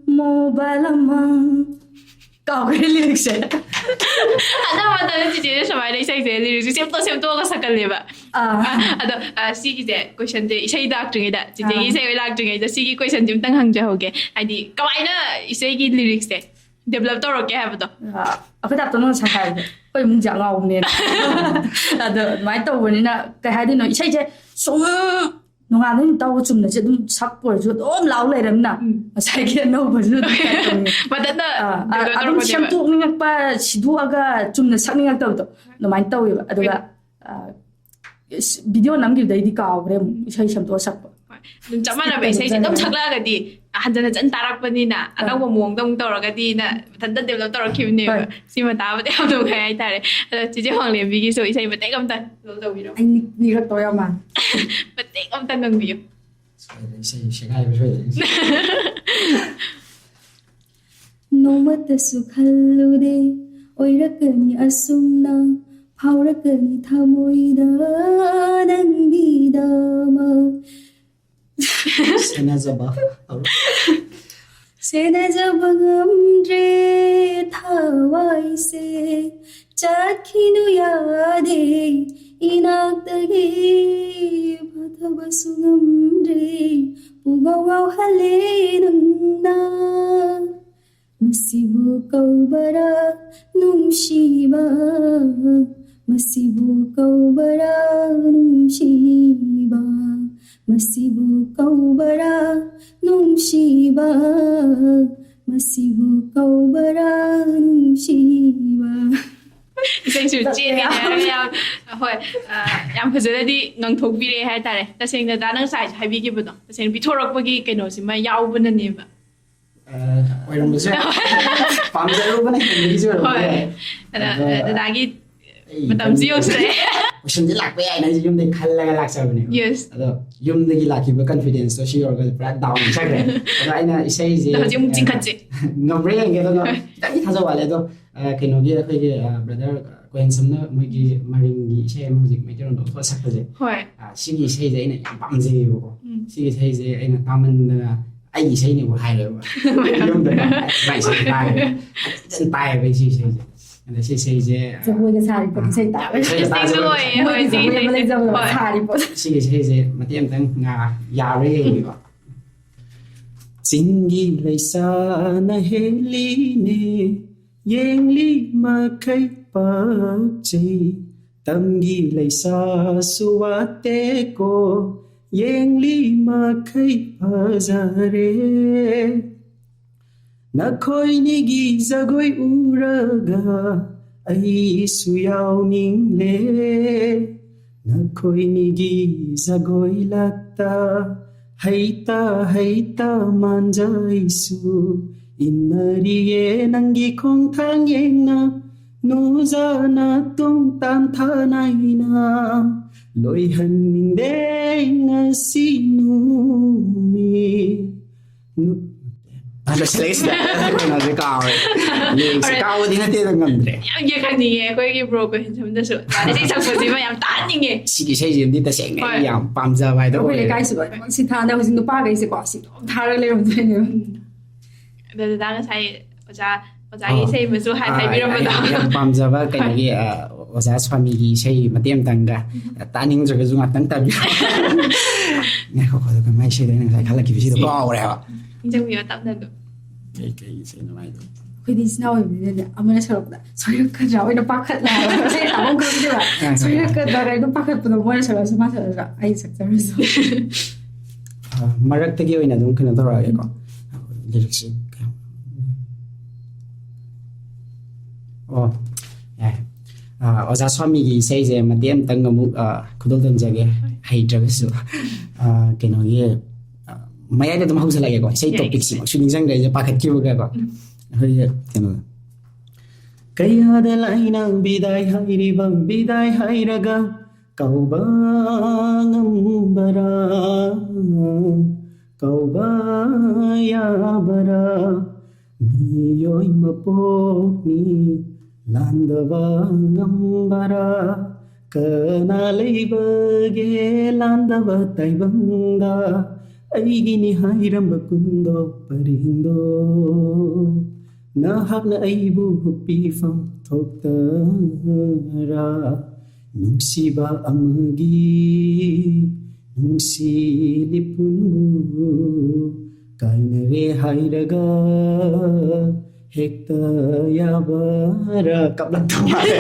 ꯃꯣꯕꯥꯏꯜ ꯑꯃ. ꯀꯥꯎꯈ꯭ꯔꯦ ꯂꯤꯔꯤꯛꯁꯦ. ꯑꯅꯝꯕ ꯃꯇꯝꯗ ꯆꯤꯆꯦꯁꯦ ꯁꯨꯃꯥꯏꯅ ꯏꯁꯩꯁꯦ ꯂꯤꯔꯤꯛꯁꯦ ꯁꯦꯝꯗꯣꯛ ꯁꯦꯝꯗꯣꯛꯑꯒ ꯁꯛꯀꯜꯂꯦꯕ. ꯑꯥ. ꯑꯗꯣ ꯑ, ꯁꯤꯒꯤꯁꯦ ꯀꯣꯏꯁꯟꯁꯦ ꯏꯁꯩ ꯂꯥꯛꯇ꯭ꯔꯤꯉꯩꯗ, ꯆꯤꯆꯦꯒꯤ ꯑꯥ. ꯏꯁꯩ ꯂꯥꯛꯇ꯭ꯔꯤꯉꯩꯗ ꯁꯤꯒꯤ ꯀꯣꯏꯁꯟꯁꯦ ꯑꯝꯇꯪ ꯍꯪꯖꯍꯧꯒꯦ꯫ ꯍꯥꯏꯗꯤ ꯀꯃꯥꯏꯅ ꯏꯁꯩꯒꯤ ꯂꯤꯔꯤꯛꯁꯦ ꯗꯦꯕꯂꯞ ꯇꯧꯔꯛꯀꯦ ꯍꯥꯏꯕꯗꯣ? ꯑꯩꯈꯣꯏ ꯗꯥꯛꯇꯔꯅ ꯉꯁꯥꯏ ꯍꯥꯏꯕꯗꯣ ꯑꯩꯈꯣꯏ ꯏꯃꯨꯡꯁꯦ ꯑꯉꯥꯎꯕꯅꯦꯅ. ꯑꯗꯣ ꯑꯗꯨꯃꯥꯏꯅ ꯇꯧꯕꯅꯤꯅ ꯀꯩ ꯍꯥꯏꯗꯣꯏꯅꯣ, ꯏꯁꯩꯁꯦ ꯁꯨꯝ ꯅꯣꯡꯉꯥꯟꯕꯗꯩ ꯇꯧꯕ ꯆꯨꯝꯅꯁꯦ ꯑꯗꯨꯝ ꯁꯛꯄ ꯑꯣꯏꯔꯁꯨ ꯑꯗꯨꯝ ꯂꯥꯎ ꯂꯩꯔꯝꯅ. ꯎꯝ. ꯉꯁꯥꯏꯒꯤ ꯑꯅꯧꯕꯁꯨ ꯑꯗꯨꯝ ꯇꯧꯅꯤ. ꯃꯊꯟꯇ ꯑꯥ, ꯑꯥ, ꯗꯦꯕꯂꯞ ꯑꯗꯨꯝ ꯇꯧꯔꯛꯄꯅꯦꯕ. ꯁꯦꯝꯗꯣꯛꯅꯤꯡꯉꯛꯄ, ꯁꯤꯗꯣꯛꯑꯒ ꯆꯨꯝꯅ ꯁꯛꯅꯤꯡꯉꯛꯇꯕꯗꯣ ꯑꯗꯨꯃꯥꯏꯅ ꯇꯧꯋꯦꯕ. ꯑꯗꯨꯒ ꯚꯤꯗꯤꯑꯣ ꯅꯝꯈꯤꯕꯗꯩꯗꯤ ꯀꯥꯎꯈ꯭ꯔꯦ ꯑꯃꯨꯛ ꯏꯁꯩ ꯁꯦꯝꯗꯣꯛꯑ ꯁꯛꯄ. ꯑꯗꯨꯝ ꯆꯞ ꯃꯥꯟꯅꯕ ꯏꯁꯩꯁꯦ ꯑꯗꯨꯝ ꯁꯛꯂꯛꯑꯒꯗꯤ ꯍꯟꯖꯟ ꯍꯟꯖꯟ ꯇꯥꯔꯛꯄꯅꯤꯅ ꯑꯅꯧꯕ ꯃꯑꯣꯡꯗ ꯑꯃꯨꯛ ꯇꯧꯔꯒꯗꯤꯅ ꯃꯊꯟꯇ ꯗꯦꯕꯂꯞ ꯇꯧꯔꯛꯈꯤꯕꯅꯦꯕ. ꯍꯣꯏ. ꯁꯤꯃ ꯇꯥꯕꯗ ꯌꯥꯝ ꯅꯨꯡꯉꯥꯏ ꯍꯥꯏꯇꯥꯔꯦ꯫ ꯑꯗꯣ ꯆꯤꯆꯦ ꯋꯥꯡꯂꯦꯝꯕꯤꯒꯤꯁꯨ ꯏꯁꯩ ꯃꯇꯦꯛ ꯑꯝꯇꯪ ꯗꯦꯕꯂꯞ ꯇꯧꯕꯤꯔꯣ. ꯑꯩ ꯅꯤꯛ- ꯅꯤꯛꯂꯛꯇꯧ ꯌꯥꯝ ꯃꯥꯜꯂꯦ. ꯃꯇꯦꯛ ꯑꯝꯇꯪ ꯉꯪꯕꯤꯌꯨ. ꯏꯁꯩ ꯁꯦꯒꯥꯏꯕ ꯁꯣꯏꯗꯅ꯫ ꯅꯣꯡꯃꯇꯁꯨ ꯈꯜꯂꯨꯗꯦ ꯑꯣꯏꯔꯛꯀꯅꯤ ꯑꯁꯨꯝꯅ, ꯐꯥꯎꯔꯛꯀꯅꯤ ꯊꯃꯣꯏꯗ ꯅꯪꯒꯤꯗꯃꯛ꯫ ꯁꯦꯟꯅꯖꯕ꯫ ꯁꯦꯟꯅꯖꯕ ꯉꯝꯗ꯭ꯔꯦ ꯊꯋꯥꯏꯁꯦ, ꯆꯠꯈꯤꯅꯨ ꯌꯥꯗꯦ ꯏꯅꯥꯛꯇꯒꯤ, ꯐꯊꯕꯁꯨ ꯉꯝꯗ꯭ꯔꯦ ꯄꯨꯡꯉꯥꯎ ꯉꯥꯎꯍꯜꯂꯦ ꯅꯪꯅ꯫ ꯃꯁꯤꯕꯨ ꯀꯧꯕꯔꯥ ꯅꯨꯡꯁꯤꯕ, ꯃꯁꯤꯕꯨ ꯀꯧꯕꯔꯥ ꯅꯨꯡꯁꯤꯕ, ꯃꯁꯤꯕꯨ ꯀꯧꯕꯔꯥ ꯅꯨꯡꯁꯤꯕ, ꯃꯁꯤꯕꯨ ꯀꯧꯕꯔꯥ ꯅꯨꯡꯁꯤꯕ꯫ ꯏꯁꯩꯁꯨ ꯆꯦꯟꯒꯦ ꯍꯥꯏꯔꯒ ꯌꯥꯝ ꯍꯣꯏ ꯑ, ꯌꯥꯝ ꯐꯖꯅꯗꯤ ꯉꯪꯊꯣꯛꯄꯤꯔꯛꯑꯦ ꯍꯥꯏꯇꯥꯔꯦ꯫ ꯇꯁꯦꯡꯅ ꯗꯥ ꯅꯪ ꯉꯁꯥꯏ ꯍꯥꯏꯕꯤꯈꯤꯕꯗꯣ ꯇꯁꯦꯡꯅ ꯄꯤꯊꯣꯔꯛꯄꯒꯤ ꯀꯩꯅꯣꯁꯤꯃ ꯌꯥꯎꯕꯅꯅꯦꯕ꯫ ꯑ, ꯑꯣꯏꯔꯝꯕꯁꯨ ꯌꯥꯏ꯫ ꯄꯥꯝꯖꯔꯨꯕꯅ ꯍꯦꯟꯕꯒꯤꯁꯨ ꯑꯣꯏꯔꯝꯕ ꯍꯣꯏ ꯌꯥꯏ꯫ ꯑꯗ ꯑꯗꯣ ꯗꯗꯥꯒꯤ ꯑꯩ ꯃꯇꯝꯁꯨ ꯌꯧꯁꯤꯜꯂꯛꯑꯦ꯫ ꯀꯣꯏꯁꯟꯁꯦ ꯂꯥꯛꯄ ꯌꯥꯏꯅ ꯑꯩꯁꯦ ꯌꯨꯝꯗꯩ ꯈꯜꯂꯒ ꯂꯥꯛꯆꯕꯅꯦꯕ꯫ ꯌꯦꯁ ꯑꯗꯣ ꯌꯨꯝꯗꯒꯤ ꯂꯥꯛꯈꯤꯕ ꯀꯟꯐꯤꯗꯦꯟꯁꯇꯣ ꯁꯤ ꯌꯧꯔꯒ ꯄꯨꯔꯥ ꯗꯥꯎꯟ ꯆꯠꯈ꯭ꯔꯦ꯫ ꯑꯗꯣ ꯑꯩꯅ ꯏꯁꯩꯁꯦ ꯍꯧꯖꯤꯛ ꯑꯃꯨꯛ ꯆꯤꯡꯈꯠꯁꯦ꯫ ꯉꯝꯕ꯭ꯔꯥ ꯌꯦꯡꯒꯦ꯫ ꯑꯗꯣ ꯈꯤꯇꯪꯗꯤ ꯊꯥꯖꯕ ꯋꯥꯠꯂꯦ꯫ ꯑꯗꯣ ꯑ, ꯀꯩꯅꯣꯒꯤ ꯑꯩꯈꯣꯏꯒꯤ ꯕ꯭ꯔꯗꯔ ꯀꯣꯍꯦꯟꯁꯝꯅ ꯃꯣꯏꯒꯤ ꯃꯔꯤꯡꯒꯤ ꯏꯁꯩ ꯑꯃ ꯍꯧꯖꯤꯛ ꯃꯩꯇꯩꯂꯣꯟꯗ ꯑꯣꯟꯊꯣꯛꯑ ꯁꯛꯄꯁꯦ꯫ ꯍꯣꯏ ꯑ, ꯁꯤꯒꯤ ꯏꯁꯩꯁꯦ ꯑꯩꯅ ꯌꯥꯝ ꯄꯥꯝꯖꯩꯌꯦꯕꯀꯣ꯫ ꯎꯝ꯫ ꯁꯤꯒꯤ ꯏꯁꯩꯁꯦ ꯑꯩꯅ ꯇꯥꯃꯟꯗꯅ ꯑꯩꯒꯤ ꯏꯁꯩꯅꯦꯕꯨ ꯍꯥꯏꯔꯦꯕ꯫ ꯌꯨꯝꯗ ꯃꯥꯏ ꯏꯁꯩ ꯇꯥꯏꯌꯦꯕ꯫ ꯐꯖꯅ ꯇꯥꯏꯌꯦꯕ ꯑꯩ ꯁꯤ ꯏꯁꯩꯁꯦ꯫ ꯑꯗ ꯁꯤ ꯏꯁꯩꯁꯦ ꯑ, ꯖꯒꯣꯏꯒ ꯁꯥꯔꯤꯕ ꯏꯁꯩ ꯇꯥꯕ꯫ ꯏꯁꯩ ꯇꯥꯕ ꯏꯁꯩꯁꯨ ꯑꯣꯏꯌꯦ, ꯍꯣꯏ, ꯃꯣꯏꯒꯤ ꯁꯤ ꯖꯒꯣꯏ ꯑꯃ ꯏꯁꯩꯁꯦ꯫ ꯂꯩꯖꯕꯗꯣ ꯍꯣꯏ꯫ ꯁꯥꯔꯤꯕ꯫ ꯁꯤꯒꯤ ꯏꯁꯩꯁꯦ ꯃꯇꯦꯛ ꯑꯃꯇꯪ ꯉꯥ ꯌꯥꯕ꯭ꯔꯥ ꯌꯦꯡꯒꯦꯀꯣ꯫ ꯆꯤꯡꯒꯤ ꯂꯩꯁꯥꯅ ꯍꯦꯜꯂꯤꯅꯦ, ꯌꯦꯡꯂꯤ ꯃꯈꯩ ꯄꯥꯛꯆꯩ꯫ ꯇꯝꯒꯤ ꯂꯩꯁꯥꯁꯨ ꯋꯥꯠꯇꯦꯀꯣ, ꯌꯦꯡꯂꯤ ꯃꯈꯩ ꯐꯖꯔꯦ꯫ ꯅꯈꯣꯏꯅꯤꯒꯤ ꯖꯒꯣꯏ ꯎꯔꯒ ꯑꯩꯁꯨ ꯌꯥꯎꯅꯤꯡꯂꯦ꯫ ꯅꯈꯣꯏꯅꯤꯒꯤ ꯖꯒꯣꯏ ꯂꯥꯛꯇ ꯍꯩꯇ ꯍꯩꯇ ꯃꯥꯟꯖꯩꯁꯨ ꯏꯟꯅꯔꯤꯌꯦ ꯅꯪꯒꯤ ꯈꯣꯡꯊꯥꯡ ꯌꯦꯡꯅ ꯅꯨꯖꯥꯅ ꯇꯨꯡ ꯇꯥꯟꯊꯥ ꯅꯥꯏꯅ꯫ ꯂꯣꯏꯍꯟꯅꯤꯡꯗꯦ ꯉꯁꯤ ꯅꯨꯃꯤꯠ꯫ ꯅꯨ-, ꯑ, ꯂꯣꯏꯁꯤꯜꯂꯒꯦ ꯁꯤꯗ꯫ ꯀꯩꯅꯣꯁꯦ ꯀꯥꯎꯔꯦ꯫ ꯂꯤꯔꯤꯛꯁꯦ ꯍꯣꯔꯦꯟ ꯀꯥꯎꯕꯗꯤ ꯅꯠꯇꯦ, ꯑꯗꯣ ꯉꯝꯗ꯭ꯔꯦ꯫ ꯌꯥꯝ ꯌꯦꯡꯍꯟꯅꯤꯡꯉꯦ ꯑꯩꯈꯣꯏꯒꯤ ꯕ꯭ꯔꯣ ꯀꯣꯏꯍꯦꯟꯁꯝꯗꯁꯨ꯫ ꯃꯥꯅ ꯏꯁꯩ ꯁꯛꯄꯁꯤꯃ ꯌꯥꯝ ꯇꯥꯍꯟꯅꯤꯡꯉꯦ꯫ ꯁꯤꯒꯤ ꯏꯁꯩꯁꯤꯃꯗꯤ ꯇꯁꯦꯡꯅ ꯑꯩ ꯍꯣꯏ꯫ ꯌꯥꯝ ꯄꯥꯝꯖꯕ ꯍꯥꯏꯗꯣ ꯑꯩꯈꯣꯏ ꯑꯣꯏꯔꯦ꯫ ꯂꯩꯀꯥꯏꯁꯤ ꯂꯣꯏꯅꯃꯛ ꯁꯤ ꯊꯥꯅ ꯍꯧꯖꯤꯛ ꯅꯨꯄꯥꯈꯩꯁꯦꯀꯣ ꯁꯤ ꯑꯗꯨꯝ ꯊꯥꯔꯒ ꯂꯩꯔꯝꯗꯣꯏꯅꯦꯕ꯫ ꯎꯝ꯫ ꯑꯗꯣ ꯗꯗꯥ ꯉꯁꯥꯏ ꯑꯣꯖꯥ, ꯑꯣꯖꯥꯒꯤ ꯑꯣ꯫ ꯏꯁꯩ ꯑꯃꯁꯨ ꯍꯥꯏ-, ꯑꯥ, ꯍꯥꯏꯕꯤꯔꯝꯕꯗꯣ꯫ ꯌꯥꯝ, ꯌꯥꯝ ꯄꯥꯝꯖꯕ ꯀꯩꯅꯣꯒꯤ, ꯑꯥ, ꯑꯣꯖꯥ ꯁ꯭ꯋꯥꯃꯤꯒꯤ ꯏꯁꯩ ꯃꯇꯦꯛ ꯑꯃꯇꯪꯒ, ꯎꯝ꯫ ꯇꯥꯅꯤꯡꯗ꯭ꯔꯒꯁꯨ ꯉꯥꯛꯇꯪ ꯇꯥꯕꯤꯌꯨ꯫ ꯉꯥꯏꯈꯣꯀꯣ, ꯑꯗꯨꯒ ꯃꯥꯏ ꯏꯁꯩꯗꯣ ꯑꯩꯅ ꯉꯁꯥꯏ ꯈꯜꯂꯛꯈꯤꯕ ꯏꯁꯩꯗꯣ ꯀꯥꯎꯔꯦ ꯍꯥꯏꯕ꯫ ꯅꯤꯡꯁꯤꯡꯕꯤꯌꯣ ꯇꯞꯅ ꯑꯗꯨꯝ꯫ ꯀꯩ, ꯀꯩ ꯏꯁꯩꯅꯣ ꯍꯥꯏꯗꯣ? ꯑꯩꯈꯣꯏꯗꯤ ꯏꯆꯤꯟ ꯏꯅꯥꯎ ꯑꯣꯏꯕꯅꯤꯅꯅꯦ, ꯑꯃꯅ ꯁꯛꯂꯛꯄꯗ ꯁꯣꯏꯔꯛꯀꯗ꯭ꯔꯥ ꯑꯣꯏꯅ ꯄꯥꯈꯠꯂꯦ ꯍꯥꯏꯕ꯫ ꯏꯁꯩ ꯇꯥꯐꯝ ꯈꯪꯗꯦꯕ꯫ ꯑꯥ, ꯑꯥ꯫ ꯁꯣꯏꯔꯛꯀꯗ꯭ꯔꯥ ꯀꯥꯏꯅ ꯑꯗꯨꯝ ꯄꯥꯈꯠꯄꯗꯣ, ꯃꯣꯏꯅ ꯁꯛꯂꯛꯑꯁꯨ ꯃꯥ ꯁꯛꯂꯛꯑꯁꯨ ꯑꯩ ꯁꯛꯆꯔꯁꯨ꯫ ꯑꯥ, ꯃꯔꯛꯇꯒꯤ ꯑꯣꯏꯅ ꯑꯗꯨꯝ ꯀꯩꯅꯣ ꯇꯧꯔꯛꯑꯒꯦꯀꯣ꯫ ꯂꯤꯔꯤꯛꯁꯤ ꯀꯌꯥꯝ-, ꯑꯣ, ꯌꯥꯏ꯫ ꯑꯥ, ꯑꯣꯖꯥ ꯁ꯭ꯋꯥꯃꯤꯒꯤ ꯏꯁꯩꯁꯦ ꯃꯇꯦꯛ ꯑꯃꯇꯪ ꯑꯃꯨꯛ, ꯑꯥ, ꯈꯨꯗꯣꯜ ꯇꯝꯖꯒꯦ, ꯍꯩꯇ꯭ꯔꯒꯁꯨ꯫ ꯑꯥ, ꯀꯩꯅꯣꯒꯤ, ꯑꯥ, ꯃꯌꯥꯏꯗ ꯑꯗꯨꯝ ꯍꯧꯖꯜꯂꯒꯦꯀꯣ, ꯏꯁꯩ ꯌꯥꯏ, ꯇꯣꯄꯤꯛꯁꯤꯃꯛꯁꯨ ꯅꯤꯡꯁꯤꯡꯗ꯭ꯔꯦ ꯑꯩꯁꯦ ꯄꯥꯈꯠꯈꯤꯕꯒꯀꯣ꯫ ꯎꯝ꯫ ꯑꯩꯈꯣꯏꯒꯤ ꯀꯩꯅꯣ, ꯀꯌꯥꯗ ꯂꯥꯏꯅ ꯕꯤꯗꯥꯏ ꯍꯥꯏꯔꯤꯕ, ꯕꯤꯗꯥꯏ ꯍꯥꯏꯔꯒ ꯀꯧꯕ ꯉꯝꯕꯔꯥ, ꯀꯧꯕ ꯌꯥꯕꯔꯥ? ꯃꯤꯑꯣꯏ ꯃꯄꯣꯛꯅꯤ ꯂꯥꯟꯗꯕ ꯉꯝꯕꯔꯥ? ꯀꯅꯥ ꯂꯩꯕꯒꯦ ꯂꯥꯟꯗꯕ ꯇꯥꯏꯕꯪꯗ? ꯑꯩꯒꯤꯅꯤ ꯍꯥꯏꯔꯝꯕ ꯀꯨꯟꯗꯣ ꯄꯔꯤꯡꯗꯣ, ꯅꯍꯥꯛꯅ ꯑꯩꯕꯨ ꯍꯨꯞꯄꯤꯐꯝ ꯊꯣꯛꯇꯔꯥ? ꯅꯨꯡꯁꯤꯕ ꯑꯃꯒꯤ ꯅꯨꯡꯁꯤ ꯂꯤꯄꯨꯟꯕꯨ ꯀꯥꯏꯅꯔꯦ ꯍꯥꯏꯔꯒ ꯍꯦꯛꯇ ꯌꯥꯕꯔꯥ? ꯀꯞꯂꯛꯇ ꯃꯥꯜꯂꯦ꯫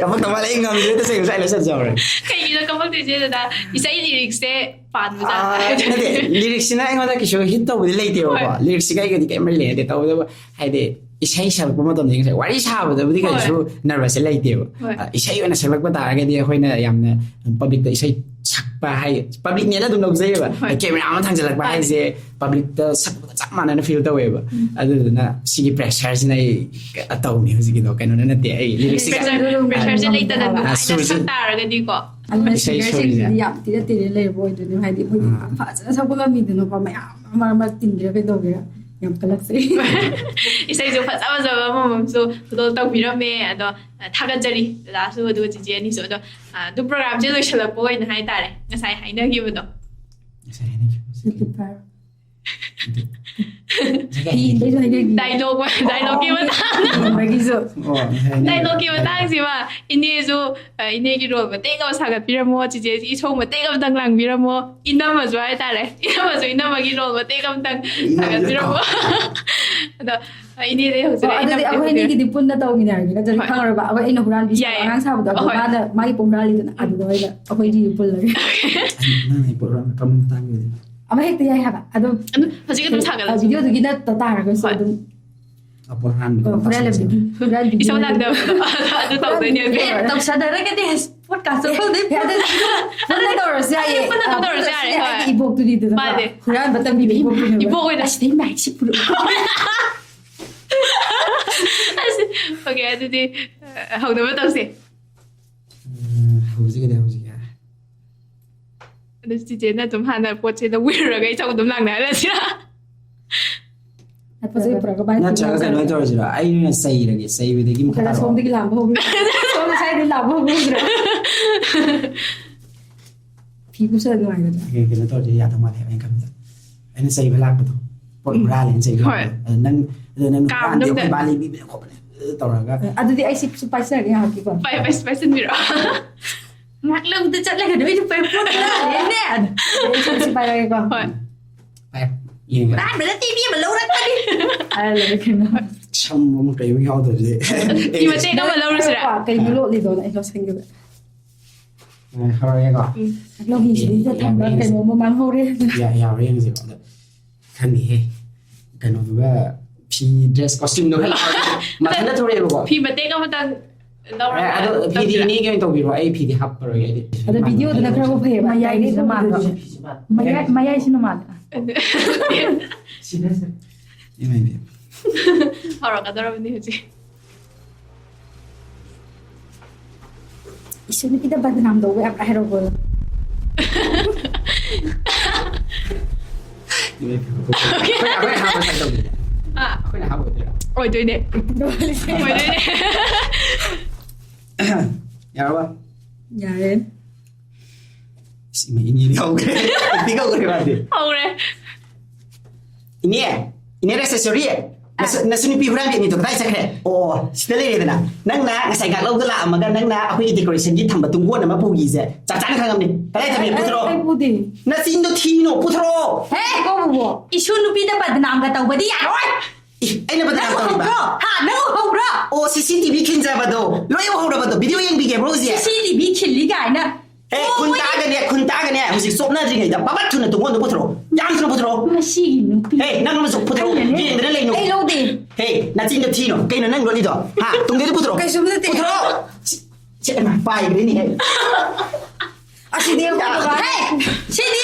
ꯀꯞꯂꯛꯇ ꯃꯥꯜꯂꯦ, ꯑꯩ ꯉꯝꯗ꯭ꯔꯦ, ꯇꯁꯦꯡꯅ ꯉꯁꯥꯏ ꯂꯣꯏꯁꯟꯖꯍꯧꯔꯦ꯫ ꯀꯩꯒꯤꯅꯣ ꯀꯞꯂꯛꯇꯣꯏꯁꯦ ꯗꯗꯥ? ꯏꯁꯩ ꯂꯤꯔꯤꯛꯁꯦ ꯄꯥꯟꯕꯖꯥꯠ꯫ ꯑꯥ, ꯅꯠꯇꯦ, ꯂꯤꯔꯤꯛꯁꯤꯅ ꯑꯩꯉꯣꯟꯗ ꯀꯩꯁꯨ ꯍꯤꯠ ꯇꯧꯕꯗꯤ ꯂꯩꯇꯦꯕꯀꯣ꯫ ꯍꯣꯏ꯫ ꯂꯤꯔꯤꯛꯁꯤꯒ ꯑꯩꯒꯗꯤ ꯀꯩꯝ ꯃꯔꯤ ꯂꯩꯅꯗꯦ꯫ ꯇꯧꯕꯇꯕꯨ ꯍꯥꯏꯗꯤ ꯏꯁꯩ ꯁꯛꯂꯛꯄ ꯃꯇꯝꯗ ꯉꯁꯥꯏ ꯋꯥꯔꯤ ꯁꯥꯕꯗꯕꯨꯗꯤ ꯍꯣꯏ꯫ ꯀꯩꯁꯨ ꯅꯔꯚꯁꯁꯦ ꯂꯩꯇꯦꯕ꯫ ꯍꯣꯏ꯫ ꯑ, ꯏꯁꯩ ꯑꯣꯏꯅ ꯁꯛꯂꯛꯄ ꯇꯥꯔꯒꯗꯤ ꯑꯩꯈꯣꯏꯅ ꯌꯥꯝꯅ ꯄꯕ꯭ꯂꯤꯛꯇ ꯏꯁꯩ ꯁꯛꯄ ꯍꯥꯏ, ꯄꯕ꯭ꯂꯤꯛꯅꯦꯅ ꯑꯗꯨꯝ ꯂꯧꯖꯩꯌꯦꯕ꯫ ꯍꯣꯏ꯫ ꯀꯦꯃꯦꯔꯥ ꯑꯃ ꯊꯥꯡꯖꯜꯂꯛꯄ ꯃꯥꯅꯦ꯫ ꯍꯥꯏꯁꯦ ꯄꯕ꯭ꯂꯤꯛꯇ ꯁꯛꯄꯒ ꯆꯞ ꯃꯥꯟꯅꯅ ꯐꯤꯜ ꯇꯧꯋꯦꯕ꯫ ꯎꯝ꯫ ꯑꯗꯨꯗꯨꯅ ꯁꯤꯒꯤ ꯄ꯭ꯔꯦꯁꯔꯁꯤꯅ ꯑꯩ ꯇꯧꯅꯤ ꯍꯧꯖꯤꯛꯀꯤꯗꯣ, ꯀꯩꯅꯣꯅ ꯅꯠꯇꯦ, ꯑꯩ ꯂꯤꯔꯤꯛꯁꯤꯒ꯫ ꯄ꯭ꯔꯦꯁꯔ, ꯄ꯭ꯔꯦꯁꯔꯁꯦ ꯂꯩꯇꯅ ꯑ, ꯅꯨꯡꯉꯥꯏꯅ ꯁꯨꯔꯁꯦ꯫ ꯁꯛ ꯇꯥꯔꯒꯗꯤꯀꯣ꯫ ꯑꯗꯨꯅ ꯏꯁꯩ ꯁꯤꯡꯒꯔꯁꯤꯡꯁꯤꯗꯤ ꯁꯣꯔꯤꯁꯦ꯫ ꯌꯥꯝ ꯊꯤꯅ ꯇꯤꯟꯅ ꯂꯩꯔꯕ ꯑꯣꯏꯗꯣꯏꯅꯦ, ꯍꯥꯏꯗꯤ ꯃꯣꯏꯗꯤ ꯑꯥ꯫ ꯐꯖꯅ ꯁꯛꯄ ꯉꯝꯃꯤꯗꯅꯀꯣ, ꯃꯌꯥꯝ ꯃꯔꯛ ꯃꯔꯛ ꯇꯤꯟꯒꯦꯔꯥ ꯀꯩꯗꯧꯒꯦꯔꯥ, ꯌꯥꯝ ꯀꯜꯂꯛꯆꯩ꯫ ꯏꯁꯩꯁꯨ ꯐꯖ ꯐꯖꯕ ꯑꯃꯃꯝꯁꯨ ꯈꯨꯗꯣꯜ ꯇꯧꯕꯤꯔꯝꯃꯦ꯫ ꯑꯗꯣ ꯊꯥꯒꯠꯆꯔꯤ ꯗꯗꯥꯁꯨ ꯑꯗꯨꯒ ꯆꯤꯆꯦ ꯑꯅꯤꯁꯨ꯫ ꯑꯗꯣ ꯑꯗꯨ ꯄ꯭ꯔꯣꯒ꯭ꯔꯥꯝꯁꯦ ꯂꯣꯏꯁꯤꯜꯂꯛꯄ ꯑꯣꯏꯅ ꯍꯥꯏꯇꯥꯔꯦ, ꯉꯁꯥꯏ ꯍꯥꯏꯅꯈꯤꯕꯗꯣ꯫ ꯉꯁꯥꯏ ꯍꯥꯏꯅꯈꯤꯕꯁꯦ꯫ ꯗꯥꯏꯂꯣꯒ, ꯗꯥꯏꯂꯣꯒꯀꯤ ꯃꯇꯥꯡꯗ꯫ ꯑꯣ, ꯉꯁꯥꯏ ꯍꯥꯏꯅꯈꯤꯕ꯫ ꯗꯥꯏꯂꯣꯒꯀꯤ ꯃꯇꯥꯡꯁꯤꯃ ꯏꯅꯦꯁꯨ, ꯑ, ꯏꯅꯦꯒꯤ ꯔꯣꯜ ꯃꯇꯦꯛ ꯑꯃ ꯁꯥꯒꯠꯄꯤꯔꯝꯃꯣ, ꯆꯤꯆꯦꯁꯤ ꯏꯁꯧ ꯃꯇꯦꯛ ꯑꯃꯇꯪ ꯂꯥꯡꯕꯤꯔꯝꯃꯣ, ꯏꯅꯝꯃꯁꯨ ꯍꯥꯏꯇꯥꯔꯦ, ꯏꯅꯝꯃꯁꯨ ꯏꯅꯝꯃꯒꯤ ꯔꯣꯜ ꯃꯇꯦꯛ ꯑꯃꯇꯪ ꯁꯥꯒꯠꯄꯤꯔꯝꯃꯣ꯫ ꯑꯗꯣ, ꯑ, ꯏꯅꯦꯗꯩ ꯍꯧꯖꯔꯦ, ꯑꯣ, ꯑꯗꯨꯗꯤ ꯏꯅꯝꯃꯗꯩ ꯑꯩꯈꯣꯏ ꯍꯧꯖꯔꯦ꯫ ꯑꯅꯤꯒꯤꯗꯤ ꯄꯨꯟꯅ ꯇꯧꯃꯤꯟꯅꯔꯒꯦ, ꯅꯠꯇ꯭ꯔꯗꯤ ꯍꯣꯏ꯫ ꯈꯪꯉꯔꯣꯏꯕ꯫ ꯑꯩꯈꯣꯏ, ꯑꯩꯅ ꯍꯨꯔꯥꯟꯕꯤ ꯁꯥꯕ ꯌꯥꯏꯌꯦ꯫ ꯑꯉꯥꯡ ꯁꯥꯕꯗꯣ, ꯑꯗꯣ ꯍꯣꯏ꯫ ꯃꯥꯅ ꯃꯥꯒꯤ ꯄꯣꯛ ꯍꯨꯔꯥꯜꯂꯤꯗꯅ, ꯑꯗꯨꯗ ꯑꯣꯏꯅ ꯑꯩꯈꯣꯏ ꯑꯅꯤꯒꯤ ꯄꯨꯜꯂꯒꯦ꯫ ꯅꯪ ꯑꯩ ꯄꯣꯛ ꯍꯨꯔꯥꯟꯕ ꯀꯔꯝꯕ ꯃꯇꯥꯡꯒꯤ ꯑꯣꯏꯗꯣꯏꯅꯣ? ꯑꯃ ꯍꯦꯛꯇ ꯌꯥꯏ ꯍꯥꯏꯕ꯫ ꯑꯗꯨꯝ ꯑꯗꯨ ꯍꯧꯖꯤꯛ ꯑꯗꯨꯝ ꯁꯥꯒꯠꯂꯁꯤ꯫ ꯑ, ꯚꯤꯗꯤꯑꯣꯗꯨꯒꯤ ꯅꯠꯇ ꯇꯥꯔꯒꯁꯨ ꯍꯣꯏ꯫ ꯑꯗꯨꯝ꯫ ꯑ, ꯄꯣꯠ ꯍꯨꯔꯥꯟꯕꯗꯣ ꯑ, ꯍꯨꯔꯥꯟꯕꯒꯤ, ꯇꯧꯁꯟꯁꯦ꯫ ꯍꯨꯔꯥꯟꯕꯒꯤ ꯏꯁꯧ ꯂꯥꯡꯗꯕꯗꯣ꯫ ꯑꯗꯨ ꯇꯧꯗꯣꯏꯅꯦ꯫ ꯍꯨꯔꯥꯟꯕꯒꯤ ꯑꯦ, ꯇꯧꯔꯒ꯫ ꯇꯧꯁꯟꯅꯔꯒꯗꯤ ꯑꯁ, ꯄꯣꯠꯀꯥꯁꯦ ꯐꯪꯗꯦ꯫ ꯑꯦ, ꯑꯗꯨ ꯄꯨꯟꯅ ꯇꯧꯔꯁꯨ ꯌꯥꯏꯌꯦ꯫ ꯄꯨꯟꯅ ꯑꯗꯨꯝ ꯑ, ꯇꯧꯔꯁꯨ ꯄꯨꯟꯅ ꯌꯥꯔꯦ, ꯍꯣꯏ꯫ ꯑꯩꯒꯤ ꯏꯕꯣꯛꯇꯨꯅꯤꯗꯅ꯫ ꯃꯥꯅꯦ꯫ ꯍꯨꯔꯥꯟꯕ ꯇꯝꯕꯤꯕ ꯏꯕꯣꯛ-, ꯏꯕꯣꯛꯇꯨꯅꯦꯕ꯫ ꯏꯕꯣꯛ ꯑꯣꯏꯅ꯫ ꯑꯁꯤꯗꯩ ꯃꯥꯏꯛꯁꯤ ꯄꯨꯔꯛꯑꯣ꯫ ꯑꯁ, okay, ꯑꯗꯨꯗꯤ, ꯑ, ꯍꯧꯅꯕ ꯇꯧꯁꯦ꯫ ꯎꯝ, ꯍꯧꯖꯤꯛꯀꯤꯗꯤ ꯍꯧꯖꯤꯛꯀꯤ꯫ ꯑꯗꯨ ꯆꯤꯆꯦꯅ ꯑꯗꯨꯝ ꯍꯥꯟꯅ ꯄꯣꯠꯁꯦ ꯂꯧꯕꯤꯔꯨꯔꯒ ꯏꯆꯧ ꯑꯗꯨꯝ ꯂꯥꯡꯅꯍꯜꯂꯁꯤꯔꯥ? ꯄꯣꯠ ꯆꯩ ꯄꯨꯔꯛꯑꯒ ꯚꯥꯏ ꯅꯠꯇ꯭ꯔꯒ ꯄꯨꯔꯛꯑꯒ ꯀꯩꯅꯣ ꯇꯧꯔꯁꯤꯔꯣ? ꯑꯩ ꯑꯣꯏꯅ ꯆꯩꯔꯒꯦ, ꯆꯩꯕꯗꯒꯤ ꯃꯈꯥ ꯅꯠꯇ꯭ꯔꯒ ꯇꯥꯔꯛꯑꯣ꯫ ꯁꯣꯝꯗꯒꯤ ꯂꯥꯝꯕ ꯍꯧꯕꯤꯔꯣ꯫ ꯁꯣꯝ ꯁ꯭ꯋꯥꯏꯗꯒꯤ ꯂꯥꯝꯕ ꯍꯧꯕꯤꯔꯣ꯫ ꯐꯤ ꯄꯨꯁꯜꯂꯗꯤ ꯅꯨꯡꯉꯥꯏꯒꯗ꯭ꯔꯥ? ꯑꯦ, ꯀꯩꯅꯣ ꯇꯧꯔꯗꯤ ꯌꯥꯗꯧ ꯃꯥꯜꯂꯦ ꯑꯩꯅ ꯈꯟꯕꯗ꯫ ꯑꯩꯅ ꯆꯩꯕ ꯂꯥꯛꯄꯗꯣ, ꯄꯣꯠ ꯎꯝ꯫ ꯍꯨꯔꯥꯜꯂꯦꯅ ꯆꯩꯕ ꯍꯣꯏ꯫ ꯂꯥꯛꯄꯗꯣ꯫ ꯑꯗ ꯅꯪ, ꯑꯗ ꯅꯪ ꯀꯥ ꯍꯨꯔꯥꯟꯗꯦ, ꯃꯅꯨꯡꯗ꯫ ꯑꯩꯈꯣꯏ ꯕꯥ ꯂꯩꯕꯤꯕꯅꯦ ꯈꯣꯠꯄꯅꯦ꯫ ꯇꯧꯔꯒ꯫ ꯑꯗꯨꯗꯤ ꯑꯩ ꯁꯤꯁꯨ ꯄꯥꯏꯖꯔꯒꯦ ꯉꯥꯏꯍꯥꯛꯀꯤꯀꯣ꯫ ꯄꯥꯏ-, ꯄꯥꯏ-, ꯄꯥꯏꯁꯤꯟꯕꯤꯔꯣ꯫ ꯉꯥꯏꯍꯥꯛ ꯂꯧꯗ ꯆꯠꯂꯒ ꯅꯣꯏꯁꯨ ꯄꯥꯏ-, ꯄꯣꯠ ꯍꯨꯔꯥꯜꯂꯦꯅꯦ꯫ ꯑꯩ ꯁꯤ ꯄꯥꯏꯔꯒꯦꯀꯣ꯫ ꯍꯣꯏ꯫ ꯄꯥꯏ-, ꯌꯦꯡꯒꯦ꯫ ꯍꯨꯔꯥꯟꯕ ꯅꯠꯇꯦ, ꯃꯤ ꯑꯃ ꯂꯧꯔꯛꯄꯅꯤ꯫ ꯍꯥꯏꯔ ꯂꯣꯏꯔꯦ ꯀꯩꯅꯣ꯫ ꯁꯝ ꯑꯃ ꯀꯩ ꯑꯃ ꯌꯥꯎꯗꯕꯁꯦ꯫ ꯐꯤ ꯃꯇꯦꯛ ꯑꯃ ꯂꯧꯔꯨꯁꯤꯔꯥ? ꯀꯩꯅꯣ ꯂꯣꯠꯂꯤꯗꯣꯅ ꯑꯩ ꯂꯧꯁꯟꯒꯦꯕ꯫ ꯑ, ꯍꯧꯔꯒꯦꯀꯣ? ꯎꯝ꯫ ꯂꯧꯍꯤꯁꯤꯗꯩꯗ ꯊꯝꯕ ꯌꯥꯕ꯭ꯔꯥ ꯌꯦꯡꯁꯦ꯫ ꯀꯩꯅꯣꯝꯃ ꯃꯥꯡꯍꯧꯔꯦ꯫ ꯌꯥ-, ꯌꯥꯕ꯭ꯔꯥ ꯌꯦꯡꯁꯦꯀꯣ꯫ ꯑꯗ ꯈꯪꯗꯦꯍꯦ꯫ ꯀꯩꯅꯣꯗꯨꯒ ꯐꯤ dress costumeꯗꯨꯒ ꯂꯥꯛꯑꯣ꯫ ꯃꯊꯟꯇ ꯊꯣꯛꯂꯛꯑꯦꯕꯀꯣ꯫ ꯐꯤ ꯃꯇꯦꯛ ꯑꯃꯇꯪ ꯑꯦ, ꯂꯧꯔꯒ ꯑꯗꯣ ꯐꯤꯗꯤ ꯇꯧꯁꯤꯔꯥ? ꯏꯅꯦꯒꯤ ꯑꯣꯏꯅ ꯇꯧꯕꯤꯔꯣ, ꯑꯩ ꯐꯤꯗꯤ ꯍꯥꯞꯄꯔꯣꯏꯒꯦ ꯑꯩꯗꯤ꯫ ꯑꯗꯣ videoꯗꯨꯅ ꯈꯔꯕꯨ ꯐꯩꯌꯦ, ꯃꯌꯥꯏꯒꯤꯁꯤꯅ ꯃꯥꯟꯕ꯫ ꯃꯌꯥꯏ, ꯃꯌꯥꯏꯁꯤꯅ ꯃꯥꯜꯂꯦ꯫ ꯁꯤꯗꯁꯦ꯫ ꯏꯃꯥꯏ ꯏꯃꯥꯏ꯫ ꯍꯧꯔꯛꯀꯗꯧꯔꯕꯅꯤ ꯍꯧꯖꯤꯛ꯫ ꯏꯁꯨ ꯅꯨꯄꯤꯗ ꯕꯗꯅꯥꯝ ꯇꯧꯕ ꯌꯥꯝ ꯍꯥꯏꯔꯛꯄꯗꯣ꯫ ꯑꯩꯈꯣꯏ ꯑꯩꯈꯣꯏ ꯑꯍꯥꯟꯕ ꯁꯥꯏꯟ ꯇꯧꯗꯣꯏꯅꯦ꯫ ꯑꯥ꯫ ꯑꯩꯈꯣꯏꯅ ꯑꯍꯥꯟꯕ ꯑꯣꯏꯗꯣꯏꯔꯥ? ꯑꯣꯏꯗꯣꯏꯅꯦ꯫ ꯑꯣꯏꯗꯣꯏꯅꯦ꯫ ꯌꯥꯔꯕ? ꯌꯥꯔꯦ꯫ ꯏꯁ, ꯏꯃꯥ, ꯏꯅꯦꯗꯤ ꯍꯧꯈ꯭ꯔꯦ꯫ ꯑꯦꯛꯇꯤꯡ ꯍꯧꯈ꯭ꯔꯦ ꯃꯥꯗꯤ꯫ ꯍꯧꯔꯦ꯫ ꯏꯅꯦ, ꯏꯅꯦ ꯔꯥꯖꯦꯁꯣꯔꯤ, ꯅꯁꯨ-, ꯑꯥ꯫ ꯅꯁꯨ ꯅꯨꯄꯤ ꯍꯨꯔꯥꯟꯕꯤ ꯑꯅꯤꯗꯣ ꯀꯗꯥꯏ ꯆꯠꯈ꯭ꯔꯦ? ꯑꯣ, ꯁꯤꯗ ꯂꯩꯔꯦꯗꯅ꯫ ꯅꯪꯅ ꯉꯁꯥꯏ ꯉꯥꯛ ꯂꯧꯗ ꯂꯥꯛꯑꯝꯃꯒ ꯅꯪꯅ ꯑꯩꯈꯣꯏꯒꯤ ꯗꯦꯀꯣꯔꯦꯁꯟꯒꯤ ꯊꯝꯕ ꯇꯨꯡꯒꯣꯟ ꯑꯃ ꯄꯨꯈꯤꯁꯦ ꯆꯞ ꯆꯥꯅ ꯈꯪꯉꯝꯅꯤ꯫ ꯀꯗꯥꯏ ꯊꯝꯃꯤ? ꯑꯩ, ꯄꯨꯊꯣꯔꯛꯑꯣ꯫ ꯑꯩ ꯄꯨꯗꯦ꯫ ꯅꯆꯤꯟꯗꯣ ꯊꯤꯅꯣ, ꯄꯨꯊꯣꯔꯛꯑꯣ꯫ ꯍꯦ, ꯀꯣ ꯕꯣꯕꯣ, ꯏꯁꯨ ꯅꯨꯄꯤꯗ ꯕꯗꯅꯥꯝꯒ ꯇꯧꯕꯗꯤ ꯌꯥꯔꯣꯏ꯫ ꯏ, ꯑꯩꯅ ꯕꯗꯅꯥꯝ ꯅꯪ ꯇꯧꯔꯤꯕ? ꯎꯍꯧꯕ꯭ꯔꯣ? ꯍꯥ, ꯅꯪ ꯎꯍꯧꯕ꯭ꯔꯣ? ꯑꯣ, ꯁꯤ ꯁꯤ ꯇꯤ ꯚꯤ ꯈꯤꯟꯖꯕꯗꯣ ꯂꯣꯏ ꯎꯍꯧꯔꯕꯗꯣ? ꯚꯤꯗꯤꯑꯣ ꯌꯦꯡꯕꯤꯒꯦꯕ꯭ꯔꯣ ꯍꯧꯖꯤꯛ? ꯁꯤ ꯁꯤ ꯇꯤ ꯚꯤ ꯈꯤꯜꯂꯤ ꯀꯥꯏꯅ꯫ ꯍꯦ, ꯑꯣ, ꯈꯨꯟ ꯃꯣꯏ ꯇꯥꯒꯅꯦ, ꯈꯨꯟ ꯇꯥꯒꯅꯦ꯫ ꯍꯧꯖꯤꯛ ꯆꯣꯞꯅꯗ꯭ꯔꯤꯉꯩꯗ ꯄꯥꯄꯠ ꯊꯨꯅ ꯇꯨꯡꯒꯣꯟꯗꯣ ꯄꯨꯊꯣꯔꯛꯑꯣ꯫ ꯌꯥꯝ ꯊꯨꯅ ꯄꯨꯊꯣꯔꯛꯑꯣ꯫ ꯃꯁꯤꯒꯤ ꯅꯨꯄꯤ꯫ ꯍꯦ, ꯅꯪ ꯑꯃꯁꯨ ꯄꯨꯊꯣꯔꯛꯑꯣ꯫ ꯑꯩꯅꯅꯦ꯫ ꯌꯦꯡꯗꯅ ꯂꯩꯅꯨ꯫ ꯑꯩ ꯂꯧꯗꯦ꯫ ꯍꯦ, ꯅꯆꯤꯟꯗꯣ ꯊꯤꯅꯣ꯫ ꯀꯩꯅꯣ ꯅꯪ ꯂꯣꯠꯂꯤꯗꯣ? ꯍꯥ, ꯇꯨꯡꯗꯩꯗ ꯄꯨꯊꯣꯔꯛꯑꯣ꯫ ꯀꯩꯁꯨꯝ ꯅꯠꯇꯦ꯫ ꯄꯨꯊꯣꯔꯛꯑꯣ꯫ ꯁꯤ, ꯁꯤ, ꯍꯩꯃꯥ, ꯄꯥꯏꯈ꯭ꯔꯦꯅꯦꯍꯦ꯫ ꯑꯁꯤꯗꯤ ꯑꯩꯈꯣꯏ ꯕꯕꯥ-, ꯍꯦ! ꯁꯤꯗꯤ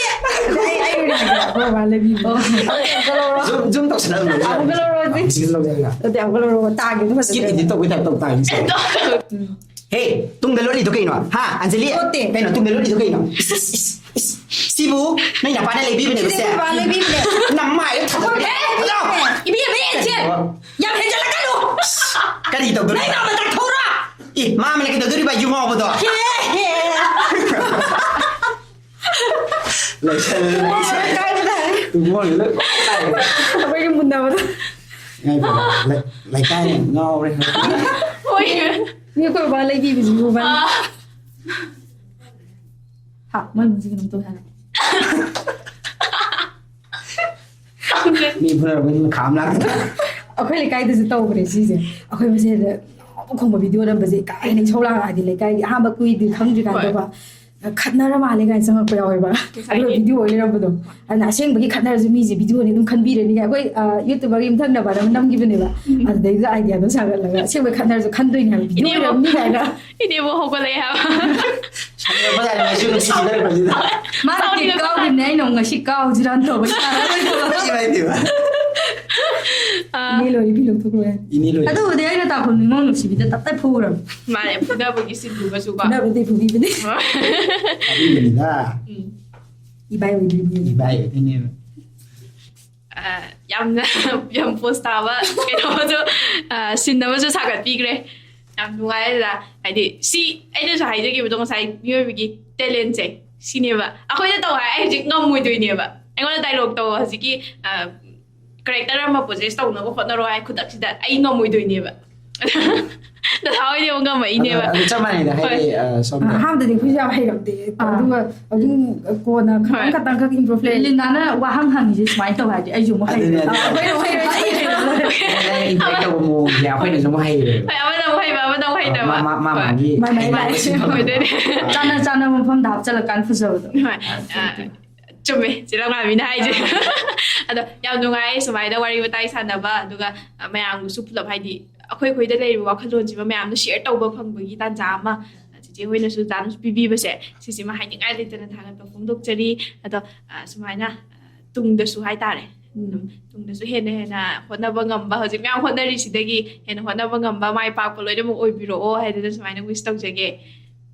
ꯑꯩ, ꯑꯩ ꯑꯣꯏꯅ ꯍꯥꯏꯒꯦ꯫ ꯑꯩꯈꯣꯏ ꯕꯕꯥ ꯂꯩꯕꯤꯕ꯫ ꯑꯣ꯫ ꯑꯃꯨꯛꯀ ꯂꯧꯔꯣ꯫ ꯖꯨꯝ, ꯖꯨꯝ ꯇꯧꯁꯤꯜꯂꯛꯑꯣ꯫ ꯑꯃꯨꯛꯀ ꯂꯧꯔꯣ, ꯁꯤ꯫ ꯁꯤ ꯂꯧꯒꯦ ꯍꯥꯏꯔ꯫ ꯅꯠꯇꯦ, ꯑꯃꯨꯛꯀ ꯂꯧꯔꯣ꯫ ꯇꯥꯒꯦ ꯑꯗꯨ ꯐꯖꯅ꯫ Skip edit ꯇꯧꯕꯩ type ꯇꯧ ꯇꯥꯏ ꯁꯤ꯫ ꯎꯝ꯫ ꯍꯦ, ꯇꯨꯡꯗ ꯂꯣꯠꯂꯤꯗꯣ ꯀꯩꯅꯣ? ꯍꯥ, ꯑꯟꯖꯂꯤ? ꯂꯣꯠꯇꯦ꯫ ꯀꯩꯅꯣ ꯇꯨꯡꯗ ꯂꯣꯠꯂꯤꯗꯣ ꯀꯩꯅꯣ? ꯏꯁ, ꯏꯁ, ꯏꯁ, ꯏꯁ꯫ ꯁꯤꯕꯨ ꯅꯪ ꯅꯄꯥꯅ ꯂꯩꯕꯤꯕꯅꯦꯕ ꯁꯤꯗꯤ ꯁꯦ? ꯑꯩꯈꯣꯏ ꯕꯕꯥ ꯂꯩꯕꯤꯕꯅꯦ꯫ ꯅꯃꯥꯏꯗꯣ ꯊꯥꯗꯣꯛꯀꯦ꯫ ꯍꯦ! ꯍꯜꯂꯣ! ꯏꯕꯦꯝꯃ, ꯌꯦꯡꯁꯦ꯫ ꯌꯥꯝ ꯍꯦꯟꯖꯜꯂꯛꯀꯅꯨ! ꯀꯔꯤ ꯇꯧꯗꯣꯔꯤꯕ? ꯅꯪ ꯅꯥꯝꯃ ꯇꯥꯛꯊꯣꯛꯎꯔꯥ? ꯏ, ꯃꯥ ꯑꯃꯅ ꯀꯩꯗꯧꯗꯣꯔꯤꯕ, ꯌꯨ ꯉꯥꯎꯕꯗꯣ? ꯍꯦ, ꯍꯦ꯫ ꯂꯩꯁꯜꯂꯦ, ꯂꯩꯁꯜꯂꯦ꯫ ꯀꯥꯏꯗ ꯇꯥꯏ? ꯇꯨꯡꯒꯣꯟꯁꯤꯗ ꯂꯣꯏ ꯇꯥꯏ꯫ ꯑꯩꯈꯣꯏꯒꯤ ꯃꯨꯟꯅꯕꯗꯣ꯫ ꯉꯥꯏꯈꯣ, ꯂꯩ-, ꯂꯩꯀꯥꯏ ꯉꯥꯎꯔꯦ꯫ ꯍꯣꯏ꯫ ꯃꯤ ꯑꯩꯈꯣꯏ ꯕꯕꯥ ꯂꯩꯈꯤꯕꯁꯤꯕꯨ ꯕꯕꯥ꯫ ꯑꯥ꯫ ꯍꯥ, ꯃꯣꯏ ꯏꯃꯨꯡꯁꯤ ꯀꯩꯅꯣꯝ ꯇꯧꯋꯦ ꯍꯥꯏꯔꯣ? ꯈꯪꯗꯦ꯫ ꯃꯤ ꯐꯨꯅꯔꯛꯄꯅꯤꯅ ꯈꯥꯝ ꯂꯥꯛꯇꯅ꯫ ꯑꯩꯈꯣꯏ ꯂꯩꯀꯥꯏꯗꯁꯨ ꯇꯧꯈ꯭ꯔꯦ ꯁꯤꯁꯦ꯫ ꯑꯩꯈꯣꯏ ꯃꯁꯦꯟꯗ ꯈꯣꯡꯕ ꯚꯤꯗꯤꯑꯣ ꯅꯝꯕꯁꯦ ꯀꯥ ꯍꯦꯟꯅ ꯏꯁꯧ ꯂꯥꯡꯉꯛꯑꯗꯤ ꯂꯩꯀꯥꯏꯒꯤ ꯑꯍꯥꯟꯕ ꯀꯨꯏꯗ꯭ꯔꯤ ꯈꯪꯗ꯭ꯔꯤꯀꯥꯟꯗꯀꯣ꯫ ꯍꯣꯏ꯫ ꯈꯠꯅꯔ ꯃꯥꯜꯂꯦ ꯀꯥꯏꯅ ꯆꯪꯉꯛꯄ ꯌꯥꯎꯋꯦꯕ꯫ ꯑꯗꯨꯒ ꯉꯁꯥꯏꯒꯤ ꯚꯤꯗꯤꯑꯣ ꯑꯣꯏ ꯂꯩꯔꯝꯕꯗꯣ꯫ ꯑꯗꯨꯅ ꯑꯁꯦꯡꯕꯒꯤ ꯈꯠꯅꯔꯁꯨ ꯃꯤꯁꯦ ꯚꯤꯗꯤꯑꯣꯅꯤ ꯑꯗꯨꯝ ꯈꯟꯕꯤꯔꯅꯤ꯫ ꯑꯩꯈꯣꯏ, ꯑ, YouTuberꯒꯤ ꯌꯨꯝꯊꯪꯅꯕ ꯑꯃ ꯅꯝꯈꯤꯕꯅꯦꯕ꯫ ꯎꯝ꯫ ꯑꯗꯨꯗꯩꯗ idea ꯗꯣ ꯁꯥꯒꯠꯂꯒ ꯑꯁꯦꯡꯕꯒꯤ ꯈꯠꯅꯔꯁꯨ ꯈꯟꯗꯣꯏꯅꯦ ꯍꯥꯏꯕ꯫ ꯚꯤꯗꯤꯑꯣ ꯏꯅꯦꯕꯣꯛ-, ꯑꯣꯏꯔꯝꯅꯤ ꯀꯥꯏꯅ꯫ ꯏꯅꯦꯕꯣꯛ ꯍꯧꯒꯠꯂꯛꯑꯦ ꯍꯥꯏꯕ꯫ ꯁꯥꯎꯅꯤꯡꯉꯛꯄꯖꯥꯠꯅꯤ ꯃꯁꯤ ꯅꯨꯄꯤꯁꯤ ꯁꯥꯎꯅꯤꯡꯉꯛꯄ ꯀꯔꯤ ꯇꯧꯔꯤꯅꯣ? ꯃꯥꯅ ꯁꯥꯎꯅꯤꯡꯉꯛꯄ ꯀꯥꯎꯈꯤꯕꯅꯦ, ꯑꯩꯅ ꯑꯃꯨꯛ ꯉꯁꯤ ꯀꯥꯎꯁꯤꯔꯥꯅ ꯇꯧꯕ꯫ ꯏꯃꯥꯏ ꯄꯦꯝꯃ꯫ ꯑꯥ꯫ ꯏꯅꯦ ꯂꯣꯏꯔꯦ, ꯐꯤ ꯂꯧꯊꯣꯛ꯫ ꯏꯅꯤ ꯂꯣꯏ꯫ ꯑꯗꯨꯕꯨꯗꯤ ꯑꯩꯅ ꯇꯥꯈꯨꯜ ꯅꯤꯉꯣꯜ ꯅꯨꯡꯁꯤꯕꯤꯗ ꯇꯞꯇꯥꯏ ꯐꯨꯈ꯭ꯔꯕ꯫ ꯃꯥꯅꯦ, ꯐꯨꯅꯕꯒꯤ ꯁꯤꯟꯗꯨꯒꯁꯨꯀꯣ꯫ ꯐꯨꯅꯕꯗꯤ ꯐꯨꯕꯤꯕꯅꯤ꯫ ꯑꯗꯨꯒꯤꯅꯤꯗ ꯎꯝ꯫ ꯏꯕꯥꯏ ꯑꯣꯏꯗ꯭ꯔꯤꯕꯅꯤ꯫ ꯏꯕꯥꯏ ꯑꯣꯏꯗꯣꯏꯅꯦꯕ꯫ ꯑ, ꯌꯥꯝꯅ ꯌꯥꯝ ꯄꯣꯁ ꯇꯥꯕ ꯀꯩꯅꯣꯁꯨ, ꯑ, ꯁꯤꯟ ꯑꯃꯁꯨ ꯁꯥꯒꯠꯄꯤꯈ꯭ꯔꯦ꯫ ꯌꯥꯝ ꯅꯨꯡꯉꯥꯏꯔꯦꯗ꯫ ꯍꯥꯏꯗꯤ ꯁꯤ ꯑꯩꯅꯁꯨ ꯍꯥꯏꯖꯈꯤꯕꯗꯣ, ꯉꯁꯥꯏ ꯃꯤꯑꯣꯏꯕꯒꯤ ꯇꯦꯂꯦꯟꯁꯦ ꯁꯤꯅꯦꯕ꯫ ꯑꯩꯈꯣꯏꯅ ꯇꯧ ꯍꯥꯏ, ꯑꯩ ꯍꯧꯖꯤꯛ ꯉꯝꯃꯣꯏꯗꯣꯏꯅꯦꯕ꯫ ꯑꯩꯉꯣꯟꯗ ꯗꯥꯏꯂꯣꯛ ꯇꯧ, ꯍꯧꯖꯤꯛꯀꯤ, ꯑ, ꯀꯦꯔꯦꯛꯇꯔ ꯑꯃ ꯄꯣꯖꯦꯁ ꯇꯧꯅꯕ ꯍꯣꯠꯅꯔꯣ ꯍꯥꯏ ꯈꯨꯗꯛꯁꯤꯗ, ꯑꯩ ꯉꯝꯃꯣꯏꯗꯣꯏꯅꯦꯕ꯫ ꯗꯗꯥ ꯍꯣꯏꯗꯤ ꯑꯃꯨꯛ ꯉꯝꯃꯛꯏꯅꯦꯕ꯫ ꯑꯗꯣ ꯆꯞ ꯃꯥꯟꯅꯩꯗ, ꯍꯥꯏꯗꯤ, ꯑ, ꯁꯣꯝꯗ ꯑꯍꯥꯟꯕꯗꯗꯤ ꯑꯩꯈꯣꯏꯁꯨ ꯌꯥꯝ ꯍꯩꯔꯝꯗꯦ꯫ ꯑꯥ꯫ ꯑꯗꯨꯒ ꯑꯗꯨꯝ ꯀꯣꯟꯅ ꯈꯇꯪ ꯍꯣꯏ꯫ ꯈꯇꯪ ꯈꯛ ꯏꯝꯄ꯭ꯔꯨꯚ ꯂꯩ꯫ ꯂꯤꯟꯗꯥꯅ ꯋꯥꯍꯪ ꯍꯪꯉꯤꯁꯦ ꯁꯨꯃꯥꯏꯅ ꯇꯧ ꯍꯥꯏꯔꯗꯤ ꯑꯩꯁꯨ ꯑꯃꯨꯛ ꯍꯩꯔꯦ꯫ ꯑꯗꯨꯅꯦ, ꯑꯗꯨꯅꯦ꯫ ꯑꯩꯈꯣꯏꯅ ꯑꯃꯨꯛ ꯍꯩꯔꯦ, ꯑꯩ ꯍꯩꯔꯦ꯫ ꯏꯝꯄꯦꯛ ꯇꯧꯕ ꯃꯑꯣꯡꯁꯦ ꯑꯩꯈꯣꯏꯅꯁꯨ ꯑꯃꯨꯛ ꯍꯩꯔꯦꯕ꯫ ꯍꯣꯏ, ꯑꯃꯅ ꯑꯃꯨꯛ ꯍꯩꯕ, ꯑꯃꯅ ꯑꯃꯨꯛ ꯍꯩꯇꯕ꯫ ꯃꯥ- ꯃꯥ- ꯃꯥ- ꯍꯣꯏ꯫ ꯃꯥꯒꯤ ꯃꯥꯏ- ꯃꯥꯏ- ꯃꯥꯒꯤ ꯁꯤꯟꯐꯝ ꯑꯣꯏꯗꯣꯏꯅꯦ꯫ ꯆꯥꯅ ꯆꯥꯅꯕ ꯃꯐꯝꯗ ꯍꯥꯞꯆꯜꯂꯀꯥꯟꯗ ꯐꯖꯕꯗꯣ꯫ ꯍꯣꯏ꯫ ꯑ, ꯆꯨꯝꯃꯦ, ꯆꯦ ꯂꯝꯉꯥꯟꯕꯤꯅ ꯍꯥꯏꯁꯦ꯫ ꯑꯗꯣ ꯌꯥꯝ ꯅꯨꯡꯉꯥꯏ ꯁꯨꯃꯥꯏꯅ ꯋꯥꯔꯤ ꯋꯥꯇꯥꯏ ꯁꯥꯟꯅꯕ, ꯑꯗꯨꯒ, ꯑ, ꯃꯌꯥꯝꯒꯁꯨ ꯄꯨꯂꯞ, ꯍꯥꯏꯗꯤ ꯑꯩꯈꯣꯏ ꯑꯩꯈꯣꯏꯗ ꯂꯩꯔꯤꯕ ꯋꯥꯈꯜꯂꯣꯟꯁꯤꯕ ꯃꯌꯥꯝꯗꯣ ꯁꯤꯌꯔ ꯇꯧꯕ ꯐꯪꯕꯒꯤ ꯇꯥꯟꯖꯥ ꯑꯃ ꯆꯤꯆꯦ ꯍꯣꯏꯅꯁꯨ ꯆꯥꯟꯁ ꯄꯤꯕꯤꯕꯁꯦ, ꯁꯤꯁꯤꯃ ꯍꯥꯏꯅꯤꯡꯉꯥꯏ ꯂꯩꯇꯅ ꯊꯥꯒꯠꯄ ꯐꯣꯡꯗꯣꯛꯆꯔꯤ꯫ ꯑꯗꯣ, ꯑ, ꯁꯨꯃꯥꯏꯅ, ꯑ, ꯇꯨꯡꯗꯁꯨ ꯍꯥꯏꯇꯥꯔꯦ, ꯑꯗꯨꯝ ꯇꯨꯡꯗꯁꯨ ꯍꯦꯟꯅ ꯍꯦꯟꯅ ꯍꯣꯠꯅꯕ ꯉꯝꯕ, ꯍꯧꯖꯤꯛ ꯃꯌꯥꯝ ꯍꯣꯠꯅꯔꯤꯁꯤꯗꯒꯤ ꯍꯦꯟꯅ ꯍꯣꯠꯅꯕ ꯉꯝꯕ, ꯃꯥꯏ ꯄꯥꯛꯄ ꯂꯣꯏꯅꯃꯛ ꯑꯣꯏꯕꯤꯔꯛꯑꯣ ꯍꯥꯏꯗꯅ ꯁꯨꯃꯥꯏꯅ ꯋꯤꯁ ꯇꯧꯖꯒꯦ꯫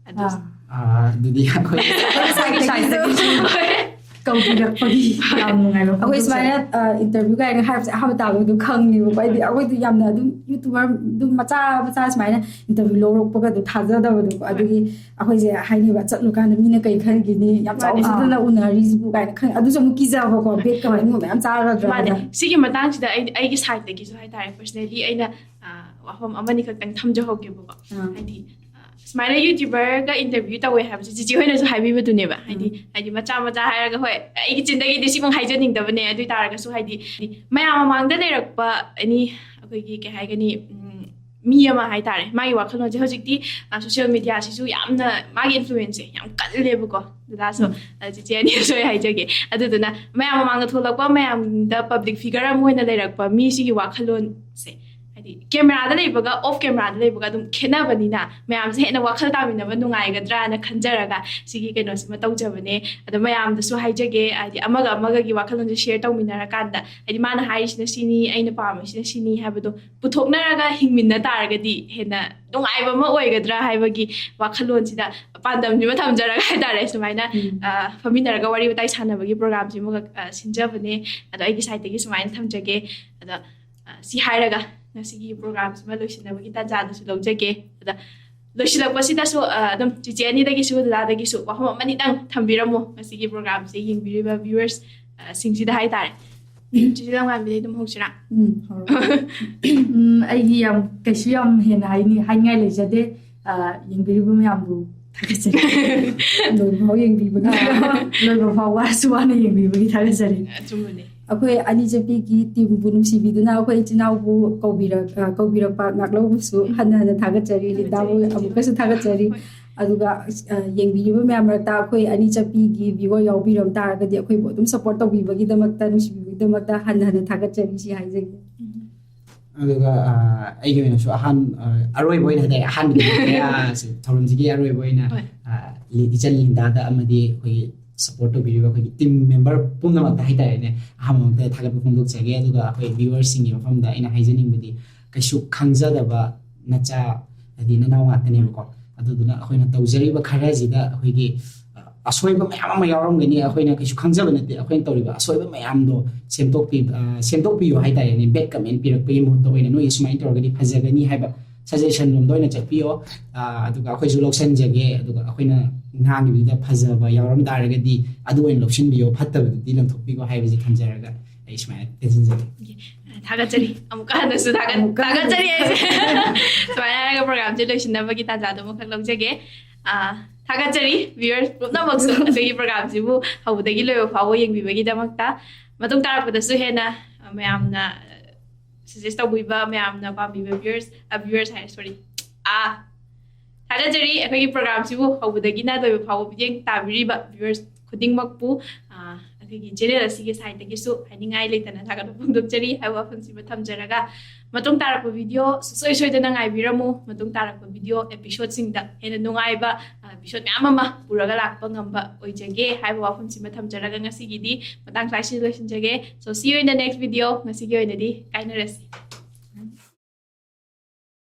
ꯑꯗꯨ ꯑꯥ꯫ ꯑꯥ, ꯑꯗꯨꯗꯤ ꯑꯩꯈꯣꯏ ꯑꯩꯈꯣꯏ ꯁꯥꯏꯠꯇꯒꯤꯁꯨ ꯀꯧꯕꯤꯔꯛꯄꯒꯤ ꯌꯥꯝ ꯅꯨꯡꯉꯥꯏꯕ ꯑꯩꯈꯣꯏ ꯐꯣꯡꯗꯣꯛꯆꯔꯤ꯫ ꯁꯨꯃꯥꯏꯅ, ꯑ, ꯏꯟꯇꯔꯚ꯭ꯌꯨ ꯀꯥꯏꯅ ꯍꯥꯏꯕꯁꯦ ꯑꯍꯥꯟꯕ ꯇꯥꯕꯗ ꯑꯗꯨꯝ ꯈꯪꯉꯦꯕꯀꯣ꯫ ꯍꯥꯏꯗꯤ ꯑꯩꯈꯣꯏꯗꯤ ꯌꯥꯝꯅ ꯑꯗꯨꯝ ꯌꯨꯇꯨꯕꯔ ꯑꯗꯨꯝ ꯃꯆꯥ ꯃꯆꯥ ꯁꯨꯃꯥꯏꯅ ꯏꯟꯇꯔꯚ꯭ꯌꯨ ꯂꯧꯔꯛꯄꯒ ꯑꯗꯨꯝ ꯊꯥꯖꯗꯕꯗꯣꯀꯣ꯫ ꯑꯗꯨꯒꯤ ꯑꯩꯈꯣꯏꯁꯦ ꯍꯥꯏꯅꯤꯕ, ꯆꯠꯂꯨꯀꯥꯟꯗ ꯃꯤꯅ ꯀꯩ ꯈꯟꯈꯤꯅꯤ, ꯌꯥꯝ ꯃꯥꯅꯦ꯫ ꯆꯥꯎꯕꯁꯤꯗꯅ ꯎꯅꯔꯤꯁꯤꯕꯨ ꯀꯥꯏꯅ ꯈꯪ-, ꯑꯗꯨꯁꯨ ꯑꯃꯨꯛ ꯀꯤꯖꯕꯀꯣ, ꯕꯦꯠꯀ ꯃꯅꯤꯡ ꯃꯌꯥꯝ ꯆꯥꯒꯗ꯭ꯔꯥ ꯃꯥꯅꯦ꯫ ꯍꯥꯏꯅ꯫ ꯁꯤꯒꯤ ꯃꯇꯥꯡꯁꯤꯗ ꯑꯩ, ꯑꯩꯒꯤ ꯁꯥꯏꯠꯇꯒꯤꯁꯨ ꯍꯥꯏꯇꯥꯔꯦ, ꯄꯔꯁꯅꯦꯂꯤ ꯑꯩꯅ, ꯑ, ꯋꯥꯐꯝ ꯑꯃꯅꯤꯈꯛꯇꯪ ꯊꯝꯖꯍꯧꯒꯦꯕꯀꯣ꯫ ꯑꯥ꯫ ꯍꯥꯏꯗꯤ, ꯑ, ꯁꯨꯃꯥꯏꯅ ꯌꯨꯇ꯭ꯌꯨꯕꯔꯒ ꯏꯟꯇꯔꯚ꯭ꯌꯨ ꯇꯧꯋꯦ ꯍꯥꯏꯕꯁꯦ ꯆꯤꯆꯦ ꯍꯣꯏꯅꯁꯨ ꯍꯥꯏꯕꯤꯕꯗꯨꯅꯦꯕ꯫ ꯍꯥꯏꯗꯤ, ꯍꯥꯏꯗꯤ ꯃꯆꯥ ꯃꯆꯥ ꯍꯥꯏꯔꯒ, ꯍꯣꯏ, ꯑꯩꯒꯤ ꯆꯤꯟꯗꯒꯤꯗꯤ ꯁꯤꯃꯨꯛ ꯍꯥꯏꯖꯅꯤꯡꯗꯕꯅꯦ, ꯑꯗꯨ ꯑꯣꯏ ꯇꯥꯔꯒꯁꯨ, ꯍꯥꯏꯗꯤ, ꯃꯌꯥꯝ ꯃꯃꯥꯡꯗ ꯂꯩꯔꯛꯄ ꯑꯦꯅꯤ ꯑꯩꯈꯣꯏꯒꯤ, ꯀꯩ ꯍꯥꯏꯒꯅꯤ, ꯎꯝ, ꯃꯤ ꯑꯃ ꯍꯥꯏꯇꯥꯔꯦ, ꯃꯥꯒꯤ ꯋꯥꯈꯜꯂꯣꯟꯁꯦ ꯍꯧꯖꯤꯛꯇꯤ, ꯑ, ꯁꯣꯁꯤꯌꯦꯜ ꯃꯤꯗꯤꯌꯥꯁꯤꯁꯨ ꯌꯥꯝꯅ ꯃꯥꯒꯤ ꯏꯟꯐ꯭ꯂꯨꯌꯦꯟꯁꯁꯦ ꯌꯥꯝ ꯀꯜꯂꯦꯕꯀꯣ꯫ ꯗꯗꯥꯁꯨ, ꯑ, ꯆꯤꯆꯦ ꯑꯅꯤꯁꯨ ꯑꯩ ꯍꯥꯏꯖꯒꯦ꯫ ꯑꯗꯨꯗꯨꯅ ꯃꯌꯥꯝ ꯃꯃꯥꯡꯗ ꯊꯣꯛꯂꯛꯄ, ꯃꯌꯥꯝꯗ ꯄꯕ꯭ꯂꯤꯛ ꯐꯤꯒꯔ ꯑꯃ ꯑꯣꯏꯅ ꯂꯩꯔꯛꯄ ꯃꯤꯁꯤꯒꯤ ꯋꯥꯈꯜꯂꯣꯟꯁꯦ ꯍꯥꯏꯗꯤ ꯀꯦꯃꯦꯔꯥꯗ ꯂꯩꯕꯒ ꯑꯣꯐ ꯀꯦꯃꯦꯔꯥꯗ ꯂꯩꯕꯒ ꯑꯗꯨꯝ ꯈꯦꯠꯅꯕꯅꯤꯅ, ꯃꯌꯥꯝꯁꯦ ꯍꯦꯟꯅ ꯋꯥꯈꯜ ꯇꯥꯃꯤꯟꯅꯕ ꯅꯨꯡꯉꯥꯏꯒꯗ꯭ꯔꯥꯅ ꯈꯟꯖꯔꯒ ꯁꯤꯒꯤ ꯀꯩꯅꯣꯁꯤꯃ ꯇꯧꯖꯕꯅꯦ꯫ ꯑꯗꯣ ꯃꯌꯥꯝꯗꯁꯨ ꯍꯥꯏꯖꯒꯦ, ꯍꯥꯏꯗꯤ ꯑꯃꯒ ꯑꯃꯒꯒꯤ ꯋꯥꯈꯜꯂꯣꯟꯁꯦ ꯁꯤꯌꯔ ꯇꯧꯃꯤꯟꯅꯔꯀꯥꯟꯗ, ꯍꯥꯏꯗꯤ ꯃꯥꯅ ꯍꯥꯏꯔꯤꯁꯤꯅ ꯁꯤꯅꯤ, ꯑꯩꯅ ꯄꯥꯝꯃꯤꯁꯤꯅ ꯁꯤꯅꯤ ꯍꯥꯏꯕꯗꯣ ꯄꯨꯊꯣꯛꯅꯔꯒ ꯍꯤꯡꯃꯤꯟꯅ ꯇꯥꯔꯒꯗꯤ ꯍꯦꯟꯅ ꯅꯨꯡꯉꯥꯏꯕ ꯑꯃ ꯑꯣꯏꯒꯗ꯭ꯔꯥ ꯍꯥꯏꯕꯒꯤ ꯋꯥꯈꯜꯂꯣꯟꯁꯤꯗ, ꯄꯥꯟꯗꯝꯁꯤꯃ ꯊꯝꯖꯔꯒ ꯍꯥꯏꯇꯥꯔꯦ, ꯁꯨꯃꯥꯏꯅ ꯎꯝ. ꯑ, ꯐꯝꯃꯤꯟꯅꯔꯒ ꯋꯥꯔꯤ ꯋꯥꯇꯥꯏ ꯁꯥꯟꯅꯕꯒꯤ ꯄ꯭ꯔꯣꯒ꯭ꯔꯥꯝꯁꯤꯃꯒ ꯑ, ꯁꯤꯟꯖꯕꯅꯦ꯫ ꯑꯗꯣ ꯑꯩꯒꯤ ꯁꯥꯏꯠꯇꯒꯤ ꯁꯨꯃꯥꯏꯅ ꯊꯝꯖꯒꯦ꯫ ꯑꯗꯣ ꯑ, ꯁꯤ ꯍꯥꯏꯔꯒ ꯉꯁꯤꯒꯤ ꯄ꯭ꯔꯣꯒ꯭ꯔꯥꯝꯁꯤꯃ ꯂꯣꯏꯁꯤꯟꯅꯕꯒꯤ ꯇꯥꯟꯖꯥꯗꯨꯁꯨ ꯂꯧꯖꯒꯦ꯫ ꯑꯗ ꯂꯣꯏꯁꯤꯜꯂꯛꯄꯁꯤꯗꯁꯨ ꯑ, ꯑꯗꯨꯝ ꯆꯤꯆꯦ ꯑꯅꯤꯗꯒꯤꯁꯨ, ꯗꯗꯥꯗꯒꯤꯁꯨ ꯋꯥꯐꯝ ꯑꯃꯅꯤꯇꯪ ꯊꯝꯕꯤꯔꯝꯃꯣ, ꯉꯁꯤꯒꯤ ꯄ꯭ꯔꯣꯒ꯭ꯔꯥꯝꯁꯦ ꯌꯦꯡꯕꯤꯔꯤꯕ ꯚ꯭ꯌꯨꯋꯔꯁ ꯁꯤꯡꯁꯤꯗ ꯍꯥꯏꯇꯥꯔꯦ꯫ ꯆꯤꯆꯦ ꯂꯝꯉꯥꯟꯕꯤꯗꯩ ꯑꯗꯨꯝ ꯍꯧꯁꯤꯔꯥ? ꯎꯝ, ꯍꯧꯔꯣ꯫ ꯎꯝ, ꯑꯩꯒꯤ ꯌꯥꯝ ꯀꯩꯁꯨ ꯌꯥꯝ ꯍꯦꯟꯅ ꯍꯥꯏꯅꯤ-, ꯍꯥꯏꯅꯤꯡꯉꯥꯏ ꯂꯩꯖꯗꯦ꯫ ꯑ, ꯌꯦꯡꯕꯤꯔꯤꯕ ꯃꯌꯥꯝꯕꯨ ꯊꯥꯒꯠꯆꯔꯤ꯫ ꯂꯣꯏꯕ ꯐꯥꯎ ꯌꯦꯡꯕꯤꯕꯒꯤ, ꯂꯣꯏꯕ ꯐꯥꯎ ꯋꯥꯔꯁꯨ ꯋꯥꯅ ꯌꯦꯡꯕꯤꯕꯒꯤ ꯊꯥꯒꯠꯆꯔꯤ꯫ ꯑꯆꯨꯝꯕꯅꯦ꯫ ꯑꯩꯈꯣꯏ ꯑꯅꯤ ꯆꯠꯄꯤꯒꯤ ꯇꯤꯝꯕꯨ ꯅꯨꯡꯁꯤꯕꯤꯗꯨꯅ ꯑꯩꯈꯣꯏ ꯏꯆꯤꯟ ꯏꯅꯥꯎꯕꯨ ꯀꯧꯕꯤꯔꯛ-, ꯑ, ꯀꯧꯕꯤꯔꯛꯄ ꯉꯥꯛꯂꯧꯕꯁꯨ ꯍꯟꯅ ꯍꯟꯅ ꯊꯥꯒꯠꯆꯔꯤ꯫ ꯂꯤꯟꯗꯥꯕꯨ ꯑꯃꯨꯛꯀꯁꯨ ꯊꯥꯒꯠꯆꯔꯤ꯫ ꯑꯗꯨꯒ ꯑ, ꯌꯦꯡꯕꯤꯔꯤꯕ ꯃꯌꯥꯝ ꯃꯔꯛꯇ ꯑꯩꯈꯣꯏ ꯑꯅꯤ ꯆꯠꯄꯤꯒꯤ ꯚ꯭ꯌꯨꯋꯔ ꯌꯥꯎꯕꯤꯔꯝ ꯇꯥꯔꯒꯗꯤ ꯑꯩꯈꯣꯏꯕꯨ ꯑꯗꯨꯝ ꯁꯞꯄꯣꯔꯠ ꯇꯧꯕꯤꯕꯒꯤꯗꯃꯛꯇ, ꯅꯨꯡꯁꯤꯕꯤꯕꯒꯤꯗꯃꯛꯇ ꯍꯟꯅ ꯍꯟꯅ ꯊꯥꯒꯠꯆꯔꯤ, ꯁꯤ ꯍꯥꯏꯖꯒꯦ꯫ ꯑꯗꯨꯒ ꯑ, ꯑꯩꯒꯤ ꯑꯣꯏꯅꯁꯨ ꯑꯍꯥꯟ-, ꯑ, ꯑꯔꯣꯏꯕ ꯑꯣꯏꯅ ꯍꯥꯏꯇꯥꯔꯦ, ꯑꯍꯥꯟꯕ ꯊꯧꯔꯝꯁꯤꯒꯤ ꯑꯔꯣꯏꯕ ꯑꯣꯏꯅ ꯍꯣꯏ꯫ ꯑ, ꯂꯤ-, ꯏꯆꯟ ꯂꯤꯟꯗꯥꯗ ꯑꯃꯗꯤ ꯑꯩꯈꯣꯏꯒꯤ ꯁꯞꯄꯣꯔꯠ ꯇꯧꯕꯤꯔꯤꯕ ꯑꯩꯈꯣꯏꯒꯤ ꯇꯤꯝ ꯃꯦꯝꯕꯔ ꯄꯨꯝꯅꯃꯛꯇ ꯍꯥꯏꯇꯥꯔꯦꯅꯦ, ꯑꯍꯥꯟꯕꯃꯛꯇ ꯊꯥꯒꯠꯄ ꯐꯣꯡꯗꯣꯛꯆꯒꯦ꯫ ꯑꯗꯨꯒ ꯑꯩꯈꯣꯏ ꯚ꯭ꯌꯨꯋꯔꯁꯤꯡꯒꯤ ꯃꯐꯝꯗ ꯑꯩꯅ ꯍꯥꯏꯖꯅꯤꯡꯕꯗꯤ, ꯀꯩꯁꯨ ꯈꯪꯖꯗꯕ ꯅꯆꯥ, ꯍꯥꯏꯗꯤ ꯅꯅꯥꯎ ꯉꯥꯛꯇꯅꯦꯕꯀꯣ꯫ ꯑꯗꯨꯗꯨꯅ ꯑꯩꯈꯣꯏꯅ ꯇꯧꯖꯔꯤꯕ ꯈꯔꯁꯤꯗ ꯑꯩꯈꯣꯏꯒꯤ, ꯑ, ꯑꯁꯣꯏꯕ ꯃꯌꯥꯝ ꯑꯃ ꯌꯥꯎꯔꯝꯒꯅꯤ, ꯑꯩꯈꯣꯏꯅ ꯀꯩꯁꯨ ꯈꯪꯖꯕ ꯅꯠꯇꯦ꯫ ꯑꯩꯈꯣꯏꯅ ꯇꯧꯔꯤꯕ ꯑꯁꯣꯏꯕ ꯃꯌꯥꯝꯗꯣ ꯁꯦꯝꯗꯣꯛꯄꯤ-, ꯑ, ꯁꯦꯝꯗꯣꯛꯄꯤꯌꯨ ꯍꯥꯏꯇꯥꯔꯦꯅꯦ꯫ ꯕꯦꯗ ꯀꯃꯦꯟ ꯄꯤꯔꯛꯄꯒꯤ ꯃꯍꯨꯠꯇ ꯑꯣꯏꯅ ꯅꯣꯏꯒꯤ ꯁꯨꯃꯥꯏꯅ ꯇꯧꯔꯒꯗꯤ ꯐꯖꯒꯅꯤ ꯍꯥꯏꯕ ꯁꯖꯦꯁꯟ ꯂꯣꯝꯗ ꯑꯣꯏꯅ ꯆꯠꯄꯤꯌꯣ꯫ ꯑ, ꯑꯗꯨꯒ ꯑꯩꯈꯣꯏꯁꯨ ꯂꯧꯁꯟꯖꯒꯦ, ꯑꯗꯨꯒ ꯑꯩꯈꯣꯏꯅ ꯉꯥꯡꯉꯤꯕꯗꯨꯗ ꯐꯖꯕ ꯌꯥꯎꯔꯝ ꯇꯥꯔꯒꯗꯤ ꯑꯗꯨ ꯑꯣꯏꯅ ꯂꯧꯁꯤꯟꯕꯤꯌꯣ, ꯐꯠꯇꯕꯗꯨꯗꯤ ꯂꯧꯊꯣꯛꯄꯤꯈꯣ ꯍꯥꯏꯕꯁꯤ ꯊꯝꯖꯔꯒ ꯑꯩ ꯁꯨꯃꯥꯏꯅ ꯇꯦꯟꯁꯤꯟꯖꯒꯦ꯫ ꯊꯥꯒꯠꯆꯔꯤ꯫ ꯑꯃꯨꯛꯀ ꯍꯟꯅꯁꯨ ꯊꯥꯒꯠ-, ꯑꯃꯨꯛꯀ ꯊꯥꯒꯠꯆꯔꯤ ꯍꯥꯏꯁꯦ꯫ ꯁꯨꯃꯥꯏꯅ ꯍꯥꯏꯔꯒ ꯄ꯭ꯔꯣꯒ꯭ꯔꯥꯝꯁꯦ ꯂꯣꯏꯁꯤꯟꯅꯕꯒꯤ ꯇꯥꯟꯖꯥꯗꯣ ꯑꯃꯈꯛ ꯂꯧꯖꯒꯦ꯫ ꯑ, ꯊꯥꯒꯠꯆꯔꯤ ꯚ꯭ꯌꯨꯋꯔꯁ ꯄꯨꯝꯅꯃꯛꯁꯨ ꯑꯩꯈꯣꯏꯒꯤ ꯄ꯭ꯔꯣꯒ꯭ꯔꯥꯝꯁꯤꯕꯨ ꯍꯧꯕꯗꯒꯤ ꯂꯣꯏꯕ ꯐꯥꯎꯕ ꯌꯦꯡꯕꯤꯕꯒꯤꯗꯃꯛꯇ꯫ ꯃꯇꯨꯡ ꯇꯥꯔꯛꯄꯗꯁꯨ ꯍꯦꯟꯅ, ꯑ, ꯃꯌꯥꯝꯅ ꯁꯖꯦꯁ ꯇꯧꯕꯤꯕ, ꯃꯌꯥꯝꯅ ꯄꯥꯝꯕꯤꯕ ꯚ꯭ꯌꯨꯋꯔꯁ, ꯑ, ꯚ꯭ꯌꯨꯋꯔꯁ ꯍꯥꯏ, ꯁꯣꯔꯤ, ꯑ, ꯊꯥꯒꯠꯆꯔꯤ꯫ ꯑꯩꯈꯣꯏꯒꯤ ꯄ꯭ꯔꯣꯒ꯭ꯔꯥꯝꯁꯤꯕꯨ ꯍꯧꯕꯗꯒꯤꯅ ꯂꯣꯏꯕ ꯐꯥꯎꯕ ꯃꯤꯠꯌꯦꯡ ꯇꯥꯕꯤꯔꯤꯕ ꯚ꯭ꯌꯨꯋꯔꯁ ꯈꯨꯗꯤꯡꯃꯛꯄꯨ, ꯑ, ꯑꯩꯒꯤ ꯆꯦꯅꯦꯜ ꯑꯁꯤꯒꯤ ꯁꯥꯏꯠꯇꯒꯤꯁꯨ ꯍꯥꯏꯅꯤꯡꯉꯥꯏ ꯂꯩꯇꯅ ꯊꯥꯒꯠꯄ ꯐꯣꯡꯗꯣꯛꯆꯔꯤ ꯍꯥꯏꯕ ꯋꯥꯐꯝꯁꯤꯃ ꯊꯝꯖꯔꯒ, ꯃꯇꯨꯡ ꯇꯥꯔꯛꯄ ꯚꯤꯗꯤꯑꯣ ꯁꯨꯡꯁꯣꯏ ꯁꯣꯏꯗꯅ ꯉꯥꯏꯕꯤꯔꯝꯃꯨ꯫ ꯃꯇꯨꯡ ꯇꯥꯔꯛꯄ ꯚꯤꯗꯤꯑꯣ ꯑꯦꯄꯤꯁꯣꯗꯁꯤꯡꯗ ꯍꯦꯟꯅ ꯅꯨꯡꯉꯥꯏꯕ ꯑꯦꯄꯤꯁꯣꯗ ꯃꯌꯥꯝ ꯑꯃ ꯄꯨꯔꯒ ꯂꯥꯛꯄ ꯉꯝꯕ ꯑꯣꯏꯖꯒꯦ ꯍꯥꯏꯕ ꯋꯥꯐꯝꯁꯤꯃ ꯊꯝꯖꯔꯒ ꯉꯁꯤꯒꯤꯗꯤ ꯃꯇꯥꯡ ꯁ꯭ꯋꯥꯏꯁꯤꯗ ꯂꯣꯏꯁꯤꯟꯖꯒꯦ꯫ So see you in the next video. ꯉꯁꯤꯒꯤ ꯑꯣꯏꯅꯗꯤ ꯀꯥꯏꯅꯔꯁꯤ꯫